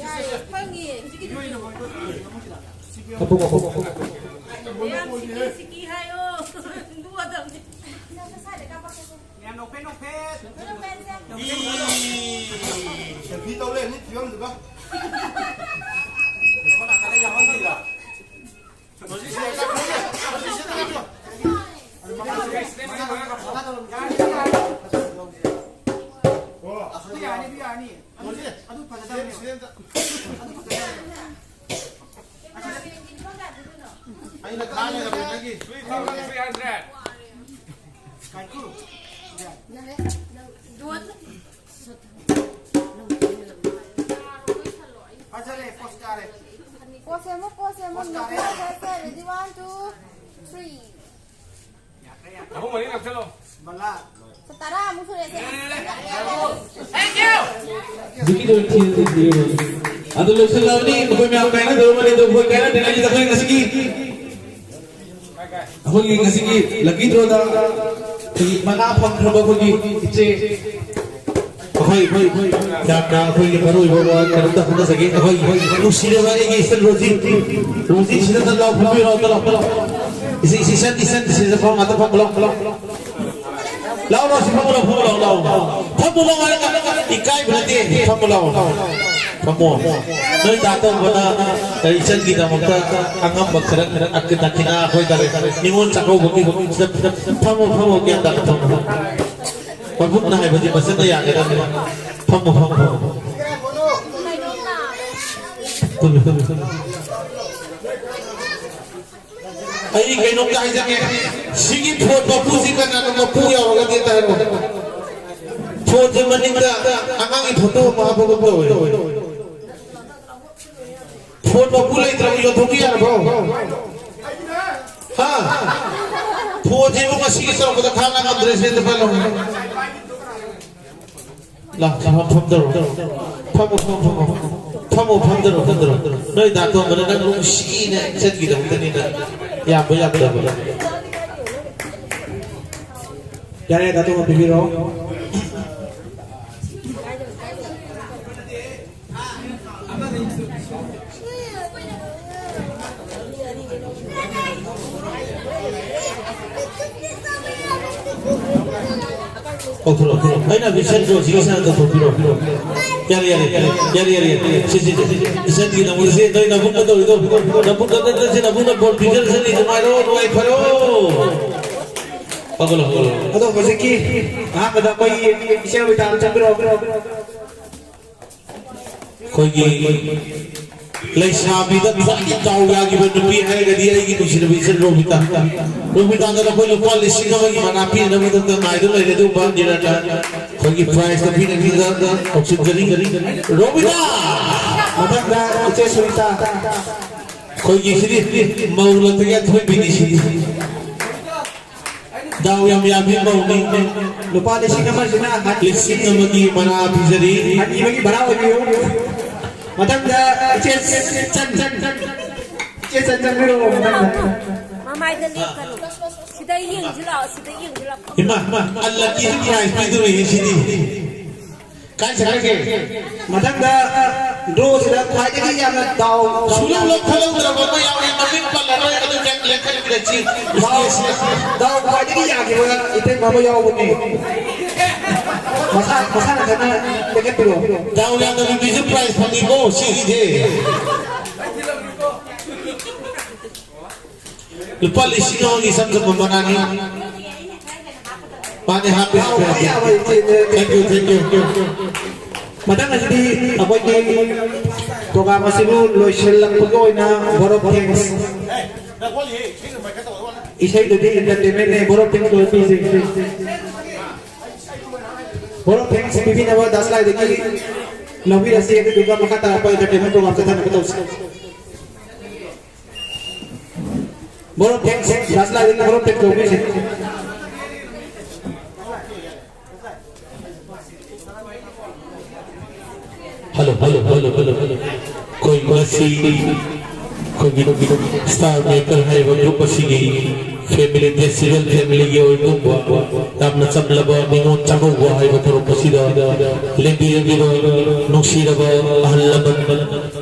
ꯌꯥꯔꯦ, ꯐꯪꯉꯦ꯫ ꯍꯧꯖꯤꯛꯀꯤꯗꯨꯗꯤ꯫ ꯀꯥꯞꯄꯣ, ꯀꯥꯞꯄꯣ, ꯀꯥꯞꯄꯣ꯫ ꯃꯌꯥꯝ ꯁꯤꯀꯤ ꯁꯤꯀꯤ ꯍꯥꯏꯌꯣ꯫ ꯅꯣꯛꯑꯗꯕꯅꯤ꯫ ꯃꯌꯥꯝ ꯅꯣꯛꯐꯦꯠ ꯅꯣꯛꯐꯦꯠ꯫ ꯏ꯫ Selfie ꯇꯧ ꯂꯩꯔꯝꯅꯤ ꯐꯤꯕꯝꯗꯨꯒ꯫ ꯁꯣꯝ ꯅꯥꯀꯟꯗ ꯌꯥꯎꯍꯟꯕꯤꯔꯣ꯫ ꯑꯗꯨ ꯌꯥꯅꯤ, ꯑꯗꯨ ꯌꯥꯅꯤ꯫ ꯑꯗꯨ ꯐꯖꯗꯕꯅꯦ꯫ ꯑꯗꯨ ꯐꯖꯗꯕꯅꯦ꯫ ꯑꯩꯅ ꯊꯥꯡꯉꯦ ꯅꯪꯒꯤ꯫ ꯀꯥꯏꯀꯨ꯫ ꯌꯥꯔꯦ꯫ ꯅꯪ, ꯅꯪ, ꯗꯣꯟ꯫ ꯄꯣꯁ ꯁꯦꯝꯃꯣ, ꯄꯣꯁ ꯁꯦꯝꯃꯣ, ꯅꯨꯄꯤ ꯃꯆꯥꯁꯦ꯫ Ready, one, two, three. ꯑꯍꯨꯝ ꯃꯔꯤ ꯅꯞꯁꯜꯂꯣ꯫ ꯇꯔꯥꯃꯨꯛ ꯁꯨꯔꯦꯁꯦ꯫ ꯑꯗꯨ ꯂꯣꯏꯁꯤꯜꯂꯕꯅꯤ꯫ ꯃꯈꯣꯏ ꯃꯌꯥꯝ ꯀꯥꯏꯅꯗꯧꯔꯕꯅꯤ꯫ ꯑꯗꯨ ꯃꯈꯣꯏ ꯀꯥꯏꯅꯗ꯭ꯔꯤꯉꯩꯁꯤꯗ ꯑꯩꯈꯣꯏ ꯉꯁꯤꯒꯤ ꯑꯩꯈꯣꯏꯒꯤ ꯉꯁꯤꯒꯤ lucky draw ꯗ ꯑꯩꯈꯣꯏꯒꯤ ꯃꯅꯥ ꯐꯪꯈ꯭ꯔꯕ ꯑꯩꯈꯣꯏꯒꯤ ꯏꯆꯦ, ꯑꯩꯈꯣꯏ, ꯑꯩꯈꯣꯏ ꯌꯥꯝꯅ ꯑꯩꯈꯣꯏꯒꯤ ꯃꯔꯨ ꯑꯣꯏꯕ ꯋꯥ ꯀꯩꯅꯣꯝꯇ ꯍꯣꯠꯅꯖꯒꯦ꯫ ꯑꯩꯈꯣꯏ ꯅꯨꯡꯁꯤꯔꯕ ꯑꯩꯒꯤ ꯏꯆꯟ ꯔꯣꯖꯤ, ꯔꯣꯖꯤ ꯁꯤꯗ ꯂꯥꯎ, ꯐꯝꯕꯤꯔꯣ, ꯂꯥꯎ, ꯂꯥꯎ꯫ ꯏꯆꯦ, ꯏꯆꯦ, ꯏꯆꯟ, ꯏꯆꯟ, ꯏꯆꯦ, ꯐꯝ ꯉꯥꯛꯇ ꯐꯝ, ꯂꯥꯎ, ꯂꯥꯎ꯫ ꯂꯥꯎ, ꯂꯥꯎ, ꯁꯤ ꯐꯝꯃꯨ, ꯂꯥꯎ, ꯐꯝꯃꯨ, ꯂꯥꯎ, ꯂꯥꯎ꯫ ꯐꯝꯃꯨ, ꯂꯥꯎ ꯍꯥꯏꯔꯒ ꯏꯀꯥꯏꯕ ꯅꯠꯇꯦ꯫ ꯐꯝꯃꯨ, ꯂꯥꯎ꯫ ꯐꯝꯃꯣ꯫ ꯅꯣꯏ ꯗꯥ ꯇꯣꯝꯕꯅ ꯏꯆꯟꯒꯤꯗꯃꯛꯇ ꯑꯉꯝꯕ ꯈꯔ, ꯈꯔ ꯗꯈꯤꯅꯥ ꯑꯩꯈꯣꯏ ꯇꯥꯔꯦ꯫ ꯅꯤꯉꯣꯜ ꯆꯥꯛꯀꯧꯕꯒꯤ ꯐꯝꯃꯨ, ꯐꯝꯃꯨ, ꯒ꯭ꯌꯥꯟ ꯇꯥꯅ ꯐꯝꯃꯨ꯫ ꯃꯕꯨꯛꯅ ꯍꯥꯏꯕꯗꯤ ꯃꯆꯟꯅ ꯌꯥꯒꯗꯕꯅꯤ꯫ ꯐꯝꯃꯨ, ꯐꯝꯃꯨ, ꯐꯝꯃꯨ꯫ ꯐꯝꯃꯨ, ꯐꯝꯃꯨ, ꯐꯝꯃꯨ꯫ ꯑꯩ ꯀꯩꯅꯣꯝꯇ ꯍꯥꯏꯖꯒꯦ꯫ ꯁꯤꯒꯤ ꯐꯣꯟ ꯃꯄꯨꯁꯤ ꯀꯅꯥꯅꯣ? ꯃꯄꯨ ꯌꯥꯎꯔꯒꯗꯤ ꯑꯝꯇ ꯍꯥꯏꯔꯛꯑꯣ꯫ ꯐꯣꯟꯁꯦ ꯃꯅꯤꯡꯗ ꯑꯉꯥꯡꯒꯤ ꯐꯣꯇꯣ ꯑꯃ ꯍꯥꯞꯄꯒꯨꯝ ꯇꯧꯋꯦ꯫ ꯐꯣꯟ ꯃꯄꯨ ꯂꯩꯇ꯭ꯔꯕ ꯌꯣꯟꯊꯣꯛꯈꯤ ꯌꯥꯔꯕꯣ? ꯍꯥ? ꯐꯣꯟꯁꯤꯕꯨ ꯉꯁꯤꯒꯤ ꯇꯧꯔꯛꯄꯗ ꯈꯥꯡ ꯂꯥꯡ ꯉꯝꯗ꯭ꯔꯦ, ꯁꯦ ꯑꯝꯇ ꯄꯥꯏꯔꯛꯑꯣ꯫ ꯂꯥꯛ, ꯐꯝ-, ꯐꯝꯗꯔꯣ꯫ ꯐꯝꯃꯣ, ꯐꯝꯃꯣ, ꯐꯝꯃꯣ꯫ ꯐꯝꯃꯣ, ꯐꯝꯗꯔꯣ, ꯐꯝꯗꯔꯣ꯫ ꯅꯣꯏ ꯗꯥ ꯇꯣꯝꯕꯅ ꯅꯪ ꯅꯨꯡꯁꯤꯅ ꯏꯆꯟꯒꯤꯗꯃꯛꯇꯅꯤꯅ ꯌꯥꯝꯕ ꯌꯥꯝꯗꯕ꯫ ꯌꯥꯔꯦ, ꯗꯥ ꯇꯣꯝꯕ ꯄꯤꯕꯤꯔꯣ꯫ ꯂꯧꯊꯣꯔꯛꯑꯣ, ꯂꯧꯊꯣꯔꯛꯑꯣ꯫ ꯑꯩꯅ ꯃꯤꯁꯟꯗꯣ ꯁꯤꯒꯤ ꯁꯥꯏꯟ ꯇꯧꯊꯣꯛꯄꯤꯔꯣ꯫ ꯌꯥꯔꯦ, ꯌꯥꯔꯦ, ꯌꯥꯔꯦ, ꯌꯥꯔꯦ, ꯌꯥꯔꯦ꯫ ꯁꯤ, ꯁꯤ, ꯁꯤ, ꯁꯤ꯫ ꯏꯆꯟꯒꯤ ꯅꯃꯨꯛꯁꯦ ꯅꯣꯏ ꯅꯕꯨꯡꯅ ꯇꯧꯔꯤꯗꯣ꯫ ꯅꯕꯨꯡꯅ ꯅꯠꯇ꯭ꯔꯁꯦ ꯅꯕꯨꯡꯅ ꯕꯣꯜ ꯄꯤꯖꯔꯁꯅꯤ꯫ ꯅꯨꯡꯉꯥꯏꯔꯣ, ꯅꯨꯡꯉꯥꯏꯐꯔꯣ꯫ ꯍꯧꯒꯠꯂꯣ, ꯍꯧꯒꯠꯂꯣ꯫ ꯑꯗꯣ ꯍꯧꯖꯤꯛꯀꯤ ꯑꯍꯥꯟꯕꯗ ꯑꯩꯈꯣꯏꯒꯤ ꯏꯆꯦ ꯔꯣꯕꯤꯇꯥ ꯑꯃ ꯆꯪꯕꯤꯔꯛꯑꯣ꯫ ꯑꯩꯈꯣꯏꯒꯤ ꯂꯩꯁꯥꯕꯤꯗ ꯈ꯭ꯋꯥꯏꯗꯒꯤ ꯗꯥꯎ ꯌꯥꯈꯤꯕ ꯅꯨꯄꯤ ꯍꯥꯏꯔꯒꯗꯤ ꯑꯩꯒꯤ ꯅꯨꯡꯁꯤꯔꯕ ꯏꯆꯟ ꯔꯣꯕꯤꯇꯥ꯫ ꯔꯣꯕꯤꯇꯥꯗ ꯂꯨꯄꯥ ꯂꯤꯁꯤꯡ ꯑꯃꯒꯤ ꯃꯅꯥ ꯄꯤꯅꯕꯒꯤꯗꯃꯛꯇ ꯉꯥꯏꯗꯨꯅ ꯂꯩꯔꯦ꯫ ꯑꯗꯨꯒꯨꯝꯕ ꯅꯤꯔꯟꯅ ꯑꯩꯈꯣꯏꯒꯤ prize ꯇ ꯄꯤꯅꯕꯒꯤꯗꯃꯛꯇ ꯀꯧꯁꯤꯟꯖꯔꯤ꯫ ꯔꯣꯕꯤꯇꯥ! ꯃꯊꯪꯗ ꯏꯆꯦ ꯁꯨꯅꯤꯇꯥ꯫ ꯑꯩꯈꯣꯏꯒꯤ ꯁꯤꯗꯤ ꯃꯧ ꯂꯛꯇꯒꯤ ꯑꯊꯣꯏꯕꯤꯅꯤ ꯁꯤꯗꯤ꯫ ꯗꯥꯎ ꯌꯥꯝ ꯌꯥꯕꯤ ꯃꯧꯅꯤ꯫ ꯂꯨꯄꯥ ꯂꯤꯁꯤꯡ ꯑꯃꯁꯤꯅ ꯂꯤꯁꯤꯡ ꯑꯃꯒꯤ ꯃꯅꯥ ꯄꯤꯖꯔꯤ꯫ ꯑꯅꯤꯕꯒꯤ ꯚꯔꯥ ꯑꯣꯏꯕꯤꯌꯨ꯫ ꯃꯊꯪꯗ ꯏꯆꯦ ꯆꯟ, ꯆꯟ, ꯆꯟ꯫ ꯏꯆꯦ ꯆꯟ ꯆꯟꯕꯤꯔꯛꯑꯣ ꯃꯊꯪꯗ꯫ ꯃꯃꯥꯏꯗ ꯂꯦꯞꯀꯅꯨ꯫ ꯁꯤꯗ ꯌꯦꯡꯁꯤ ꯂꯥꯛꯑꯣ, ꯁꯤꯗ ꯌꯦꯡꯁꯤ ꯂꯥꯛꯑꯣ꯫ ꯏꯃꯥ, ꯏꯃꯥ, ꯑꯜꯂꯛꯀꯤ ꯄ꯭ꯔꯥꯏꯖ ꯄꯤꯗꯣꯔꯦ ꯁꯤꯗꯤ꯫ ꯀꯥꯏ ꯆꯠꯈ꯭ꯔꯒꯦ? ꯃꯊꯪꯗ ꯗ꯭ꯔꯣꯁꯤꯗ ꯈ꯭ꯋꯥꯏꯗꯒꯤ ꯌꯥꯝꯅ ꯗꯥꯎ ꯁꯨꯡꯂꯧ ꯂꯧꯈꯠꯍꯧꯗ꯭ꯔꯕ ꯑꯃ ꯌꯥꯎꯔꯦ, ꯃꯃꯤꯡ ꯄꯜꯂꯔꯣꯏ, ꯑꯗꯨ ꯂꯦꯡ-, ꯂꯦꯡꯈꯠꯃꯤꯟꯅꯁꯤ꯫ ꯗꯥꯎ, ꯗꯥꯎ ꯈ꯭ꯋꯥꯏꯗꯒꯤ ꯌꯥꯈꯤꯕ ꯏꯇꯩꯃ ꯑꯃ ꯌꯥꯎꯕꯅꯦ꯫ ꯃꯁꯥ, ꯃꯁꯥ ꯅꯊꯟꯅ ꯂꯦꯡꯈꯠꯄꯤꯔꯣ꯫ ꯗꯥꯎ ꯌꯥꯗꯕ ꯃꯤꯁꯨ ꯄ꯭ꯔꯥꯏꯖ ꯐꯪꯉꯤꯀꯣ ꯁꯤꯒꯤꯁꯦ꯫ ꯂꯨꯄꯥ ꯂꯤꯁꯤꯡ ꯑꯃꯒꯤ ꯏꯆꯝ ꯆꯝꯕ ꯃꯅꯥꯅꯤ꯫ ꯃꯥꯅꯦ, ꯍꯥꯞꯄꯦ, ꯍꯥꯞꯄꯦ, ꯍꯥꯞꯄꯦ꯫ Thank you, thank you꯫ ꯃꯊꯪ ꯑꯁꯤꯗꯤ ꯑꯩꯈꯣꯏꯒꯤ program ꯑꯁꯤꯕꯨ ꯂꯣꯏꯁꯤꯜꯂꯛꯄꯒꯤ ꯑꯣꯏꯅ vote of thanks꯫ ꯏꯁꯩꯗꯨꯗꯤ entertainment ꯅꯦ, vote of thanks ꯂꯣꯏ ꯄꯤꯁꯦ꯫ Vote of thanks ꯄꯤꯕꯤꯅꯕ ꯗꯥꯁꯂꯥꯏꯗꯒꯤ ꯂꯧꯕꯤꯔꯁꯤ, ꯑꯗꯨꯗꯨꯒ ꯃꯈꯥ ꯇꯥꯔꯛꯄ entertainment program ꯆꯠꯊꯅꯕ ꯇꯧꯁꯤ꯫ Vote of thanks, ꯗꯥꯁꯂꯥꯏꯗꯒꯤ vote of thanks ꯂꯧꯕꯤꯁꯦ꯫ Hello, hello, hello, hello, hello꯫ ꯑꯩꯈꯣꯏ ꯉꯁꯤ ꯑꯩꯈꯣꯏꯒꯤ Star Maker ꯍꯥꯏꯔꯤꯕ group ꯑꯁꯤꯒꯤ family, Decibel family ꯒꯤ ꯑꯣꯏꯕ ꯌꯥꯝꯅ ꯆꯝꯂꯕ ꯅꯤꯉꯣꯜ ꯆꯥꯛꯀꯧꯕ ꯍꯥꯏꯕ ꯊꯧꯔꯝ ꯑꯁꯤꯗ ꯂꯦꯡꯕꯤꯔꯛꯂꯤꯕ ꯅꯨꯡꯁꯤꯔꯕ ꯑꯍꯜ ꯂꯃꯟ,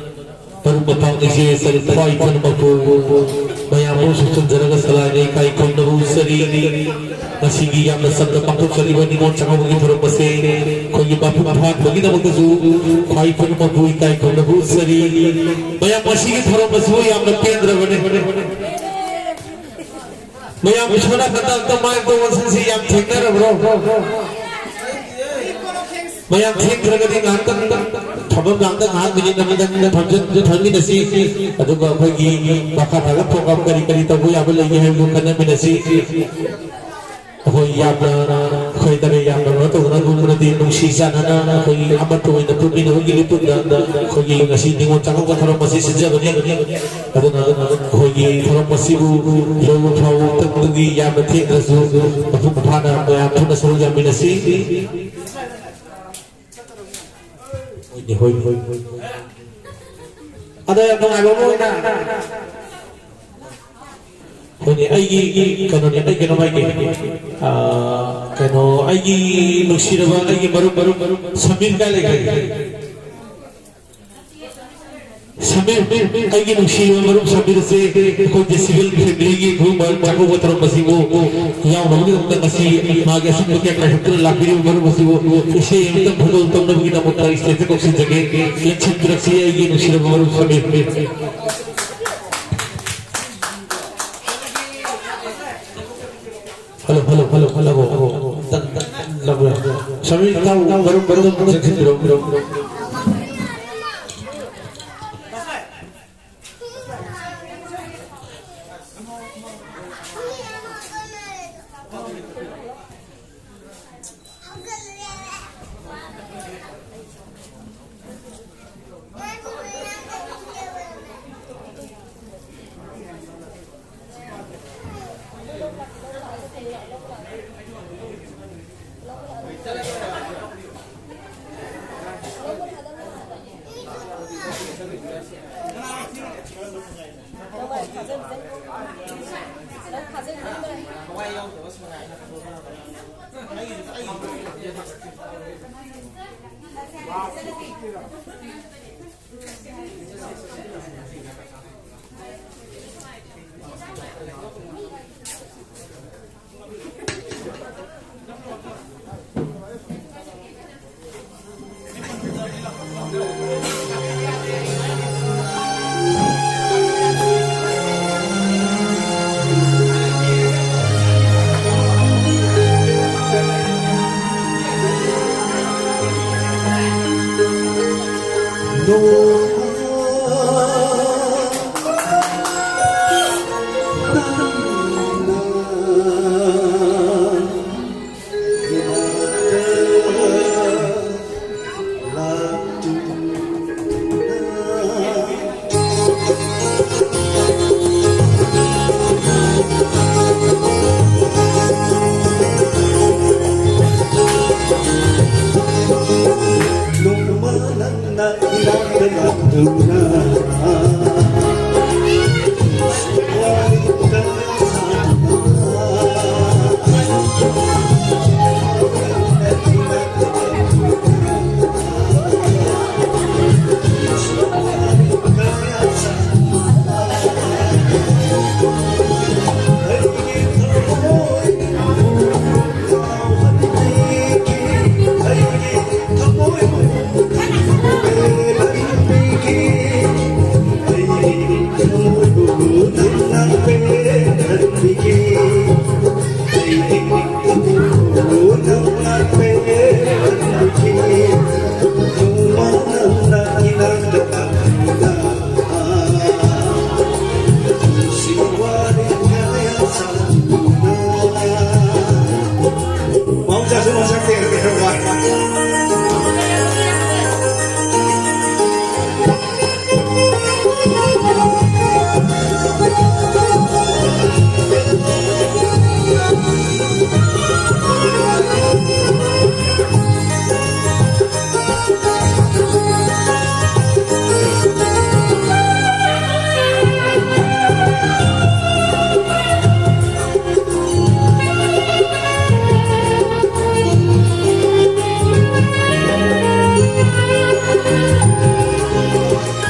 ꯃꯔꯨꯞ ꯃꯄꯥꯡ, ꯏꯆꯦ ꯏꯆꯜ ꯈ꯭ꯋꯥꯏ ꯄꯨꯝꯅꯃꯛꯄꯨ ꯃꯌꯥꯝ ꯑꯃꯁꯨ ꯆꯟꯖꯔꯒ ꯁꯂꯥꯏꯅ ꯏꯀꯥꯏ ꯈꯨꯝꯅꯕ ꯎꯠꯆꯔꯤ꯫ ꯉꯁꯤꯒꯤ ꯌꯥꯝꯅ ꯆꯝꯅ ꯄꯥꯡꯊꯣꯛꯆꯔꯤꯕ ꯅꯤꯉꯣꯜ ꯆꯥꯛꯀꯧꯕꯒꯤ ꯊꯧꯔꯝ ꯑꯁꯦ ꯑꯩꯈꯣꯏꯒꯤ ꯃꯄꯨꯡ ꯐꯥꯍꯟꯕꯒꯤꯗꯃꯛꯇꯁꯨ ꯈ꯭ꯋꯥꯏ ꯄꯨꯝꯅꯃꯛꯄꯨ ꯏꯀꯥꯏ ꯈꯨꯝꯅꯕ ꯎꯠꯆꯔꯤ꯫ ꯃꯌꯥꯝ, ꯉꯁꯤꯒꯤ ꯊꯧꯔꯝ ꯑꯁꯤꯕꯨ ꯌꯥꯝꯅ ꯄꯦꯟꯗ꯭ꯔꯕꯅꯤ꯫ ꯃꯌꯥꯝ, ꯁꯣꯝ ꯅꯥꯀꯟꯗ ꯑꯝꯇ ꯃꯥꯏꯛꯇꯣ ꯑꯣꯟꯁꯤꯟꯁꯤ꯫ ꯌꯥꯝ ꯊꯦꯡꯅꯔꯕ꯭ꯔꯣ? ꯃꯌꯥꯝ ꯊꯦꯡꯈ꯭ꯔꯒꯗꯤ ꯉꯥꯏꯍꯥꯛꯇꯪ ꯊꯝꯐꯝ ꯉꯥꯏꯍꯥꯛꯇꯪ, ꯉꯥꯏꯍꯥꯛ ꯃꯤꯅꯤꯠ ꯑꯃꯗꯪ ꯐꯝꯖꯟ-, ꯐꯝꯃꯤꯟꯅꯁꯤ꯫ ꯑꯗꯨꯒ ꯑꯩꯈꯣꯏꯒꯤ ꯃꯈꯥ ꯇꯥꯕ program ꯀꯔꯤ ꯀꯔꯤ ꯇꯧꯕ ꯌꯥꯕ ꯂꯩꯒꯦ ꯍꯥꯏꯕꯗꯨ ꯈꯟꯅꯃꯤꯟꯅꯁꯤ꯫ ꯑꯩꯈꯣꯏ ꯌꯥꯝꯅ ꯑꯩꯈꯣꯏ ꯇꯔꯦꯠ ꯌꯥꯝꯅ ꯀꯩꯅꯣ ꯇꯧꯗꯅ ꯂꯨꯅꯗꯤ ꯅꯨꯡꯁꯤ ꯆꯥꯟꯅꯅ ꯑꯩꯈꯣꯏꯒꯤ ꯑꯃꯠꯇ ꯑꯣꯏꯅ ꯄꯨꯟꯃꯤꯟꯅꯕꯒꯤ ꯂꯨꯄꯨꯟꯗ ꯑꯩꯈꯣꯏꯒꯤ ꯉꯁꯤ ꯅꯤꯉꯣꯜ ꯆꯥꯛꯀꯧꯕ ꯊꯧꯔꯝ ꯑꯁꯤ ꯁꯤꯟꯖꯕꯅꯤ꯫ ꯑꯗꯨꯅ ꯑꯩꯈꯣꯏꯒꯤ ꯊꯧꯔꯝ ꯑꯁꯤꯕꯨ ꯂꯣꯏꯕ ꯐꯥꯎꯕ ꯇꯪꯗꯨꯒꯤ ꯌꯥꯝꯅ ꯊꯦꯡꯗ꯭ꯔꯁꯨ ꯃꯄꯨꯡ ꯐꯥꯅ ꯃꯌꯥꯝ ꯄꯨꯟꯅ ꯁꯔꯨꯛ ꯌꯥꯃꯤꯟꯅꯁꯤ꯫ ꯍꯣꯏꯅꯦ, ꯍꯣꯏꯅꯦ, ꯍꯣꯏꯅꯦ꯫ ꯑꯗꯣ ꯌꯥꯝ ꯅꯨꯡꯉꯥꯏꯕ ꯑꯃ ꯑꯣꯏꯅ ꯍꯣꯏꯅꯦ, ꯑꯩꯒꯤ ꯀꯩꯅꯣꯅꯦ, ꯑꯩ ꯀꯩꯅꯣ ꯍꯥꯏꯒꯦ꯫ ꯑꯥ, ꯀꯩꯅꯣ, ꯑꯩꯒꯤ ꯅꯨꯡꯁꯤꯔꯕ, ꯑꯩꯒꯤ ꯃꯔꯨꯞ, ꯃꯔꯨꯞ, ꯃꯔꯨꯞ ꯁꯃꯤꯔ ꯀꯥꯏ ꯂꯩꯒꯦ? ꯁꯃꯤꯔ, ꯑꯩꯒꯤ ꯅꯨꯡꯁꯤꯔꯕ ꯃꯔꯨꯞ ꯁꯃꯤꯔꯁꯦ ꯑꯩꯈꯣꯏ ꯗꯦꯁꯤꯕꯦꯜ ꯐꯦꯃꯤꯂꯤꯒꯤ ꯒ꯭ꯔꯨꯞ ꯆꯥꯛꯀꯧꯕ ꯊꯧꯔꯝ ꯑꯁꯤꯕꯨ ꯌꯥꯎꯅꯕꯒꯤꯗꯃꯛꯇ ꯉꯁꯤ ꯃꯥꯒꯤ ꯑꯁꯪꯕ ꯀꯌꯥ ꯀꯥꯏꯊꯣꯛꯇꯨꯅ ꯂꯥꯛꯄꯤꯔꯤꯕ ꯃꯔꯨꯞ ꯑꯁꯤꯕꯨ ꯏꯁꯩ ꯑꯃꯇꯪ ꯐꯣꯡꯗꯣꯛꯇꯅꯕꯒꯤꯗꯃꯛꯇ ꯏꯁꯇꯦꯖꯇ ꯀꯧꯁꯤꯟꯖꯒꯦ꯫ ꯂꯦꯡꯁꯤꯟꯕꯤꯔꯛꯁꯤ ꯑꯩꯒꯤ ꯅꯨꯡꯁꯤꯔꯕ ꯃꯔꯨꯞ Samir. Hello, hello, hello, hello. ꯇꯟ, ꯇꯟ, ꯇꯟ, ꯂꯥꯎꯕ꯫ ꯁꯃꯤꯔ, ꯏꯇꯥꯎ, ꯃꯔꯨꯞ, ꯃꯔꯨꯞ, ꯆꯪꯁꯤꯟꯕꯤꯔꯣ꯫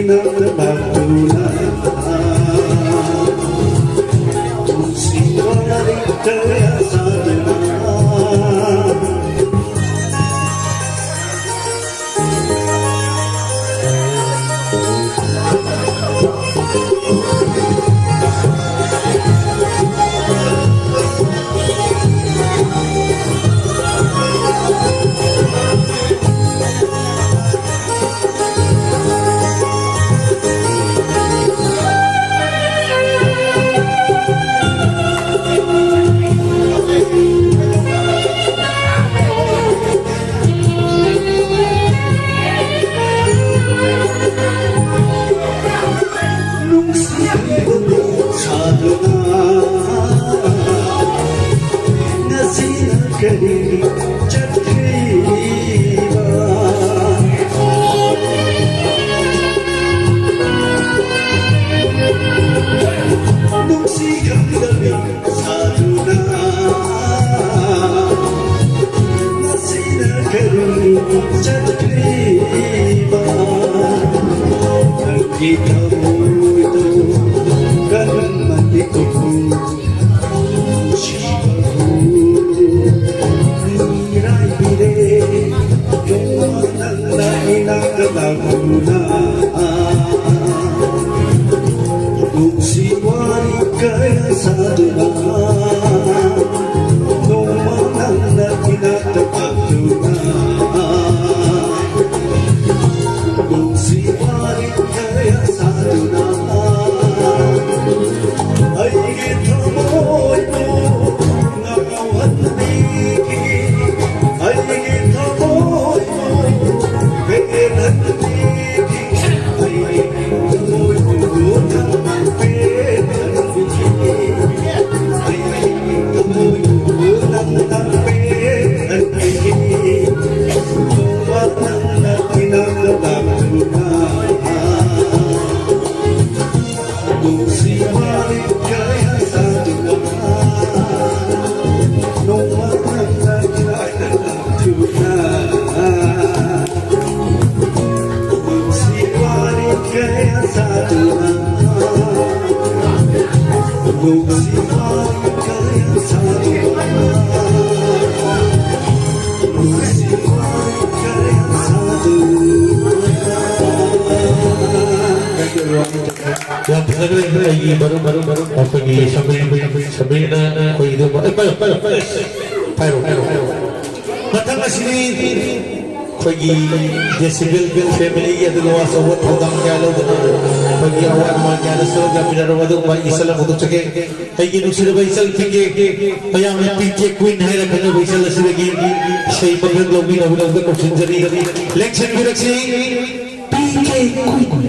ꯅꯪꯅ ꯂꯥꯛꯇꯨꯅ ꯅꯨꯡꯁꯤ ꯋꯥꯔꯤ ꯀꯌꯥ ꯁꯥꯗꯨꯅ꯫ ꯅꯨꯡꯁꯤꯕꯗꯤ ꯁꯥꯗꯨꯅ ꯉꯁꯤꯅ ꯀꯔꯤ ꯆꯠꯈ꯭ꯔꯤꯕ? ꯅꯨꯡꯁꯤ ꯈꯪꯗꯕꯤ ꯁꯥꯗꯨꯅ ꯉꯁꯤꯅ ꯀꯔꯤ ꯆꯠꯈ꯭ꯔꯤꯕ? ꯅꯪꯒꯤ ꯊꯃꯣꯏꯗꯣ ꯀꯔꯝꯕ ꯏꯀꯨ ꯅꯨꯡꯁꯤꯕꯕꯨ ꯃꯤꯔꯥꯏꯕꯤꯔꯦ? ꯅꯣꯡꯃ ꯅꯪꯅ ꯏꯅꯥꯛꯇ ꯂꯥꯛꯇꯨꯅ ꯅꯨꯡꯁꯤ ꯋꯥꯔꯤ ꯀꯌꯥ ꯁꯥꯗꯨꯅ ꯅꯣꯡꯃ ꯅꯪꯅ ꯏꯅꯥꯛꯇ ꯂꯥꯛꯇꯨꯅ ꯅꯨꯡꯁꯤ ꯋꯥꯔꯤ ꯀꯌꯥ ꯁꯥꯗꯨꯅ ꯑꯩꯒꯤ ꯃꯔꯨꯞ, ꯃꯔꯨꯞ, ꯃꯔꯨꯞ, ꯑꯩꯈꯣꯏꯒꯤ ꯁꯃꯤꯔ, ꯁꯃꯤꯔꯅ ꯑꯩꯈꯣꯏꯒꯤꯗꯣ, ꯑꯦ, ꯄꯥꯏꯔꯣ, ꯄꯥꯏꯔꯣ, ꯄꯥꯏꯔꯣ, ꯄꯥꯏꯔꯣ, ꯄꯥꯏꯔꯣ꯫ ꯃꯊꯪ ꯑꯁꯤꯗꯤ ꯑꯩꯈꯣꯏꯒꯤ ꯗꯦꯁꯤꯕꯦꯜ ꯐꯦꯃꯤꯂꯤꯒꯤ ꯑꯗꯨꯒ ꯑꯆꯧꯕ ꯊꯧꯗꯥꯡ ꯀꯌꯥ ꯂꯧꯗꯨꯅ ꯑꯩꯈꯣꯏꯒꯤ ꯑꯋꯥ ꯅꯨꯡꯉꯥꯏ ꯀꯌꯥꯗ ꯁꯔꯨꯛ ꯌꯥꯃꯤꯟꯅꯔꯕ ꯑꯗꯨꯒꯨꯝꯕ ꯏꯆꯜ ꯑꯃ ꯐꯣꯡꯗꯣꯛꯆꯒꯦ꯫ ꯑꯩꯒꯤ ꯅꯨꯡꯁꯤꯔꯕ ꯏꯆꯜ ꯄꯤ ꯀꯦ, ꯃꯌꯥꯝꯅ ꯄꯤ ꯀꯦ ꯀ꯭ꯋꯤꯟ ꯍꯥꯏꯅ ꯈꯪꯅꯕ ꯏꯆꯜ ꯑꯁꯤꯗꯒꯤ ꯏꯁꯩ ꯃꯈꯜ ꯂꯧꯕꯤꯅꯕꯒꯤꯗꯃꯛꯇ ꯀꯧꯁꯤꯟꯖꯔꯤ꯫ ꯂꯦꯡꯁꯤꯟꯕꯤꯔꯛꯁꯤ, ꯄꯤ ꯀꯦ ꯀ꯭ꯋꯤꯟ꯫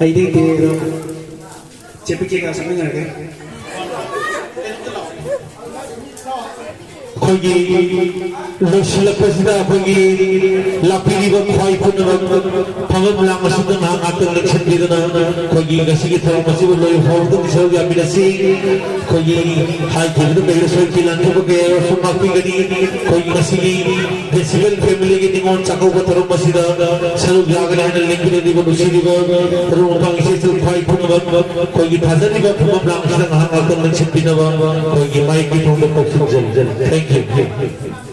ꯑꯩꯗꯤ ꯇꯦꯔꯣ꯫ ꯆꯦ ꯄꯤ ꯀꯦꯒ ꯁꯛꯃꯤꯟꯅꯔꯒꯦ꯫ ꯑꯩꯈꯣꯏꯒꯤ ꯂꯣꯏꯁꯤꯜꯂꯛꯄꯁꯤꯗ ꯑꯩꯈꯣꯏꯒꯤ ꯂꯥꯛꯄꯤꯔꯤꯕ ꯈ꯭ꯋꯥꯏ ꯄꯨꯝꯅꯃꯛ ꯐꯝꯐꯝ ꯂꯥꯡ ꯑꯁꯤꯗ ꯉꯥꯏꯍꯥꯛ ꯉꯥꯛꯇꯪ ꯂꯦꯡꯁꯤꯟꯕꯤꯗꯨꯅ ꯑꯩꯈꯣꯏꯒꯤ ꯉꯁꯤꯒꯤ ꯊꯧꯔꯝ ꯑꯁꯤꯕꯨ ꯂꯣꯏꯕ ꯐꯥꯎꯕꯗ ꯁꯔꯨꯛ ꯌꯥꯃꯤꯟꯅꯁꯤ꯫ ꯑꯩꯈꯣꯏꯒꯤ ꯍꯥꯏꯈꯤꯕꯗꯨ ꯀꯩꯗ ꯁꯣꯏꯈꯤ ꯂꯥꯟꯊꯣꯛꯄ ꯀꯌꯥ ꯌꯥꯎꯔꯁꯨ ꯉꯥꯛꯄꯤꯒꯅꯤ꯫ ꯑꯩꯈꯣꯏꯒꯤ ꯉꯁꯤꯒꯤ ꯗꯦꯁꯤꯕꯦꯜ ꯐꯦꯃꯤꯂꯤꯒꯤ ꯅꯤꯉꯣꯜ ꯆꯥꯛꯀꯧꯕ ꯊꯧꯔꯝ ꯑꯁꯤꯗ ꯁꯔꯨꯛ ꯌꯥꯒꯅꯤ ꯍꯥꯏꯅ ꯂꯦꯡꯕꯤꯔꯛꯂꯤꯕ ꯅꯨꯡꯁꯤꯔꯤꯕ ꯃꯔꯨꯞ ꯃꯄꯥꯡ ꯏꯆꯦ ꯏꯆꯜ ꯈ꯭ꯋꯥꯏ ꯄꯨꯝꯅꯃꯛ ꯑꯩꯈꯣꯏꯒꯤ ꯊꯥꯖꯔꯤꯕ ꯐꯝꯐꯝ ꯂꯥꯡ ꯑꯁꯤꯗ ꯉꯥꯏꯍꯥꯛ ꯉꯥꯛꯇꯪ ꯂꯦꯡꯁꯤꯟꯕꯤꯅꯕ ꯑꯩꯈꯣꯏꯒꯤ ꯃꯥꯏꯛꯀꯤ ꯊꯣꯡꯗ ꯀꯧꯁꯤꯟꯖꯔꯤ꯫ Thank you꯫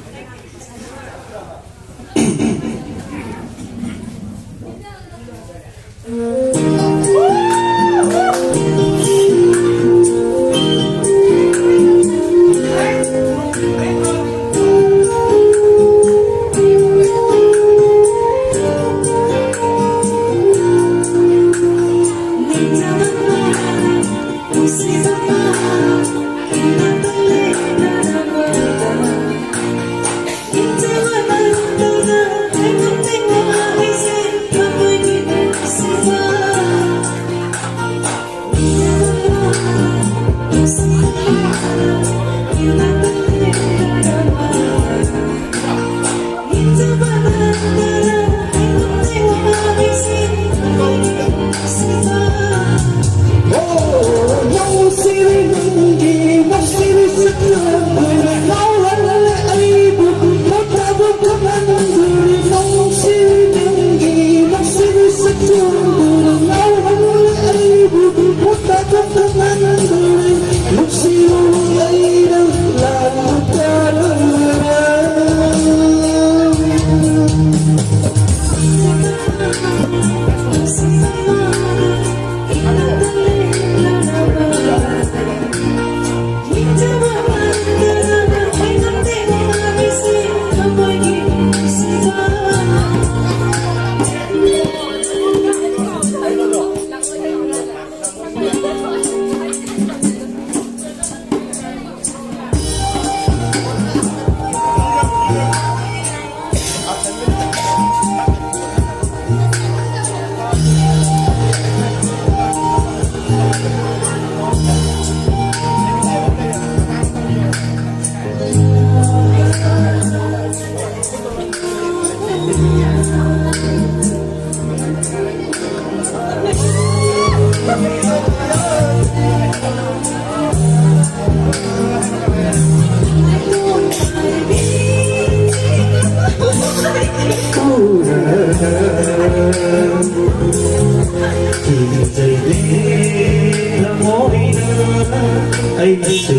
ꯑꯩꯁꯨ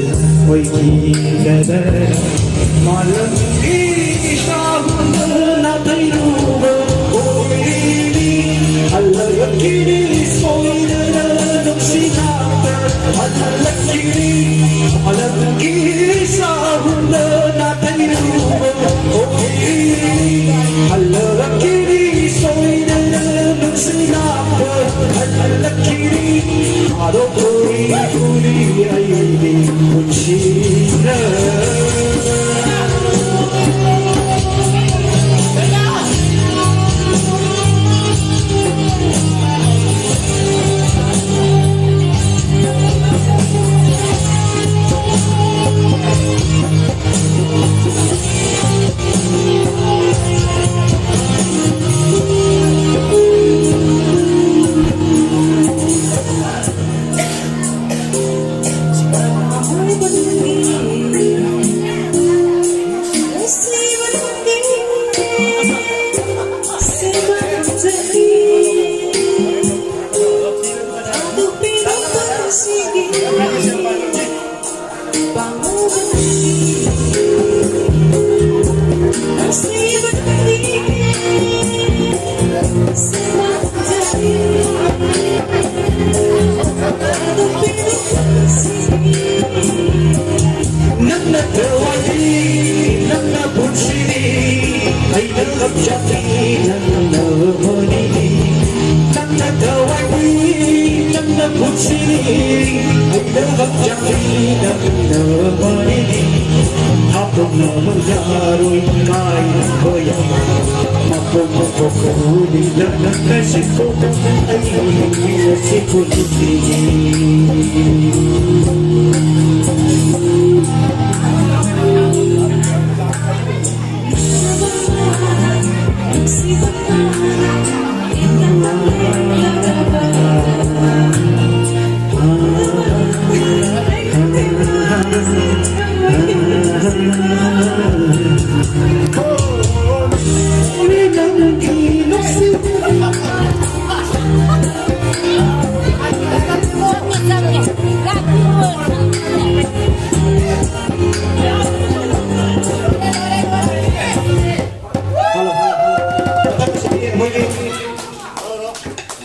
ꯑꯣꯏꯈꯤꯒꯗꯔꯦ꯫ ꯃꯥꯂꯪꯒꯤ ꯏꯁꯥꯒꯨꯝꯅ ꯇꯩꯔꯨꯕ ꯑꯣꯏꯔꯤꯅꯤ꯫ ꯍꯜꯂꯛꯂꯛꯈꯤꯅꯤ ꯁꯣꯏꯗꯅ ꯅꯨꯡꯁꯤ ꯉꯥꯛꯇ ꯍꯜꯂꯛꯈꯤꯅꯤ꯫ ꯃꯥꯂꯪꯒꯤ ꯏꯁꯥꯒꯨꯝꯅ ꯇꯩꯔꯨꯕ ꯑꯣꯏꯔꯤꯅꯤ꯫ ꯍꯜꯂꯛꯈꯤꯅꯤ ꯁꯣꯏꯗꯅ ꯅꯨꯡꯁꯤ ꯉꯥꯛꯇ ꯍꯜꯂꯛꯈꯤꯅꯤ꯫ ꯊꯥꯗꯣꯛꯇꯣꯔꯤ ꯈꯨꯗꯤ ꯑꯩꯒꯤ ꯄꯨꯟꯁꯤꯗ꯫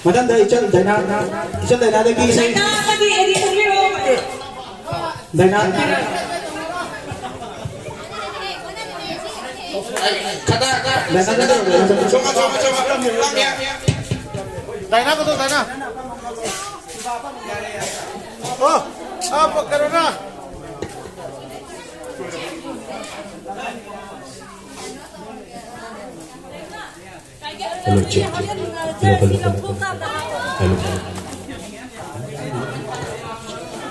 ꯃꯊꯪꯗ ꯏꯆꯟ ꯗꯥꯏꯅꯥ, ꯏꯆꯟ ꯗꯥꯏꯅꯥꯗꯒꯤ ꯏꯁꯩ꯫ ꯗꯥꯏꯅꯥ ꯑꯃꯗꯤ ꯑꯦꯗꯤ ꯊꯝꯕꯤꯔꯣ꯫ ꯗꯥꯏꯅꯥ꯫ ꯈꯗꯥ, ꯈꯗꯥ꯫ ꯗꯥꯏꯅꯥ ꯈꯗꯥ꯫ ꯁꯣꯝ, ꯁꯣꯝ, ꯁꯣꯝ꯫ ꯗꯥꯏꯅꯥ ꯀꯧꯊꯣꯛ, ꯗꯥꯏꯅꯥ꯫ ꯑꯣ, ꯑꯥ, ꯀꯩꯅꯣꯅ꯫ Hello, check, check. Hello, hello, hello, hello. Hello, hello.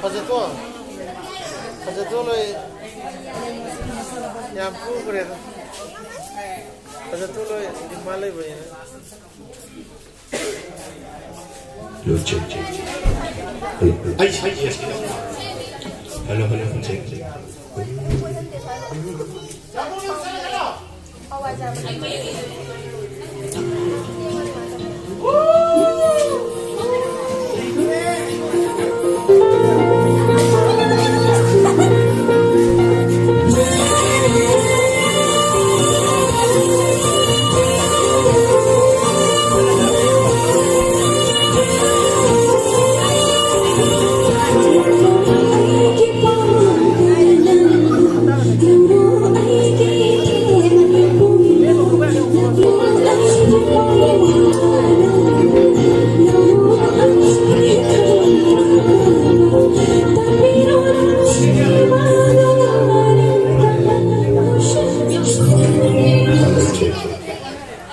ꯐꯖꯊꯣꯛ, ꯐꯖꯊꯣꯛ ꯂꯣꯏ꯫ ꯌꯥꯝ ꯄꯨꯈ꯭ꯔꯦꯗ꯫ ꯐꯖꯊꯣꯛ ꯂꯣꯏ, ꯗꯤꯃꯥꯟ ꯂꯩꯕꯅꯤꯅ꯫ Hello, check, check, check. Hello, hello. ꯑꯩ, ꯑꯩ, yes, hello, hello, check, check.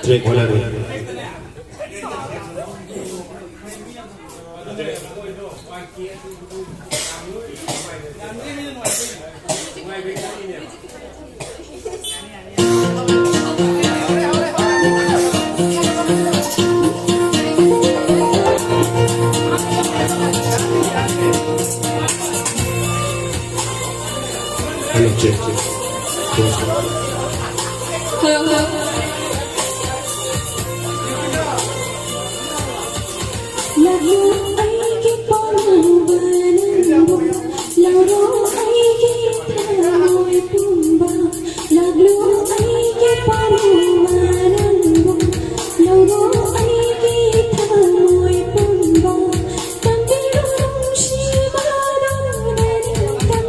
Track one hundred. Hello, check, check. Hello, hello. ꯂꯥꯛꯂꯣ ꯑꯩꯒꯤ ꯄꯥꯝꯂꯨꯕ ꯅꯪꯕꯨ, ꯂꯧꯔꯣ ꯑꯩꯒꯤ ꯊꯃꯣꯏ ꯄꯨꯝꯕ꯫ ꯂꯥꯛꯂꯣ ꯑꯩꯒꯤ ꯄꯥꯝꯂꯨꯕ ꯅꯪꯕꯨ, ꯂꯧꯔꯣ ꯑꯩꯒꯤ ꯊꯃꯣꯏ ꯄꯨꯝꯕ꯫ ꯇꯝꯕꯤꯔꯣ ꯅꯨꯡꯁꯤꯕ ꯅꯪꯅ ꯅꯤꯡꯇꯝ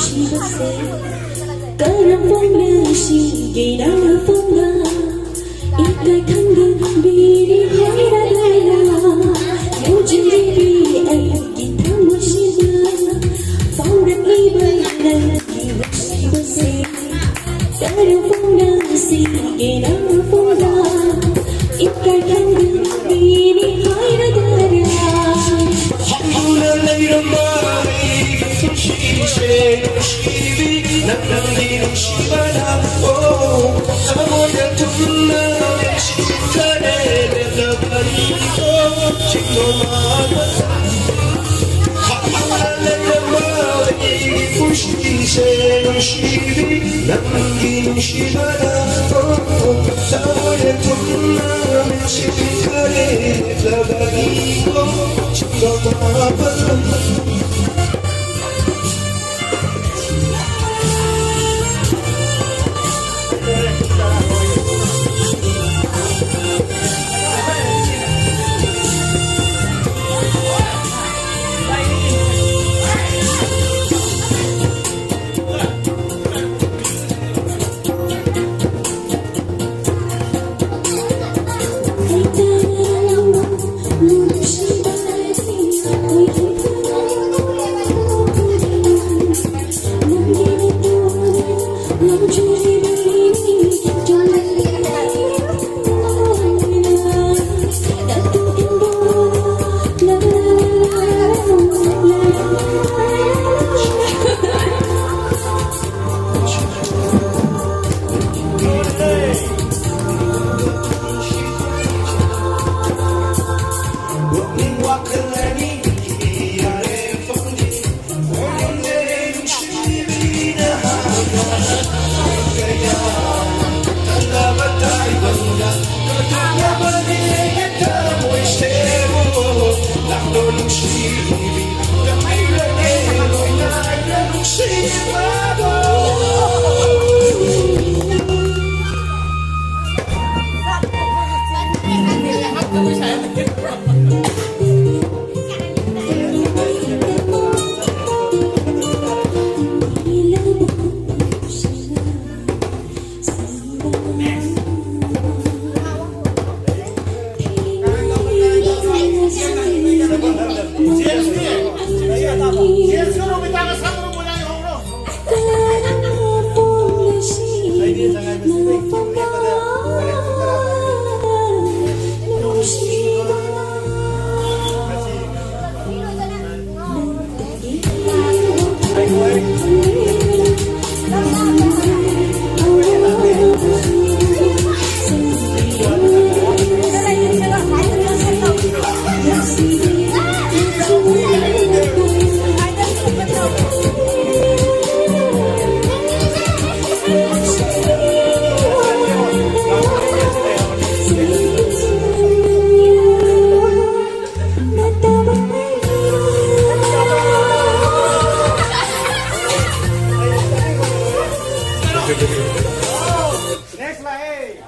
ꯅꯨꯡꯁꯤꯕꯁꯦ ꯀꯔꯝꯕ ꯅꯨꯡꯁꯤꯒꯦ ꯅꯪꯅ ꯐꯣꯡꯅ ꯏꯀꯥꯏ ꯈꯪꯗꯕꯤꯅꯤ ꯍꯥꯏꯔꯗꯅ ꯂꯣꯟꯖꯤꯟꯕꯤ ꯑꯩꯒꯤ ꯊꯃꯣꯏꯁꯤꯗ ꯐꯥꯎꯔꯛꯂꯤꯕ ꯅꯪꯒꯤ ꯅꯨꯡꯁꯤꯕꯁꯦ ꯀꯔꯝꯕ ꯅꯨꯡꯁꯤꯒꯦ ꯅꯪꯅ ꯐꯣꯡꯅ ꯏꯀꯥꯏ ꯈꯪꯗꯕꯤꯅꯤ ꯍꯥꯏꯔꯗꯅ ꯍꯥꯡꯗꯨꯅ ꯂꯩꯔꯝꯕ ꯑꯩꯒꯤ ꯄꯨꯟꯁꯤꯁꯦ ꯅꯨꯡꯁꯤꯕꯤ ꯅꯪꯒꯤ ꯅꯨꯡꯁꯤꯕꯅ ꯑꯣ ꯊꯃꯣꯏꯗ ꯊꯨꯝꯅ ꯅꯨꯡꯁꯤꯈ꯭ꯔꯦ ꯂꯦꯞꯂꯕꯅꯤꯀꯣ ꯆꯤꯡꯗꯣ ꯃꯥꯕ ꯍꯥꯡꯗꯨꯅ ꯂꯩꯔꯝꯕ ꯑꯩꯒꯤ ꯄꯨꯟꯁꯤꯁꯦ ꯅꯨꯡꯁꯤꯕꯤ ꯅꯪꯒꯤ ꯅꯨꯡꯁꯤꯕꯅ ꯑꯣ ꯊꯃꯣꯏꯗ ꯊꯨꯝꯅ ꯅꯨꯡꯁꯤꯈ꯭ꯔꯦ ꯂꯦꯞꯂꯕꯅꯤꯀꯣ ꯆꯤꯡꯗꯣ ꯃꯥꯕ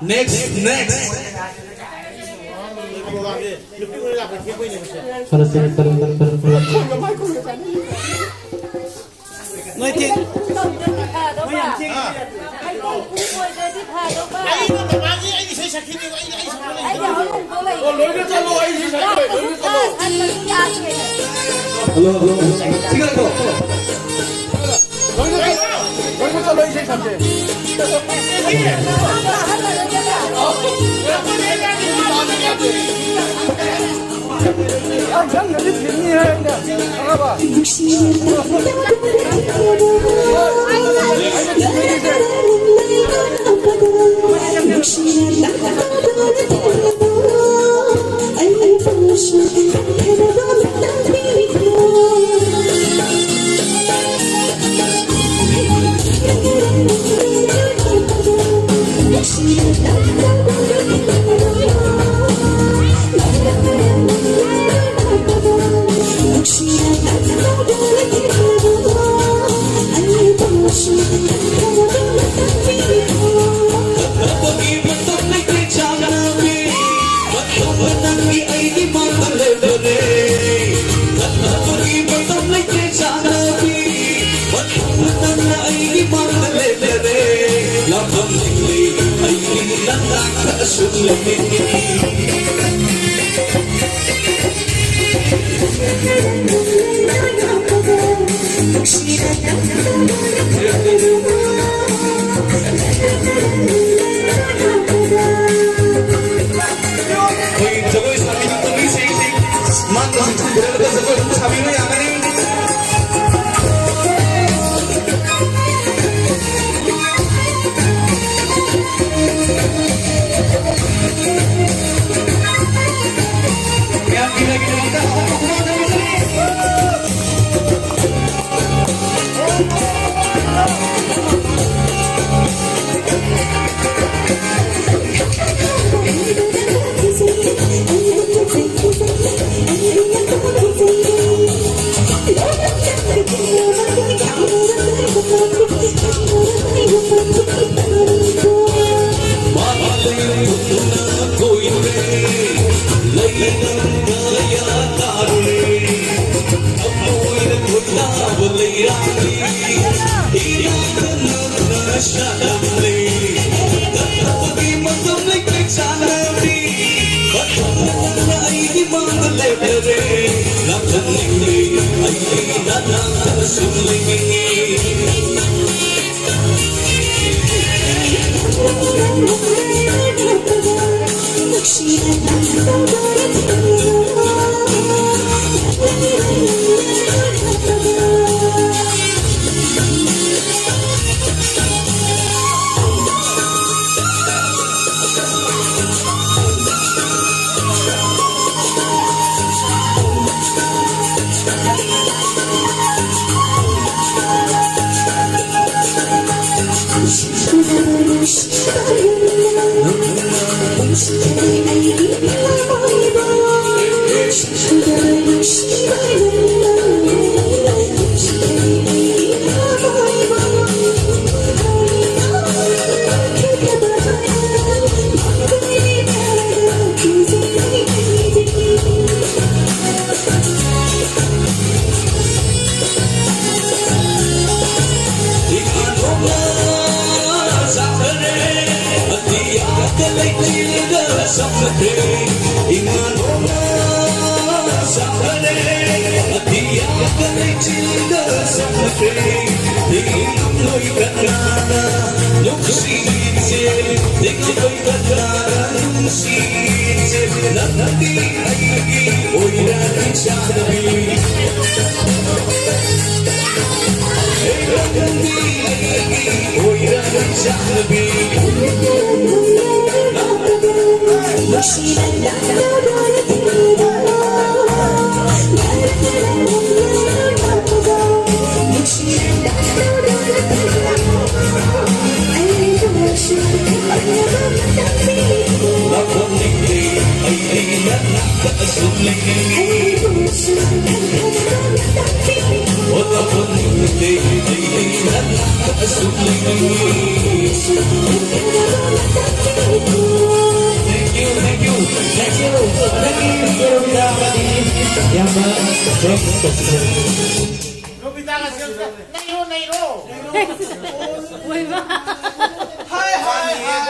Next, next. ꯅꯣꯏ ꯊꯦꯡ-, ꯃꯣꯏ ꯌꯥꯝ ꯊꯦꯡ-, ꯑꯩ ꯃꯃꯥꯒꯤ ꯑꯩ ꯏꯁꯩ ꯁꯛꯈꯤꯅꯦꯕ, ꯑꯩ, ꯑꯩ ꯁꯛꯄ ꯂꯩꯇꯦ꯫ ꯑꯣ, ꯂꯣꯏꯅ ꯆꯠꯂꯣ, ꯑꯩ ꯏꯁꯩ ꯁꯛꯄ ꯂꯩ, ꯂꯣꯏꯅ ꯆꯠꯂꯣ꯫ ꯍꯜꯂꯣ, ꯍꯜꯂꯣ, ꯁꯤ ꯉꯥꯏꯈꯣ꯫ ꯂꯣꯏꯅ ꯆꯠꯂꯣ, ꯂꯣꯏꯅ ꯆꯠꯂꯣ, ꯏꯁꯩ ꯁꯛꯀꯦ꯫ ꯑꯩꯈꯣꯏ ꯖꯒꯣꯏ ꯁꯥꯕꯤꯅꯤꯡꯕ ꯃꯤꯁꯤꯡ ꯃꯥꯡꯗ ꯆꯤꯡꯁꯤꯟꯕꯤꯔꯒ ꯖꯒꯣꯏ ꯑꯗꯨꯝ ꯁꯥꯕꯤꯕ ꯌꯥꯒꯅꯤ꯫ ꯃꯌꯥꯝꯒꯤ ꯂꯩꯔꯤꯕ ꯃꯈꯥ ꯍꯧꯒꯠꯄ ꯈꯨꯃꯥꯡ ꯆꯪꯕꯤꯒꯅꯤ꯫ ꯅꯨꯡꯁꯤꯁꯦ, ꯅꯨꯡꯁꯤꯁꯦ, ꯅꯪꯗꯤ ꯑꯩꯒꯤ ꯑꯣꯏꯔꯅꯤ ꯆꯥꯅꯕꯤ꯫ ꯅꯪꯗꯤ ꯑꯩꯒꯤ ꯑꯣꯏꯔꯅꯤ ꯆꯥꯅꯕꯤ꯫ Thank you, thank you, thank you. ꯅꯪꯒꯤ video ꯀꯌꯥ ꯑꯃꯗꯤ ꯌꯥꯝꯅ ꯇꯧꯁꯤꯟꯅꯩ꯫ ꯔꯣꯕꯤꯇꯥꯒ ꯁꯦꯝꯁꯦ꯫ ꯅꯩꯔꯣ, ꯅꯩꯔꯣ꯫ ꯑꯣꯏꯕ꯫ ꯍꯥꯏ, ꯍꯥꯏ, ꯍꯥꯏ꯫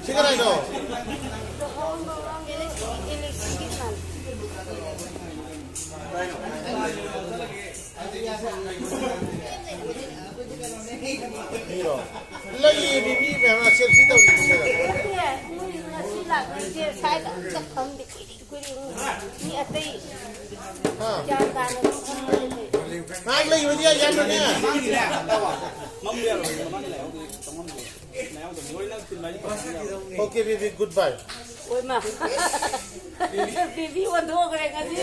ꯁꯤ ꯀꯅꯥꯏꯅꯣ? ꯂꯩꯌꯦ, ꯃꯤ, ꯃꯤ ꯃꯌꯥꯝ ꯑꯃ selfie ꯇꯧꯔꯤꯕꯅꯦ꯫ ꯅꯠꯇꯦ, ꯃꯣꯏ ꯉꯁꯤ ꯂꯥꯛꯄꯁꯦ ꯁ꯭ꯋꯥꯏꯗ ꯑꯝꯇ ꯐꯝꯗꯦ꯫ ꯀꯨꯏꯔꯦ, ꯀꯨꯏꯔꯦ꯫ ꯃꯤ ꯑꯇꯩ ꯍꯥ? ꯒ꯭ꯌꯥꯟ ꯇꯥꯅ ꯑꯗꯨꯝ ꯐꯝꯕ ꯂꯩ꯫ ꯉꯥꯏꯍꯥꯛ ꯂꯩꯕꯗꯤ ꯌꯥꯏ, ꯌꯥꯝꯕꯅꯦ꯫ Okay, baby, goodbye. ꯑꯣꯏꯃ꯫ ꯕꯦꯕꯤ ꯑꯣꯟꯊꯣꯛꯈ꯭ꯔꯦ ꯉꯁꯤ꯫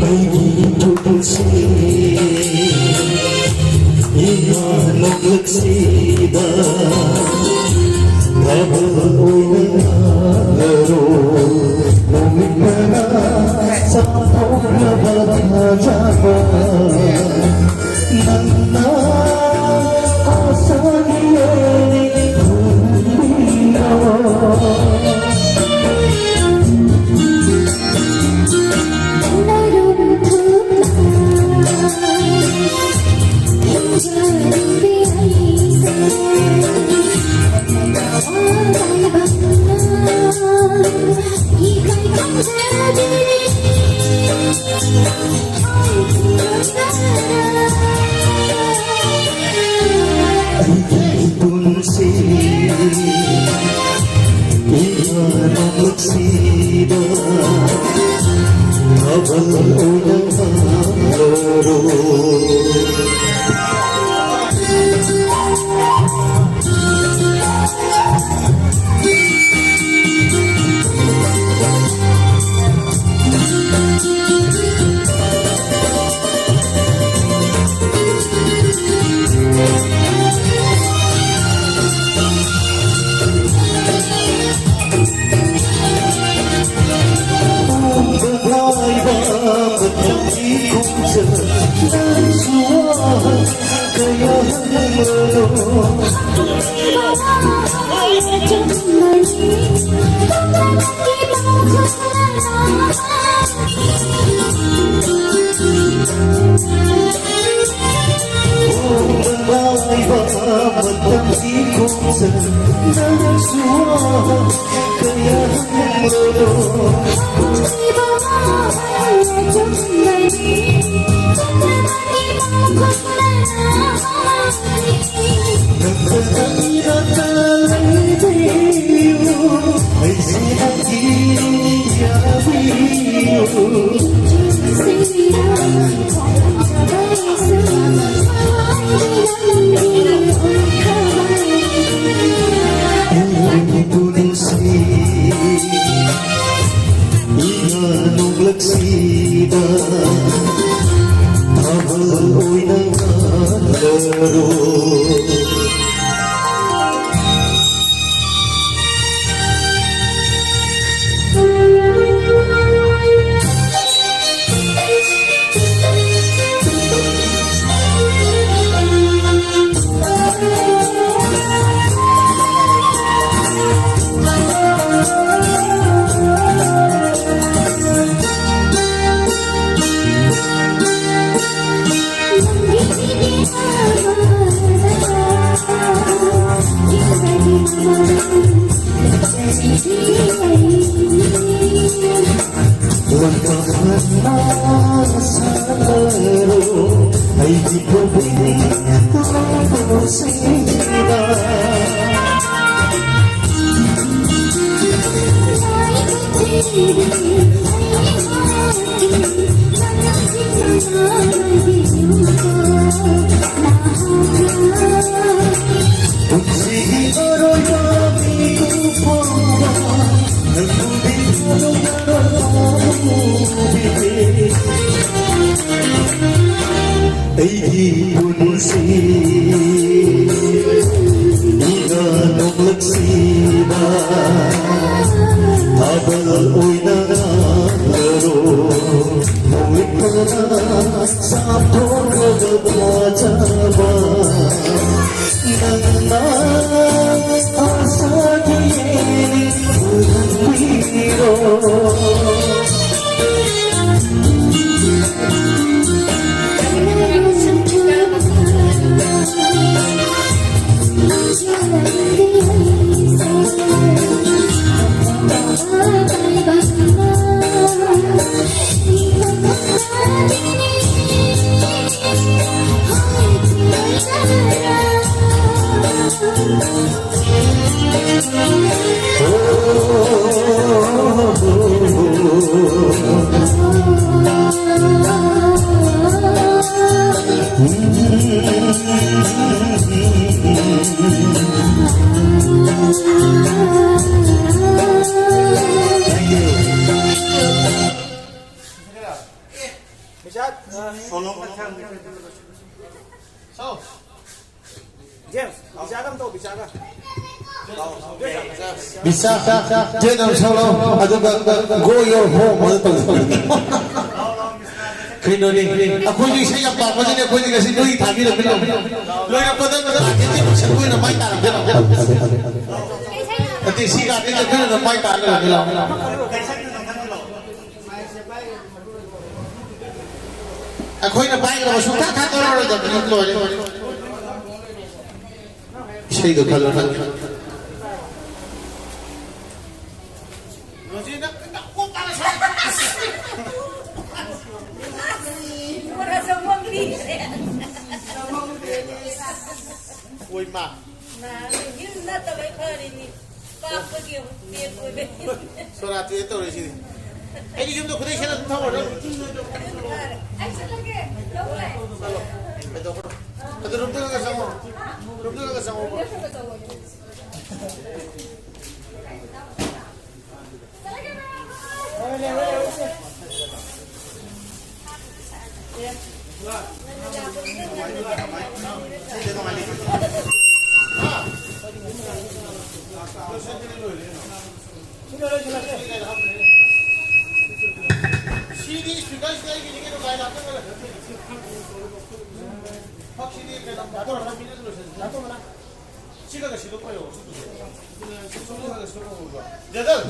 ꯑꯩꯒꯤ ꯄꯨꯟꯁꯤ ꯏꯃꯥ ꯅꯣꯛꯂꯛꯂꯤꯕ ꯊꯥꯕꯜ ꯑꯣꯏꯅ ꯉꯥꯡꯂꯔꯣ꯫ ꯅꯨꯃꯤꯠ ꯇꯔꯥ ꯆꯥꯊꯣꯛꯅꯕ ꯊꯥꯖꯕ ꯅꯪꯅ ꯑꯁꯥ ꯄꯨꯟꯁꯤ ꯏꯃꯥꯅ ꯅꯨꯡꯁꯤꯕ ꯊꯥꯕꯜ ꯑꯣꯏꯅ ꯍꯥꯡꯂꯔꯣ꯫ ꯅꯣꯡꯂꯛꯁꯤꯗ ꯊꯥꯕꯜ ꯑꯣꯏꯅ ꯉꯥꯜꯂꯔꯣ꯫ ꯑꯩꯒꯤ ꯄꯨꯟꯁꯤ ꯏꯅꯥ ꯅꯣꯡꯂꯛꯁꯤꯗ ꯊꯥꯕꯜ ꯑꯣꯏꯅ ꯉꯥꯡꯂꯔꯣ꯫ ꯃꯣꯏꯇꯅ ꯆꯥꯊꯣꯛꯂꯕ ꯊꯥꯖꯕ ꯅꯪꯅ ꯑꯁꯥꯒꯤ ꯍꯨꯟꯕꯤꯔꯣ꯫ ꯕꯤꯆꯥ, ꯕꯤꯆꯥꯒ ꯑꯝ ꯇꯧ, ꯕꯤꯆꯥꯒ꯫ ꯕꯤꯆꯥ, ꯇꯦꯟ ꯑꯃ ꯁꯛꯂꯣ, ꯑꯗꯨꯒ Go Your Home ꯑꯗꯨ ꯇꯧ꯫ ꯀꯩꯅꯣꯅꯦ, ꯑꯩꯈꯣꯏꯁꯨ ꯏꯁꯩ ꯌꯥꯝ ꯄꯥꯝꯕꯅꯤꯅꯦ, ꯑꯩꯈꯣꯏꯗꯤ ꯉꯁꯤ ꯅꯣꯏ ꯊꯥꯕꯤꯔꯛꯀꯅꯤ꯫ ꯂꯣꯏꯔꯛꯄꯗ ꯀꯥꯊꯤꯟꯁꯦ ꯃꯁꯛ ꯑꯣꯏꯅ ꯃꯥꯏ ꯇꯥꯔꯛꯀꯦ ꯂꯥꯎ꯫ ꯅꯠꯇꯦ, ꯁꯤ ꯀꯥꯊꯤꯟꯁꯦ ꯑꯩꯈꯣꯏꯅ ꯑꯗꯨꯝ ꯃꯥꯏ ꯇꯥꯔ ꯂꯩꯔꯒꯦ ꯂꯥꯎ꯫ ꯑꯩꯈꯣꯏꯅ ꯄꯥꯏꯗꯕ ꯁꯨꯡꯊꯥ ꯊꯥꯗꯣꯔꯛꯑꯔꯣꯏꯗꯕꯅꯤ꯫ ꯂꯣꯏꯔꯦ꯫ ꯏꯁꯩꯗꯣ ꯈꯜꯂꯣ ꯅꯪ꯫ ꯍꯣꯏ, ꯃꯥ꯫ ꯅꯥꯔꯦ꯫ ꯌꯨꯝ ꯅꯠꯇꯕꯩ ꯐꯔꯤꯅꯤ꯫ ꯄꯥꯛꯄꯒꯤ ꯑꯃꯨꯛ ꯄꯦꯛ ꯑꯣꯏꯕꯩ꯫ ꯁꯣꯔꯥꯠꯇꯨ ꯍꯦꯛ ꯇꯧꯔꯦ ꯁꯤꯗꯤ꯫ ꯑꯩꯗꯤ ꯌꯨꯝꯗ ꯈꯨꯗꯩ ꯁꯦꯠꯂ ꯑꯗꯨꯝ ꯊꯝꯃꯨꯔꯗꯕꯅꯤ꯫ ꯑꯗꯨ ꯔꯨꯝꯗꯨꯗꯒ ꯆꯪꯉꯣ꯫ ꯔꯨꯝꯗꯨꯗꯒ ꯆꯪꯉꯣ꯫ ꯁꯤꯗꯤ ꯏꯁꯄꯤꯀꯔꯁꯤꯗꯤ ꯑꯩꯒꯤꯅꯤ ꯀꯩꯅꯣ, ꯂꯥꯏ ꯂꯥꯛꯇ ꯉꯥꯏꯔꯦ꯫ ꯐꯛꯁꯤꯗꯤ ꯀꯩꯅꯣ, ꯃꯣꯇꯣꯔ ꯑꯃ ꯄꯤꯔꯒ ꯂꯣꯏꯁꯤꯟꯁꯤ꯫ ꯁꯤꯒ ꯁꯤꯗꯣꯛꯄ ꯌꯥꯎꯕ, ꯁꯤꯒ ꯁꯤꯗꯣꯛꯄ ꯌꯥꯎꯕ꯫ ꯖꯦꯗꯜ!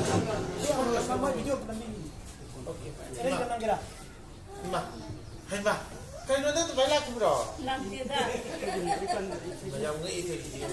ꯃꯣꯏ ꯚꯤꯗꯤꯑꯣ ꯑꯝꯇ ꯅꯝꯕꯤꯒꯦ꯫ ꯑꯣꯀꯦ꯫ ꯏꯃꯥ꯫ ꯏꯃꯥ꯫ ꯍꯩꯃꯥ꯫ ꯀꯩꯅꯣ, ꯅꯪ ꯑꯗꯨꯃꯥꯏꯅ ꯂꯥꯛꯈꯤꯕ꯭ꯔꯣ? ꯂꯥꯛꯇꯦꯗ꯫ ꯃꯌꯥꯝ ꯉꯛꯏ ꯇꯧꯔꯤꯁꯤꯗꯤ꯫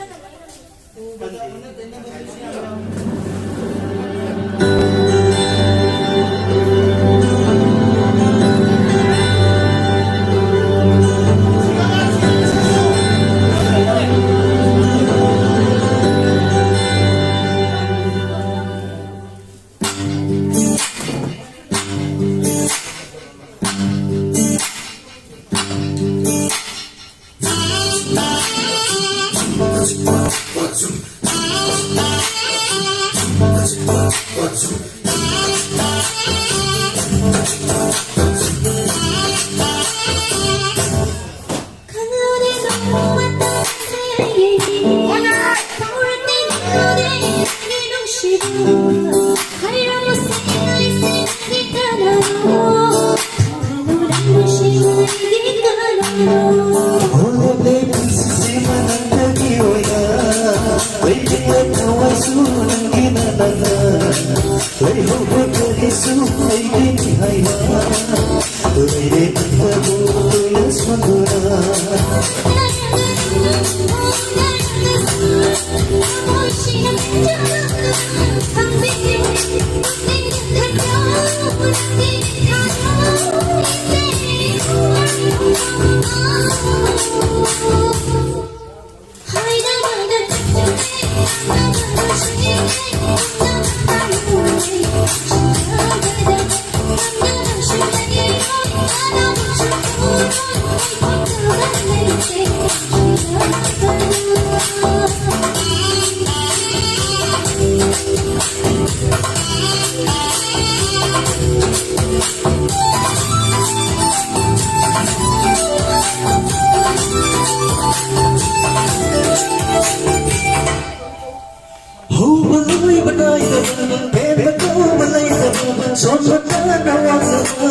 ꯍꯧꯕ ꯂꯣꯏꯕ ꯅꯥꯏꯗꯕ, ꯍꯦꯟꯕ ꯇꯧꯕ ꯂꯩꯇꯕ, ꯁꯣꯟꯕ ꯇꯥꯅ ꯋꯥꯡꯅꯕ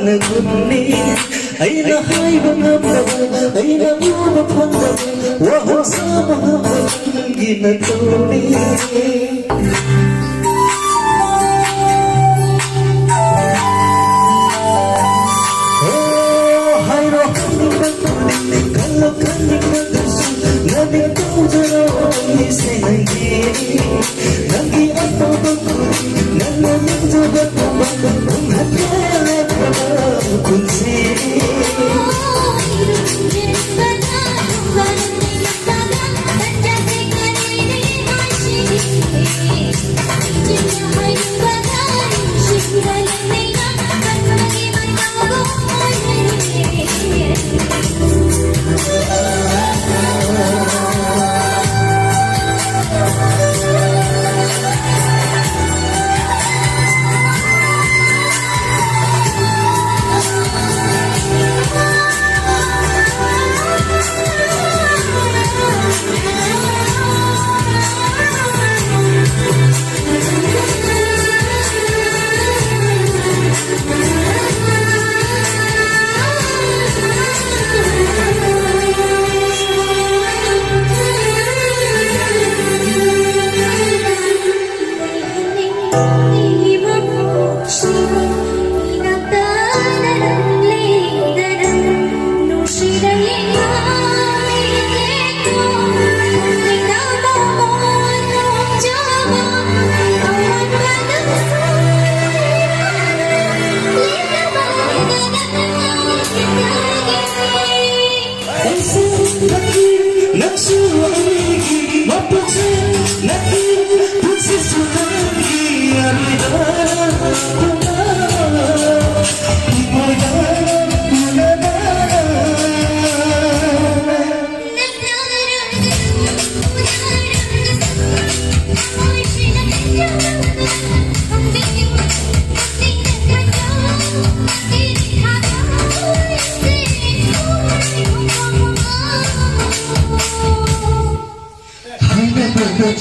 ꯅꯒꯨꯟꯅꯤ꯫ ꯑꯩꯅ ꯍꯥꯏꯕ ꯉꯝꯗꯕ, ꯑꯩꯅ ꯎꯕ ꯐꯪꯗꯕ, ꯋꯥꯍꯪ ꯁꯥꯕ ꯉꯝꯗꯕ ꯅꯪꯒꯤ ꯅꯇꯧꯅꯤ꯫ ꯑꯣ, ꯍꯥꯏꯔꯣ ꯍꯥꯏꯅꯤꯡꯕ ꯈꯨꯗꯤꯡ, ꯈꯜꯂꯣ ꯈꯟꯅꯤꯡꯕꯗꯨꯁꯨ, ꯅꯪꯅ ꯇꯧꯖꯔꯣ, ꯑꯩꯁꯦ ꯅꯪꯒꯤꯅꯤ꯫ ꯅꯪꯒꯤ ꯑꯄꯥꯝꯕ ꯈꯨꯗꯤꯡ, ꯅꯪꯅ ꯅꯤꯡꯖꯕ ꯄꯨꯝꯕ, ꯊꯨꯡꯍꯟꯒꯦ ꯂꯦꯞꯇ꯭ꯔꯕ ꯄꯨꯟꯁꯤꯅꯤ꯫ Hello,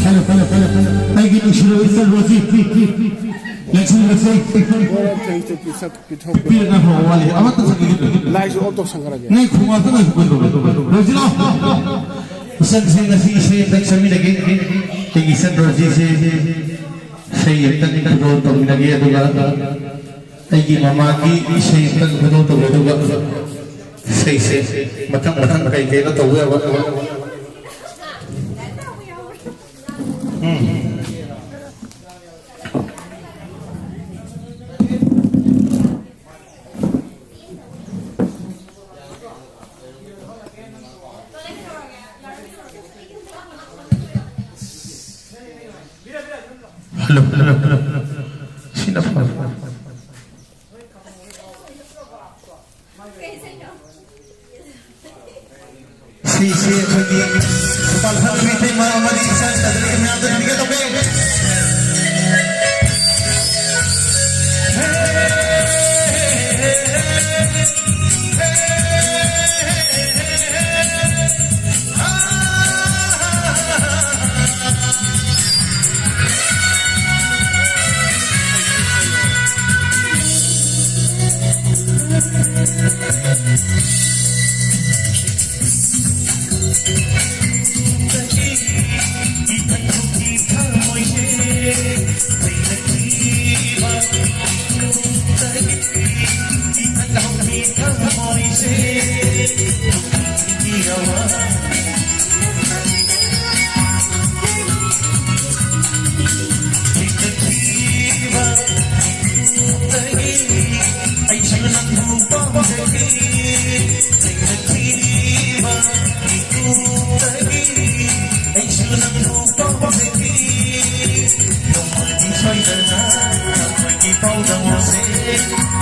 hello, hello, hello. ꯑꯩꯒꯤ ꯅꯨꯡꯁꯤꯔꯕ ꯏꯆꯜ ꯔꯣꯖꯤ, ꯂꯦꯡꯁꯤꯟꯕꯁꯦ꯫ ꯄꯤꯔꯒ ꯍꯣ ꯋꯥꯠꯂꯤ꯫ ꯑꯃꯠꯇ ꯁꯛꯄꯤꯒꯦ꯫ ꯂꯥꯏꯁꯨ off ꯇꯧꯁꯟꯈ꯭ꯔꯒꯦ꯫ ꯉꯥꯏꯈꯣ, ꯉꯥꯛꯇ ꯉꯥꯏꯈꯣ, ꯉꯥꯏꯈꯣ, ꯉꯥꯏꯈꯣ꯫ ꯔꯣꯖꯤ ꯂꯥꯎ꯫ ꯏꯆꯟꯁꯦ ꯉꯁꯤ ꯏꯁꯩ ꯑꯝꯇꯪ ꯁꯛꯃꯤꯟꯅꯒꯦ꯫ ꯑꯩꯒꯤ ꯏꯆꯟ ꯔꯣꯖꯤꯁꯦ ꯏꯁꯩ ꯑꯝꯇꯪ ꯈꯨꯗꯣꯜ ꯇꯧꯃꯤꯟꯅꯒꯦ, ꯑꯗꯨꯒ ꯑꯩꯒꯤ ꯃꯃꯥꯒꯤ ꯏꯁꯩ ꯑꯝꯇꯪ ꯈꯨꯗꯣꯜ ꯇꯧꯒꯦ, ꯑꯗꯨꯒ ꯏꯁꯩꯁꯦ ꯃꯊꯪ ꯃꯊꯪ ꯀꯩ ꯀꯩꯅꯣ ꯇꯧꯕ ꯌꯥꯕ꯫ ꯎꯝ꯫ Hello, hello, hello, hello. ꯁꯤꯅ ꯐꯕ꯫ ꯁꯤꯁꯦ ꯑꯩꯈꯣꯏꯒꯤ ꯄꯥꯜꯐꯝ ꯏꯇꯩꯃ ꯑꯃꯗꯤ ꯏꯆꯥ ꯏꯆꯥꯗꯒꯤ ꯃꯌꯥꯝꯗ ꯄꯤꯒꯦ ꯇꯧꯒꯦ꯫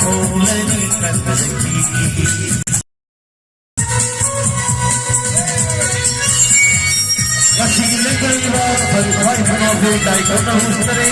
ꯍꯣꯡꯂꯅꯤ ꯈꯟꯖꯈꯤ꯫ ꯉꯁꯤꯒꯤ ꯂꯦꯡꯗꯧꯔꯤꯕ ꯐꯟ ꯈ꯭ꯋꯥꯏ ꯐꯅꯥꯎꯕꯤ ꯂꯥꯏ ꯀꯧꯅ ꯍꯨꯝꯗꯔꯦ꯫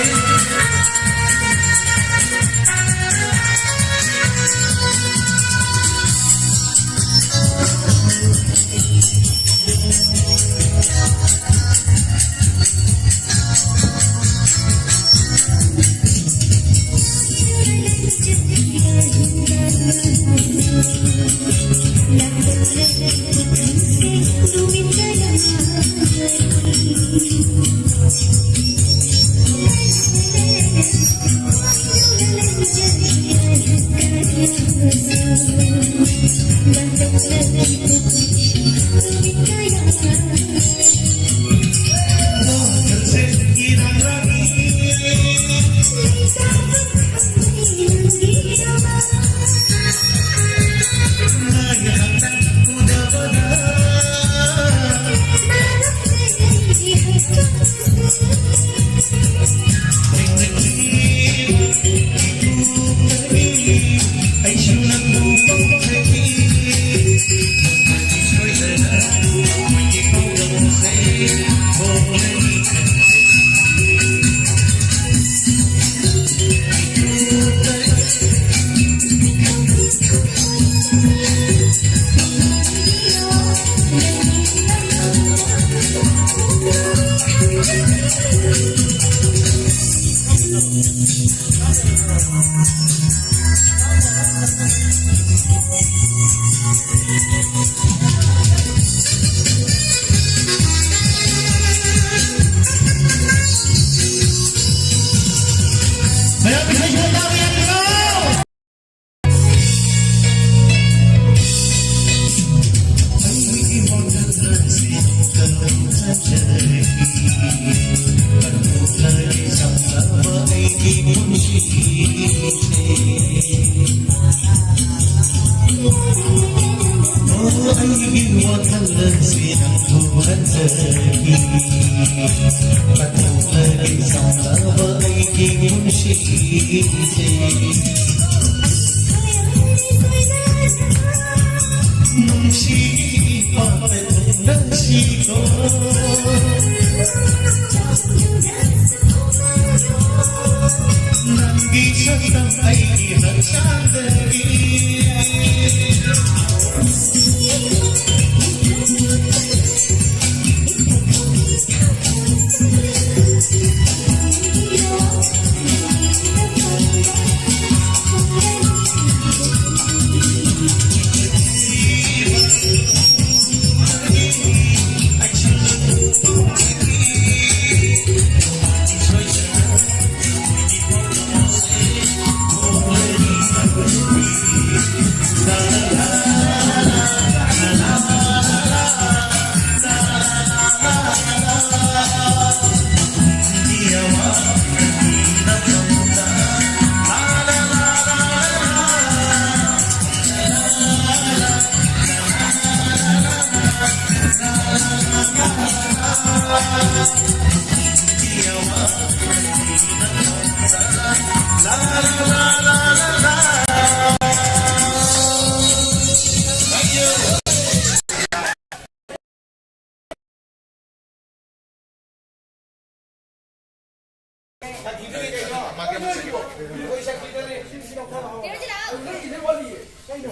ꯅꯪꯒꯤ ꯁꯛꯇꯝ ꯑꯩꯒꯤ ꯍꯛꯆꯥꯡꯗꯒꯤ꯫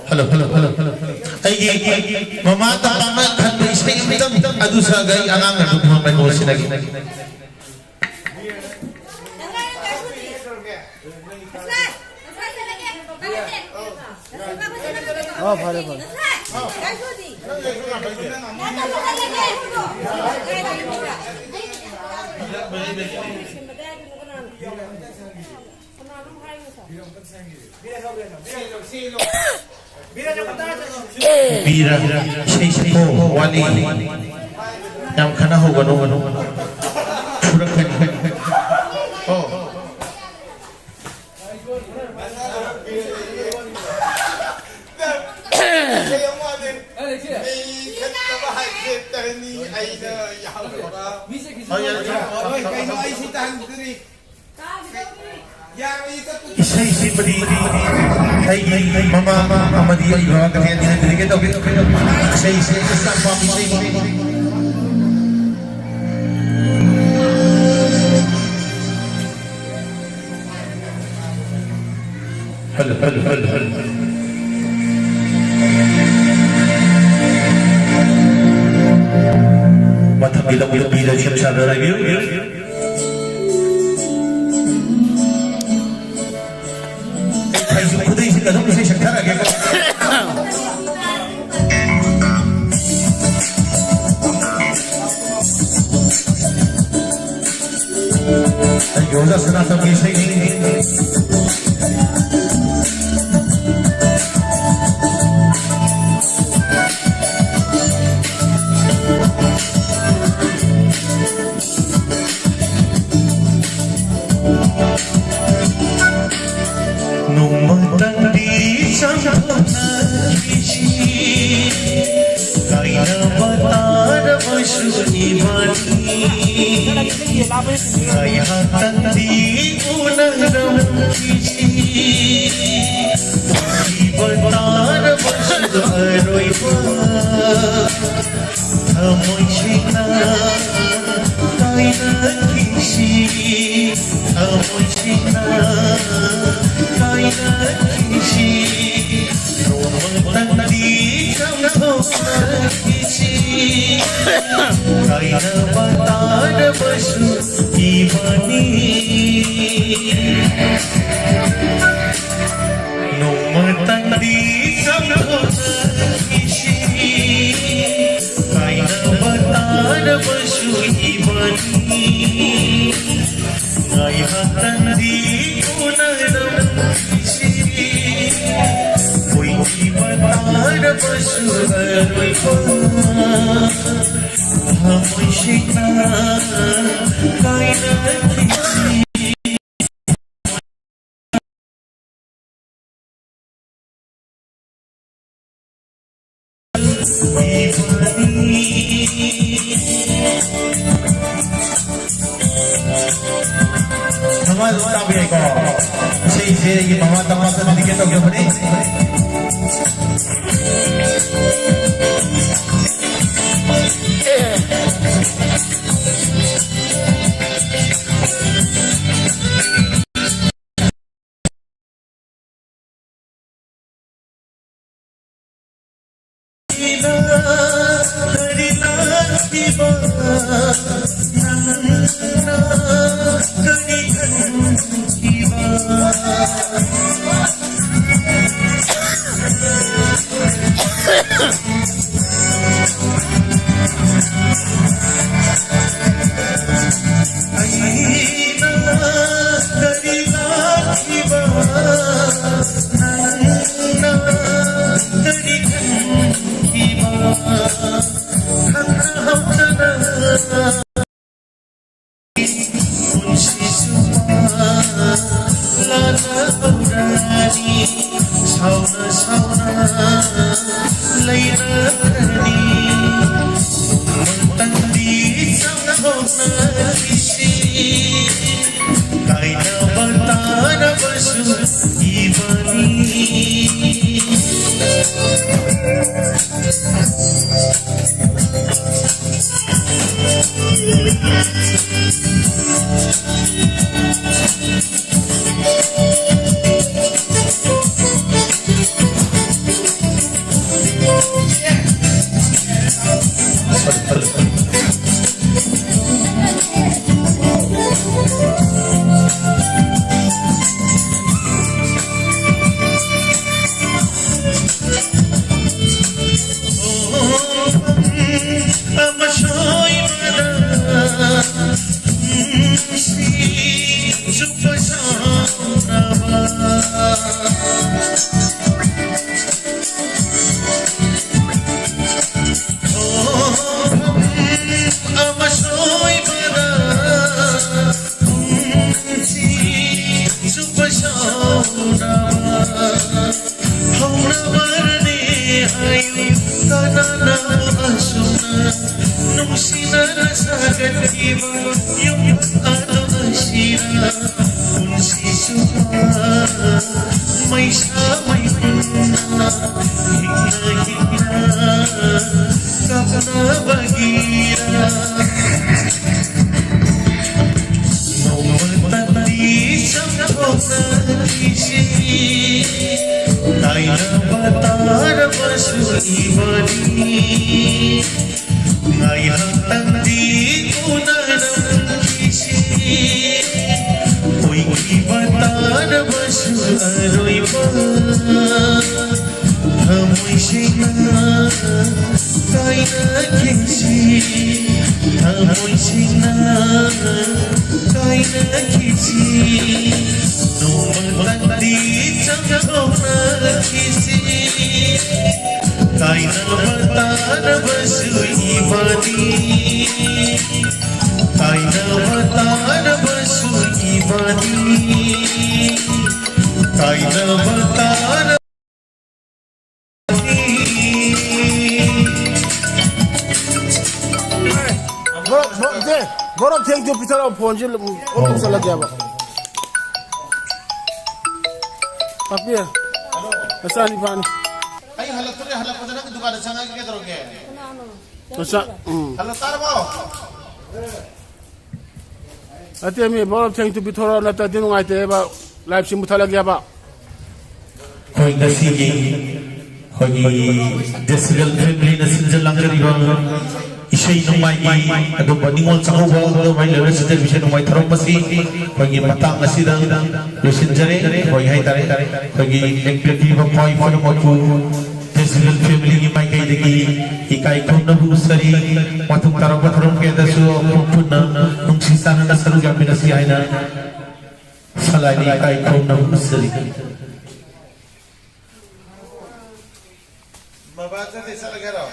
Hello, hello, hello, hello, hello. ꯑꯩꯒꯤ ꯃꯃꯥ ꯇꯝꯄꯥꯛꯅ ꯈꯟꯕ ꯏꯁꯩ ꯑꯃꯇꯪ ꯑꯗꯨ ꯁꯛꯑꯒ ꯑꯩ ꯑꯉꯥꯡ ꯑꯗꯨ ꯊꯝꯃꯦ ꯀꯣ ꯁꯤꯗꯒꯤ꯫ ꯑꯣ, ꯐꯔꯦ, ꯐꯔꯦ꯫ ꯕꯤꯔ, ꯏꯁꯩ ꯁꯛꯄ ꯋꯥꯠꯂꯤ꯫ ꯌꯥꯝ ꯈꯠꯅꯍꯧꯒꯅꯨ꯫ ꯐꯨꯔꯛꯀꯅꯤ꯫ ꯑꯣ꯫ ꯃꯤ ꯈꯠꯅꯕ ꯍꯥꯏꯁꯦ ꯇꯔꯅꯤ ꯑꯩꯅ ꯌꯥꯎꯔꯒ꯫ ꯍꯣꯏ, ꯌꯥꯔꯦ, ꯌꯥꯔꯦ꯫ ꯍꯣꯏ, ꯀꯩꯅꯣ ꯑꯩ ꯁꯤ ꯇꯥꯍꯟꯗ꯭ꯔꯤ꯫ ꯏꯁꯩꯁꯤꯕꯨꯗꯤ ꯑꯩꯒꯤ ꯃꯃꯥ ꯑꯃꯗꯤ ꯑꯩ ꯕꯕꯥ ꯀꯩꯊꯦꯜ ꯊꯤꯟꯖꯔꯒꯦ ꯇꯧꯕꯤ꯫ ꯏꯁꯩꯁꯦ ꯌꯥꯝ ꯄꯥꯝꯕ ꯏꯁꯩꯅꯤ꯫ ꯍꯜꯂꯨ, ꯍꯜꯂꯨ, ꯍꯜꯂꯨ, ꯍꯜꯂꯨ꯫ ꯃꯊꯪꯒꯤ ꯂꯧꯃꯤ ꯅꯨꯄꯤꯗ ꯁꯦꯝ ꯁꯥꯗꯨꯅ ꯂꯩꯕꯤꯌꯨ꯫ ꯑꯩꯁꯨ ꯈꯨꯗꯩꯁꯤꯡ ꯑꯗꯨꯝ ꯏꯁꯩ ꯁꯛꯊꯔꯛꯑꯒꯦꯀꯣ꯫ ꯑꯩꯒꯤ ꯑꯣꯖꯥ ꯁꯅꯥꯇꯣꯝꯕꯤ ꯏꯁꯩꯅꯤ꯫ ꯅꯣꯡꯃꯇꯪꯗꯤ ꯆꯥꯝꯊꯣꯛꯅꯈꯤꯁꯤ, ꯀꯥꯏꯅꯕ ꯇꯥꯔꯕꯁꯨ ꯏꯕꯥꯅꯤ꯫ ꯉꯥꯏꯍꯥꯛꯇꯪꯗꯤ ꯎꯅꯔꯝꯈꯤꯁꯤ, ꯎꯈꯤꯕ ꯇꯥꯔꯕꯁꯨ ꯑꯔꯣꯏꯕ꯫ ꯊꯃꯣꯏ ꯁꯦꯡꯅ ꯀꯥꯏꯅꯈꯤꯁꯤ, ꯊꯃꯣꯏ ꯁꯦꯡꯅ ꯀꯥꯏꯅꯈꯤꯁꯤ, ꯅꯣꯡꯃꯇꯪꯗꯤ ꯆꯥꯝꯊꯣꯛꯅꯈꯤꯁꯤ, ꯀꯥꯏꯅꯕ ꯇꯥꯔꯕꯁꯨ ꯏꯕꯥꯅꯤ꯫ ꯅꯣꯡꯃꯇꯪꯗꯤ ꯆꯥꯝꯊꯣꯛꯅꯈꯤꯁꯤ, ꯀꯥꯏꯅꯕ ꯇꯥꯔꯕꯁꯨ ꯏꯕꯥꯅꯤ꯫ ꯉꯥꯏꯍꯥꯛꯇꯪꯗꯤ ꯎꯅꯔꯝꯈꯤꯁꯤ, ꯑꯣꯏꯈꯤꯕ ꯇꯥꯔꯕꯁꯨ ꯑꯔꯣꯏꯕ꯫ ꯊꯃꯣꯏ ꯁꯦꯡꯅ ꯀꯥꯏꯅꯈꯤꯁꯤ꯫ ꯊꯃꯜ ꯇꯥꯕꯤꯔꯦꯀꯣ? ꯏꯁꯩꯁꯦ ꯑꯩꯒꯤ ꯃꯃꯥ ꯇꯝꯄꯥꯛꯇ dedicate ꯇꯧꯖꯕꯅꯤ꯫ ꯉꯥꯏꯍꯥꯛꯇꯪꯗꯤ ꯎꯅꯔꯝꯈꯤꯁꯤ, ꯑꯣꯏꯈꯤꯕ ꯇꯥꯔꯕꯁꯨ ꯑꯔꯣꯏꯕ꯫ ꯊꯃꯣꯏ ꯁꯦꯡꯅ ꯀꯥꯏꯅꯈꯤꯁꯤ, ꯊꯃꯣꯏ ꯁꯦꯡꯅ ꯀꯥꯏꯅꯈꯤꯁꯤ, ꯅꯣꯡꯃꯇꯪꯗꯤ ꯆꯪꯊꯣꯛꯅꯈꯤꯁꯤ꯫ ꯀꯥꯏꯅꯕ ꯇꯥꯔꯕꯁꯨ ꯏꯕꯥꯅꯤ, ꯀꯥꯏꯅꯕ ꯇꯥꯔꯕꯁꯨ ꯏꯕꯥꯅꯤ, ꯀꯥꯏꯅꯕ ꯇꯥꯔꯕꯁꯨ ꯏꯕꯥꯅꯤ꯫ ꯒꯣꯔꯣꯞ, ꯒꯣꯔꯣꯞ, ꯏꯆꯦ, ꯒꯣꯔꯣꯞ ꯊꯦꯡ ꯇꯨ ꯄꯤꯊꯔꯛꯑꯣ, ꯐꯣꯟꯁꯦ ꯑꯣꯟ ꯇꯧꯁꯜꯂꯒꯦꯕ꯫ ꯇꯥꯛꯄꯤ, ꯃꯆꯥꯅꯤꯄꯥꯅꯤ꯫ ꯑꯩ ꯍꯜꯂꯛꯇꯣꯔꯦ, ꯍꯜꯂꯛꯄꯗ ꯅꯪ ꯗꯨꯀꯥꯟꯗ ꯆꯪꯉꯛꯑꯒꯦ, ꯀꯩꯗꯧꯔꯒꯦ? ꯃꯆꯥ, ꯎꯝ꯫ ꯍꯜꯂꯛ ꯇꯥꯔꯕꯣ? ꯅꯠꯇꯦ, ꯃꯤ ꯕꯣꯔ ꯊꯦꯡ ꯇꯨ ꯄꯤꯊꯣꯔꯛꯑꯣ, ꯅꯠꯇ꯭ꯔꯗꯤ ꯅꯨꯡꯉꯥꯏꯇꯦꯕ, ꯂꯥꯏꯞꯁꯤ ꯃꯨꯠꯊꯠꯂꯒꯦꯕ꯫ ꯑꯩꯈꯣꯏ ꯉꯁꯤꯒꯤ ꯑꯩꯈꯣꯏꯒꯤ ꯗꯦꯁꯤꯕꯦꯜ ꯐꯦꯃꯤꯂꯤꯅ ꯁꯤꯟꯖ ꯂꯥꯡꯖꯔꯤꯕ ꯏꯁꯩ ꯅꯣꯡꯃꯥꯏꯒꯤ ꯑꯗꯨꯒꯨꯝꯕ ꯅꯤꯉꯣꯜ ꯆꯥꯛꯀꯧꯕ ꯑꯗꯨꯃꯥꯏꯅ ꯂꯩꯔꯒ ꯁꯤꯟꯖꯔꯤꯕ ꯏꯁꯩ ꯅꯣꯡꯃꯥꯏ ꯊꯧꯔꯝ ꯑꯁꯤ ꯑꯩꯈꯣꯏꯒꯤ ꯃꯇꯥꯡ ꯑꯁꯤꯗ ꯂꯣꯏꯁꯤꯟꯖꯔꯦ꯫ ꯑꯩꯈꯣꯏ ꯍꯥꯏꯇꯥꯔꯦ, ꯑꯩꯈꯣꯏꯒꯤ ꯂꯦꯡꯕꯤꯔꯛꯂꯤꯕ ꯈ꯭ꯋꯥꯏ ꯄꯨꯝꯅꯃꯛꯄꯨ ꯐꯦꯁꯇꯤꯚꯦꯜ ꯐꯦꯃꯤꯂꯤꯒꯤ ꯃꯥꯏꯀꯩꯗꯒꯤ ꯏꯀꯥꯏ ꯈꯨꯝꯅꯕ ꯎꯠꯆꯔꯤ꯫ ꯃꯇꯨꯡ ꯇꯥꯔꯛꯄ ꯊꯧꯔꯝ ꯀꯌꯥꯗꯁꯨ ꯑꯩꯈꯣꯏ ꯄꯨꯟꯅ ꯅꯨꯡꯁꯤ ꯆꯥꯟꯅꯅ ꯁꯔꯨꯛ ꯌꯥꯃꯤꯟꯅꯁꯤ ꯍꯥꯏꯅ ꯁꯂꯥꯏꯅ ꯏꯀꯥꯏ ꯈꯨꯝꯅꯕ ꯎꯠꯆꯔꯤ꯫ ꯃꯕꯥ ꯆꯠꯇꯦ, ꯆꯠꯂꯒꯦꯔꯣ?